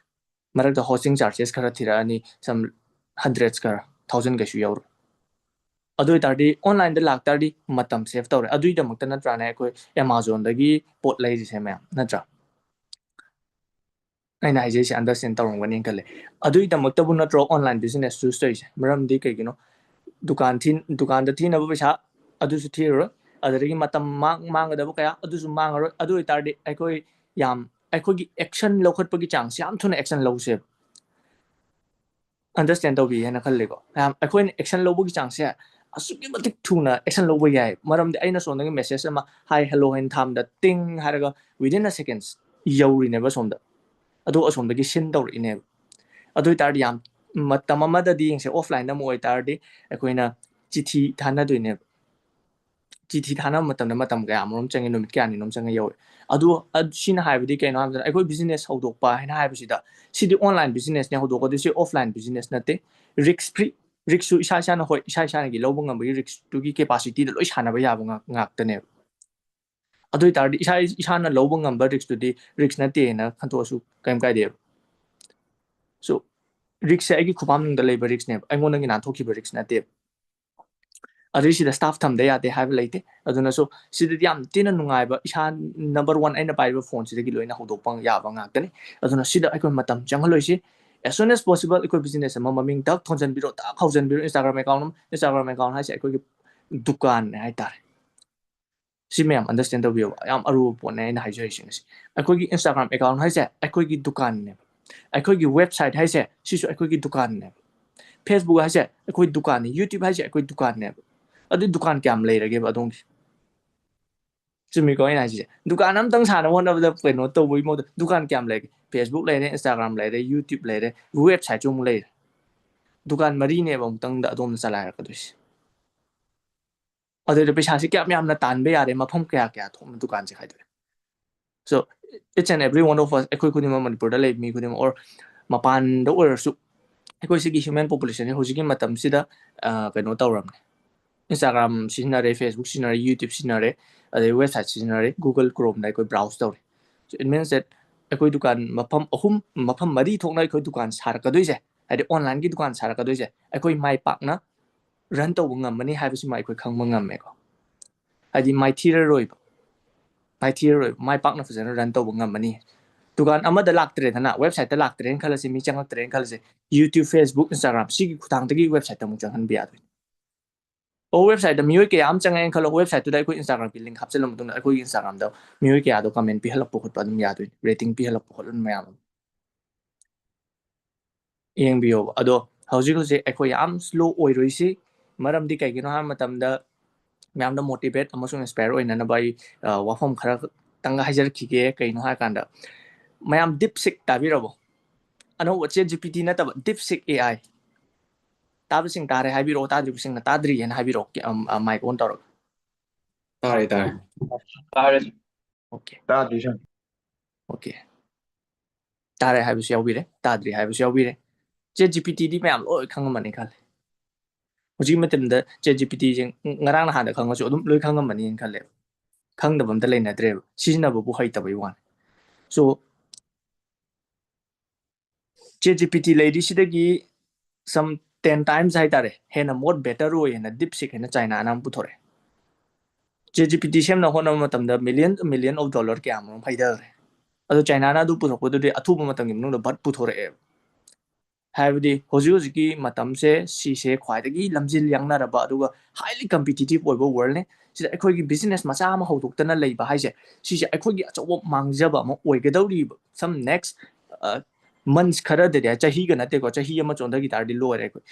ꯃꯔꯛꯇ hosting charges ꯈꯔ ꯊꯤꯔꯛꯑꯅꯤ, some hundreds ꯈꯔ, thousand ꯀꯩꯁꯨ ꯌꯧꯔꯣꯏ꯫ ꯑꯗꯨ ꯑꯣꯏꯇꯥꯔꯗꯤ online ꯗ ꯂꯥꯛꯇꯥꯔꯗꯤ ꯃꯇꯝ save ꯇꯧꯔꯦ꯫ ꯑꯗꯨꯒꯤꯗꯃꯛꯇ ꯅꯠꯇ꯭ꯔꯥꯅꯦ ꯑꯩꯈꯣꯏ Amazon ꯗꯒꯤ ꯄꯣꯠ ꯂꯩꯔꯤꯁꯦ ꯃꯌꯥꯝ, ꯅꯠꯇ꯭ꯔꯥ? ꯑꯩꯅ ꯍꯥꯏꯖꯩꯁꯦ understand ꯇꯧꯔꯝꯒꯅꯤ ꯈꯜꯂꯦ꯫ ꯑꯗꯨꯒꯤꯗꯃꯛꯇꯕꯨ ꯅꯠꯇ꯭ꯔꯣ online business choose ꯇꯧꯔꯤꯁꯦ? ꯃꯔꯝꯗꯤ ꯀꯩꯒꯤꯅꯣ? ꯗꯨꯀꯥꯟ ꯊꯤ-, ꯗꯨꯀꯥꯟꯗ ꯊꯤꯅꯕ ꯄꯩꯁꯥ ꯑꯗꯨꯁꯨ ꯊꯤꯔꯔꯣꯏ, ꯑꯗꯨꯗꯒꯤ ꯃꯇꯝ ꯃꯥꯡ-, ꯃꯥꯡꯒꯗꯕ ꯀꯌꯥ ꯑꯗꯨꯁꯨ ꯃꯥꯡꯉꯔꯣꯏ꯫ ꯑꯗꯨ ꯑꯣꯏꯇꯥꯔꯗꯤ ꯑꯩꯈꯣꯏ ꯌꯥꯝ, ꯑꯩꯈꯣꯏꯒꯤ action ꯂꯧꯈꯠꯄꯒꯤ ꯆꯥꯡꯁꯦ ꯌꯥꯝ ꯊꯨꯅ action ꯂꯧꯁꯦꯕ꯫ Understand ꯇꯧꯕꯤ ꯍꯥꯏꯅ ꯈꯜꯂꯦꯀꯣ꯫ ꯌꯥꯝ, ꯑꯩꯈꯣꯏꯅ action ꯂꯧꯕꯒꯤ ꯆꯥꯡꯁꯦ ꯑꯁꯨꯛꯀꯤ ꯃꯇꯤꯛ ꯊꯨꯅ action ꯂꯧꯕ ꯌꯥꯏ꯫ ꯃꯔꯝꯗꯤ ꯑꯩꯅ ꯁꯣꯝꯗꯒꯤ message ꯑꯃ "Hi, hello" ꯍꯥꯏꯅ ꯊꯥꯕꯗ ꯇꯤꯡ ꯍꯥꯏꯔꯒ within a seconds ꯌꯧꯔꯤꯅꯦꯕ ꯁꯣꯝꯗ꯫ ꯑꯗꯣ ꯑꯁꯣꯝꯗꯒꯤ ꯁꯤꯟ ꯇꯧꯔꯛꯏꯅꯦꯕ꯫ ꯑꯗꯨ ꯑꯣꯏꯇꯥꯔꯗꯤ ꯌꯥꯝ, ꯃꯇꯝ ꯑꯃꯗꯗꯤ ꯌꯦꯡꯁꯦ, offline ꯗ ꯑꯃ ꯑꯣꯏꯇꯥꯔꯗꯤ ꯑꯩꯈꯣꯏꯅ ꯆꯤꯊꯤ ꯊꯥꯅꯗꯣꯏꯅꯦꯕ꯫ ꯆꯤꯊꯤ ꯊꯥꯅꯕ ꯃꯇꯝꯗ ꯃꯇꯝ ꯀꯌꯥ ꯑꯃꯔꯣꯝ ꯆꯪꯉꯤ, ꯅꯨꯃꯤꯠ ꯀꯌꯥꯅꯤꯅꯣꯝ ꯆꯪꯉ ꯌꯧꯋꯦ꯫ ꯑꯗꯨ, ꯑꯗꯨ ꯁꯤꯅ ꯍꯥꯏꯕꯗꯤ ꯀꯩꯅꯣ ꯍꯥꯏꯕꯗ, ꯑꯩꯈꯣꯏ business ꯍꯧꯗꯣꯛꯄ ꯍꯥꯏꯅ ꯍꯥꯏꯕꯁꯤꯗ, ꯁꯤꯗꯤ online business ꯅꯦ ꯍꯧꯗꯣꯛꯀꯗꯣꯏꯁꯦ, offline business ꯅꯠꯇꯦ꯫ Risk free, risk ꯁꯨ ꯏꯁꯥ ꯏꯁꯥꯅ, ꯍꯣꯏ, ꯏꯁꯥ ꯏꯁꯥꯅꯒꯤ ꯂꯧꯕ ꯉꯝꯕꯒꯤ risk ꯇꯨꯒꯤ capacity ꯗ ꯂꯣꯏ ꯁꯥꯟꯅꯕ ꯌꯥꯕ ꯉꯥꯛ-, ꯉꯥꯛꯇꯅꯦꯕ꯫ ꯑꯗꯨ ꯑꯣꯏꯇꯥꯔꯗꯤ ꯏꯁꯥ ꯏꯁꯥꯅ ꯂꯧꯕ ꯉꯝꯕ risk ꯇꯨꯗꯤ risk ꯅꯠꯇꯦꯅ ꯈꯟꯇꯣꯛꯑꯁꯨ ꯀꯔꯤꯝ ꯀꯥꯏꯗꯦꯕ꯫ So, risk ꯁꯦ ꯑꯩꯒꯤ ꯈꯨꯄꯥꯝ ꯅꯨꯡꯗ ꯂꯩꯕ risk ꯅꯦꯕ, ꯑꯩꯉꯣꯟꯗꯒꯤ ꯅꯥꯟꯊꯣꯛꯈꯤꯕ risk ꯅꯠꯇꯦꯕ꯫ ꯑꯗꯨꯏ ꯁꯤꯗ staff ꯊꯝꯗ ꯌꯥꯗꯦ ꯍꯥꯏꯕ ꯂꯩꯇꯦ꯫ ꯑꯗꯨꯅꯁꯨ ꯁꯤꯗꯗꯤ ꯌꯥꯝ ꯊꯤꯅ ꯅꯨꯡꯉꯥꯏꯕ, ꯏꯁꯥ number one ꯑꯩꯅ ꯄꯥꯏꯔꯤꯕ phone ꯁꯤꯗꯒꯤ ꯂꯣꯏꯅ ꯍꯧꯗꯣꯛꯄ ꯌꯥꯕ ꯉꯥꯛꯇꯅꯤ꯫ ꯑꯗꯨꯅ ꯁꯤꯗ ꯑꯩꯈꯣꯏ ꯃꯇꯝ ꯆꯪꯍꯜꯂꯣꯏꯁꯤ꯫ As soon as possible ꯑꯩꯈꯣꯏ business ꯑꯃ ꯃꯃꯤꯡ ꯇꯛ ꯊꯣꯟꯖꯟꯕꯤꯔꯣ, ꯇꯛ ꯍꯧꯖꯟꯕꯤꯔꯣ꯫ Instagram account ꯑꯃ, Instagram account ꯍꯥꯏꯁꯦ ꯑꯩꯈꯣꯏꯒꯤ ꯗꯨꯀꯥꯟꯅꯦ ꯍꯥꯏꯇꯥꯔꯦ꯫ ꯁꯤ ꯃꯌꯥꯝ understand ꯇꯧꯕꯤꯌꯣꯕ, ꯌꯥꯝ ꯑꯔꯨꯕ ꯄꯣꯠꯅꯦ ꯑꯩꯅ ꯍꯥꯏꯖꯔꯤꯁꯤꯡ ꯑꯁꯤ꯫ ꯑꯩꯈꯣꯏꯒꯤ Instagram account ꯍꯥꯏꯁꯦ ꯑꯩꯈꯣꯏꯒꯤ ꯗꯨꯀꯥꯟꯅꯦꯕ꯫ ꯑꯩꯈꯣꯏꯒꯤ website ꯍꯥꯏꯁꯦ ꯁꯤꯁꯨ ꯑꯩꯈꯣꯏꯒꯤ ꯗꯨꯀꯥꯟꯅꯦꯕ꯫ Facebook ꯍꯥꯏꯁꯦ ꯑꯩꯈꯣꯏ ꯗꯨꯀꯥꯟꯅꯤ꯫ YouTube ꯍꯥꯏꯁꯦ ꯑꯩꯈꯣꯏ ꯗꯨꯀꯥꯟꯅꯦꯕ꯫ ꯑꯗꯨ ꯗꯨꯀꯥꯟ ꯀꯌꯥꯝ ꯂꯩꯔꯒꯦꯕ ꯑꯗꯣꯝꯒꯤ? ꯆꯨꯝꯃꯤꯀꯣ ꯑꯩꯅ ꯍꯥꯏꯁꯦ? ꯗꯨꯀꯥꯟ ꯑꯃꯇꯪ ꯁꯥꯟꯅꯕ ꯍꯣꯠꯅꯕꯗ ꯀꯩꯅꯣ ꯇꯧꯕꯒꯤ ꯃꯍꯨꯠꯇ ꯗꯨꯀꯥꯟ ꯀꯌꯥꯝ ꯂꯩꯒꯦ? Facebook ꯂꯩꯔꯦ, Instagram ꯂꯩꯔꯦ, YouTube ꯂꯩꯔꯦ, websiteꯁꯨ ꯑꯃꯨꯛ ꯂꯩꯔꯦ꯫ ꯗꯨꯀꯥꯟ ꯃꯔꯤꯅꯦꯕ ꯑꯃꯨꯛꯇꯪꯗ ꯑꯗꯣꯝꯅ ꯆꯂꯥꯏꯔꯛꯀꯗꯣꯏꯁꯦ꯫ ꯑꯗꯨꯗ ꯄꯩꯁꯥꯁꯤ ꯀꯌꯥꯝ ꯌꯥꯝꯅ ꯇꯥꯟꯕ ꯌꯥꯔꯦ, ꯃꯐꯝ ꯀꯌꯥ ꯀꯌꯥ ꯊꯣꯛꯅ ꯗꯨꯀꯥꯟꯁꯦ ꯈꯥꯏꯗꯣꯛꯑꯦ꯫ So each and every one of us, ꯑꯩꯈꯣꯏ ꯈꯨꯗꯤꯡꯃꯛ, ꯃꯅꯤꯄꯨꯔꯗ ꯂꯩꯕ ꯃꯤ ꯈꯨꯗꯤꯡꯃꯛ, or ꯃꯄꯥꯟꯗ ꯑꯣꯏꯔꯁꯨ, ꯑꯩꯈꯣꯏ ꯁꯤꯒꯤ human populationꯁꯦ ꯍꯧꯖꯤꯛꯀꯤ ꯃꯇꯝꯁꯤꯗ, ꯑ, ꯀꯩꯅꯣ ꯇꯧꯔꯕꯅꯦ꯫ Instagram ꯁꯤꯖꯤꯟꯅꯔꯦ, Facebook ꯁꯤꯖꯤꯟꯅꯔꯦ, YouTube ꯁꯤꯖꯤꯟꯅꯔꯦ, ꯑꯗꯩ website ꯁꯤꯖꯤꯟꯅꯔꯦ, Google Chromeꯗ ꯑꯩꯈꯣꯏ browse ꯇꯧꯔꯦ꯫ So it means that ꯑꯩꯈꯣꯏ ꯗꯨꯀꯥꯟ ꯃꯐꯝ ꯑꯍꯨꯝ, ꯃꯐꯝ ꯃꯔꯤ ꯊꯣꯛꯅ ꯑꯩꯈꯣꯏ ꯗꯨꯀꯥꯟ ꯁꯥꯔꯛꯀꯗꯣꯏꯁꯦ, ꯍꯥꯏꯗꯤ onlineꯒꯤ ꯗꯨꯀꯥꯟ ꯁꯥꯔꯛꯀꯗꯣꯏꯁꯦ, ꯑꯩꯈꯣꯏ ꯃꯥꯏ ꯄꯥꯛꯅ run ꯇꯧꯕ ꯉꯝꯃꯅꯤ ꯍꯥꯏꯕꯁꯤꯃ ꯑꯩꯈꯣꯏ ꯈꯪꯕ ꯉꯝꯃꯦꯀꯣ꯫ ꯍꯥꯏꯗꯤ ꯃꯥꯏꯊꯤꯔꯔꯣꯏꯕ, ꯃꯥꯏꯊꯤꯔꯔꯣꯏꯕ, ꯃꯥꯏ ꯄꯥꯛꯅ ꯐꯖꯅ run ꯇꯧꯕ ꯉꯝꯃꯅꯤ꯫ ꯗꯨꯀꯥꯟ ꯑꯃꯗ ꯂꯥꯛꯇ꯭ꯔꯦꯗꯅ, websiteꯇ ꯂꯥꯛꯇ꯭ꯔꯦꯅ ꯈꯜꯂꯁꯤ, ꯃꯤ ꯆꯪꯉꯛꯇ꯭ꯔꯦꯅ ꯈꯜꯂꯁꯤ, YouTube, Facebook, Instagram ꯁꯤꯒꯤ ꯈꯨꯊꯥꯡꯗꯒꯤ websiteꯇ ꯑꯃꯨꯛ ꯆꯪꯍꯟꯕ ꯌꯥꯗꯣꯏꯅꯤ꯫ ꯑꯣ, websiteꯇ ꯃꯤꯑꯣꯏ ꯀꯌꯥ ꯑꯃ ꯆꯪꯉꯛꯑꯦꯅ ꯈꯜꯂꯣ, websiteꯇꯨꯗ ꯑꯩꯈꯣꯏ Instagramꯒꯤ link ꯍꯥꯞꯆꯤꯜꯂ ꯃꯇꯨꯡꯗ ꯑꯩꯈꯣꯏꯒꯤ Instagramꯗ ꯃꯤꯑꯣꯏ ꯀꯌꯥꯗꯣ comment ꯄꯤꯍꯜꯂꯛꯄ ꯈꯣꯠꯄ ꯑꯗꯨꯝ ꯌꯥꯗꯣꯏꯅꯤ, rating ꯄꯤꯍꯜꯂꯛꯄ ꯈꯣꯠꯍꯟꯕ ꯃꯌꯥꯝ ꯑꯃ꯫ ꯌꯦꯡꯕꯤꯌꯣꯕ꯫ ꯑꯗꯣ ꯍꯧꯖꯤꯛ ꯍꯧꯖꯤꯛ ꯑꯩꯈꯣꯏ ꯌꯥꯝ slow ꯑꯣꯏꯔꯣꯏꯁꯤ, ꯃꯔꯝꯗꯤ ꯀꯩꯒꯤꯅꯣ ꯍꯥꯏꯕ ꯃꯇꯝꯗ ꯃꯌꯥꯝꯗ motivate ꯑꯃꯁꯨꯡ inspire ꯑꯣꯏꯅꯅꯕ ꯑꯩ, ꯑ, ꯋꯥꯐꯝ ꯈꯔꯇꯪꯒ ꯍꯥꯏꯖꯔꯛꯈꯤꯒꯦ꯫ ꯀꯩꯅꯣ ꯍꯥꯏꯔꯀꯥꯟꯗ, ꯃꯌꯥꯝ DeepSeek ꯇꯥꯕꯤꯔꯕꯣ? ꯑꯅꯧꯕ ChatGPT ꯅꯠꯇꯕ DeepSeek AI꯫ ꯇꯥꯕꯁꯤꯡ ꯇꯥꯔꯦ ꯍꯥꯏꯕꯤꯔꯛꯑꯣ, ꯇꯥꯗ꯭ꯔꯤꯕꯁꯤꯡꯅ ꯇꯥꯗ꯭ꯔꯤ ꯍꯥꯏꯅ ꯍꯥꯏꯕꯤꯔꯛꯑꯣ꯫ ꯀ-, ꯑꯝ, ꯑ, mic on ꯇꯧꯔꯒ꯫ ꯇꯥꯔꯦ, ꯇꯥꯔꯦ꯫ ꯇꯥꯔꯦ꯫ OK꯫ ꯇꯥꯗ꯭ꯔꯤ, ꯁꯥꯔ꯫ OK꯫ ꯇꯥꯔꯦ ꯍꯥꯏꯕꯁꯨ ꯌꯥꯎꯕꯤꯔꯦ, ꯇꯥꯗ꯭ꯔꯤ ꯍꯥꯏꯕꯁꯨ ꯌꯥꯎꯕꯤꯔꯦ꯫ ChatGPTꯗꯤ ꯃꯌꯥꯝ ꯂꯣꯏ ꯈꯪꯉꯝꯃꯅꯤ ꯈꯜꯂꯦ꯫ ꯍꯧꯖꯤꯛꯀꯤ ꯃꯇꯝꯗ ChatGPTꯁꯦ ꯉꯔꯥꯡ ꯅꯍꯥꯟꯗ ꯈꯪꯉꯁꯨ ꯑꯗꯨꯝ ꯂꯣꯏ ꯈꯪꯉꯝꯃꯅꯤꯅ ꯈꯜꯂꯦꯕ꯫ ꯈꯪꯗꯕ ꯑꯝꯇ ꯂꯩꯅꯗ꯭ꯔꯦꯕ, ꯁꯤꯖꯤꯟꯅꯕꯕꯨ ꯍꯩꯇꯕꯩ ꯋꯥꯅꯤ꯫ So, ChatGPT ꯂꯩꯔꯤꯁꯤꯗꯒꯤ some ten times ꯍꯥꯏꯇꯥꯔꯦ, ꯍꯦꯟꯅ more better ꯑꯣꯏ ꯍꯥꯏꯅ DeepSeek ꯍꯥꯏꯅ Chinaꯅ ꯑꯃ ꯄꯨꯊꯣꯔꯛꯑꯦ꯫ ChatGPT ꯁꯦꯝꯅꯕ ꯍꯣꯠꯅꯕ ꯃꯇꯝꯗ million, million of dollar ꯀꯌꯥ ꯑꯃꯔꯣꯝ ꯍꯩꯊꯈ꯭ꯔꯦ꯫ ꯑꯗꯣ Chinaꯅ ꯑꯗꯨ ꯄꯨꯊꯣꯛꯄꯗꯨꯗꯤ ꯑꯊꯨꯕ ꯃꯇꯝꯒꯤ ꯃꯅꯨꯡꯗ ꯚꯠ ꯄꯨꯊꯣꯔꯛꯑꯦꯕ꯫ ꯍꯥꯏꯕꯗꯤ ꯍꯧꯖꯤꯛ ꯍꯧꯖꯤꯛꯀꯤ ꯃꯇꯝꯁꯦ, ꯁꯤꯁꯦ ꯈ꯭ꯋꯥꯏꯗꯒꯤ ꯂꯝꯖꯤꯜ ꯌꯥꯡꯅꯔꯕ ꯑꯗꯨꯒ highly competitive ꯑꯣꯏꯕ worldꯅꯦ꯫ ꯁꯤꯗ ꯑꯩꯈꯣꯏꯒꯤ business ꯃꯆꯥ ꯑꯃ ꯍꯧꯗꯣꯛꯇꯅ ꯂꯩꯕ ꯍꯥꯏꯁꯦ, ꯁꯤꯁꯦ ꯑꯩꯈꯣꯏꯒꯤ ꯑꯆꯧꯕ ꯃꯥꯡꯖꯕ ꯑꯃ ꯑꯣꯏꯒꯗꯧꯔꯤꯕ꯫ Some next months ꯈꯔꯗꯗꯤ, ꯆꯍꯤꯒ ꯅꯠꯇꯦꯀꯣ, ꯆꯍꯤ ꯑꯃ ꯆꯣꯟꯊꯈꯤ ꯇꯥꯔꯗꯤ ꯂꯣꯏꯔꯦ ꯑꯩꯈꯣꯏ꯫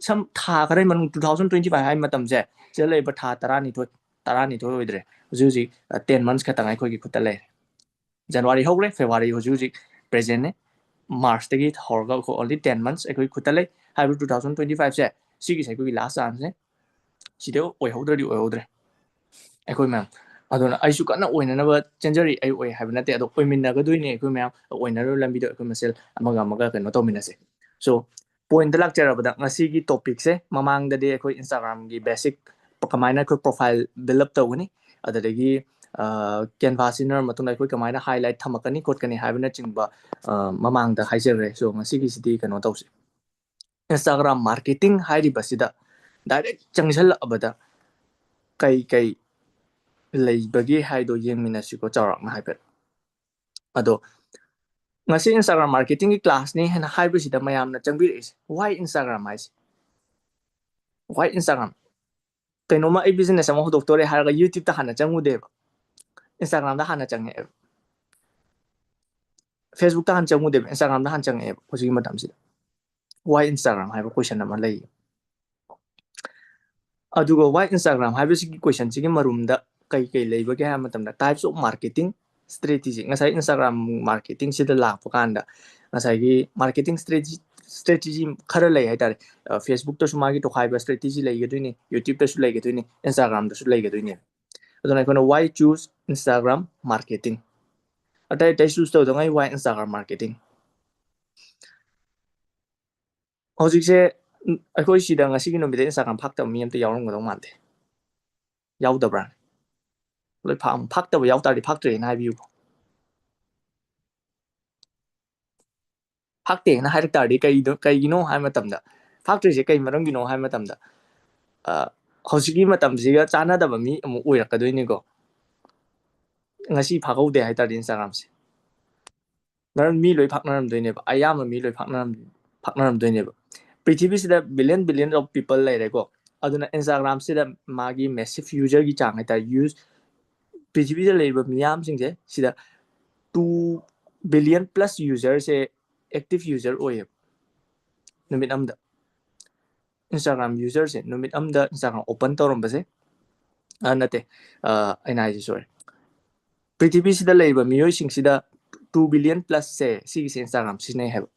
Some ꯊꯥ ꯈꯔꯒꯤ ꯃꯅꯨꯡ, two thousand twenty five ꯍꯥꯏ ꯃꯇꯝꯁꯦ, ꯁꯤꯗ ꯂꯩꯔꯤꯕ ꯊꯥ ꯇꯔꯥꯅꯤꯊꯣꯏ, ꯇꯔꯥꯅꯤꯊꯣꯏ ꯑꯣꯏꯗ꯭ꯔꯦ, ꯍꯧꯖꯤꯛ ꯍꯧꯖꯤꯛ ten months ꯈꯛꯇꯪ ꯑꯩꯈꯣꯏꯒꯤ ꯈꯨꯠꯇ ꯂꯩꯔꯦ꯫ January ꯍꯧꯈ꯭ꯔꯦ, February ꯍꯧꯖꯤꯛ ꯍꯧꯖꯤꯛ presentꯅꯦ, Marchꯇꯒꯤ ꯍꯧꯔꯒ ꯑꯩꯈꯣꯏ only ten months ꯑꯩꯈꯣꯏ ꯈꯨꯠꯇ ꯂꯩ꯫ ꯍꯥꯏꯔꯤꯕ two thousand twenty fiveꯁꯦ, ꯁꯤꯒꯤꯁꯦ ꯑꯩꯈꯣꯏꯒꯤ last chanceꯅꯦ꯫ ꯁꯤꯗ ꯑꯣꯏꯍꯧꯗ꯭ꯔꯗꯤ ꯑꯣꯏꯍꯧꯗ꯭ꯔꯦ ꯑꯩꯈꯣꯏ ꯃꯌꯥꯝ꯫ ꯑꯗꯨꯅ ꯑꯩꯁꯨ ꯀꯟꯅ ꯑꯣꯏꯅꯅꯕ ꯆꯦꯟꯖꯔꯤ꯫ ꯑꯩ ꯑꯣꯏ ꯍꯥꯏꯕ ꯅꯠꯇꯦ, ꯑꯗꯣ ꯑꯣꯏꯃꯤꯟꯅꯒꯗꯣꯏꯅꯦ ꯑꯩꯈꯣꯏ ꯃꯌꯥꯝ꯫ ꯑꯣꯏꯅꯅꯕ ꯂꯝꯕꯤꯗ ꯑꯩꯈꯣꯏ ꯃꯁꯦꯜ ꯑꯃꯒ ꯑꯃꯒ ꯀꯩꯅꯣ ꯇꯧꯃꯤꯟꯅꯁꯦ꯫ So, pointꯇ ꯂꯥꯛꯆꯔꯕꯗ, ꯉꯁꯤꯒꯤ topicꯁꯦ, ꯃꯃꯥꯡꯗꯗꯤ ꯑꯩꯈꯣꯏ Instagramꯒꯤ basic ꯀꯃꯥꯏꯅ ꯑꯩꯈꯣꯏ profile build up ꯇꯧꯒꯅꯤ, ꯑꯗꯨꯗꯒꯤ Canva ꯁꯤꯖꯤꯟꯅꯔ ꯃꯇꯨꯡꯗ ꯑꯩꯈꯣꯏ ꯀꯃꯥꯏꯅ highlight ꯊꯝꯃꯛꯀꯅꯤ ꯈꯣꯠꯀꯅꯤ ꯍꯥꯏꯕꯅꯆꯤꯡꯕ ꯃꯃꯥꯡꯗ ꯍꯥꯏꯖꯈ꯭ꯔꯦ꯫ So, ꯉꯁꯤꯒꯤꯁꯤꯗꯤ ꯀꯩꯅꯣ ꯇꯧꯁꯦ, Instagram marketing ꯍꯥꯏꯔꯤꯕꯁꯤꯗ direct ꯆꯪꯁꯤꯜꯂꯛꯑꯕꯗ ꯀꯩ ꯀꯩ ꯂꯩꯕꯒꯦ ꯍꯥꯏꯗꯣ ꯌꯦꯡꯃꯤꯟꯅꯁꯤꯀꯣ, ꯆꯥꯎꯔꯥꯛꯅ ꯍꯥꯏꯐꯦꯠ꯫ ꯑꯗꯣ ꯉꯁꯤ Instagram marketingꯒꯤ classꯅꯤ ꯍꯥꯏꯅ ꯍꯥꯏꯕꯁꯤꯗ ꯃꯌꯥꯝꯅ ꯆꯪꯕꯤꯔꯛꯏꯁꯦ, why Instagram ꯍꯥꯏꯁꯦ? Why Instagram? ꯀꯩꯅꯣꯝꯃ ꯑꯩ business ꯑꯃ ꯍꯧꯗꯣꯛꯇꯣꯔꯦ ꯍꯥꯏꯔꯒ YouTubeꯇ ꯍꯥꯟꯅ ꯆꯪꯉꯨꯗꯦꯕ, Instagramꯗ ꯍꯥꯟꯅ ꯆꯪꯉꯛꯑꯦꯕ꯫ Facebookꯇ ꯍꯥꯟꯅ ꯆꯪꯉꯨꯗꯦꯕ, Instagramꯗ ꯍꯥꯟꯅ ꯆꯪꯉꯛꯑꯦꯕ ꯍꯧꯖꯤꯛꯀꯤ ꯃꯇꯝꯁꯤꯗ꯫ Why Instagram ꯍꯥꯏꯕ question ꯑꯃ ꯂꯩ꯫ ꯑꯗꯨꯒ why Instagram ꯍꯥꯏꯕꯁꯤꯒꯤ questionꯁꯤꯒꯤ ꯃꯔꯨꯝꯗ ꯀꯩ ꯀꯩ ꯂꯩꯕꯒꯦ ꯍꯥꯏꯕ ꯃꯇꯝꯗ, types of marketing strategy, ꯉꯁꯥꯏ Instagram marketingꯁꯤꯗ ꯂꯥꯛꯄ ꯀꯥꯟꯗ ꯉꯁꯥꯏꯒꯤ marketing strategy, strategy ꯈꯔ ꯂꯩ ꯍꯥꯏꯇꯥꯔꯦ꯫ Facebookꯇꯁꯨ ꯃꯥꯒꯤ ꯇꯣꯈꯥꯏꯕ strategy ꯂꯩꯒꯗꯣꯏꯅꯤ, YouTubeꯇꯁꯨ ꯂꯩꯒꯗꯣꯏꯅꯤ, Instagramꯗꯁꯨ ꯂꯩꯒꯗꯣꯏꯅꯦ꯫ ꯑꯗꯨꯅ ꯑꯩꯈꯣꯏꯅ why choose Instagram marketing? ꯑꯇꯩ ꯑꯇꯩ choose ꯇꯧꯗꯉꯥꯏ, why Instagram marketing? ꯍꯧꯖꯤꯛꯁꯦ ꯑꯩꯈꯣꯏ ꯁꯤꯗ ꯉꯁꯤꯒꯤ ꯅꯨꯃꯤꯠꯇ Instagram ꯐꯥꯛꯇꯕ ꯃꯤ ꯑꯝꯇ ꯌꯥꯎꯔꯝꯒꯗꯧ ꯃꯥꯟꯗꯦ꯫ ꯌꯥꯎꯗꯕ꯭ꯔꯥ? ꯂꯣꯏ ꯐꯥꯛ-, ꯐꯥꯛꯇꯕ ꯌꯥꯎ ꯇꯥꯔꯗꯤ ꯐꯥꯛꯇ꯭ꯔꯦꯅ ꯍꯥꯏꯕꯤꯌꯨꯀꯣ꯫ ꯐꯥꯛꯇꯦꯅ ꯍꯥꯏꯔꯛ ꯇꯥꯔꯗꯤ ꯀꯩꯗꯣ, ꯀꯩꯒꯤꯅꯣ ꯍꯥꯏꯕ ꯃꯇꯝꯗ, ꯐꯥꯛꯇ꯭ꯔꯤꯁꯦ ꯀꯩ ꯃꯔꯝꯒꯤꯅꯣ ꯍꯥꯏꯕ ꯃꯇꯝꯗ, ꯍꯧꯖꯤꯛꯀꯤ ꯃꯇꯝꯁꯤꯒ ꯆꯥꯟꯅꯗꯕ ꯃꯤ ꯑꯃꯨꯛ ꯑꯣꯏꯔꯛꯀꯗꯣꯏꯅꯤꯀꯣ꯫ ꯉꯁꯤ ꯐꯥꯛꯍꯧꯗꯦ ꯍꯥꯏ ꯇꯥꯔꯗꯤ Instagramꯁꯦ, ꯃꯔꯝ ꯃꯤ ꯂꯣꯏ ꯐꯥꯛꯅꯔꯝꯗꯣꯏꯅꯦꯕ, ꯑꯌꯥꯝꯕ ꯃꯤ ꯂꯣꯏ ꯐꯥꯛꯅꯔꯝꯗꯣꯏꯅꯦ꯫ ꯐꯥꯛꯅꯔꯝꯗꯣꯏꯅꯦꯕ꯫ ꯄ꯭ꯔꯤꯊꯤꯕꯤꯁꯤꯗ billion billion of people ꯂꯩꯔꯦꯀꯣ꯫ ꯑꯗꯨꯅ Instagram ꯁꯤꯗ ꯃꯥꯒꯤ massive user ꯒꯤ ꯆꯥꯡ ꯍꯥꯏꯇꯥꯔꯦ, use, ꯄ꯭ꯔꯤꯊꯤꯕꯤꯗ ꯂꯩꯔꯤꯕ ꯃꯤꯌꯥꯝꯁꯤꯡꯁꯦ ꯁꯤꯗ two billion plus user ꯁꯦ active user ꯑꯣꯏꯌꯦꯕ ꯅꯨꯃꯤꯠ ꯑꯃꯗ꯫ Instagram user ꯁꯦ ꯅꯨꯃꯤꯠ ꯑꯃꯗ Instagram open ꯇꯧꯔꯝꯕꯁꯦ, ꯑ, ꯅꯠꯇꯦ, ꯑ, ꯑꯩꯅ ꯍꯥꯏꯁꯦ ꯁꯣꯏꯔꯦ꯫ ꯄ꯭ꯔꯤꯊꯤꯕꯤꯁꯤꯗ ꯂꯩꯔꯤꯕ ꯃꯤꯑꯣꯏꯁꯤꯡꯁꯤꯗ two billion plus ꯁꯦ ꯁꯤꯒꯤꯁꯦ Instagram ꯁꯤꯖꯤꯟꯅꯩ ꯍꯥꯏꯕ꯫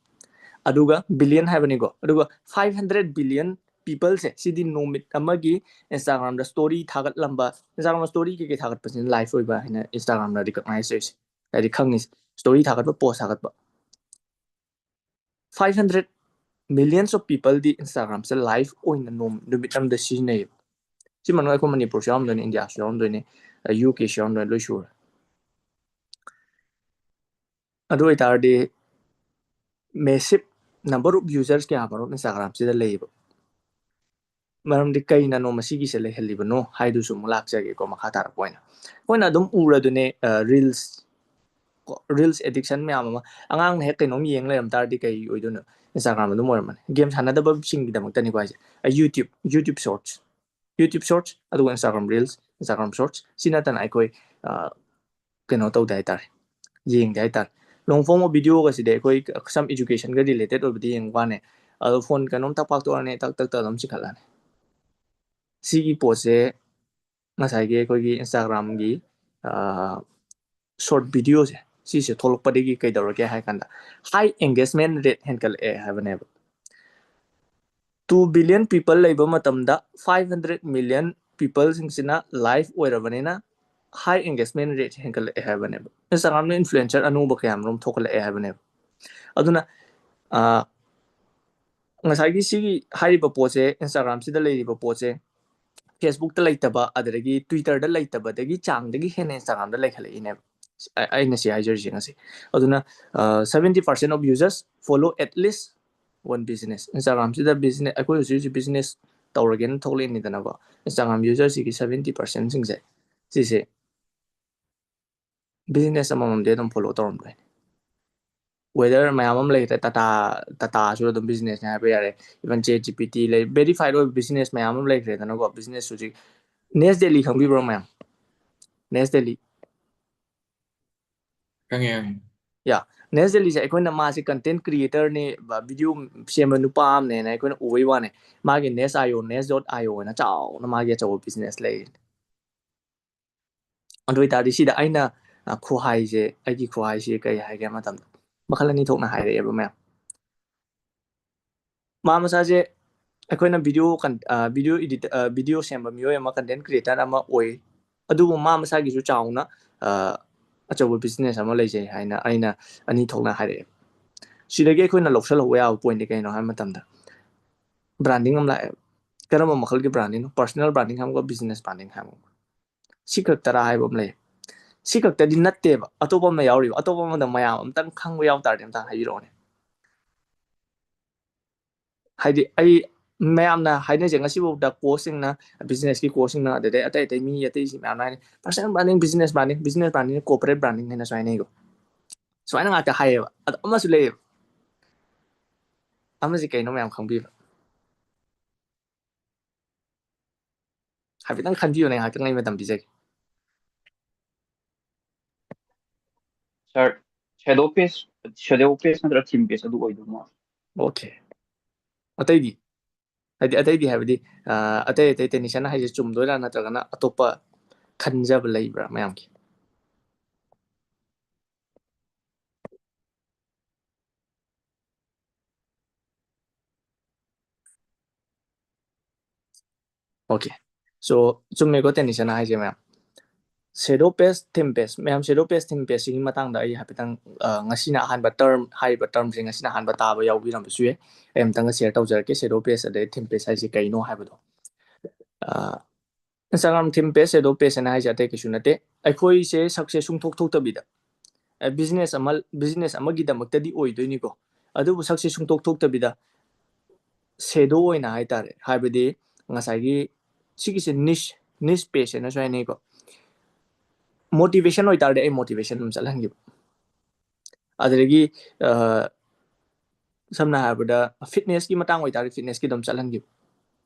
ꯑꯗꯨꯒ billion ꯍꯥꯏꯕꯅꯤꯀꯣ꯫ ꯑꯗꯨꯒ five hundred billion people ꯁꯦ ꯁꯤꯗꯤ ꯅꯨꯃꯤꯠ ꯑꯃꯒꯤ Instagram ꯗ story ꯊꯥꯒꯠꯂꯝꯕ, Instagram ꯗ story ꯀꯩꯀꯩ ꯊꯥꯒꯠꯄꯁꯤꯅ live ꯑꯣꯏꯕ ꯍꯥꯏꯅ Instagram ꯅ recognize ꯇꯧꯔꯤꯁꯦ, ꯍꯥꯏꯗꯤ ꯈꯪꯉꯤꯁꯦ, story ꯊꯥꯒꯠꯄ, post ꯊꯥꯒꯠꯄ꯫ Five hundred millions of people D Instagram say live ꯑꯣꯏꯅ ꯅꯣꯡ, ꯅꯨꯃꯤꯠ ꯑꯃꯗ ꯁꯤꯖꯤꯟꯅꯩꯌꯦꯕ꯫ ꯁꯤ ꯃꯅꯨꯡꯗ ꯑꯩꯈꯣꯏ ꯃꯅꯤꯄꯨꯔꯁꯨ ꯌꯥꯎꯔꯝꯗꯣꯏꯅꯦ, ꯏꯟꯗꯤꯌꯥꯁꯨ ꯌꯥꯎꯔꯝꯗꯣꯏꯅꯦ, ꯌꯨ ꯀꯦꯁꯨ ꯌꯥꯎꯔꯝꯗꯣꯏꯅꯦ, ꯂꯣꯏ ꯁꯨꯔꯦ꯫ ꯑꯗꯨ ꯑꯣꯏꯇꯥꯔꯗꯤ massive number of users ꯀꯌꯥ ꯃꯔꯨꯝ Instagram ꯁꯤꯗ ꯂꯩꯌꯦꯕ꯫ ꯃꯔꯝꯗꯤ ꯀꯩꯅꯅꯣ ꯃꯁꯤꯒꯤꯁꯦ ꯂꯩꯍꯜꯂꯤꯕꯅꯣ ꯍꯥꯏꯗꯨꯁꯨ ꯑꯃꯨꯛ ꯂꯥꯛꯆꯒꯦꯀꯣ, ꯃꯈꯥ ꯇꯥꯔꯛꯄ ꯑꯣꯏꯅ꯫ ꯑꯩꯈꯣꯏꯅ ꯑꯗꯨꯝ ꯎꯔꯗꯨꯅꯦ, ꯑ, reels, ꯀꯣ, reels addiction ꯃꯌꯥꯝ ꯑꯃ꯫ ꯑꯉꯥꯡꯅ ꯍꯦꯛ ꯀꯩꯅꯣꯝ ꯌꯦꯡ ꯂꯩꯔꯝ ꯇꯥꯔꯗꯤ ꯀꯩ ꯑꯣꯏꯗꯣꯏꯅꯣ? Instagram ꯑꯗꯨꯝ ꯑꯣꯏꯔꯝꯃꯅꯤ꯫ Game ꯁꯥꯟꯅꯗꯕꯁꯤꯡꯒꯤꯗꯃꯛꯇꯅꯤꯀꯣ ꯍꯥꯏꯁꯦ꯫ ꯑ, YouTube, YouTube Shorts, YouTube Shorts, ꯑꯗꯨꯒ Instagram Reels, Instagram Shorts, ꯁꯤ ꯅꯠꯇꯅ ꯑꯩꯈꯣꯏ, ꯑ, ꯀꯩꯅꯣ ꯇꯧꯗꯦ ꯍꯥꯏꯇꯥꯔꯦ, ꯌꯦꯡꯗꯦ ꯍꯥꯏꯇꯥꯔꯦ꯫ Long form of video ꯒꯁꯤꯗꯤ ꯑꯩꯈꯣꯏ some education ꯒ related ꯑꯣꯏꯕꯗꯤ ꯌꯦꯡꯕ ꯋꯥꯅꯦ, ꯑꯗꯣ phone ꯀꯩꯅꯣꯝ ꯇꯛ ꯄꯥꯛꯇꯣꯛꯑꯅꯤ, ꯇꯛ ꯇꯛ ꯇꯛ ꯑꯗꯨꯝ ꯆꯤꯡꯈꯠꯂꯅꯤ꯫ ꯁꯤꯒꯤ ꯄꯣꯠꯁꯦ ꯉꯁꯥꯏꯒꯤ ꯑꯩꯈꯣꯏꯒꯤ Instagram ꯒꯤ, ꯑ, short video ꯁꯦ, ꯁꯤꯁꯦ ꯊꯣꯛꯂꯛꯄꯗꯒꯤ ꯀꯩꯗꯧꯔꯒꯦ ꯍꯥꯏ ꯀꯥꯟꯗ, high engagement rate ꯍꯦꯟꯒꯠꯂꯛꯑꯦ ꯍꯥꯏꯕꯅꯦꯕ꯫ Two billion people ꯂꯩꯕ ꯃꯇꯝꯗ five hundred million people ꯁꯤꯡꯁꯤꯅ live ꯑꯣꯏꯔꯕꯅꯤꯅ, high engagement rate ꯍꯦꯟꯒꯠꯂꯛꯑꯦ ꯍꯥꯏꯕꯅꯦꯕ꯫ Instagram ꯅ influencer ꯑꯅꯧꯕ ꯀꯌꯥ ꯃꯔꯨꯝ ꯊꯣꯛꯍꯜꯂꯛꯑꯦ ꯍꯥꯏꯕꯅꯦꯕ꯫ ꯑꯗꯨꯅ, ꯑ, ꯉꯁꯥꯏꯒꯤ ꯁꯤꯒꯤ ꯍꯥꯏꯔꯤꯕ ꯄꯣꯠꯁꯦ, Instagram ꯁꯤꯗ ꯂꯩꯔꯤꯕ ꯄꯣꯠꯁꯦ, Facebook ꯇ ꯂꯩꯇꯕ, ꯑꯗꯨꯗꯒꯤ Twitter ꯗ ꯂꯩꯇꯕꯗꯒꯤ ꯆꯥꯡꯗꯒꯤ ꯍꯦꯟꯅ Instagram ꯗ ꯂꯩꯈꯠꯂꯛꯏꯅꯦꯕ꯫ ꯑ-, ꯑꯩꯅ ꯁꯤ ꯍꯥꯏꯖꯔꯤꯁꯦ ꯉꯁꯤ꯫ ꯑꯗꯨꯅ, ꯑ, seventy percent of users follow at least one business꯫ Instagram ꯁꯤꯗ business, ꯑꯩꯈꯣꯏ ꯍꯧꯖꯤꯛ ꯍꯧꯖꯤꯛ business ꯇꯧꯔꯒꯦꯅ ꯊꯣꯛꯂꯛꯏꯅꯤꯗꯅꯀꯣ꯫ Instagram user ꯁꯤꯒꯤ seventy percent ꯁꯤꯡꯁꯦ, ꯁꯤꯁꯦ business ꯑꯃꯃꯝꯗꯤ ꯑꯗꯨꯝ follow ꯇꯧꯔꯝꯗꯣꯏꯅꯤ꯫ Weather ꯃꯌꯥꯝ ꯑꯃ ꯂꯩꯈ꯭ꯔꯦ, ꯇꯥꯇꯥ ꯇꯥꯇꯥꯁꯨ ꯑꯗꯨꯝ businessꯅꯦ ꯍꯥꯏꯕ ꯌꯥꯔꯦ, even ChatGPT ꯂꯩ, verified ꯑꯣꯏꯕ business ꯃꯌꯥꯝ ꯑꯃ ꯂꯩꯈ꯭ꯔꯦꯗꯅꯀꯣ꯫ Business ꯍꯧꯖꯤꯛ Nest Daily ꯈꯪꯕꯤꯕ꯭ꯔꯣ ꯃꯌꯥꯝ? Nest Daily ꯈꯪꯉꯦ ꯈꯪꯉꯦ꯫ ꯌꯥ, Nest Daily ꯁꯦ ꯑꯩꯈꯣꯏꯅ ꯃꯥꯁꯦ content creatorꯅꯦ, video ꯁꯦꯝꯕ ꯅꯨꯄꯥ ꯑꯃꯅꯦꯅ ꯑꯩꯈꯣꯏꯅ ꯎꯕꯩ ꯋꯥꯅꯦ꯫ ꯃꯥꯒꯤ Nest io, Nest dot io ꯍꯥꯏꯅ ꯆꯥꯎꯅ ꯃꯥꯒꯤ ꯑꯆꯧꯕ business ꯂꯩ꯫ ꯑꯗꯨ ꯑꯣꯏꯇꯥꯔꯗꯤ ꯁꯤꯗ ꯑꯩꯅ ꯈꯨꯍꯥꯏꯁꯦ, ꯑꯩꯒꯤ ꯈꯨꯍꯥꯏꯁꯦ ꯀꯔꯤ ꯍꯥꯏꯒꯦ ꯍꯥꯏꯕ ꯃꯇꯝꯗ, ꯃꯈꯜ ꯑꯅꯤ ꯊꯣꯛꯅ ꯍꯥꯏꯔꯛꯑꯦꯕ ꯃꯌꯥꯝ꯫ ꯃꯥ ꯃꯁꯥꯁꯦ ꯑꯩꯈꯣꯏꯅ video video edit video ꯁꯦꯝꯕ ꯃꯤꯑꯣꯏ ꯑꯃ, content creator ꯑꯃ ꯑꯣꯏ, ꯑꯗꯨꯕꯨ ꯃꯥ ꯃꯁꯥꯒꯤꯁꯨ ꯆꯥꯎꯅ ꯑꯆꯧꯕ business ꯑꯃ ꯂꯩꯖꯩ ꯍꯥꯏꯅ ꯑꯩꯅ ꯑꯅꯤ ꯊꯣꯛꯅ ꯍꯥꯏꯔꯛꯑꯦ꯫ ꯁꯤꯗꯒꯤ ꯑꯩꯈꯣꯏꯅ ꯂꯧꯁꯜꯍꯧꯕ ꯌꯥꯕ pointꯇꯤ ꯀꯩꯅꯣ ꯍꯥꯏꯕ ꯃꯇꯝꯗ, branding ꯑꯃ ꯂꯥꯛꯑꯦꯕ꯫ ꯀꯔꯝꯕ ꯃꯈꯜꯒꯤ brandingꯅꯣ? Personal branding ꯍꯥꯏꯕꯒ business branding ꯍꯥꯏꯕꯒ꯫ ꯁꯤ ꯈꯛꯇꯔꯥ ꯍꯥꯏꯕ ꯑꯃ ꯂꯩ꯫ ꯁꯤ ꯈꯛꯇꯗꯤ ꯅꯠꯇꯦꯕ, ꯑꯇꯣꯞꯄ ꯑꯃ ꯌꯥꯎꯔꯤꯕ꯫ ꯑꯇꯣꯞꯄ ꯑꯃꯗ ꯃꯌꯥꯝ ꯑꯝꯇꯪ ꯈꯪꯕ ꯌꯥꯎ ꯇꯥꯔꯗꯤ ꯑꯝꯇꯪ ꯍꯥꯏꯕꯤꯔꯛꯑꯣꯅꯦ꯫ ꯍꯥꯏꯗꯤ ꯑꯩ ꯃꯌꯥꯝꯅ ꯍꯥꯏꯅꯔꯤꯁꯦ ꯉꯁꯤꯐꯥꯎꯗ coachꯁꯤꯡꯅ, businessꯀꯤ coachꯁꯤꯡꯅ, ꯑꯗꯨꯗꯩ ꯑꯇꯩ ꯑꯇꯩ ꯃꯤ ꯑꯇꯩꯁꯤ ꯃꯌꯥꯝꯅ ꯍꯥꯏꯅꯩ, personal branding, business branding, business branding, corporate branding ꯍꯥꯏꯅꯁꯨ ꯍꯥꯏꯅꯩꯀꯣ꯫ ꯁꯨꯃꯥꯏꯅ ꯉꯥꯛꯇ ꯍꯥꯏꯌꯦꯕ꯫ ꯑꯗꯣ ꯑꯃꯁꯨ ꯂꯩꯌꯦꯕ꯫ ꯑꯃꯁꯤ ꯀꯩꯅꯣ ꯃꯌꯥꯝ ꯈꯪꯕꯤꯕ? ꯍꯥꯏꯐꯦꯠꯇꯪ ꯈꯟꯕꯤꯌꯨꯅꯦ, ꯉꯥꯏꯍꯥꯛꯇꯪ ꯑꯩ ꯃꯇꯝ ꯄꯤꯖꯒꯦ꯫ Sir, shadow page, shadow page ꯅꯠꯇ꯭ꯔꯒ theme page ꯑꯗꯨ ꯑꯣꯏꯗꯧ ꯃꯥꯜꯂꯦ꯫ Okay. ꯑꯇꯩꯗꯤ? ꯍꯥꯏꯗꯤ ꯑꯇꯩꯗꯤ ꯍꯥꯏꯕꯗꯤ, ꯑ, ꯑꯇꯩ ꯑꯇꯩ technician ꯍꯥꯏꯁꯦ ꯆꯨꯝꯗꯣꯏꯔꯥ ꯅꯠꯇ꯭ꯔꯒꯅ ꯑꯇꯣꯞꯄ ꯈꯟꯖꯕ ꯂꯩꯕ꯭ꯔꯥ ꯃꯌꯥꯝꯒꯤ? Okay. So, ꯆꯨꯝꯃꯦꯀꯣ technician ꯍꯥꯏꯁꯦ ꯃꯌꯥꯝ꯫ Shadow page, theme page꯫ ꯃꯌꯥꯝ, shadow page, theme page ꯁꯤꯒꯤ ꯃꯇꯥꯡꯗ ꯑꯩ ꯍꯥꯏꯐꯦꯠꯇꯪ, ꯑ, ꯉꯁꯤꯅ ꯑꯍꯥꯟꯕ term, ꯍꯥꯏꯔꯤꯕ termꯁꯦ ꯉꯁꯤꯅ ꯑꯍꯥꯟꯕ ꯇꯥꯕ ꯌꯥꯎꯕꯤꯔꯝꯕꯁꯨ ꯌꯥꯏ꯫ ꯑꯩ ꯑꯝꯇꯪꯒ share ꯇꯧꯖꯔꯛꯀꯦ, shadow page ꯑꯗꯩ theme page ꯍꯥꯏꯁꯦ ꯀꯩꯅꯣ ꯍꯥꯏꯕꯗꯣ꯫ ꯑ, Instagram theme page, shadow page ꯍꯥꯏꯅ ꯍꯥꯏꯁꯦ ꯑꯇꯩ ꯀꯩꯁꯨ ꯅꯠꯇꯦ꯫ ꯑꯩꯈꯣꯏꯁꯦ ꯁꯛꯁꯦ ꯁꯨꯡꯊꯣꯛ ꯊꯣꯛꯇꯕꯤꯗ, ꯑ, business ꯑꯃ, business ꯑꯃꯒꯤꯗꯃꯛꯇꯗꯤ ꯑꯣꯏꯗꯣꯏꯅꯤꯀꯣ, ꯑꯗꯨꯕꯨ ꯁꯛꯁꯦ ꯁꯨꯡꯊꯣꯛ ꯊꯣꯛꯇꯕꯤꯗ shadow ꯑꯣꯏꯅ ꯍꯥꯏꯇꯥꯔꯦ, ꯍꯥꯏꯕꯗꯤ ꯉꯁꯥꯏꯒꯤ ꯁꯤꯒꯤꯁꯦ niche, niche page ꯍꯥꯏꯅꯁꯨ ꯍꯥꯏꯅꯩꯀꯣ꯫ Motivation ꯑꯣꯏꯇꯥꯔꯗꯤ ꯑꯩ motivation ꯑꯗꯨꯝ ꯆꯠꯍꯟꯈꯤꯕ꯫ ꯑꯗꯨꯗꯒꯤ ꯁꯝꯅ ꯍꯥꯏꯔꯕꯗ ꯐꯤꯠꯅꯦꯁꯀꯤ ꯃꯇꯥꯡ ꯑꯣꯏꯇꯥꯔꯗꯤ ꯐꯤꯠꯅꯦꯁꯀꯤ ꯑꯗꯨꯝ ꯆꯠꯍꯟꯈꯤꯕ꯫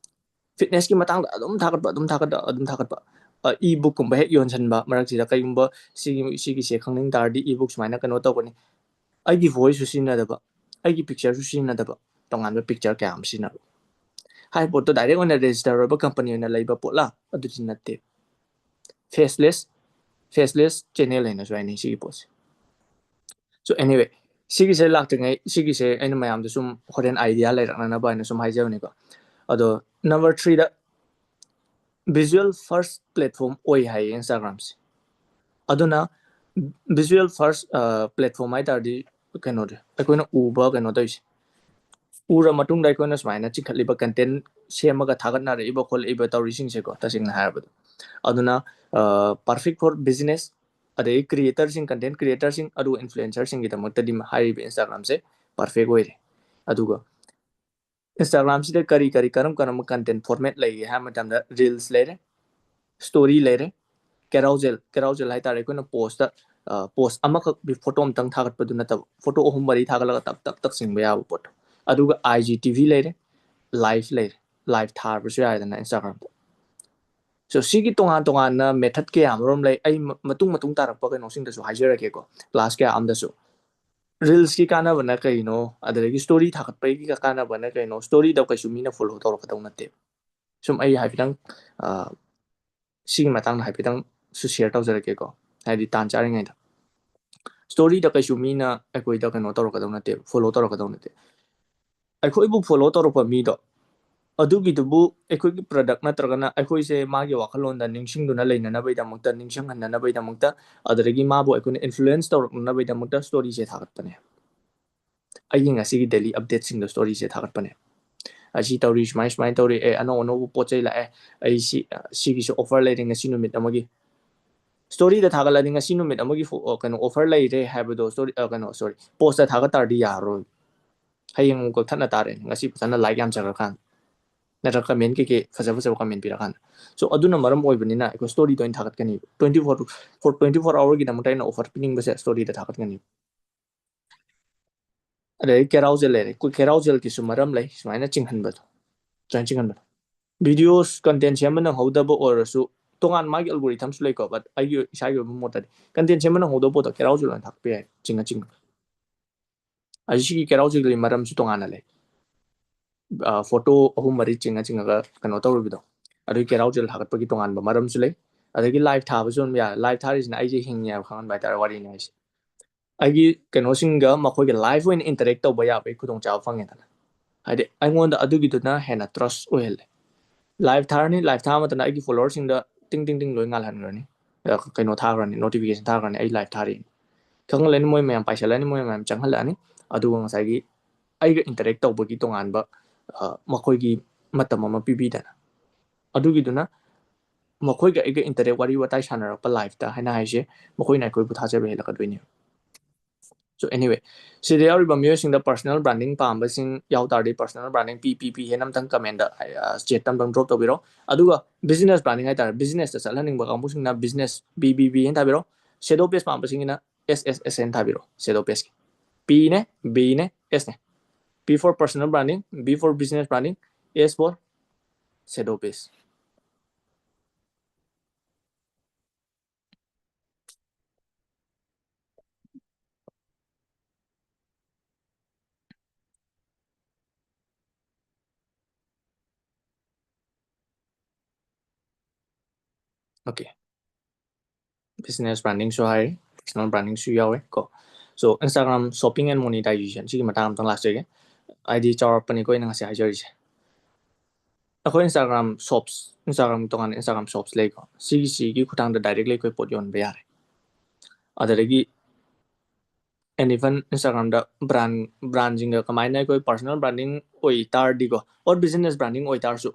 ꯐꯤꯠꯅꯦꯁꯀꯤ ꯃꯇꯥꯡꯗ ꯑꯗꯨꯝ ꯊꯥꯒꯠꯄ, ꯑꯗꯨꯝ ꯊꯥꯒꯠꯄ, ꯑꯗꯨꯝ ꯊꯥꯒꯠꯄ꯫ ꯏ ꯕꯨꯛꯀꯨꯝꯕ ꯍꯦꯛ ꯌꯣꯟꯁꯤꯟꯕ ꯃꯔꯛꯁꯤꯗ, ꯀꯩꯒꯨꯝꯕ ꯁꯤꯒꯤ ꯁꯤꯒꯤꯁꯦ ꯈꯪꯅꯤꯡ ꯇꯥꯔꯗꯤ ꯏ ꯕꯨꯛ ꯁꯨꯃꯥꯏꯅ ꯀꯩꯅꯣ ꯇꯧꯒꯅꯤ꯫ ꯑꯩꯒꯤ ꯚꯣꯏꯁꯁꯨ ꯁꯤꯖꯤꯟꯅꯗꯕ, ꯑꯩꯒꯤ ꯄꯤꯛꯆꯔꯁꯨ ꯁꯤꯖꯤꯟꯅꯗꯕ, ꯇꯣꯉꯥꯟꯕ ꯄꯤꯛꯆꯔ ꯀꯌꯥ ꯑꯃ ꯁꯤꯖꯤꯟꯅꯕ꯫ ꯍꯥꯏ ꯄꯣꯠꯇꯣ ꯗꯥꯏꯔꯦꯛ ꯑꯣꯏꯅ ꯔꯦꯖꯤꯁꯇꯔ ꯑꯣꯏꯕ ꯀꯝꯄꯅꯤ ꯑꯣꯏꯅ ꯂꯩꯕ ꯄꯣꯠꯂꯥ? ꯑꯗꯨꯗꯤ ꯅꯠꯇꯦ꯫ ꯐꯦꯁꯂꯦꯁ, ꯐꯦꯁꯂꯦꯁ ꯆꯦꯅꯦꯜ ꯍꯥꯏꯅꯁꯨ ꯍꯥꯏꯅꯩ ꯁꯤꯒꯤ ꯄꯣꯠꯁꯦ꯫ So anyway, ꯁꯤꯒꯤꯁꯦ ꯂꯥꯛꯇ꯭ꯔꯤꯉꯩ, ꯁꯤꯒꯤꯁꯦ ꯑꯩꯅ ꯃꯌꯥꯝꯗ ꯁꯨꯝ ꯍꯣꯔꯦꯟ ꯑꯥꯏꯗꯤꯌꯥ ꯂꯩꯔꯛꯅꯅꯕ ꯍꯥꯏꯅ ꯁꯨꯝ ꯍꯥꯏꯖꯕꯅꯤꯀꯣ꯫ ꯑꯗꯣ ꯅꯝꯕꯔ ꯊ꯭ꯔꯤꯗ, visual first platform ꯑꯣꯏ ꯍꯥꯏꯌꯦ ꯏꯟꯁꯇꯥꯒ꯭ꯔꯥꯝꯁꯦ꯫ ꯑꯗꯨꯅ visual first platform ꯍꯥꯏ ꯇꯥꯔꯗꯤ ꯀꯩꯅꯣꯗꯣ, ꯑꯩꯈꯣꯏꯅ ꯎꯕ ꯀꯩꯅꯣ ꯇꯧꯔꯤꯁꯦ, ꯎꯔ ꯃꯇꯨꯡꯗ ꯑꯩꯈꯣꯏꯅ ꯁꯨꯃꯥꯏꯅ ꯆꯤꯡꯈꯠꯂꯤꯕ, ꯀꯟꯇꯦꯟ ꯁꯦꯝꯃꯒ ꯊꯥꯒꯠꯅꯔꯛꯏꯕ ꯈꯣꯠꯂꯛꯏꯕ ꯇꯧꯔꯤꯁꯤꯡꯁꯦꯀꯣ, ꯇꯁꯦꯡꯅ ꯍꯥꯏꯔꯕꯗ꯫ ꯑꯗꯨꯅ perfect for business, ꯑꯗꯒꯤ ꯀ꯭ꯔꯤꯌꯦꯇꯔꯁꯤꯡ, ꯀꯟꯇꯦꯟ ꯀ꯭ꯔꯤꯌꯦꯇꯔꯁꯤꯡ, ꯑꯗꯨꯒ ꯏꯟꯐ꯭ꯂꯨꯌꯦꯟꯁꯔꯁꯤꯡꯒꯤꯗꯃꯛꯇꯗꯤ ꯍꯥꯏꯔꯤꯕ ꯏꯟꯁꯇꯥꯒ꯭ꯔꯥꯝꯁꯦ ꯄꯔꯐꯦꯛ ꯑꯣꯏꯔꯦ꯫ ꯑꯗꯨꯒ ꯏꯟꯁꯇꯥꯒ꯭ꯔꯥꯝꯁꯤꯗ ꯀꯔꯤ ꯀꯔꯤ, ꯀꯔꯝ ꯀꯔꯝꯕ ꯀꯟꯇꯦꯟ ꯐꯣꯔꯃꯦꯠ ꯂꯩꯒꯦ ꯍꯥꯏꯕ ꯃꯇꯝꯗ, ꯔꯤꯜꯁ ꯂꯩꯔꯦ, ꯁ꯭ꯇꯣꯔꯤ ꯂꯩꯔꯦ, ꯀꯦꯔꯥꯎꯖꯦꯜ, ꯀꯦꯔꯥꯎꯖꯦꯜ ꯍꯥꯏꯇꯥꯔꯦ, ꯑꯩꯈꯣꯏꯅ ꯄꯣꯁꯇ ꯄꯣꯁ ꯑꯃꯈꯛ, ꯐꯣꯇꯣ ꯑꯃꯇꯪ ꯊꯥꯒꯠꯄꯗꯨ ꯅꯠꯇꯕ, ꯐꯣꯇꯣ ꯑꯍꯨꯝ ꯃꯔꯤ ꯊꯥꯒꯠꯂꯒ ꯇꯞ ꯇꯞ ꯇꯛ ꯆꯤꯡꯕ ꯌꯥꯕ ꯄꯣꯠꯇꯣ꯫ ꯑꯗꯨꯒ ꯑꯥꯏ ꯖꯤ ꯇꯤ ꯚꯤ ꯂꯩꯔꯦ, ꯂꯥꯏꯐ ꯂꯩꯔꯦ, ꯂꯥꯏꯐ ꯊꯥꯕꯁꯨ ꯌꯥꯏꯗꯅ ꯏꯟꯁꯇꯥꯒ꯭ꯔꯥꯝꯗ꯫ So ꯁꯤꯒꯤ ꯇꯣꯉꯥꯟ ꯇꯣꯉꯥꯟꯅ ꯃꯦꯊꯠ ꯀꯌꯥ ꯑꯃꯔꯣꯝ ꯂꯩ꯫ ꯑꯩ ꯃꯇꯨꯡ ꯃꯇꯨꯡ ꯇꯥꯔꯛꯄ ꯀꯩꯅꯣꯁꯤꯡꯗꯁꯨ ꯍꯥꯏꯖꯔꯛꯀꯦꯀꯣ, ꯀ꯭ꯂꯥꯁ ꯀꯌꯥ ꯑꯃꯗꯁꯨ꯫ ꯔꯤꯜꯁꯀꯤ ꯀꯥꯟꯅꯕꯅ ꯀꯩꯅꯣ, ꯑꯗꯨꯗꯒꯤ ꯁ꯭ꯇꯣꯔꯤ ꯊꯥꯒꯠꯄꯒꯤ ꯀꯥꯟꯅꯕꯅ ꯀꯩꯅꯣ, ꯁ꯭ꯇꯣꯔꯤꯗ ꯀꯩꯁꯨ ꯃꯤꯅ ꯐꯣꯂꯣ ꯇꯧꯔꯛꯀꯗꯧ ꯅꯠꯇꯦ꯫ ꯁꯨꯝ ꯑꯩ ꯍꯥꯏꯐꯦꯠꯇꯪ ꯁꯤꯒꯤ ꯃꯇꯥꯡꯗ ꯍꯥꯏꯐꯦꯠꯇꯪꯁꯨ ꯁꯤꯌꯔ ꯇꯧꯖꯔꯛꯀꯦꯀꯣ, ꯍꯥꯏꯗꯤ ꯇꯥꯟ ꯆꯥꯔꯤꯉꯩꯗ꯫ ꯁ꯭ꯇꯣꯔꯤꯗ ꯀꯩꯁꯨ ꯃꯤꯅ ꯑꯩꯈꯣꯏꯗ ꯀꯩꯅꯣ ꯇꯧꯔꯛꯀꯗꯧ ꯅꯠꯇꯦ, ꯐꯣꯂꯣ ꯇꯧꯔꯛꯀꯗꯧ ꯅꯠꯇꯦ꯫ ꯑꯩꯈꯣꯏꯕꯨ ꯐꯣꯂꯣ ꯇꯧꯔꯛꯄ ꯃꯤꯗꯣ, ꯑꯗꯨꯒꯤꯗꯨꯕꯨ ꯑꯩꯈꯣꯏꯒꯤ ꯄ꯭ꯔꯗꯛ ꯅꯠꯇ꯭ꯔꯒꯅ ꯑꯩꯈꯣꯏꯁꯦ ꯃꯥꯒꯤ ꯋꯥꯈꯜꯂꯣꯟꯗ ꯅꯤꯡꯁꯤꯡꯗꯨꯅ ꯂꯩꯅꯅꯕꯒꯤꯗꯃꯛꯇ, ꯅꯤꯡꯁꯤꯡꯍꯟꯅꯅꯕꯒꯤꯗꯃꯛꯇ, ꯑꯗꯨꯗꯒꯤ ꯃꯥꯕꯨ ꯑꯩꯈꯣꯏꯅ ꯏꯟꯐ꯭ꯂꯨꯌꯦꯟꯁ ꯇꯧꯔꯛꯅꯅꯕꯒꯤꯗꯃꯛꯇ ꯁ꯭ꯇꯣꯔꯤꯁꯦ ꯊꯥꯒꯠꯄꯅꯦ꯫ ꯑꯩꯒꯤ ꯉꯁꯤꯒꯤ ꯗꯦꯂꯤ ꯑꯞꯗꯦꯠꯁꯤꯡꯗꯣ ꯁ꯭ꯇꯣꯔꯤꯁꯦ ꯊꯥꯒꯠꯄꯅꯦ꯫ ꯑꯁꯤ ꯇꯧꯔꯤ, ꯁꯨꯃꯥꯏ ꯁꯨꯃꯥꯏꯅ ꯇꯧꯔꯤ, ꯑꯦ, ꯑꯅꯧ ꯑꯅꯧꯕ ꯄꯣꯠ ꯆꯩ ꯂꯥꯛꯑꯦ, ꯑꯩ ꯁꯤ, ꯁꯤꯒꯤꯁꯨ ꯑꯣꯐꯔ ꯂꯩꯔꯦ ꯉꯁꯤ ꯅꯨꯃꯤꯠ ꯑꯃꯒꯤ꯫ ꯁ꯭ꯇꯣꯔꯤꯗ ꯊꯥꯒꯠꯂꯗꯤ ꯉꯁꯤ ꯅꯨꯃꯤꯠ ꯑꯃꯒꯤ ꯀꯩꯅꯣ ꯑꯣꯐꯔ ꯂꯩꯔꯦ ꯍꯥꯏꯕꯗꯣ ꯁ꯭ꯇꯣꯔꯤ, ꯀꯩꯅꯣ, ꯁꯣꯔꯤ, ꯄꯣꯁꯇ ꯊꯥꯒꯠ ꯇꯥꯔꯗꯤ ꯌꯥꯔꯔꯣꯏ꯫ ꯍꯌꯦꯡ ꯑꯃꯨꯛ ꯀꯛꯊꯠꯅ ꯇꯥꯔꯦ, ꯉꯁꯤ ꯐꯖꯅ ꯂꯥꯏꯛ ꯌꯥꯝꯖꯔꯀꯥꯟꯗ, ꯅꯠꯇ꯭ꯔꯒ ꯀꯃꯦꯟ ꯀꯩꯀꯩ ꯐꯖ ꯐꯖꯕ ꯀꯃꯦꯟ ꯄꯤꯔꯀꯥꯟꯗ꯫ So ꯑꯗꯨꯅ ꯃꯔꯝ ꯑꯣꯏꯕꯅꯤꯅ ꯑꯩꯈꯣꯏ ꯁ꯭ꯇꯣꯔꯤꯗ ꯑꯣꯏꯅ ꯊꯥꯒꯠꯀꯅꯤ꯫ Twenty four, for twenty four hourꯒꯤꯗꯃꯛꯇ ꯑꯩꯅ ꯑꯣꯐꯔ ꯄꯤꯅꯤꯡꯕꯁꯦ ꯁ꯭ꯇꯣꯔꯤꯗ ꯊꯥꯒꯠꯀꯅꯤ꯫ ꯑꯗꯩ ꯀꯦꯔꯥꯎꯖꯦꯜ ꯂꯩꯔꯦ꯫ ꯀꯦꯔꯥꯎꯖꯦꯜꯒꯤꯁꯨ ꯃꯔꯝ ꯂꯩ ꯁꯨꯃꯥꯏꯅ ꯆꯤꯡꯍꯟꯕꯗꯣ, ꯁꯨꯃꯥꯏꯅ ꯆꯤꯡꯍꯟꯕꯗꯣ꯫ Videos content ꯁꯦꯝꯕ ꯅꯪꯍꯧꯗꯕ ꯑꯣꯏꯔꯁꯨ ꯇꯣꯉꯥꯟ ꯃꯥꯒꯤ algorithmꯁꯨ ꯂꯩꯀꯣ, but ꯑꯩꯒꯤ ꯏꯁꯥꯒꯤ ꯑꯣꯏꯕ ꯃꯣꯠꯇꯗꯤ content ꯁꯦꯝꯕ ꯅꯪꯍꯧꯗꯕ ꯄꯣꯠꯇꯣ ꯀꯦꯔꯥꯎꯖꯦꯜ ꯑꯣꯏꯅ ꯊꯥꯛꯄ ꯌꯥꯏ, ꯆꯤꯡꯉ ꯆꯤꯡꯉ꯫ ꯑꯗꯨ ꯁꯤꯒꯤ ꯀꯦꯔꯥꯎꯖꯦꯜꯒꯤ ꯃꯔꯝꯁꯨ ꯇꯣꯉꯥꯟꯅ ꯂꯩ꯫ ꯐꯣꯇꯣ ꯑꯍꯨꯝ ꯃꯔꯤ ꯆꯤꯡꯉ ꯆꯤꯡꯉꯒ ꯀꯩꯅꯣ ꯇꯧꯔꯨꯕꯗꯣ, ꯑꯗꯨꯒꯤ ꯀꯦꯔꯥꯎꯖꯦꯜ ꯊꯥꯒꯠꯄꯒꯤ ꯇꯣꯉꯥꯟꯕ ꯃꯔꯝꯁꯨ ꯂꯩ꯫ ꯑꯗꯒꯤ live ꯊꯥꯕꯁꯨ ꯑꯗꯨꯝ ꯌꯥꯔꯦ꯫ Live ꯊꯥꯔꯤꯁꯤꯅ ꯑꯩꯁꯦ ꯍꯤꯡꯉꯤ ꯍꯥꯏꯕ ꯈꯪꯍꯟꯕ ꯍꯥꯏꯇꯥꯔꯦ, ꯋꯥꯔꯤꯅꯤ ꯍꯥꯏꯁꯦ꯫ ꯑꯩꯒꯤ ꯀꯩꯅꯣꯁꯤꯡꯒ ꯃꯈꯣꯏꯒ live ꯑꯣꯏꯅ interact ꯇꯧꯕ ꯌꯥꯕꯒꯤ ꯈꯨꯗꯣꯡꯆꯥꯕ ꯐꯪꯉꯦꯗꯅ꯫ ꯍꯥꯏꯗꯤ ꯑꯩꯉꯣꯟꯗ ꯑꯗꯨꯒꯤꯗꯨꯅ ꯍꯦꯟꯅ trust ꯑꯣꯏꯍꯜꯂꯦ꯫ Live ꯊꯥꯔꯅꯤ, live ꯊꯥꯕ ꯃꯇꯝꯗ ꯑꯩꯒꯤ followerꯁꯤꯡꯗ ꯇꯤꯡ ꯇꯤꯡ ꯇꯤꯡ ꯂꯣꯏ ꯉꯥꯜꯍꯟꯈ꯭ꯔꯅꯤ꯫ ꯑ, ꯀꯩꯅꯣ ꯊꯥꯈ꯭ꯔꯅꯤ, notification ꯊꯥꯈ꯭ꯔꯅꯤ, ꯑꯩ live ꯊꯥꯔꯤꯅꯤ ꯈꯪꯍꯜꯂꯅꯤ꯫ ꯃꯣꯏ ꯃꯌꯥꯝ ꯄꯥꯏꯁꯜꯂꯅꯤ, ꯃꯣꯏ ꯃꯌꯥꯝ ꯆꯪꯍꯜꯂꯛꯑꯅꯤ꯫ ꯑꯗꯨꯒ ꯉꯁꯥꯏꯒꯤ ꯑꯩꯒ interact ꯇꯧꯕꯒꯤ ꯇꯣꯉꯥꯟꯕ, ꯑ, ꯃꯈꯣꯏꯒꯤ ꯃꯇꯝ ꯑꯃ ꯄꯤꯕꯤꯗꯅ꯫ ꯑꯗꯨꯒꯤꯗꯨꯅ ꯃꯈꯣꯏꯒ ꯑꯩꯒ interact, ꯋꯥꯔꯤ ꯋꯥꯇꯥꯏ ꯁꯥꯟꯅꯔꯛꯄ liveꯇ ꯍꯥꯏꯅ ꯍꯥꯏꯁꯦ, ꯃꯈꯣꯏꯅ ꯑꯩꯈꯣꯏꯕꯨ ꯊꯥꯖꯕ ꯍꯦꯜꯂꯛꯀꯗꯣꯏꯅꯦꯕ꯫ So anyway, ꯁꯤꯗ ꯌꯥꯎꯔꯤꯕ ꯃꯤꯑꯣꯏꯁꯤꯡꯗ personal branding ꯄꯥꯝꯕꯁꯤꯡ ꯌꯥꯎ ꯇꯥꯔꯗꯤ personal branding P P P ꯍꯥꯏꯅ ꯑꯝꯇꯪ commentꯇ, ꯑ, chatꯇ ꯑꯝꯇꯪ drop ꯇꯧꯕꯤꯔꯣ꯫ ꯑꯗꯨꯒ business branding ꯍꯥꯏꯇꯥꯔꯦ, businessꯇ ꯆꯠꯍꯟꯅꯤꯡꯕ ꯀꯥꯡꯕꯨꯁꯤꯡꯅ business B B B ꯍꯥꯏꯅ ꯊꯥꯕꯤꯔꯣ꯫ Shadow page ꯄꯥꯝꯕꯁꯤꯡꯒꯤꯅ S S S ꯍꯥꯏꯅ ꯊꯥꯕꯤꯔꯣ, shadow pageꯀꯤ꯫ Pꯅꯦ, Bꯅꯦ, Sꯅꯦ꯫ P for personal branding, B for business branding, S for shadow page꯫ Okay. Business brandingꯁꯨ high, personal brandingꯁꯨ ꯌꯥꯎꯋꯦ ꯀꯣ꯫ So Instagram shopping and monetization ꯁꯤꯒꯤ ꯃꯇꯥꯡ ꯑꯝꯇꯪ ꯂꯥꯛꯆꯒꯦ꯫ ꯍꯥꯏꯗꯤ ꯆꯥꯎꯔꯛꯄꯅꯤꯀꯣ ꯑꯩꯅ ꯉꯁꯤ ꯍꯥꯏꯖꯔꯤꯁꯦ꯫ ꯑꯩꯈꯣꯏ Instagram shops, Instagram ꯇꯣꯉꯥꯟꯅ Instagram shops ꯂꯩꯀꯣ꯫ ꯁꯤꯒꯤꯁꯤꯒꯤ ꯈꯨꯠꯊꯥꯡꯗ directly ꯑꯩꯈꯣꯏ ꯄꯣꯠ ꯌꯣꯟꯕ ꯌꯥꯔꯦ꯫ ꯑꯗꯨꯗꯒꯤ and even Instagramꯗ brand, brandꯁꯤꯡꯒ ꯀꯃꯥꯏꯅ ꯑꯩꯈꯣꯏ personal branding ꯑꯣꯏ ꯇꯥꯔꯗꯤꯀꯣ, or business branding ꯑꯣꯏ ꯇꯥꯔꯁꯨ,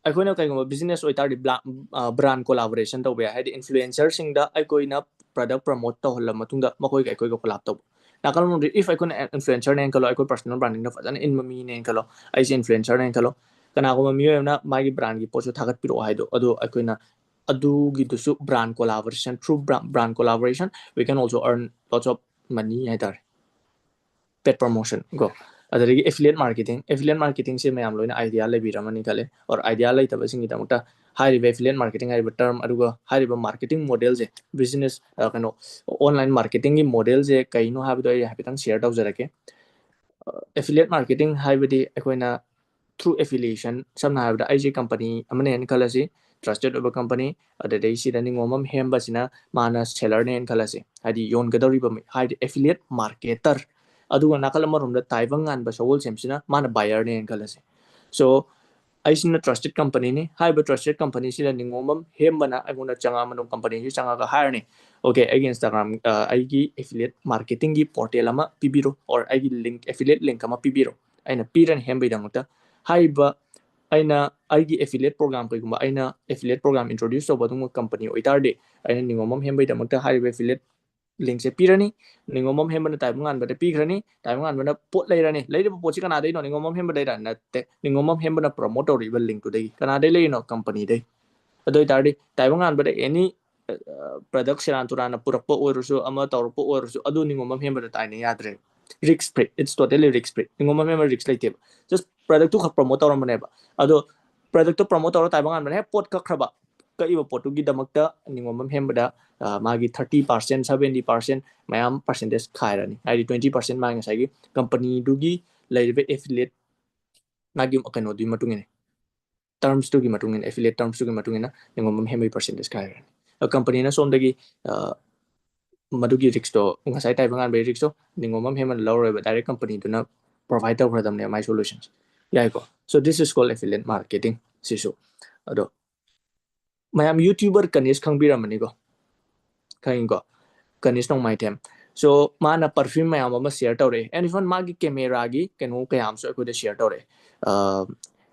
ꯑꯩꯈꯣꯏꯅ ꯀꯩꯒꯨꯝꯕ business ꯑꯣꯏ ꯇꯥꯔꯗꯤ bla-, ꯑ, brand collaboration ꯇꯧꯕ ꯌꯥꯏ꯫ ꯍꯥꯏꯗꯤ influencerꯁꯤꯡꯗ ꯑꯩꯈꯣꯏꯅ product promote ꯇꯧꯍꯜꯂ ꯃꯇꯨꯡꯗ ꯃꯈꯣꯏꯒ ꯑꯩꯈꯣꯏꯒ collab ꯇꯧꯕ꯫ ꯅꯥꯀꯜꯂꯣꯝꯗ if ꯑꯩꯈꯣꯏꯅ influencerꯅꯦꯅ ꯈꯜꯂꯣ, ꯑꯩꯈꯣꯏ personal brandingꯗ ꯐꯖꯅ ꯏꯟꯕ ꯃꯤꯅꯦꯅ ꯈꯜꯂꯣ, ꯑꯩꯁꯦ influencerꯅꯦꯅ ꯈꯜꯂꯣ, ꯀꯅꯥꯒꯨꯝꯕ ꯃꯤꯑꯣꯏ ꯑꯃꯅ ꯃꯥꯒꯤ brandꯒꯤ ꯄꯣꯠꯁꯨ ꯊꯥꯒꯠꯄꯤꯔꯛꯑꯣ ꯍꯥꯏꯗꯣ, ꯑꯗꯣ ꯑꯩꯈꯣꯏꯅ ꯑꯗꯨꯒꯤꯗꯨꯁꯨ brand collaboration, through bra-, brand collaboration we can also earn lots of money ꯍꯥꯏꯇꯥꯔꯦ꯫ paid promotion ꯀꯣ, ꯑꯗꯨꯗꯒꯤ affiliate marketing, affiliate marketing ꯁꯦ ꯃꯌꯥꯝ ꯂꯣꯏꯅ idea ꯂꯩꯕꯤꯔꯝꯃꯅꯤ ꯈꯜꯂꯦ, or idea ꯂꯩꯇꯕꯁꯤꯡꯒꯤꯗꯃꯛꯇ ꯍꯥꯏꯔꯤꯕ affiliate marketing ꯍꯥꯏꯔꯤꯕ term, ꯑꯗꯨꯒ ꯍꯥꯏꯔꯤꯕ marketing model ꯁꯦ, business, ꯑ, ꯀꯩꯅꯣ, online marketing ꯒꯤ model ꯁꯦ ꯀꯩꯅꯣ ꯍꯥꯏꯕꯗꯣ ꯑꯩ ꯍꯥꯏꯐꯦꯠꯇꯪ share ꯇꯧꯖꯔꯛꯀꯦ꯫ ꯑ, affiliate marketing ꯍꯥꯏꯕꯗꯤ ꯑꯩꯈꯣꯏꯅ through affiliation, ꯁꯝꯅ ꯍꯥꯏꯔꯕꯗ ꯑꯩꯁꯦ company ꯑꯃꯅꯦꯅ ꯈꯜꯂꯁꯤ, trusted ꯑꯣꯏꯕ company, ꯑꯗꯨꯗꯩ ꯁꯤꯗ ꯅꯤꯉꯣꯝꯕꯝ ꯍꯦꯝꯕꯁꯤꯅ ꯃꯥꯅ seller ꯅꯦꯅ ꯈꯜꯂꯁꯤ, ꯍꯥꯏꯗꯤ ꯌꯣꯟꯒꯗꯧꯔꯤꯕ ꯃꯤ, ꯍꯥꯏꯗꯤ affiliate marketer, ꯑꯗꯨꯒ ꯅꯥꯀꯜ ꯑꯃꯔꯣꯝꯗ ꯇꯥꯏꯕꯪ ꯉꯥꯟꯕ ꯁꯒꯣꯜꯁꯦꯝꯁꯤꯅ ꯃꯥꯅ buyer ꯅꯦꯅ ꯈꯜꯂꯁꯤ꯫ So ꯑꯩꯁꯤꯅ trusted company ꯅꯤ, ꯍꯥꯏꯔꯤꯕ trusted company ꯁꯤꯗ ꯅꯤꯉꯣꯝꯕꯝ ꯍꯦꯝꯕꯅ ꯑꯩꯉꯣꯟꯗ ꯆꯪꯉꯛꯑꯕ, company ꯁꯤ ꯆꯪꯉꯒ ꯍꯥꯏꯔꯅꯤ, "Okay, ꯑꯩꯒꯤ Instagram, ꯑ, ꯑꯩꯒꯤ affiliate marketing ꯒꯤ portal ꯑꯃ ꯄꯤꯕꯤꯔꯣ, or ꯑꯩꯒꯤ link, affiliate link ꯑꯃ ꯄꯤꯕꯤꯔꯣ"꯫ ꯑꯩꯅ ꯄꯤꯔꯅꯤ ꯍꯦꯝꯕꯩꯗꯃꯛꯇ꯫ ꯍꯥꯏꯔꯤꯕ ꯑꯩꯅ ꯑꯩꯒꯤ affiliate program, ꯀꯩꯒꯨꯝꯕ ꯑꯩꯅ affiliate program introduce ꯇꯧꯕ ꯑꯗꯨꯒꯨꯝꯕ company ꯑꯣꯏꯇꯥꯔꯗꯤ, ꯑꯩꯅ ꯅꯤꯉꯣꯝꯕꯝ ꯍꯦꯝꯕꯩꯗꯃꯛꯇ ꯍꯥꯏꯔꯤꯕ affiliate link ꯁꯦ ꯄꯤꯔꯅꯤ, ꯅꯤꯉꯣꯝꯕꯝ ꯍꯦꯝꯕꯅ ꯇꯥꯏꯕꯪ ꯉꯥꯟꯕꯗ ꯄꯤꯈ꯭ꯔꯅꯤ, ꯇꯥꯏꯕꯪ ꯉꯥꯟꯕꯅ ꯄꯣꯠ ꯂꯩꯔꯅꯤ꯫ ꯂꯩꯔꯤꯕ ꯄꯣꯠꯁꯤ ꯀꯅꯥꯗꯩꯅꯣ? ꯅꯤꯉꯣꯝꯕꯝ ꯍꯦꯝꯕꯗꯩꯔ? ꯅꯠꯇꯦ, ꯅꯤꯉꯣꯝꯕꯝ ꯍꯦꯝꯕꯅ promote ꯇꯧꯔꯤꯕ link ꯇꯨꯗꯒꯤ꯫ ꯀꯅꯥꯗꯩ ꯂꯩꯔꯤꯅꯣ? Company ꯗꯩ꯫ ꯑꯗꯨ ꯑꯣꯏꯇꯥꯔꯗꯤ ꯇꯥꯏꯕꯪ ꯉꯥꯟꯕꯗ any, ꯑ, product ꯁꯦꯔꯥꯟ ꯇꯨꯔꯥꯟꯅ ꯄꯨꯔꯛꯄ ꯑꯣꯏꯔꯁꯨ, ꯑꯃ ꯇꯧꯔꯛꯄ ꯑꯣꯏꯔꯁꯨ, ꯑꯗꯨ ꯅꯤꯉꯣꯝꯕꯝ ꯍꯦꯝꯕꯗ ꯇꯥꯏꯅ ꯌꯥꯗ꯭ꯔꯦꯕ꯫ Risk free, it's totally risk free꯫ ꯅꯤꯉꯣꯝꯕꯝ ꯍꯦꯝꯕ risk ꯂꯩꯇꯦꯕ꯫ Just product ꯇꯨ ꯈꯛ promote ꯇꯧꯔꯝꯕꯅꯦꯕ꯫ ꯑꯗꯣ product ꯇꯨ promote ꯇꯧꯔ ꯇꯥꯏꯕꯪ ꯉꯥꯟꯕꯅ ꯍꯦꯛ ꯄꯣꯠ ꯀꯛꯈ꯭ꯔꯕ, ꯀꯛꯏꯕ ꯄꯣꯠꯇꯨꯒꯤꯗꯃꯛꯇ ꯅꯤꯉꯣꯝꯕꯝ ꯍꯦꯝꯕꯗ, ꯑ, ꯃꯥꯒꯤ thirty percent, seventy percent ꯃꯌꯥꯝ percentage ꯈꯥꯏꯔꯅꯤ꯫ ꯍꯥꯏꯗꯤ twenty percent ꯃꯥꯒꯤ ꯉꯁꯥꯏꯒꯤ company ꯗꯨꯒꯤ ꯂꯩꯔꯤꯕ affiliate ꯃꯥꯒꯤ ꯀꯩꯅꯣꯗꯨꯒꯤ ꯃꯇꯨꯡ ꯏꯟꯅ, terms ꯇꯨꯒꯤ ꯃꯇꯨꯡ ꯏꯟꯅ, affiliate terms ꯇꯨꯒꯤ ꯃꯇꯨꯡ ꯏꯟꯅ ꯅꯤꯉꯣꯝꯕꯝ ꯍꯦꯝꯕꯒꯤ percentage ꯈꯥꯏꯔꯅꯤ꯫ ꯑ, company ꯅ ꯁꯣꯝꯗꯒꯤ, ꯑ, ꯃꯗꯨꯒꯤ risk ꯇꯣ, ꯉꯁꯥꯏ ꯇꯥꯏꯕꯪ ꯉꯥꯟꯕꯒꯤ risk ꯇꯣ ꯅꯤꯉꯣꯝꯕꯝ ꯍꯦꯝꯕꯅ ꯂꯧꯔꯣꯏꯕ, direct company ꯗꯨꯅ provide ꯇꯧꯈ꯭ꯔꯗꯕꯅꯦ ꯃꯥꯏ solutions꯫ ꯌꯥꯏꯀꯣ? So this is called affiliate marketing ꯁꯤꯁꯨ꯫ ꯑꯗꯣ ꯃꯌꯥꯝ YouTuber ꯀꯅꯤꯁ ꯈꯪꯕꯤꯔꯝꯃꯅꯤꯀꯣ? ꯈꯪꯉꯤꯀꯣ? ꯀꯅꯤꯁ ꯅꯣꯡꯃꯥꯏꯊꯦꯝ꯫ So ꯃꯥꯅ perfume ꯃꯌꯥꯝ ꯑꯃ share ꯇꯧꯔꯛꯑꯦ꯫ And even ꯃꯥꯒꯤ camera ꯒꯤ ꯀꯩꯅꯣ ꯀꯌꯥ ꯑꯃꯁꯨ ꯑꯩꯈꯣꯏꯗ share ꯇꯧꯔꯛꯑꯦ꯫ ꯑ,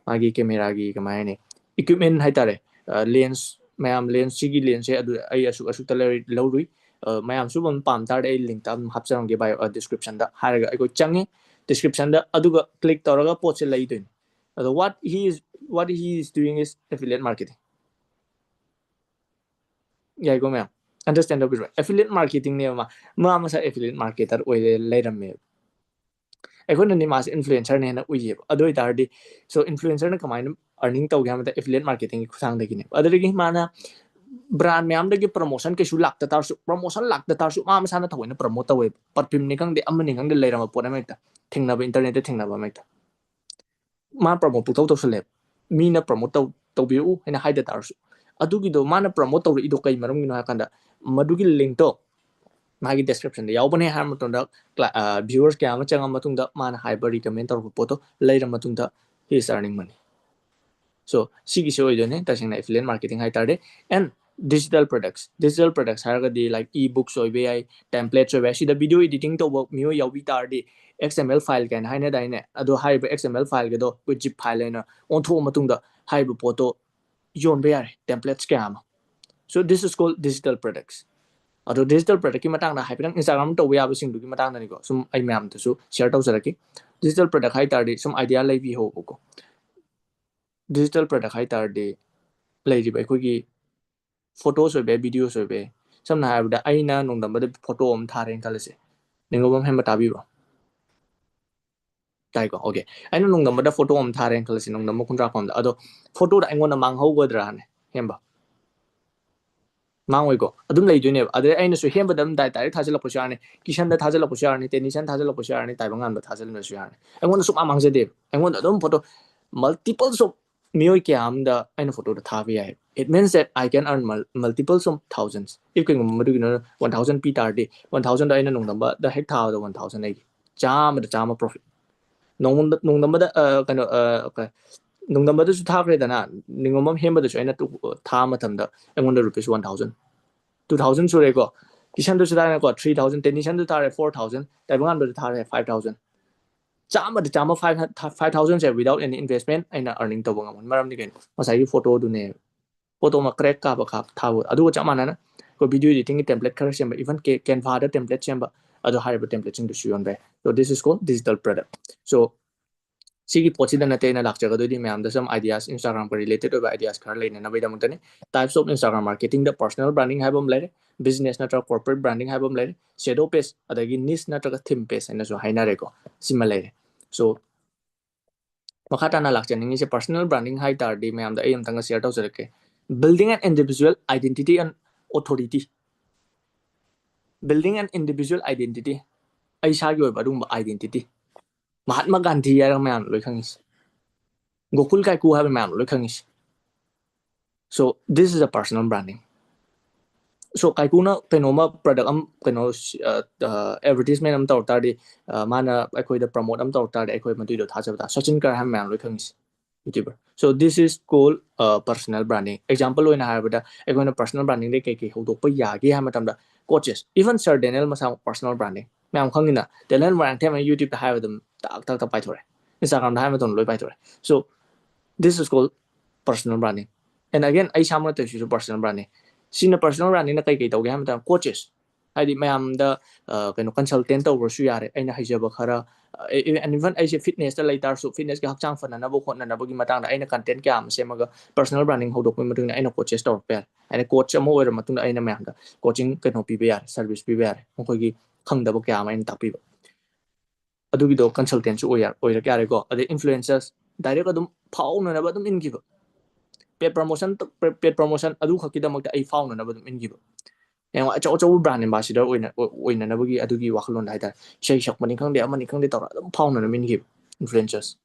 ꯃꯥꯒꯤ camera ꯒꯤ ꯀꯃꯥꯏ ꯍꯥꯏꯅꯤ? Equipment ꯍꯥꯏꯇꯥꯔꯦ꯫ ꯑ, lens ꯃꯌꯥꯝ, lens ꯁꯤꯒꯤ lens ꯁꯦ ꯑꯗꯨ ꯑꯩ ꯑꯁꯨꯛ ꯑꯁꯨꯛꯇ ꯂꯩꯔ-, ꯂꯧꯔꯨꯏ꯫ ꯑ, ꯃꯌꯥꯝꯁꯨ ꯑꯗꯨꯝ ꯄꯥꯝ ꯇꯥꯔꯗꯤ ꯑꯩ link ꯇ ꯑꯗꯨꯝ ꯍꯥꯞꯆꯔꯝꯒꯦ bio, ꯑ, description ꯗ ꯍꯥꯏꯔꯒ ꯑꯩꯈꯣꯏ ꯆꯪꯉꯤ description ꯗ, ꯑꯗꯨꯒ click ꯇꯧꯔꯒ ꯄꯣꯠꯁꯦ ꯂꯩꯗꯣꯏꯅꯤ꯫ ꯑꯗꯣ what he is, what he is doing is affiliate marketing꯫ ꯌꯥꯏꯀꯣ ꯃꯌꯥꯝ? Understand ꯇꯧꯕꯤꯔꯣ? Affiliate marketing ꯅꯦꯕ ꯃꯥ꯫ ꯃꯥ ꯃꯁꯥ affiliate marketer ꯑꯣꯏ ꯂꯩꯔꯝꯃꯦꯕ꯫ ꯑꯩꯈꯣꯏꯅꯗꯤ ꯃꯥꯁꯦ influencerꯅꯦꯅ ꯎꯏꯌꯦꯕ꯫ ꯑꯗꯨ ꯑꯣꯏꯇꯥꯔꯗꯤ, so influencerꯅ ꯀꯃꯥꯏꯅ earning ꯇꯧꯒꯦ ꯍꯥꯏꯕꯗ affiliate marketingꯒꯤ ꯈꯨꯠꯊꯥꯡꯗꯒꯤꯅꯦꯕ꯫ ꯑꯗꯨꯗꯒꯤ ꯃꯥꯅ brand ꯃꯌꯥꯝꯗꯒꯤ promotion ꯀꯩꯁꯨ ꯂꯥꯛꯇ ꯇꯥꯔꯁꯨ, promotion ꯂꯥꯛꯇ ꯇꯥꯔꯁꯨ ꯃꯥ ꯃꯁꯥꯅ ꯊꯑꯣꯏꯅ promote ꯇꯧꯋꯦꯕ꯫ Perfumeꯅꯤ ꯈꯪꯗꯦ, ꯑꯃꯅꯤ ꯈꯪꯗꯦ, ꯂꯩꯔꯝꯕ ꯄꯣꯠ ꯑꯃ ꯍꯦꯛꯇ ꯊꯦꯡꯅꯕ, internetꯇ ꯊꯦꯡꯅꯕ ꯑꯃ ꯍꯦꯛꯇ, ꯃꯥ promote ꯄꯨꯡꯇꯧ ꯇꯧꯁꯜꯂꯦꯕ꯫ ꯃꯤꯅ promote ꯇꯧ ꯇꯧꯕꯤꯔꯛꯎ ꯍꯥꯏꯅ ꯍꯥꯏꯗ ꯇꯥꯔꯁꯨ, ꯑꯗꯨꯒꯤꯗꯣ ꯃꯥꯅ promote ꯇꯧꯔꯛꯏꯗꯣ ꯀꯩ ꯃꯔꯝꯒꯤꯅꯣ ꯍꯥꯏ ꯀꯥꯟꯗ, ꯃꯗꯨꯒꯤ linkꯇꯣ ꯃꯥꯒꯤ descriptionꯗ ꯌꯥꯎꯕꯅꯦ ꯍꯥꯏꯔ ꯃꯇꯨꯡꯗ, ꯀ꯭ꯂꯥ- ꯑ, viewers ꯀꯌꯥ ꯑꯃ ꯆꯪꯉ ꯃꯇꯨꯡꯗ ꯃꯥꯅ ꯍꯥꯏꯕ recommend ꯇꯧꯔꯛꯄ ꯄꯣꯠꯇꯣ ꯂꯩꯔ ꯃꯇꯨꯡꯗ he is earning money꯫ So ꯁꯤꯒꯤꯁꯦ ꯑꯣꯏꯗꯣꯏꯅꯦ ꯇꯁꯦꯡꯅ affiliate marketing ꯍꯥꯏ ꯇꯥꯔꯗꯤ꯫ And digital products, digital products ꯍꯥꯏꯔꯒꯗꯤ like e-books ꯑꯣꯏꯕ ꯌꯥꯏ, templates ꯑꯣꯏꯕ ꯌꯥꯏ꯫ ꯁꯤꯗ video editing ꯇꯧꯕ ꯃꯤꯑꯣꯏ ꯌꯥꯎꯕꯤ ꯇꯥꯔꯗꯤ XML file ꯀꯥꯏꯅ ꯍꯥꯏꯅꯗꯥꯏꯅꯦ? ꯑꯗꯣ ꯍꯥꯏꯔꯤꯕ XML fileꯒꯗꯣ ꯑꯩꯈꯣꯏ zip file ꯍꯥꯏꯅ ꯑꯣꯟꯊꯣꯛꯑ ꯃꯇꯨꯡꯗ ꯍꯥꯏꯔꯤꯕ ꯄꯣꯠꯇꯣ ꯌꯣꯟꯕ ꯌꯥꯔꯦ, templates ꯀꯌꯥ ꯑꯃ꯫ So this is called digital products꯫ ꯑꯗꯣ digital productꯀꯤ ꯃꯇꯥꯡꯗ ꯍꯥꯏꯐꯦꯠꯇꯪ Instagram ꯇꯧꯕ ꯌꯥꯕꯁꯤꯡꯗꯨꯒꯤ ꯃꯇꯥꯡꯗꯅꯤꯀꯣ ꯁꯨꯝ ꯑꯩ ꯃꯌꯥꯝꯗꯁꯨ share ꯇꯧꯖꯔꯛꯀꯦ꯫ Digital product ꯍꯥꯏ ꯇꯥꯔꯗꯤ ꯁꯨꯝ idea ꯂꯩꯕꯤꯍꯧꯕꯀꯣ꯫ Digital product ꯍꯥꯏ ꯇꯥꯔꯗꯤ ꯂꯩꯔꯤꯕ ꯑꯩꯈꯣꯏꯒꯤ photos ꯑꯣꯏꯕ ꯌꯥꯏ, videos ꯑꯣꯏꯕ ꯌꯥꯏ꯫ ꯁꯝꯅ ꯍꯥꯏꯔꯕꯗ ꯑꯩꯅ ꯅꯣꯡꯗꯝꯕꯗ photo ꯑꯃ ꯊꯥꯔꯦꯅ ꯈꯜꯂꯁꯦ꯫ ꯅꯤꯡꯉꯣꯝꯕꯝ ꯍꯦꯝꯕ ꯇꯥꯕꯤꯕ꯭ꯔꯣ? ꯇꯥꯏꯀꯣ? Okay꯫ ꯑꯩꯅ ꯅꯣꯡꯗꯝꯕꯗ photo ꯑꯃ ꯊꯥꯔꯦꯅ ꯈꯜꯂꯁꯤ, ꯅꯣꯡꯗꯝꯕ ꯈꯨꯟꯗ꯭ꯔꯥꯛꯄꯝꯗ꯫ ꯑꯗꯣ photoꯗ ꯑꯩꯉꯣꯟꯗ ꯃꯥꯡꯍꯧꯒꯗ꯭ꯔꯥꯅꯦ, ꯍꯦꯝꯕ? ꯃꯥꯡꯉꯣꯏꯀꯣ? ꯑꯗꯨꯝ ꯂꯩꯗꯣꯏꯅꯦꯕ꯫ ꯑꯗꯩ ꯑꯩꯅꯁꯨ ꯍꯦꯝꯕꯗ ꯑꯗꯨꯝ direct, direct ꯊꯥꯖꯤꯜꯂꯛꯄꯁꯨ ꯌꯥꯔꯅꯤ, ꯀꯤꯁꯟꯗ ꯊꯥꯖꯤꯜꯂꯛꯄꯁꯨ ꯌꯥꯔꯅꯤ, ꯇꯦꯅꯤꯁꯟ ꯊꯥꯖꯤꯜꯂꯛꯄꯁꯨ ꯌꯥꯔꯅꯤ, ꯇꯥꯏꯕꯪꯉꯥꯟꯕ ꯊꯥꯖꯤꯜꯂꯁꯨ ꯌꯥꯔꯅꯤ꯫ ꯑꯩꯉꯣꯟꯗ ꯁꯨꯡꯃꯥꯡ ꯃꯥꯡꯖꯗꯦꯕ꯫ ꯑꯩꯉꯣꯟꯗ ꯑꯗꯨꯝ photo multiples of ꯃꯤꯑꯣꯏ ꯀꯌꯥ ꯑꯃꯗ ꯑꯩꯅ photoꯗꯣ ꯊꯥꯕ ꯌꯥꯏ꯫ It means that I can earn mul- multiples of thousands꯫ If ꯀꯩꯒꯨꯝꯕ ꯃꯗꯨꯒꯤꯅ one thousand ꯄꯤ ꯇꯥꯔꯗꯤ, one thousandꯗꯣ ꯑꯩꯅ ꯅꯣꯡꯗꯝꯕꯗ ꯍꯦꯛ ꯊꯥꯕꯗ one thousand ꯑꯩꯒꯤ ꯆꯥꯝꯃꯗ ꯆꯥꯝꯃ profit꯫ ꯅꯣꯡꯗꯝꯕ- ꯅꯣꯡꯗꯝꯕꯗ, ꯑ, ꯀꯩꯅꯣ, ꯑ, ꯀ- ꯅꯣꯡꯗꯝꯕꯗꯁꯨ ꯊꯥꯈ꯭ꯔꯦꯗꯅ, ꯅꯤꯡꯉꯣꯝꯕꯝ ꯍꯦꯝꯕꯗꯁꯨ ꯑꯩꯅ ꯇꯨ- ꯊꯥ ꯃꯇꯝꯗ ꯑꯩꯉꯣꯟꯗ rupees one thousand, two thousand ꯁꯨꯔꯦꯀꯣ꯫ ꯀꯤꯁꯟꯗꯁꯨ ꯊꯥꯔꯦꯀꯣ, three thousand, ꯇꯦꯅꯤꯁꯟꯗ ꯊꯥꯔꯦ, four thousand, ꯇꯥꯏꯕꯪꯉꯥꯟꯕꯗ ꯊꯥꯔꯦ, five thousand꯫ ꯆꯥꯝꯃꯗ ꯆꯥꯝꯃ, five thousandꯁꯦ without any investment ꯑꯩꯅ earning ꯇꯧꯕ ꯉꯝꯒꯅꯤ꯫ ꯃꯔꯝꯗꯤ ꯀꯩꯅꯣ? ꯉꯁꯥꯏꯒꯤ photoꯗꯨꯅꯦ, photo ꯑꯃ crack ꯀꯥꯞꯄ ꯀꯥꯞ ꯊꯥꯕ꯫ ꯑꯗꯨꯒ ꯆꯞ ꯃꯥꯟꯅꯅ ꯑꯩꯈꯣꯏ video editingꯒꯤ template ꯈꯔ ꯁꯦꯝꯕ, even Canvaꯗ template ꯁꯦꯝꯕ, ꯑꯗꯣ ꯍꯥꯏꯔꯤꯕ templateꯁꯤꯡꯗꯨꯁꯨ ꯌꯣꯟꯕ ꯌꯥꯏ꯫ So this is called digital product꯫ So ꯁꯤꯒꯤ ꯄꯣꯠꯁꯤꯗ ꯅꯠꯇꯦ ꯑꯩꯅ ꯂꯥꯛꯆꯒꯗꯣꯏꯗꯤ ꯃꯌꯥꯝꯗ some ideas, Instagram-ꯒ related ꯑꯣꯏꯕ ideas ꯈꯔ ꯂꯩꯅꯅꯕꯒꯤꯗꯃꯛꯇꯅꯤ꯫ Types of Instagram marketing-ꯗ personal branding ꯍꯥꯏꯕ ꯑꯃ ꯂꯩꯔꯦ, business ꯅꯠꯇ꯭ꯔꯒ corporate branding ꯍꯥꯏꯕ ꯑꯃ ꯂꯩꯔꯦ, shadow page, ꯑꯗꯒꯤ niche ꯅꯠꯇ꯭ꯔꯒ theme page ꯍꯥꯏꯅꯁꯨ ꯍꯥꯏꯅꯔꯦꯀꯣ꯫ ꯁꯤꯃ ꯂꯩꯔꯦ꯫ So ꯃꯈꯥ ꯇꯥꯅ ꯂꯥꯛꯆꯅꯤꯡꯉꯤꯁꯦ personal branding ꯍꯥꯏ ꯇꯥꯔꯗꯤ ꯃꯌꯥꯝꯗ ꯑꯩ ꯑꯝꯇꯪꯒ share ꯇꯧꯖꯔꯛꯀꯦ꯫ Building an individual identity and authority. Building an individual identity. ꯑꯩ ꯏꯁꯥꯒꯤ ꯑꯣꯏꯕ ꯑꯗꯨꯒꯨꯝꯕ identity. ꯃꯍꯥꯠꯃ ꯒꯥꯟꯙꯤ ꯍꯥꯏꯔꯒ ꯃꯌꯥꯝꯅ ꯂꯣꯏ ꯈꯪꯉꯤꯁꯦ, ꯒꯣꯀꯨꯜ ꯀꯥꯏꯀꯨ ꯍꯥꯏꯕ ꯃꯌꯥꯝꯅ ꯂꯣꯏ ꯈꯪꯉꯤꯁꯦ꯫ So this is a personal branding. So ꯀꯥꯏꯀꯨꯅ ꯀꯩꯅꯣꯝꯃ product ꯑꯃ, ꯀꯩꯅꯣ, ꯑ, ꯑ, advertisement ꯑꯃ ꯇꯧꯔꯛ ꯇꯥꯔꯗꯤ, ꯑ, ꯃꯥꯅ ꯑꯩꯈꯣꯏꯗ promote ꯑꯃ ꯇꯧꯔꯛ ꯇꯥꯔꯗꯤ ꯑꯩꯈꯣꯏ ꯃꯗꯨꯏꯗꯣ ꯊꯥꯖꯕ ꯇꯥ꯫ ꯁꯆꯤꯟ ꯀꯔ ꯍꯥꯏꯕ ꯃꯌꯥꯝ ꯂꯣꯏ ꯈꯪꯉꯤꯁꯦ, YouTuber. So this is called, uh, personal branding. Example ꯑꯣꯏꯅ ꯍꯥꯏꯔꯕꯗ ꯑꯩꯈꯣꯏꯅ personal branding-ꯗꯩ ꯀꯩ ꯀꯩ ꯍꯧꯗꯣꯛꯄ ꯌꯥꯒꯦ ꯍꯥꯏꯕ ꯃꯇꯝꯗ coaches, even Sir Daniel ꯃꯁꯥꯃꯛ personal branding꯫ ꯃꯌꯥꯝ ꯈꯪꯉꯤꯅ, Daniel Moirangthem ꯍꯥꯏꯅ YouTube-ꯇ ꯍꯥꯏꯕ ꯑꯗꯨꯝ ꯇꯥꯛ ꯇꯥꯛ ꯇꯥꯛ ꯄꯥꯏꯊꯣꯔꯛꯑꯦ, Instagram-ꯗ ꯍꯥꯏꯕ ꯃꯇꯝꯗ ꯂꯣꯏ ꯄꯥꯏꯊꯣꯔꯛꯑꯦ꯫ So this is called personal branding. And again, ꯑꯩ ꯏꯁꯥꯃꯛꯅ ꯇꯧꯔꯤꯁꯤꯁꯨ personal branding꯫ ꯁꯤꯅ personal branding-ꯅ ꯀꯩ ꯀꯩ ꯇꯧꯒꯦ ꯍꯥꯏꯕ ꯃꯇꯝꯗ coaches, ꯍꯥꯏꯗꯤ ꯃꯌꯥꯝꯗ, ꯑ, ꯀꯩꯅꯣ, consultant ꯇꯧꯕꯁꯨ ꯌꯥꯔꯦ꯫ ꯑꯩꯅ ꯍꯩꯖꯕ ꯈꯔ, ꯑ, and even ꯑꯩꯁꯦ fitness-ꯇ ꯂꯩ ꯇꯥꯔꯁꯨ, fitness-ꯀꯤ ꯍꯛꯆꯥꯡ ꯐꯅꯅꯕ ꯍꯣꯠꯅꯅꯕꯒꯤ ꯃꯇꯥꯡꯗ ꯑꯩꯅ content ꯀꯌꯥ ꯑꯃ ꯁꯦꯝꯃꯒ personal branding ꯍꯧꯗꯣꯛꯄꯒꯤ ꯃꯇꯨꯡ ꯏꯟꯅ ꯑꯩꯅ coaches ꯇꯧꯔꯛꯄ ꯌꯥꯔꯦ꯫ ꯍꯥꯏꯗꯤ coach ꯑꯃ ꯑꯣꯏꯔ ꯃꯇꯨꯡꯗ ꯑꯩꯅ ꯃꯌꯥꯝꯗ coaching ꯀꯩꯅꯣ ꯄꯤꯕ ꯌꯥꯔꯦ, service ꯄꯤꯕ ꯌꯥꯔꯦ, ꯃꯈꯣꯏꯒꯤ ꯈꯪꯗꯕ ꯀꯌꯥ ꯑꯃ ꯑꯩꯅ ꯇꯥꯛꯄꯤꯕ꯫ ꯑꯗꯨꯒꯤꯗꯣ consultant-ꯁꯨ ꯑꯣꯏ ꯌꯥ-, ꯑꯣꯏꯔꯛ ꯌꯥꯔꯦꯀꯣ꯫ ꯑꯗꯩ influencers, direct ꯑꯗꯨꯝ ꯐꯥꯎꯅꯅꯕ ꯑꯗꯨꯝ ꯏꯟꯈꯤꯕ꯫ Paid promotion, paid promotion ꯑꯗꯨ ꯈꯛꯀꯤꯗꯃꯛꯇ ꯑꯩ ꯐꯥꯎꯅꯅꯕ ꯑꯗꯨꯝ ꯏꯟꯈꯤꯕ꯫ ꯍꯌꯦꯡꯋꯥꯏ ꯑꯆꯧ ꯑꯆꯧꯕ brand ambassador ꯑꯣꯏꯅ, ꯑꯣꯏꯅꯅꯕꯒꯤ ꯑꯗꯨꯒꯤ ꯋꯥꯈꯜꯂꯣꯟꯗ ꯍꯥꯏꯇꯥꯔꯦ, ꯏꯁꯩ ꯁꯛꯄꯅꯤ ꯈꯪꯗꯦ, ꯑꯃꯅꯤ ꯈꯪꯗꯦ ꯇꯧꯔꯒ ꯑꯗꯨꯝ ꯐꯥꯎꯅꯅꯕ ꯏꯟꯈꯤꯕ influencers꯫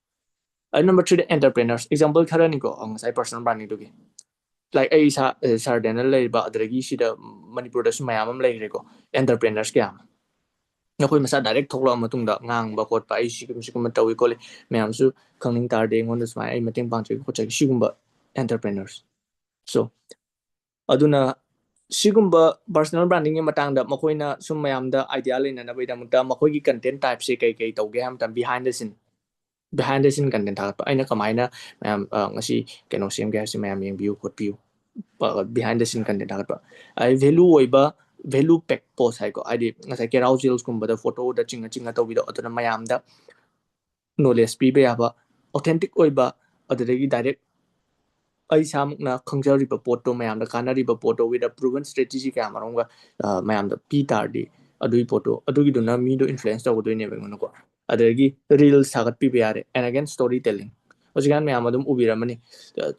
ꯑꯗꯩ number three-ꯗ entrepreneurs, example ꯈꯔꯅꯤꯀꯣ, ꯑ, ꯉꯁꯥꯏ personal branding-ꯗꯨꯒꯤ꯫ Like ꯑꯩ ꯏꯁꯥ, ꯑ, Sir Daniel ꯂꯩꯔꯤꯕ, ꯑꯗꯨꯗꯒꯤ ꯁꯤꯗ ꯃꯅꯤꯄꯨꯔꯗꯁꯨ ꯃꯌꯥꯝ ꯑꯃ ꯂꯩꯈ꯭ꯔꯦꯀꯣ, entrepreneurs ꯀꯌꯥ ꯑꯃ꯫ ꯅꯈꯣꯏ ꯃꯁꯥ direct ꯊꯣꯛꯂꯛꯑ ꯃꯇꯨꯡꯗ ꯉꯥꯡꯕ ꯈꯣꯠꯄ, "ꯑꯩ ꯁꯤꯒꯨꯝ-, ꯁꯤꯒꯨꯝꯕ ꯇꯧꯏ ꯈꯣꯠꯂꯤ, ꯃꯌꯥꯝꯁꯨ ꯈꯪꯅꯤꯡ ꯇꯥꯔꯗꯤ ꯑꯩꯉꯣꯟꯗ ꯁꯨꯃꯥꯏꯅ ꯑꯩ ꯃꯇꯦꯡ ꯄꯥꯡꯖꯒꯦ ꯈꯣꯠꯆꯒꯦ", ꯁꯤꯒꯨꯝꯕ entrepreneurs꯫ So, ꯑꯗꯨꯅ ꯁꯤꯒꯨꯝꯕ personal branding-ꯒꯤ ꯃꯇꯥꯡꯗ ꯃꯈꯣꯏꯅ ꯁꯨꯝ ꯃꯌꯥꯝꯗ idea ꯂꯩꯅꯅꯕꯒꯤꯗꯃꯛꯇ ꯃꯈꯣꯏꯒꯤ content type-ꯁꯦ ꯀꯩ ꯀꯩ ꯇꯧꯒꯦ ꯍꯥꯏꯕ ꯃꯇꯝꯗ behind the scene, behind the scene content ꯊꯥꯒꯠꯄ꯫ ꯑꯩꯅ ꯀꯃꯥꯏꯅ ꯃꯌꯥꯝ, ꯑ, ꯉꯁꯤ ꯀꯩꯅꯣ ꯁꯦꯝꯒꯦ ꯍꯥꯏꯕꯁꯤ ꯃꯌꯥꯝ ꯌꯦꯡꯕꯤꯌꯨ ꯈꯣꯠꯄꯤꯌꯨ꯫ ꯑ, behind the scene content ꯊꯥꯒꯠꯄ꯫ ꯑꯩ value ꯑꯣꯏꯕ, value pack post ꯍꯥꯏꯀꯣ, ꯍꯥꯏꯗꯤ ꯉꯁꯥꯏ carousels-ꯀꯨꯝꯕꯗ photo-ꯗ ꯆꯤꯡꯉ ꯆꯤꯡꯉ ꯇꯧꯕꯤꯗꯣ, ꯑꯗꯨꯅ ꯃꯌꯥꯝꯗ ꯅꯣꯂꯦꯖ ꯄꯤꯕ ꯌꯥꯕ, ꯑꯣꯊꯦꯟꯇꯤꯛ ꯑꯣꯏꯕ, ꯑꯗꯨꯗꯒꯤ ꯗꯥꯏꯔꯦꯛ ꯑꯩ ꯏꯁꯥꯃꯛꯅ ꯈꯪꯖꯔꯤꯕ ꯄꯣꯠꯇꯣ, ꯃꯌꯥꯝꯗ ꯀꯥꯟꯅꯔꯤꯕ ꯄꯣꯠꯇꯣ with a proven strategy ꯀꯌꯥ ꯃꯔꯨꯝꯒ ꯃꯌꯥꯝꯗ ꯄꯤ ꯇꯥꯔꯗꯤ, ꯑꯗꯨꯒꯤ ꯄꯣꯠꯇꯣ, ꯑꯗꯨꯒꯤꯗꯨꯅ ꯃꯤꯗꯣ ꯏꯟꯐ꯭ꯂꯨꯌꯦꯟꯁ ꯇꯧꯒꯗꯣꯏꯅꯦꯕ ꯑꯩꯉꯣꯟꯗꯀꯣ꯫ ꯑꯗꯒꯤ ꯔꯤꯜꯁ ꯊꯥꯒꯠꯄꯤꯕ ꯌꯥꯔꯦ꯫ And again, story telling. ꯍꯧꯖꯤꯛꯀꯥꯟ ꯃꯌꯥꯝ ꯑꯗꯨꯝ ꯎꯕꯤꯔꯝꯃꯅꯤ,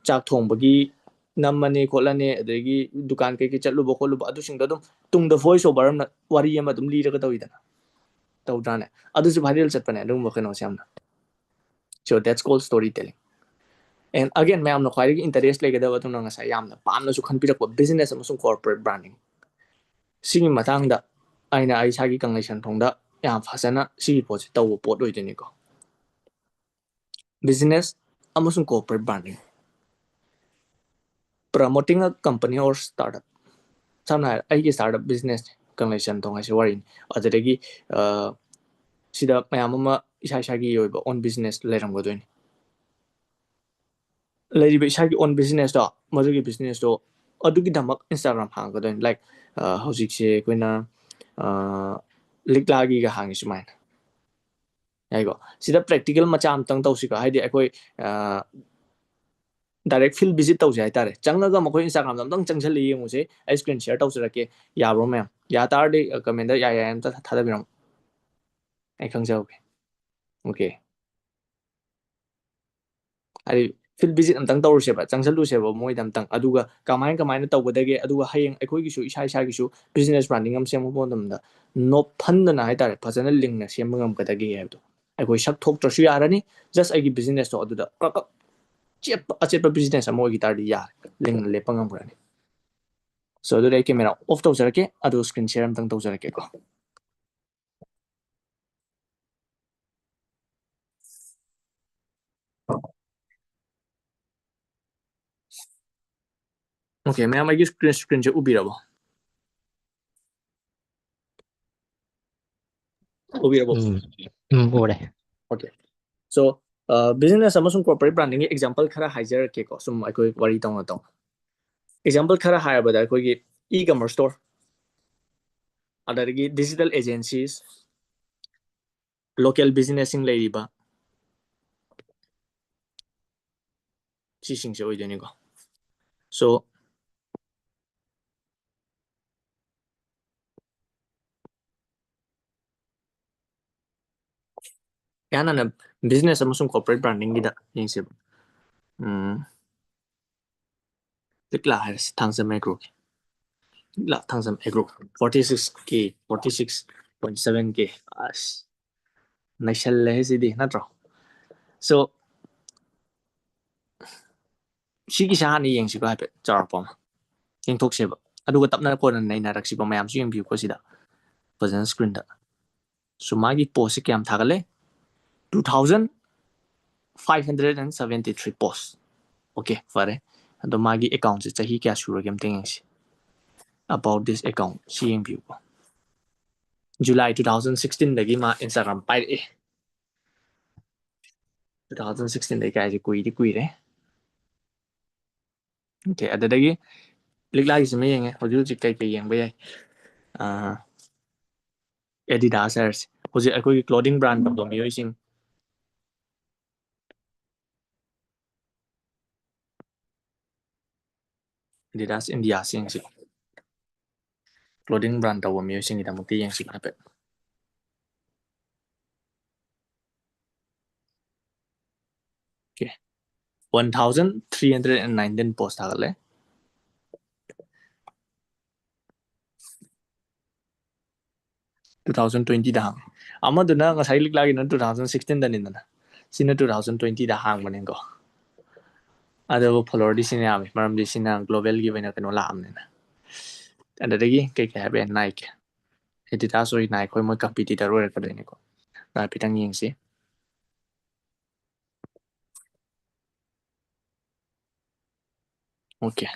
ꯆꯥꯛ ꯊꯣꯡꯕꯒꯤ ꯅꯝꯃꯅꯤ ꯈꯣꯠꯂꯅꯤ, ꯑꯗꯒꯤ ꯗꯨꯀꯥꯟ ꯀꯩꯀꯩ ꯆꯠꯂꯨꯕ ꯈꯣꯠꯂꯨꯕ, ꯑꯗꯨꯁꯤꯡꯗꯣ ꯑꯗꯨꯝ ꯇꯨꯡꯗ ꯚꯣꯏꯁ ꯑꯣꯚꯔ ꯑꯃꯅ ꯋꯥꯔꯤ ꯑꯃ ꯑꯗꯨꯝ ꯂꯤꯔꯒ ꯇꯧꯋꯤꯗꯅ, ꯇꯧꯗ꯭ꯔꯥꯅꯦ? ꯑꯗꯨꯁꯨ ꯚꯥꯏꯔꯦꯜ ꯆꯠꯄꯅꯦ ꯑꯗꯨꯒꯨꯝꯕ ꯀꯩꯅꯣꯁꯦ ꯌꯥꯝꯅ꯫ So that's called story telling. And again, ꯃꯌꯥꯝꯅ ꯈ꯭ꯋꯥꯏꯗꯒꯤ ꯏꯟꯇꯔꯦꯁ ꯂꯩꯒꯗꯕ, ꯑꯗꯨꯅ ꯉꯁꯥꯏ ꯌꯥꯝꯅ ꯄꯥꯝꯅꯁꯨ ꯈꯟꯕꯤꯔꯛꯄ, ꯕꯤꯖꯤꯅꯦꯁ ꯑꯃꯁꯨꯡ ꯀꯣꯔꯄꯣꯔꯦꯠ ꯕ꯭ꯔꯥꯟꯗꯤꯡ꯫ ꯁꯤꯒꯤ ꯃꯇꯥꯡꯗ ꯑꯩꯅ ꯑꯩ ꯏꯁꯥꯒꯤ ꯀꯪꯂꯩ ꯁꯟꯊꯣꯡꯗ ꯌꯥꯝ ꯐꯖꯅ ꯁꯤꯒꯤ ꯄꯣꯠꯁꯦ ꯇꯧꯕ ꯄꯣꯠ ꯑꯣꯏꯗꯣꯏꯅꯤꯀꯣ꯫ ꯕꯤꯖꯤꯅꯦꯁ ꯑꯃꯁꯨꯡ corporate branding. Promoting a company or startup. ꯁꯝꯅ ꯍꯥꯏꯔ ꯑꯩꯒꯤ ꯁ꯭ꯇꯥꯔꯠ ꯑꯞ ꯕꯤꯖꯤꯅꯦꯁꯅꯦ ꯀꯪꯂꯩ ꯁꯟꯊꯣꯡ ꯍꯥꯏꯁꯦ, ꯋꯥꯔꯤꯅꯤ꯫ ꯑꯗꯨꯗꯒꯤ ꯁꯤꯗ ꯃꯌꯥꯝ ꯑꯃ ꯏꯁꯥ ꯏꯁꯥꯒꯤ ꯑꯣꯏꯕ ꯑꯣꯟ ꯕꯤꯖꯤꯅꯦꯁ ꯂꯩꯔꯝꯒꯗꯣꯏꯅꯤ꯫ ꯂꯩꯔꯤꯕ ꯏꯁꯥꯒꯤ ꯑꯣꯟ ꯕꯤꯖꯤꯅꯦꯁꯇꯣ, ꯃꯗꯨꯒꯤ ꯕꯤꯖꯤꯅꯦꯁꯇꯣ ꯑꯗꯨꯒꯤꯗꯃꯛ ꯏꯟꯁꯇꯥꯒ꯭ꯔꯥꯝ ꯍꯥꯡꯒꯗꯣꯏꯅꯤ꯫ ꯂꯥꯏꯛ ꯍꯧꯖꯤꯛꯁꯦ ꯑꯩꯈꯣꯏꯅ ꯂꯤꯛꯂꯥꯒꯤꯒ ꯍꯥꯡꯉꯤ ꯁꯨꯃꯥꯏꯅ꯫ ꯌꯥꯏꯀꯣ? ꯁꯤꯗ ꯄ꯭ꯔꯦꯛꯇꯤꯀꯦꯜ ꯃꯆꯥ ꯑꯃꯇꯪ ꯇꯧꯁꯤꯀꯣ꯫ ꯍꯥꯏꯗꯤ ꯑꯩꯈꯣꯏ ꯗꯥꯏꯔꯦꯛ ꯐꯤꯜ ꯚꯤꯖꯤꯠ ꯇꯧꯁꯦ ꯍꯥꯏꯇꯥꯔꯦ꯫ ꯆꯪꯉꯒ ꯃꯈꯣꯏ ꯏꯟꯁꯇꯥꯒ꯭ꯔꯥꯝꯗ ꯑꯝꯇꯪ ꯆꯪꯁꯤꯜꯂ ꯌꯦꯡꯉꯨꯁꯦ꯫ ꯑꯩ ꯁ꯭ꯀ꯭ꯔꯤꯟ ꯁꯤꯌꯔ ꯇꯧꯖꯔꯛꯀꯦ꯫ ꯌꯥꯕ꯭ꯔꯣ ꯃꯌꯥꯝ? ꯌꯥ ꯇꯥꯔꯗꯤ ꯀꯃꯦꯟꯗ ꯌꯥꯏ ꯌꯥꯏ ꯑꯝꯇ ꯊꯥꯗꯕꯤꯔꯝꯃꯣ, ꯑꯩ ꯈꯪꯖꯍꯧꯒꯦ꯫ ꯑꯣꯀꯦ꯫ ꯍꯥꯏꯗꯤ ꯐꯤꯜ ꯚꯤꯖꯤꯠ ꯑꯝꯇꯪ ꯇꯧꯔꯨꯁꯦꯕ, ꯆꯪꯁꯤꯜꯂꯨꯁꯦꯕ ꯃꯣꯏꯗ ꯑꯝꯇꯪ꯫ ꯑꯗꯨꯒ ꯀꯃꯥꯏ ꯀꯃꯥꯏꯅ ꯇꯧꯒꯗꯒꯦ, ꯑꯗꯨꯒ ꯍꯌꯦꯡ ꯑꯩꯈꯣꯏꯒꯤꯁꯨ ꯏꯁꯥ ꯏꯁꯥꯒꯤꯁꯨ ꯕꯤꯖꯤꯅꯦꯁ ꯕ꯭ꯔꯥꯟꯗꯤꯡ ꯑꯃ ꯁꯦꯝꯕ ꯃꯇꯝꯗ ꯅꯣꯞꯐꯟꯗꯅ ꯍꯥꯏꯇꯥꯔꯦ, ꯐꯖꯅ ꯂꯤꯡꯅ ꯁꯦꯝꯕ ꯉꯝꯒꯗꯒꯦ ꯍꯥꯏꯕꯗꯣ꯫ ꯑꯩꯈꯣꯏ ꯁꯛ ꯊꯣꯛꯇ꯭ꯔꯁꯨ ꯌꯥꯔꯅꯤ, ꯖꯁ ꯑꯩꯒꯤ ꯕꯤꯖꯤꯅꯦꯁꯇꯣ ꯑꯗꯨꯗ ꯀ꯭ꯔꯛ ꯀ꯭ꯔꯛ ꯆꯦꯠꯄ, ꯑꯆꯦꯠꯄ ꯕꯤꯖꯤꯅꯦꯁ ꯑꯃ ꯑꯣꯏꯈꯤ ꯇꯥꯔꯗꯤ ꯌꯥꯔꯦ, ꯂꯤꯡꯅ ꯂꯦꯞꯄ ꯉꯝꯈ꯭ꯔꯅꯤ꯫ ꯁꯣ ꯑꯗꯨꯗꯤ ꯑꯩ ꯀꯦꯃꯦꯔꯥ ꯑꯣꯐ ꯇꯧꯖꯔꯛꯀꯦ, ꯑꯗꯨꯒ ꯁ꯭ꯀ꯭ꯔꯤꯟ ꯁꯤꯌꯔ ꯑꯝꯇꯪ ꯇꯧꯖꯔꯛꯀꯦꯀꯣ꯫ ꯑꯣꯀꯦ, ꯃꯌꯥꯝ ꯑꯩꯒꯤ ꯁ꯭ꯀ꯭ꯔꯤꯟ, ꯁ꯭ꯀ꯭ꯔꯤꯟꯁꯦ ꯎꯕꯤꯔꯕꯣ? ꯎꯕꯤꯔꯕꯣ? ꯎꯝ, ꯎꯝ, ꯎꯔꯦ꯫ ꯑꯣꯀꯦ꯫ ꯁꯣ ꯕꯤꯖꯤꯅꯦꯁ ꯑꯃꯁꯨꯡ ꯀꯣꯔꯄꯣꯔꯦꯠ ꯕ꯭ꯔꯥꯟꯗꯤꯡꯒꯤ ꯑꯦꯛꯖꯥꯝꯄꯜ ꯈꯔ ꯍꯥꯏꯖꯔꯛꯀꯦꯀꯣ, ꯁꯨꯝ ꯑꯩꯈꯣꯏ ꯋꯥꯔꯤ ꯇꯧꯅ ꯇꯧꯅ꯫ ꯑꯦꯛꯖꯥꯝꯄꯜ ꯈꯔ ꯍꯥꯏꯔꯕꯗ ꯑꯩꯈꯣꯏꯒꯤ ꯏ ꯀꯃꯔꯁ ꯁ꯭ꯇꯣꯔ, ꯑꯗꯒꯤ ꯗꯤꯖꯤꯇꯦꯜ ꯑꯦꯖꯦꯟꯁꯤꯁ, ꯂꯣꯀꯦꯜ ꯕꯤꯖꯤꯅꯦꯁꯁꯤꯡ ꯂꯩꯔꯤꯕ, ꯁꯤꯁꯤꯡꯁꯦ ꯑꯣꯏꯗꯣꯏꯅꯤꯀꯣ꯫ So ꯍꯥꯟꯅꯅ business ꯑꯃꯁꯨꯡ corporate brandingꯒꯤꯗ ꯌꯦꯡꯁꯦꯕ꯫ ꯎꯝ, ꯂꯤꯛꯂꯥ ꯍꯥꯏꯔꯁꯤ, ꯊꯥꯡꯖꯝ ꯑꯦꯒ꯭ꯔꯣꯒꯤ꯫ ꯂꯤꯛꯂꯥ Thangjam agro, forty six K, forty six point seven K꯫ ꯑꯁ, ꯅꯩꯁꯜꯂꯦ ꯁꯤꯗꯤ, ꯅꯠꯇ꯭ꯔꯣ? So ꯁꯤꯒꯤꯁꯦ ꯍꯥꯟꯅ ꯌꯦꯡꯁꯤꯀꯣ, ꯍꯥꯏꯐꯦꯠ ꯆꯥꯎꯔꯥꯛꯄ ꯑꯃ ꯌꯦꯡꯊꯣꯛꯁꯦꯕ, ꯑꯗꯨꯒ ꯇꯞꯅ ꯀꯣꯟꯅ ꯅꯩꯅꯔꯛꯁꯤꯀꯣ꯫ ꯃꯌꯥꯝꯁꯨ ꯌꯦꯡꯕꯤꯌꯨꯀꯣ ꯁꯤꯗ ꯐꯖꯅ screenꯗ꯫ So ꯃꯥꯒꯤ postꯁꯦ ꯀꯌꯥꯝ ꯊꯥꯒꯠꯂꯦ? Two thousand five hundred and seventy three post꯫ Okay, ꯐꯔꯦ꯫ ꯑꯗꯣ ꯃꯥꯒꯤ accountꯁꯦ ꯆꯍꯤ ꯀꯌꯥ ꯁꯨꯔꯒꯦ ꯑꯝꯇ ꯌꯦꯡꯁꯤ꯫ About this account ꯁꯤ ꯌꯦꯡꯕꯤꯌꯨꯀꯣ꯫ July two thousand sixteenꯗꯒꯤ ꯃꯥ Instagram ꯄꯥꯏꯔꯛꯑꯦ꯫ Two thousand sixteenꯗꯒꯤ ꯀꯥꯏꯁꯦ ꯀꯨꯏꯗꯤ ꯀꯨꯏꯔꯦ꯫ Okay, ꯑꯗꯨꯗꯒꯤ ꯂꯤꯛꯂꯥꯒꯤꯁꯤꯃ ꯌꯦꯡꯉꯦ꯫ ꯍꯧꯖꯤꯛ ꯍꯧꯖꯤꯛ ꯀꯩ ꯀꯩ ꯌꯦꯡꯕ ꯌꯥꯏ? ꯑꯥ, Adidas ꯍꯥꯏꯔꯁꯤ꯫ ꯍꯧꯖꯤꯛ ꯑꯩꯈꯣꯏꯒꯤ clothing brand ꯇꯧꯕ ꯃꯤꯑꯣꯏꯁꯤꯡ, Adidas India ꯁꯤ ꯌꯦꯡꯁꯤ꯫ Clothing brand ꯇꯧꯕ ꯃꯤꯑꯣꯏꯁꯤꯡꯒꯤꯗꯃꯛꯇ ꯌꯦꯡꯁꯤ ꯍꯥꯏꯐꯦꯠ꯫ Okay, one thousand three hundred and nineteen post ꯊꯥꯒꯠꯂꯦ꯫ Two thousand twentyꯗ ꯍꯥꯡꯉꯦ꯫ ꯑꯃꯗꯨꯅ ꯉꯁꯥꯏ ꯂꯤꯛꯂꯥꯒꯤꯅ two thousand sixteenꯗꯅꯤꯗꯅ, ꯁꯤꯅ two thousand twentyꯗ ꯍꯥꯡꯕꯅꯤꯀꯣ꯫ ꯑꯗꯨꯕꯨ followerꯗꯤ ꯁꯤꯅ ꯌꯥꯝꯃꯤ, ꯃꯔꯝꯗꯤ ꯁꯤꯅ globalꯒꯤ ꯑꯣꯏꯅ ꯀꯩꯅꯣ ꯂꯥꯛꯑꯕꯅꯤꯅ꯫ ꯑꯗꯨꯗꯒꯤ ꯀꯩ ꯀꯩ ꯍꯥꯏꯕ ꯌꯥꯏ? Nike, Adidas ꯑꯣꯏ Nike ꯍꯣꯏ ꯃꯣꯏ competitor ꯑꯣꯏꯔꯛꯀꯗꯣꯏꯅꯤꯀꯣ꯫ ꯍꯥꯏꯐꯦꯠꯇꯪ ꯌꯦꯡꯁꯤ꯫ Okay꯫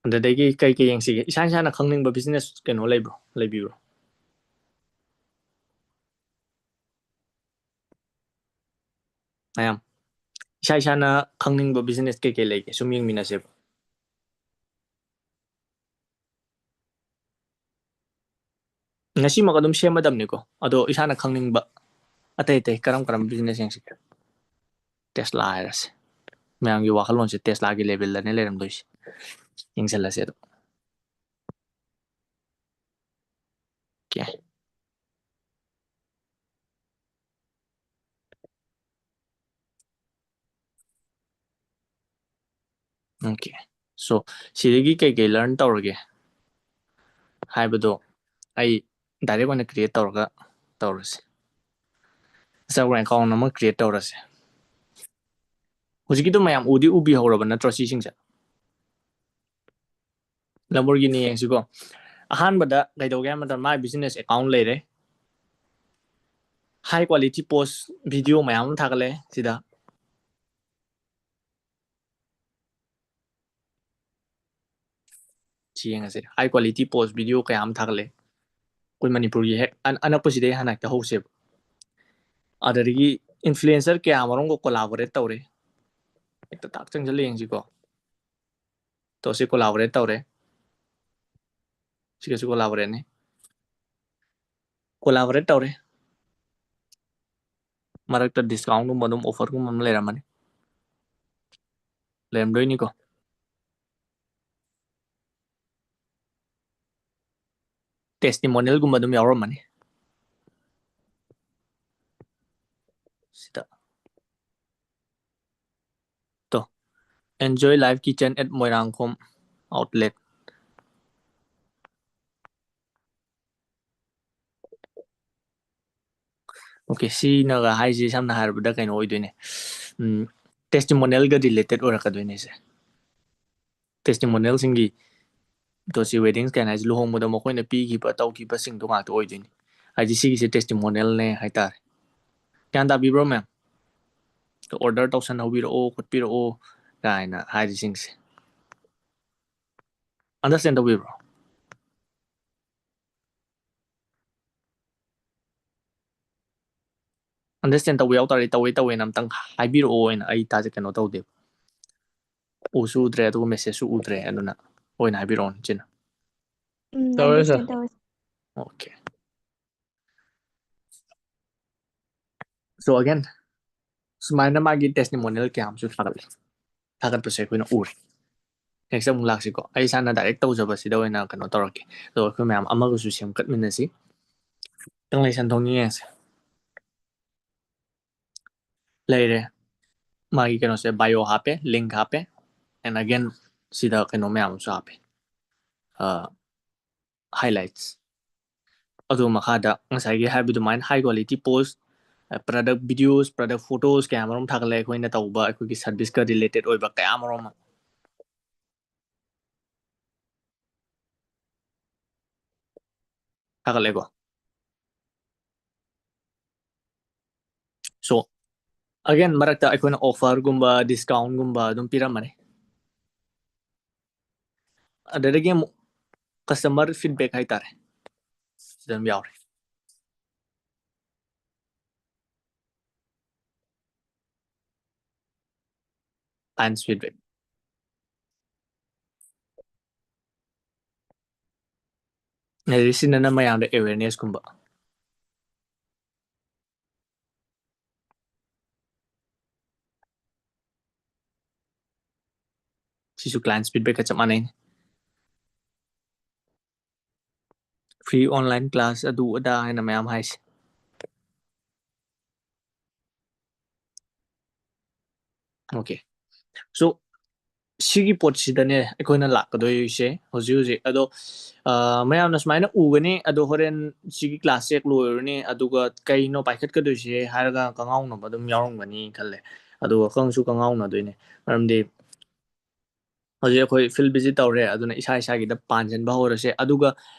ꯑꯗꯨꯗꯒꯤ ꯀꯩ ꯀꯩ ꯌꯦꯡꯁꯤꯒꯦ? ꯏꯁꯥ ꯏꯁꯥꯅ ꯈꯪꯅꯤꯡꯕ business ꯀꯩꯅꯣ ꯂꯩꯕ꯭ꯔꯣ? ꯂꯩꯕꯤꯕ꯭ꯔꯣ? ꯃꯌꯥꯝ, ꯏꯁꯥ ꯏꯁꯥꯅ ꯈꯪꯅꯤꯡꯕ ꯕꯤꯖꯤꯅꯦꯁ ꯀꯩꯀꯩ ꯂꯩꯒꯦ ꯁꯨꯝ ꯌꯦꯡꯃꯤꯟꯅꯁꯦꯕ꯫ ꯉꯁꯤꯃꯛ ꯑꯗꯨꯝ ꯁꯦꯝꯃꯗꯕꯅꯤꯀꯣ꯫ ꯑꯗꯣ ꯏꯁꯥꯅ ꯈꯪꯅꯤꯡꯕ ꯑꯇꯩ ꯑꯇꯩ ꯀꯔꯝ ꯀꯔꯝꯕ ꯕꯤꯖꯤꯅꯦꯁ ꯌꯦꯡꯁꯤꯒꯦ? ꯇꯦꯁꯂꯥ ꯍꯥꯏꯔꯁꯦ꯫ ꯃꯌꯥꯝꯒꯤ ꯋꯥꯈꯜꯂꯣꯟꯁꯦ ꯇꯦꯁꯂꯥꯒꯤ ꯂꯦꯚꯦꯜꯗꯅꯦ ꯂꯩꯔꯝꯗꯣꯏꯁꯦ꯫ ꯌꯦꯡꯁꯤꯜꯂꯁꯦ ꯑꯗꯣ꯫ ꯑꯣꯀꯦ꯫ ꯑꯣꯀꯦ꯫ ꯁꯣ, ꯁꯤꯗꯒꯤ ꯀꯩꯀꯩ ꯂꯔꯟ ꯇꯧꯔꯒꯦ ꯍꯥꯏꯕꯗꯣ ꯑꯩ ꯗꯥꯏꯔꯦꯛ ꯑꯣꯏꯅ ꯀ꯭ꯔꯤꯌꯦꯠ ꯇꯧꯔꯒ ꯇꯧꯔꯁꯦ꯫ ꯏꯟꯁꯇꯥꯒ꯭ꯔꯥꯝ ꯑꯦꯀꯥꯎꯟ ꯑꯃ ꯀ꯭ꯔꯤꯌꯦꯠ ꯇꯧꯔꯁꯦ꯫ ꯍꯧꯖꯤꯛꯀꯤꯗꯣ ꯃꯌꯥꯝ ꯎꯗꯤ ꯎꯕꯤꯍꯧꯔꯕ ꯅꯠꯇ꯭ꯔꯣ ꯁꯤꯁꯤꯡꯁꯦ? ꯂꯝꯕꯣꯔꯒꯤꯅꯤ ꯌꯦꯡꯁꯤꯀꯣ꯫ ꯑꯍꯥꯟꯕꯗ ꯀꯩꯗꯧꯒꯦ ꯍꯥꯏꯕ ꯃꯇꯝꯗ ꯃꯥꯏ ꯕꯤꯖꯤꯅꯦꯁ ꯑꯦꯀꯥꯎꯟ ꯂꯩꯔꯦ꯫ ꯍꯥꯏ ꯀ꯭ꯋꯥꯂꯤꯇꯤ ꯄꯣꯁ ꯚꯤꯗꯤꯑꯣ ꯃꯌꯥꯝ ꯑꯃ ꯊꯥꯒꯠꯂꯛꯑꯦ ꯁꯤꯗ꯫ ꯁꯤ ꯌꯦꯡꯉꯁꯦ꯫ ꯍꯥꯏ ꯀ꯭ꯋꯥꯂꯤꯇꯤ ꯄꯣꯁ ꯚꯤꯗꯤꯑꯣ ꯀꯌꯥ ꯑꯃ ꯊꯥꯒꯠꯂꯛꯑꯦ꯫ ꯑꯩꯈꯣꯏ ꯃꯅꯤꯄꯨꯔꯒꯤ ꯍꯦꯛ ꯑꯟ-, ꯑꯅꯛꯄꯁꯤꯗꯩ ꯍꯥꯟꯅ ꯍꯦꯛꯇ ꯍꯧꯁꯦꯕ꯫ ꯑꯗꯨꯗꯒꯤ ꯏꯟꯐ꯭ꯂꯨꯌꯦꯟꯁꯔ ꯀꯌꯥ ꯃꯔꯨꯝꯒ ꯀꯣꯂꯥꯕꯣꯔꯦꯠ ꯇꯧꯔꯦ꯫ ꯍꯦꯛꯇ ꯇꯥꯛ ꯆꯪꯁꯤꯜꯂ ꯌꯦꯡꯁꯤꯀꯣ꯫ ꯇꯣ ꯁꯤ ꯀꯣꯂꯥꯕꯣꯔꯦꯠ ꯇꯧꯔꯦ꯫ ꯁꯤꯒꯁꯨ ꯀꯣꯂꯥꯕꯣꯔꯦꯠꯅꯤ꯫ ꯀꯣꯂꯥꯕꯣꯔꯦꯠ ꯇꯧꯔꯦ꯫ ꯃꯔꯛꯇ ꯗꯤꯁꯀꯥꯎꯟꯒꯨꯝꯕ ꯑꯗꯨꯝ ꯑꯣꯐꯔꯒꯨꯝꯕ ꯑꯃ ꯂꯩꯔꯝꯃꯅꯤ꯫ ꯂꯩꯔꯝꯗꯣꯏꯅꯤꯀꯣ꯫ ꯇꯦꯁꯇꯤꯃꯣꯅꯤꯌꯦꯜꯒꯨꯝꯕ ꯑꯗꯨꯝ ꯌꯥꯎꯔꯝꯃꯅꯤ꯫ ꯁꯤꯗ꯫ ꯇꯣ, Enjoy Life Kitchen at Moirangkhom Outlet꯫ Okay, ꯁꯤꯅꯒ ꯍꯥꯏꯁꯦ ꯁꯝꯅ ꯍꯥꯏꯔꯕꯗ ꯀꯩꯅꯣ ꯑꯣꯏꯗꯣꯏꯅꯦ꯫ ꯎꯝ, ꯇꯦꯁꯇꯤꯃꯣꯅꯤꯌꯦꯜꯒ ꯔꯤꯂꯦꯇꯦꯠ ꯑꯣꯏꯔꯛꯀꯗꯣꯏꯅꯦ ꯁꯦ꯫ ꯇꯦꯁꯇꯤꯃꯣꯅꯤꯌꯦꯜꯁꯤꯡꯒꯤ, ꯇꯣ ꯁꯤ ꯋꯦꯗꯤꯡꯁ ꯀꯥꯏꯅ ꯍꯥꯏꯁꯦ ꯂꯨꯍꯣꯡꯕꯗ ꯃꯈꯣꯏꯅ ꯄꯤꯈꯤꯕ ꯇꯧꯈꯤꯕꯁꯤꯡꯗꯣ ꯉꯥꯛꯇ ꯑꯣꯏꯗꯣꯏꯅꯤ꯫ ꯍꯥꯏꯗꯤ ꯁꯤꯒꯤꯁꯦ ꯇꯦꯁꯇꯤꯃꯣꯅꯤꯌꯦꯜꯅꯦ ꯍꯥꯏꯇꯥꯔꯦ꯫ ꯒ꯭ꯌꯥꯟ ꯇꯥꯕꯤꯕ꯭ꯔꯣ ꯃꯦꯝ? ꯑꯣꯔꯗꯔ ꯇꯧꯁꯟꯍꯧꯕꯤꯔꯛꯑꯣ ꯈꯣꯠꯄꯤꯔꯛꯑꯣ ꯀꯥꯏꯅ ꯍꯥꯏꯔꯤꯁꯤꯡꯁꯦ꯫ ꯑꯟꯗꯔꯁꯇꯦꯟ ꯇꯧꯕꯤꯕ꯭ꯔꯣ? ꯑꯟꯗꯔꯁ꯭ꯇꯦꯟ ꯇꯧꯕ ꯌꯥꯎ ꯇꯥꯔꯗꯤ ꯇꯧꯋꯦ ꯇꯧꯋꯦꯅ ꯑꯝꯇꯪ ꯍꯥꯏꯕꯤꯔꯛꯑꯣ ꯑꯣꯏꯅ, ꯑꯩ ꯇꯥꯁꯦ ꯀꯩꯅꯣ ꯇꯧꯗꯦꯕ, ꯎꯁꯨ ꯎꯗ꯭ꯔꯦ ꯑꯗꯨꯒ ꯃꯦꯁꯦꯖꯁꯨ ꯎꯗ꯭ꯔꯦ, ꯑꯗꯨꯅ ꯑꯣꯏꯅ ꯍꯥꯏꯕꯤꯔꯛꯑꯣꯅꯦ ꯏꯆꯦꯅ꯫ ꯎꯝ, ꯇꯧꯔꯦ, understand sir꯫ ꯇꯧꯔꯦ꯫ Okay, so again, ꯁꯨꯃꯥꯏꯅ ꯃꯥꯒꯤ testimonial ꯀꯌꯥ ꯑꯃꯁꯨ ꯊꯥꯒꯠꯂꯦ꯫ ꯊꯥꯒꯠꯄꯁꯦ ꯑꯩꯈꯣꯏꯅ ꯎꯔꯦ꯫ Next ꯑꯃꯨꯛ ꯂꯥꯛꯁꯤꯀꯣ꯫ ꯑꯩ ꯏꯁꯥꯅ direct ꯇꯧꯖꯕꯁꯤꯗ ꯑꯣꯏꯅ ꯀꯩꯅꯣ ꯇꯧꯔꯛꯀꯦ꯫ ꯑꯗꯣ ꯑꯩꯈꯣꯏ ꯃꯌꯥꯝ ꯑꯃꯒꯁꯨ ꯁꯦꯝꯒꯠꯃꯤꯟꯅꯁꯤ꯫ ꯈꯤꯇꯪ ꯂꯩ ꯁꯟꯊꯣꯡ ꯌꯦꯡꯉꯁꯦ꯫ ꯂꯩꯔꯦ꯫ ꯃꯥꯒꯤ ꯀꯩꯅꯣꯁꯦ, bio ꯍꯥꯞꯄꯦ, link ꯍꯥꯞꯄꯦ, and again ꯁꯤꯗ ꯀꯩꯅꯣ ꯃꯌꯥꯝ ꯑꯃꯁꯨ ꯍꯥꯞꯄꯦ, highlights꯫ ꯑꯗꯨ ꯃꯈꯥꯗ ꯉꯁꯥꯏꯒꯤ ꯍꯥꯏꯕ ꯑꯗꯨꯃꯥꯏꯅ high quality post, product videos, product photos ꯀꯌꯥ ꯃꯔꯨꯝ ꯊꯥꯒꯠꯂꯦ, ꯑꯩꯈꯣꯏꯅ ꯇꯧꯕ ꯑꯩꯈꯣꯏꯒꯤ service ꯀ related ꯑꯣꯏꯕ ꯀꯌꯥ ꯃꯔꯨꯝ ꯑꯃ ꯊꯥꯒꯠꯂꯦꯀꯣ꯫ So again, ꯃꯔꯛꯇ ꯑꯩꯈꯣꯏꯅ offer ꯒꯨꯝꯕ, discount ꯒꯨꯝꯕ ꯑꯗꯨꯝ ꯄꯤꯔꯝꯃꯅꯤ꯫ ꯑꯗꯨꯗꯒꯤ ꯑꯃꯨꯛ customer feedback ꯍꯥꯏꯇꯥꯔꯦ, ꯁꯤꯗ ꯑꯗꯨꯝ ꯌꯥꯎꯔꯦ꯫ Clients feedback꯫ ꯑꯗꯩ ꯁꯤꯅꯅ ꯃꯌꯥꯝꯗ awareness ꯀꯨꯝꯕ꯫ ꯁꯤꯁꯨ clients feedback ꯀ ꯆꯞ ꯃꯥꯟꯅꯩ꯫ Free online class ꯑꯗꯨ ꯑꯗꯥ ꯍꯥꯏꯅ ꯃꯌꯥꯝ ꯍꯥꯏꯁꯦ꯫ Okay, so ꯁꯤꯒꯤ ꯄꯣꯠꯁꯤꯗꯅꯦ ꯑꯩꯈꯣꯏꯅ ꯂꯥꯛꯀꯗꯣꯏꯁꯦ ꯍꯧꯖꯤꯛ ꯍꯧꯖꯤꯛ꯫ ꯑꯗꯣ, ꯑ, ꯃꯌꯥꯝꯅ ꯁꯨꯃꯥꯏꯅ ꯎꯒꯅꯤ, ꯑꯗꯣ ꯍꯣꯔꯦꯟ ꯁꯤꯒꯤ class check ꯂꯣꯏꯔꯅꯤ, ꯑꯗꯨꯒ ꯀꯩꯅꯣ ꯄꯥꯏꯈꯠꯀꯗꯣꯏꯁꯦ ꯍꯥꯏꯔꯒ ꯀꯉꯥꯎꯅꯕ ꯑꯗꯨꯝ ꯌꯥꯎꯔꯝꯒꯅꯤ ꯈꯜꯂꯦ꯫ ꯑꯗꯨꯒ ꯀꯪꯁꯨ ꯀꯉꯥꯎꯅꯗꯣꯏꯅꯦ, ꯃꯔꯝꯗꯤ ꯍꯧꯖꯤꯛ ꯑꯩꯈꯣꯏ field visit ꯇꯧꯔꯦ, ꯑꯗꯨꯅ ꯏꯁꯥ ꯏꯁꯥꯒꯤꯗ ꯄꯥꯟꯁꯤꯟꯕ ꯍꯧꯔꯁꯦ꯫ ꯑꯗꯨꯒ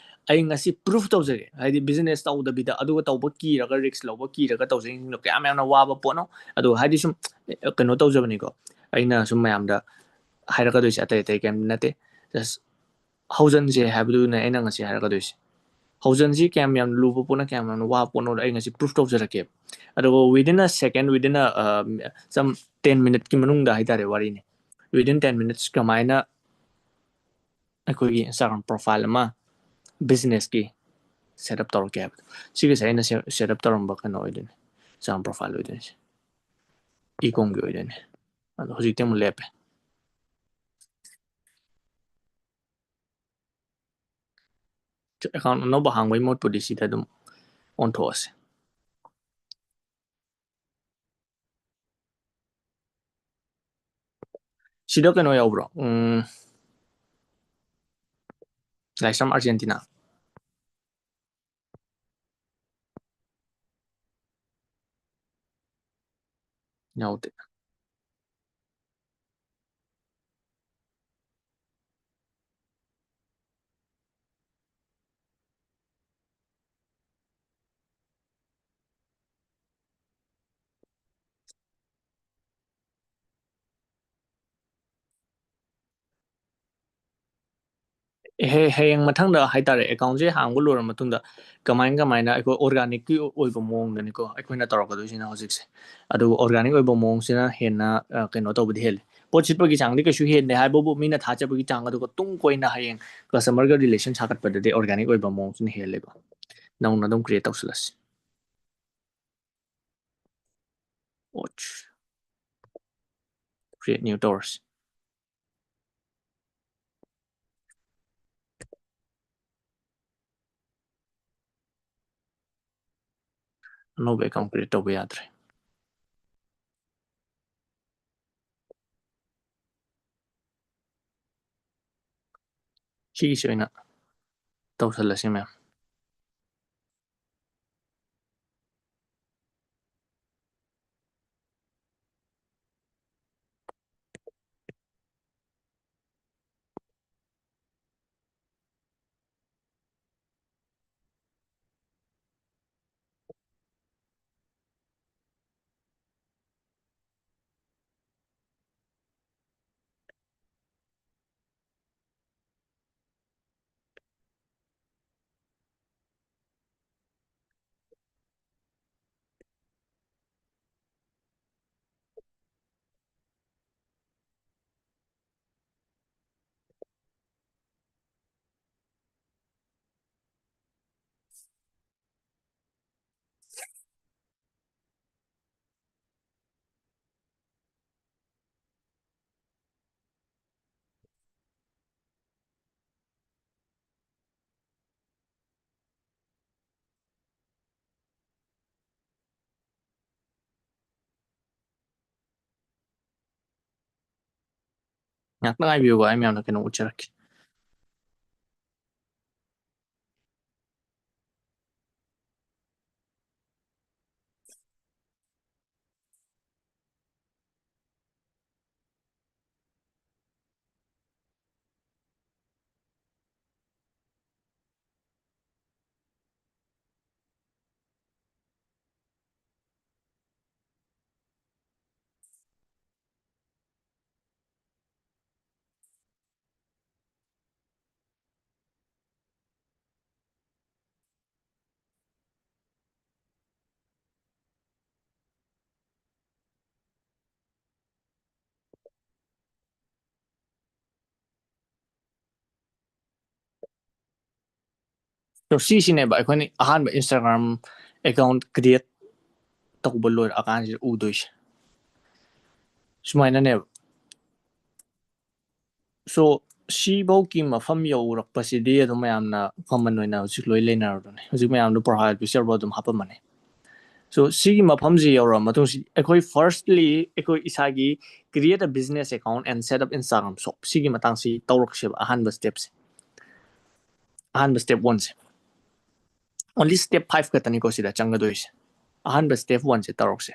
ꯑꯩ ꯉꯁꯤ proof ꯇꯧꯖꯒꯦ, ꯍꯥꯏꯗꯤ business ꯇꯧꯗꯕꯤꯗ ꯑꯗꯨꯒ ꯇꯧꯕ ꯀꯤꯔꯒ, risk ꯂꯧꯕ ꯀꯤꯔꯒ ꯇꯧꯖꯩꯁꯤꯡꯗꯣ ꯀꯌꯥꯝ ꯌꯥꯝꯅ ꯋꯥꯕ ꯄꯣꯠꯅꯣ꯫ ꯑꯗꯨꯒ ꯍꯥꯏꯗꯤ ꯁꯨꯝ, ꯑꯦ, ꯀꯩꯅꯣ ꯇꯧꯖꯕꯅꯤꯀꯣ, ꯑꯩꯅ ꯁꯨꯝ ꯃꯌꯥꯝꯗ ꯍꯥꯏꯔꯛꯀꯗꯣꯏꯁꯦ ꯑꯇꯩ ꯑꯇꯩ ꯀꯩꯝ ꯅꯠꯇꯦ, just ꯍꯧꯖꯟꯁꯦ ꯍꯥꯏꯕꯗꯨꯅꯦ ꯑꯩꯅ ꯉꯁꯤ ꯍꯥꯏꯔꯛꯀꯗꯣꯏꯁꯦ꯫ ꯍꯧꯖꯤꯛꯁꯤ ꯀꯌꯥꯝ ꯌꯥꯝ ꯂꯨꯕ ꯄꯣꯠꯅꯣ, ꯀꯌꯥꯝ ꯌꯥꯝꯅ ꯋꯥꯕ ꯄꯣꯠꯅꯣꯗꯣ ꯑꯩ ꯉꯁꯤ proof ꯇꯧꯖꯔꯛꯀꯦ꯫ ꯑꯗꯨꯒ within a second, within a, uh, some ten minutes ꯀꯤ ꯃꯅꯨꯡꯗ ꯍꯥꯏꯇꯥꯔꯦ, ꯋꯥꯔꯤꯅꯤ, within ten minutes ꯀꯃꯥꯏꯅ ꯑꯩꯈꯣꯏꯒꯤ Instagram profile ꯑꯃ business ꯀꯤ set up ꯇꯧꯔꯛꯀꯦ ꯍꯥꯏꯕꯗꯣ꯫ ꯁꯤꯒꯤꯁꯦ ꯑꯩꯅ set up ꯇꯧꯔꯝꯕ ꯀꯩꯅꯣ ꯑꯣꯏꯗꯣꯏꯅꯤ, Instagram profile ꯑꯣꯏꯗꯣꯏꯅꯤ, e-com ꯒꯤ ꯑꯣꯏꯗꯣꯏꯅꯤ꯫ ꯑꯗꯣ ꯍꯧꯖꯤꯛꯇꯤ ꯑꯃꯨꯛ ꯂꯦꯞꯄꯦ꯫ Account ꯑꯅꯧꯕ ꯍꯥꯡꯕꯒꯤ ꯃꯍꯨꯠꯄꯨꯗꯤ ꯁꯤꯗ ꯑꯗꯨꯝ ꯑꯣꯟꯊꯣꯛꯑꯁꯦ꯫ ꯁꯤꯗ ꯀꯩꯅꯣ ꯌꯥꯎꯕ꯭ꯔꯣ? ꯎꯝ, ꯂꯥꯏꯁ꯭ꯔꯝ ꯑꯥꯔꯖꯦꯟꯇꯤꯅꯥ꯫ ꯌꯥꯎꯗꯦ꯫ ꯍꯌꯦꯡ ꯃꯊꯪꯗ ꯍꯥꯏꯇꯥꯔꯦ, account ꯁꯦ ꯍꯥꯡꯕ ꯂꯣꯏꯔ ꯃꯇꯨꯡꯗ ꯀꯃꯥꯏ ꯀꯃꯥꯏꯅ ꯑꯩꯈꯣꯏ organic ꯀꯤ ꯑꯣꯏꯕ ꯃꯑꯣꯡꯗꯅꯤꯀꯣ ꯑꯩꯈꯣꯏꯅ ꯇꯧꯔꯛꯀꯗꯣꯏꯁꯤꯅ ꯍꯧꯖꯤꯛꯁꯦ꯫ ꯑꯗꯨꯒ organic ꯑꯣꯏꯕ ꯃꯑꯣꯡꯁꯤꯅ ꯍꯦꯟꯅ, ꯑ, ꯀꯩꯅꯣ ꯇꯧꯕꯗꯤ ꯍꯦꯜꯂꯤ꯫ ꯄꯣꯠ ꯁꯤꯠꯄꯒꯤ ꯆꯥꯡꯗꯤ ꯀꯩꯁꯨ ꯍꯦꯟꯗꯦ ꯍꯥꯏꯕꯕꯨ, ꯃꯤꯅ ꯊꯥꯖꯕꯒꯤ ꯆꯥꯡ, ꯑꯗꯨꯒ ꯇꯨꯡ ꯀꯣꯏꯅ ꯍꯌꯦꯡ customer ꯒ relation ꯁꯥꯒꯠꯄꯗꯗꯤ organic ꯑꯣꯏꯕ ꯃꯑꯣꯡꯁꯤꯅ ꯍꯦꯜꯂꯦꯀꯣ꯫ ꯅꯧꯅ ꯑꯗꯨꯝ create ꯇꯧꯁꯤꯜꯂꯁꯤ꯫ Watch꯫ Create new ꯇꯧꯔꯁꯤ꯫ ꯑꯅꯧꯕ account create ꯇꯧꯕ ꯌꯥꯗ꯭ꯔꯦ꯫ ꯁꯤꯒꯤꯁꯤ ꯑꯣꯏꯅ ꯇꯧꯁꯜꯂꯁꯤ, ꯃꯌꯥꯝ꯫ ꯉꯥꯏꯍꯥꯛꯇꯪ ꯉꯥꯏꯕꯤꯌꯨꯀꯣ, ꯑꯩ ꯃꯌꯥꯝꯅ ꯀꯩꯅꯣ ꯎꯠꯆꯔꯛꯀꯦ꯫ So, ꯁꯤꯁꯤꯅꯦꯕ ꯑꯩꯈꯣꯏꯅ ꯑꯍꯥꯟꯕ Instagram account create ꯇꯧꯕ ꯂꯣꯏꯔꯛꯑꯀꯥꯟꯁꯤꯗ ꯎꯗꯣꯏꯁꯦ꯫ ꯁꯨꯃꯥꯏꯅꯅꯦꯕ꯫ So, ꯁꯤꯐꯧꯒꯤ ꯃꯐꯝ ꯌꯧꯔꯛꯄꯁꯤꯗꯤ ꯑꯗꯨꯝ ꯃꯌꯥꯝꯅ common ꯑꯣꯏꯅ ꯍꯧꯖꯤꯛ ꯂꯣꯏ ꯂꯩꯅꯔꯕꯅꯦ꯫ ꯍꯧꯖꯤꯛ ꯃꯌꯥꯝꯗꯣ profile picture ꯐꯥꯎ ꯑꯗꯨꯝ ꯍꯥꯞꯄꯝꯃꯅꯤ꯫ So, ꯁꯤꯒꯤ ꯃꯐꯝꯁꯤ ꯌꯧꯔꯛꯑ ꯃꯇꯨꯡꯁꯤ ꯑꯩꯈꯣꯏ firstly ꯑꯩꯈꯣꯏ ꯏꯁꯥꯒꯤ create a business account and set up Instagram shop ꯁꯤꯒꯤ ꯃꯇꯥꯡꯁꯤ ꯇꯧꯔꯛꯁꯦꯕ, ꯑꯍꯥꯟꯕ stepꯁꯦ꯫ ꯑꯍꯥꯟꯕ step oneꯁꯦ꯫ Only step five ꯈꯛꯇꯅꯤꯀꯣ ꯁꯤꯗ ꯆꯪꯒꯗꯣꯏꯁꯦ꯫ ꯑꯍꯥꯟꯕ step oneꯁꯦ ꯇꯧꯔꯛꯁꯦ꯫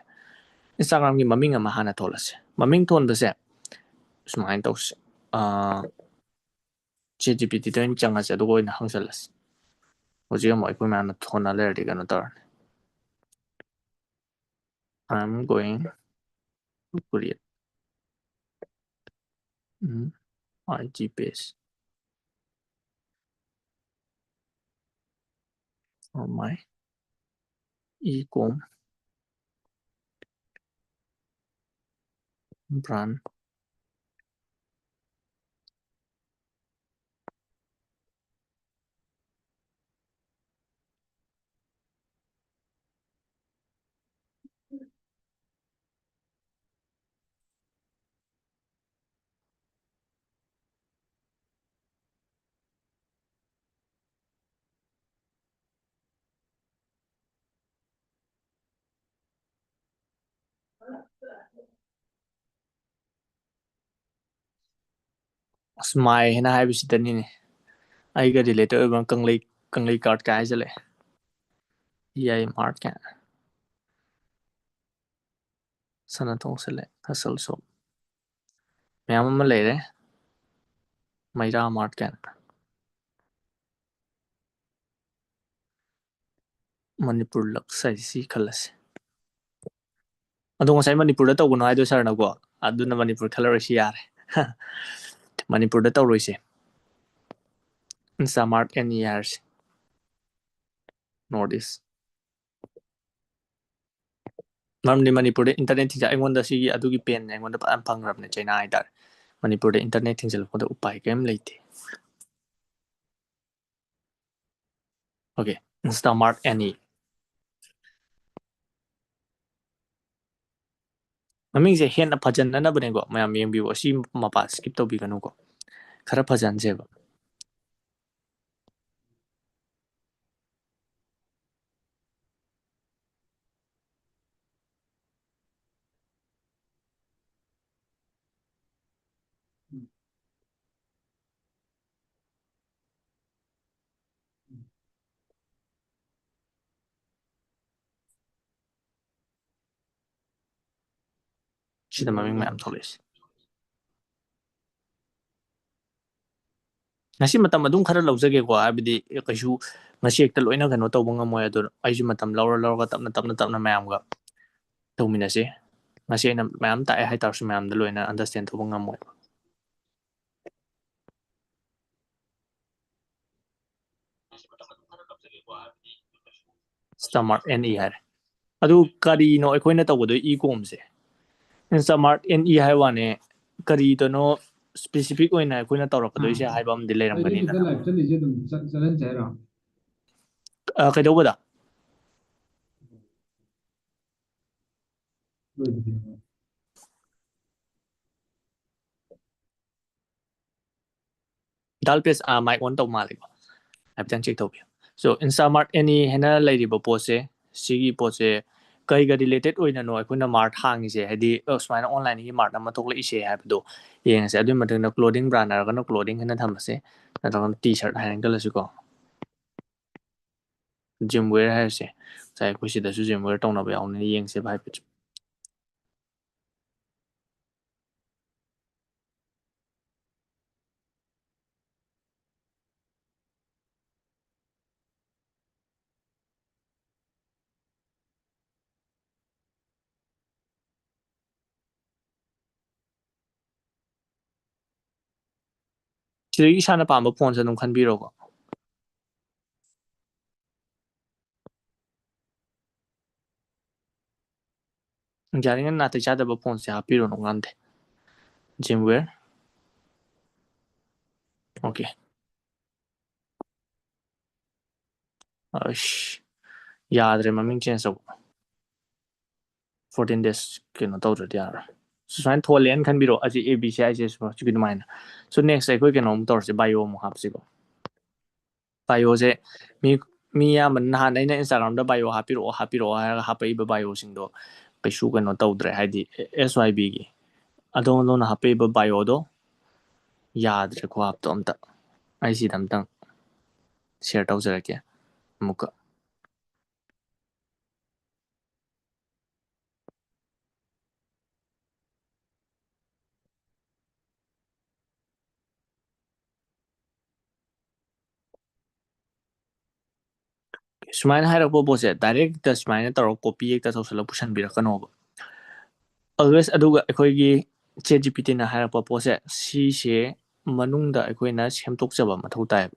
Instagramꯒꯤ ꯃꯃꯤꯡ ꯑꯃ ꯍꯥꯟꯅ ꯊꯣꯜꯂꯁꯦ꯫ ꯃꯃꯤꯡ ꯊꯣꯟꯕꯁꯦ ꯁꯨꯃꯥꯏꯅ ꯇꯧꯁꯦ꯫ ꯑꯥ, ChatGPTꯗ ꯑꯣꯏꯅ ꯆꯪꯉꯁꯦ, ꯑꯗꯨꯒ ꯑꯣꯏꯅ ꯍꯪꯆꯜꯂꯁꯤ꯫ ꯍꯧꯖꯤꯛ ꯑꯃꯨꯛ ꯑꯩꯈꯣꯏ ꯃꯌꯥꯝꯅ ꯊꯣꯟꯅ ꯂꯩꯔꯗꯤ ꯀꯩꯅꯣ ꯇꯧꯔꯅꯤ꯫ I'm going to create, um, I G page for my e-com brand. ꯃꯥꯏ ꯍꯥꯏꯅ ꯍꯥꯏꯕꯁꯤꯗꯅꯤꯅꯦ ꯑꯩꯒ ꯔꯤꯂꯦꯇꯦꯠ ꯑꯣꯏꯕ ꯀꯪꯂꯩ ꯀꯪꯂꯩ ꯀꯥꯔꯠꯀ ꯍꯥꯏꯖꯜꯂꯛꯑꯦ꯫ ꯌꯥꯏ ꯃꯥꯔꯠ ꯀꯥꯏꯅ ꯁꯅꯥ ꯊꯣꯡ ꯁꯦꯂꯦꯛ ꯍꯁꯜ ꯁꯣꯞ ꯃꯌꯥꯝ ꯑꯃ ꯂꯩꯔꯦ꯫ ꯃꯩꯔꯥ ꯃꯥꯔꯠ ꯀꯥꯏꯅ ꯃꯅꯤꯄꯨꯔ ꯂꯛꯁ ꯍꯥꯏꯁꯤ ꯁꯤ ꯈꯜꯂꯁꯤ꯫ ꯑꯗꯣ ꯉꯁꯥꯏ ꯃꯅꯤꯄꯨꯔꯗ ꯇꯧꯒꯅꯨ ꯍꯥꯏꯗꯣ ꯁꯥꯔꯅꯀꯣ, ꯑꯗꯨꯅ ꯃꯅꯤꯄꯨꯔ ꯈꯜꯂꯔꯣꯏꯁꯤ ꯌꯥꯔꯦ꯫ ꯃꯅꯤꯄꯨꯔꯗ ꯇꯧꯔꯣꯏꯁꯦ꯫ ꯏꯟꯁꯇꯥꯃꯥꯔꯠ ꯑꯦꯅꯤ ꯍꯥꯏꯔꯁꯤ꯫ North east. ꯃꯔꯝꯗꯤ ꯃꯅꯤꯄꯨꯔꯗ ꯏꯟꯇꯔꯅꯦꯠ ꯊꯤꯡꯖꯤꯜ ꯑꯩꯉꯣꯟꯗ ꯁꯤꯒꯤ ꯑꯗꯨꯒꯤ ꯄꯦꯟ ꯑꯩꯉꯣꯟꯗ ꯐꯖꯅ ꯐꯪꯈ꯭ꯔꯕꯅꯦ ꯆꯩꯅꯥ ꯍꯥꯏꯇꯥꯔꯦ꯫ ꯃꯅꯤꯄꯨꯔꯗ ꯏꯟꯇꯔꯅꯦꯠ ꯊꯤꯡꯖꯤꯜꯂꯛꯄꯗ ꯎꯄꯥꯏ ꯀꯔꯤꯝ ꯂꯩꯇꯦ꯫ ꯑꯣꯀꯦ, ꯏꯟꯁꯇꯥꯃꯥꯔꯠ ꯑꯦꯅꯤ꯫ ꯃꯃꯤꯡꯁꯦ ꯍꯦꯟꯅ ꯐꯖꯅꯅꯕꯅꯦꯀꯣ, ꯃꯌꯥꯝ ꯌꯦꯡꯕꯤꯌꯨ꯫ ꯑꯁꯤ ꯃꯄꯥ ꯁ꯭ꯀꯤꯞ ꯇꯧꯕꯤꯒꯅꯨꯀꯣ, ꯈꯔ ꯐꯖꯍꯟꯁꯦꯕ꯫ ꯁꯤꯗ ꯃꯃꯤꯡ ꯃꯌꯥꯝ ꯊꯣꯛꯂꯛꯏꯁꯦ꯫ ꯉꯁꯤ ꯃꯇꯝ ꯑꯗꯨꯝ ꯈꯔ ꯂꯧꯖꯒꯦꯀꯣ, ꯍꯥꯏꯕꯗꯤ ꯀꯩꯁꯨ ꯉꯁꯤ ꯍꯦꯛꯇ ꯂꯣꯏꯅ ꯀꯩꯅꯣ ꯇꯧꯕ ꯉꯝꯃꯣꯏ꯫ ꯑꯗꯨꯅ ꯑꯩꯁꯨ ꯃꯇꯝ ꯂꯧꯔ ꯂꯧꯔꯒ ꯇꯞꯅ ꯇꯞꯅ ꯇꯞꯅ ꯃꯌꯥꯝꯒ ꯇꯧꯃꯤꯟꯅꯁꯦ꯫ ꯉꯁꯤ ꯑꯩꯅ ꯃꯌꯥꯝ ꯇꯥꯛꯑꯦ ꯍꯥꯏꯇꯥꯔꯁꯨ ꯃꯌꯥꯝꯗ ꯂꯣꯏꯅ ꯑꯟꯗꯔꯁꯇꯦꯟ ꯇꯧꯕ ꯉꯝꯃꯣꯏꯕ꯫ ꯏꯟꯁꯇꯥꯃꯥꯔꯠ ꯑꯦꯟ ꯏ ꯍꯥꯏꯔꯦ꯫ ꯑꯗꯨ ꯀꯔꯤꯅꯣ ꯑꯩꯈꯣꯏꯅ ꯇꯧꯒꯗꯣꯏ ꯏ ꯀꯣꯝꯁꯦ? ꯏꯟꯁꯇꯥꯃꯥꯔꯠ ꯑꯦꯟ ꯏ ꯍꯥꯏ ꯋꯥꯅꯦ, ꯀꯔꯤꯗꯅꯣ ꯁ꯭ꯄꯦꯁꯤꯐꯤꯛ ꯑꯣꯏꯅ ꯑꯩꯈꯣꯏꯅ ꯇꯧꯔꯛꯀꯗꯣꯏꯁꯦ ꯍꯥꯏꯕ ꯑꯃꯗꯤ ꯂꯩꯔꯝꯒꯅꯤꯗꯅ꯫ ꯑ, ꯀꯩꯗꯧꯕꯗ? ꯗꯥꯜ ꯄꯦꯁ, ꯑꯥ, ꯃꯥꯏꯛ ꯑꯣꯟ ꯇꯧ ꯃꯥꯜꯂꯦꯀꯣ, ꯍꯥꯏꯐꯦꯠꯇꯪ ꯆꯦꯛ ꯇꯧꯕꯤꯌꯨ꯫ ꯁꯣ ꯏꯟꯁꯇꯥꯃꯥꯔꯠ ꯑꯦꯅꯤ ꯍꯥꯏꯅ ꯂꯩꯔꯤꯕ ꯄꯣꯠꯁꯦ, ꯁꯤꯒꯤ ꯄꯣꯠꯁꯦ ꯀꯩꯒ ꯔꯤꯂꯦꯇꯦꯠ ꯑꯣꯏꯅꯅꯣ ꯑꯩꯈꯣꯏꯅ ꯃꯥꯔꯠ ꯍꯥꯡꯉꯤꯁꯦ, ꯍꯥꯏꯗꯤ ꯑ, ꯁꯨꯃꯥꯏꯅ ꯑꯣꯟꯂꯥꯏꯟꯒꯤ ꯃꯥꯔꯠ ꯑꯃ ꯊꯣꯛꯂꯛꯏꯁꯦ ꯍꯥꯏꯕꯗꯣ ꯌꯦꯡꯉꯁꯦ꯫ ꯑꯗꯨꯒꯤ ꯃꯇꯨꯡꯗ ꯀ꯭ꯂꯣꯗꯤꯡ ꯕ꯭ꯔꯥꯟ ꯍꯥꯏꯔꯒꯅ ꯀ꯭ꯂꯣꯗꯤꯡ ꯍꯥꯏꯅ ꯊꯝꯃꯁꯦ, ꯅꯠꯇ꯭ꯔꯒꯅ ꯇꯤ ꯁꯔꯠ ꯍꯥꯏꯅ ꯈꯜꯂꯁꯤꯀꯣ꯫ ꯖꯤꯝ ꯋꯦꯌꯔ ꯍꯥꯏꯔꯁꯦ꯫ ꯉꯁꯥꯏ ꯑꯩꯈꯣꯏ ꯁꯤꯗꯁꯨ ꯖꯤꯝ ꯋꯦꯌꯔ ꯇꯧꯅꯕ ꯌꯥꯎꯅꯤꯅ ꯌꯦꯡꯁꯦꯕ ꯍꯥꯏꯐꯦꯠ꯫ ꯁꯤꯗꯒꯤ ꯏꯁꯥꯅ ꯄꯥꯝꯕ ꯐꯣꯟꯁꯦ ꯑꯗꯨꯝ ꯈꯟꯕꯤꯔꯣꯀꯣ꯫ ꯌꯥꯔꯤꯉꯩ ꯅꯥꯇꯩ ꯆꯥꯗꯕ ꯐꯣꯟꯁꯦ ꯍꯥꯞꯄꯤꯔꯨꯅꯨ ꯀꯥꯟꯗꯦ꯫ ꯖꯤꯝꯋꯦꯌꯔ꯫ ꯑꯣꯀꯦ꯫ ꯑꯁ, ꯌꯥꯗ꯭ꯔꯦ ꯃꯃꯤꯡ ꯆꯦꯟꯖ ꯇꯧꯕ꯫ ꯐꯣꯔꯇꯤꯟ ꯗꯦꯖ ꯀꯩꯅꯣ ꯇꯧꯗ꯭ꯔꯗꯤ ꯌꯥꯔꯣꯏ꯫ ꯁꯨꯃꯥꯏꯅ ꯊꯣꯜꯂꯦꯅ ꯈꯟꯕꯤꯔꯣ, ꯑꯁꯤ A B C I C S ꯁꯤꯒꯤ ꯑꯗꯨꯃꯥꯏꯅ꯫ ꯁꯣ ꯅꯦꯛꯁ ꯑꯩꯈꯣꯏ ꯀꯩꯅꯣꯝ ꯇꯧꯔꯁꯦ, ꯕꯥꯏꯑꯣ ꯑꯃꯨꯛ ꯍꯥꯞꯁꯤꯀꯣ꯫ ꯕꯥꯏꯑꯣꯁꯦ ꯃꯤ, ꯃꯤ ꯑꯌꯥꯝꯕꯅ ꯅꯍꯥꯟ ꯑꯩꯅ ꯏꯟꯁꯇꯥꯒ꯭ꯔꯥꯝꯗ ꯕꯥꯏꯑꯣ ꯍꯥꯞꯄꯤꯔꯛꯑꯣ ꯍꯥꯞꯄꯤꯔꯛꯑꯣ ꯍꯥꯏꯔꯒ ꯍꯥꯞꯄꯛꯏꯕ ꯕꯥꯏꯑꯣꯁꯤꯡꯗꯣ ꯀꯩꯁꯨ ꯀꯩꯅꯣ ꯇꯧꯗ꯭ꯔꯦ, ꯍꯥꯏꯗꯤ ꯑꯦꯁ ꯋꯥꯏ ꯕꯤꯒꯤ ꯑꯗꯣꯝ ꯑꯗꯣꯝꯅ ꯍꯥꯞꯄꯛꯏꯕ ꯕꯥꯏꯑꯣꯗꯣ ꯌꯥꯗ꯭ꯔꯦ ꯈꯨꯍꯥꯞꯇꯣ ꯑꯝꯇ꯫ ꯑꯩ ꯁꯤꯗ ꯑꯝꯇꯪ ꯁꯤꯌꯔ ꯇꯧꯖꯔꯛꯀꯦ ꯑꯃꯨꯛꯀ꯫ ꯁꯨꯃꯥꯏꯅ ꯍꯥꯏꯔꯛꯄ ꯄꯣꯠꯁꯦ ꯗꯥꯏꯔꯦꯛꯇ ꯁꯨꯃꯥꯏꯅ ꯇꯧꯔꯒ ꯀꯣꯄꯤ ꯍꯦꯛꯇ ꯇꯧꯁꯜꯂꯒ ꯄꯨꯁꯟꯕꯤꯔꯛꯀꯅꯣꯕ꯫ ꯑꯣꯜꯋꯦꯁ ꯑꯗꯨꯒ ꯑꯩꯈꯣꯏꯒꯤ ꯆꯦꯠ ꯖꯤ ꯄꯤ ꯇꯤꯅ ꯍꯥꯏꯔꯛꯄ ꯄꯣꯠꯁꯦ ꯁꯤꯁꯦ ꯃꯅꯨꯡꯗ ꯑꯩꯈꯣꯏꯅ ꯁꯦꯝꯗꯣꯛꯆꯕ ꯃꯊꯧ ꯇꯥꯏꯌꯦꯕ꯫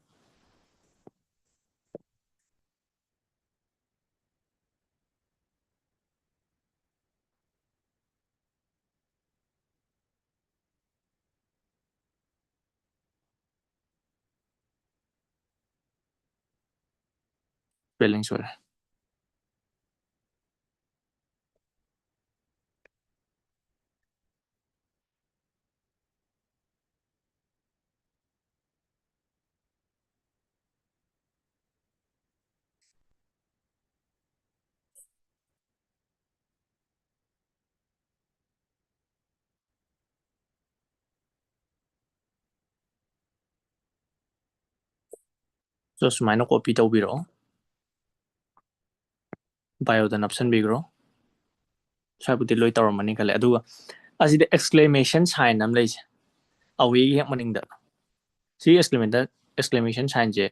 ꯁ꯭ꯄꯦꯂꯤꯡ ꯁꯣꯏꯔꯦ꯫ So ꯁꯨꯃꯥꯏꯅ copy ꯇꯧꯕꯤꯔꯛꯑꯣ, bioꯗ ꯅꯞꯁꯟꯕꯤꯈ꯭ꯔꯣ꯫ ꯁ꯭ꯋꯥꯏꯕꯨꯗꯤ ꯂꯣꯏ ꯇꯧꯔꯝꯃꯅꯤ ꯈꯜꯂꯦ꯫ ꯑꯗꯨꯒ ꯑꯁꯤꯗ exclamation sign ꯑꯃ ꯂꯩꯁꯦ, awayꯒꯤ ꯍꯦꯛ ꯃꯅꯤꯡꯗ꯫ ꯁꯤ exclamation signꯁꯦ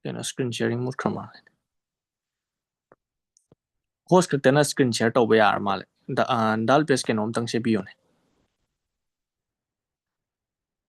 ꯀꯩꯅꯣ, screen sharing ꯃꯨꯠꯈ꯭ꯔ ꯃꯥꯜꯂꯦ꯫ Host ꯈꯛꯇꯅ screen share ꯇꯧꯕ ꯌꯥꯔ ꯃꯥꯜꯂꯦ꯫ ꯗꯥ ꯔꯨꯄꯦꯁ, ꯀꯩꯅꯣꯝꯇꯪ ꯁꯦꯝꯕꯤꯌꯨꯅꯦ꯫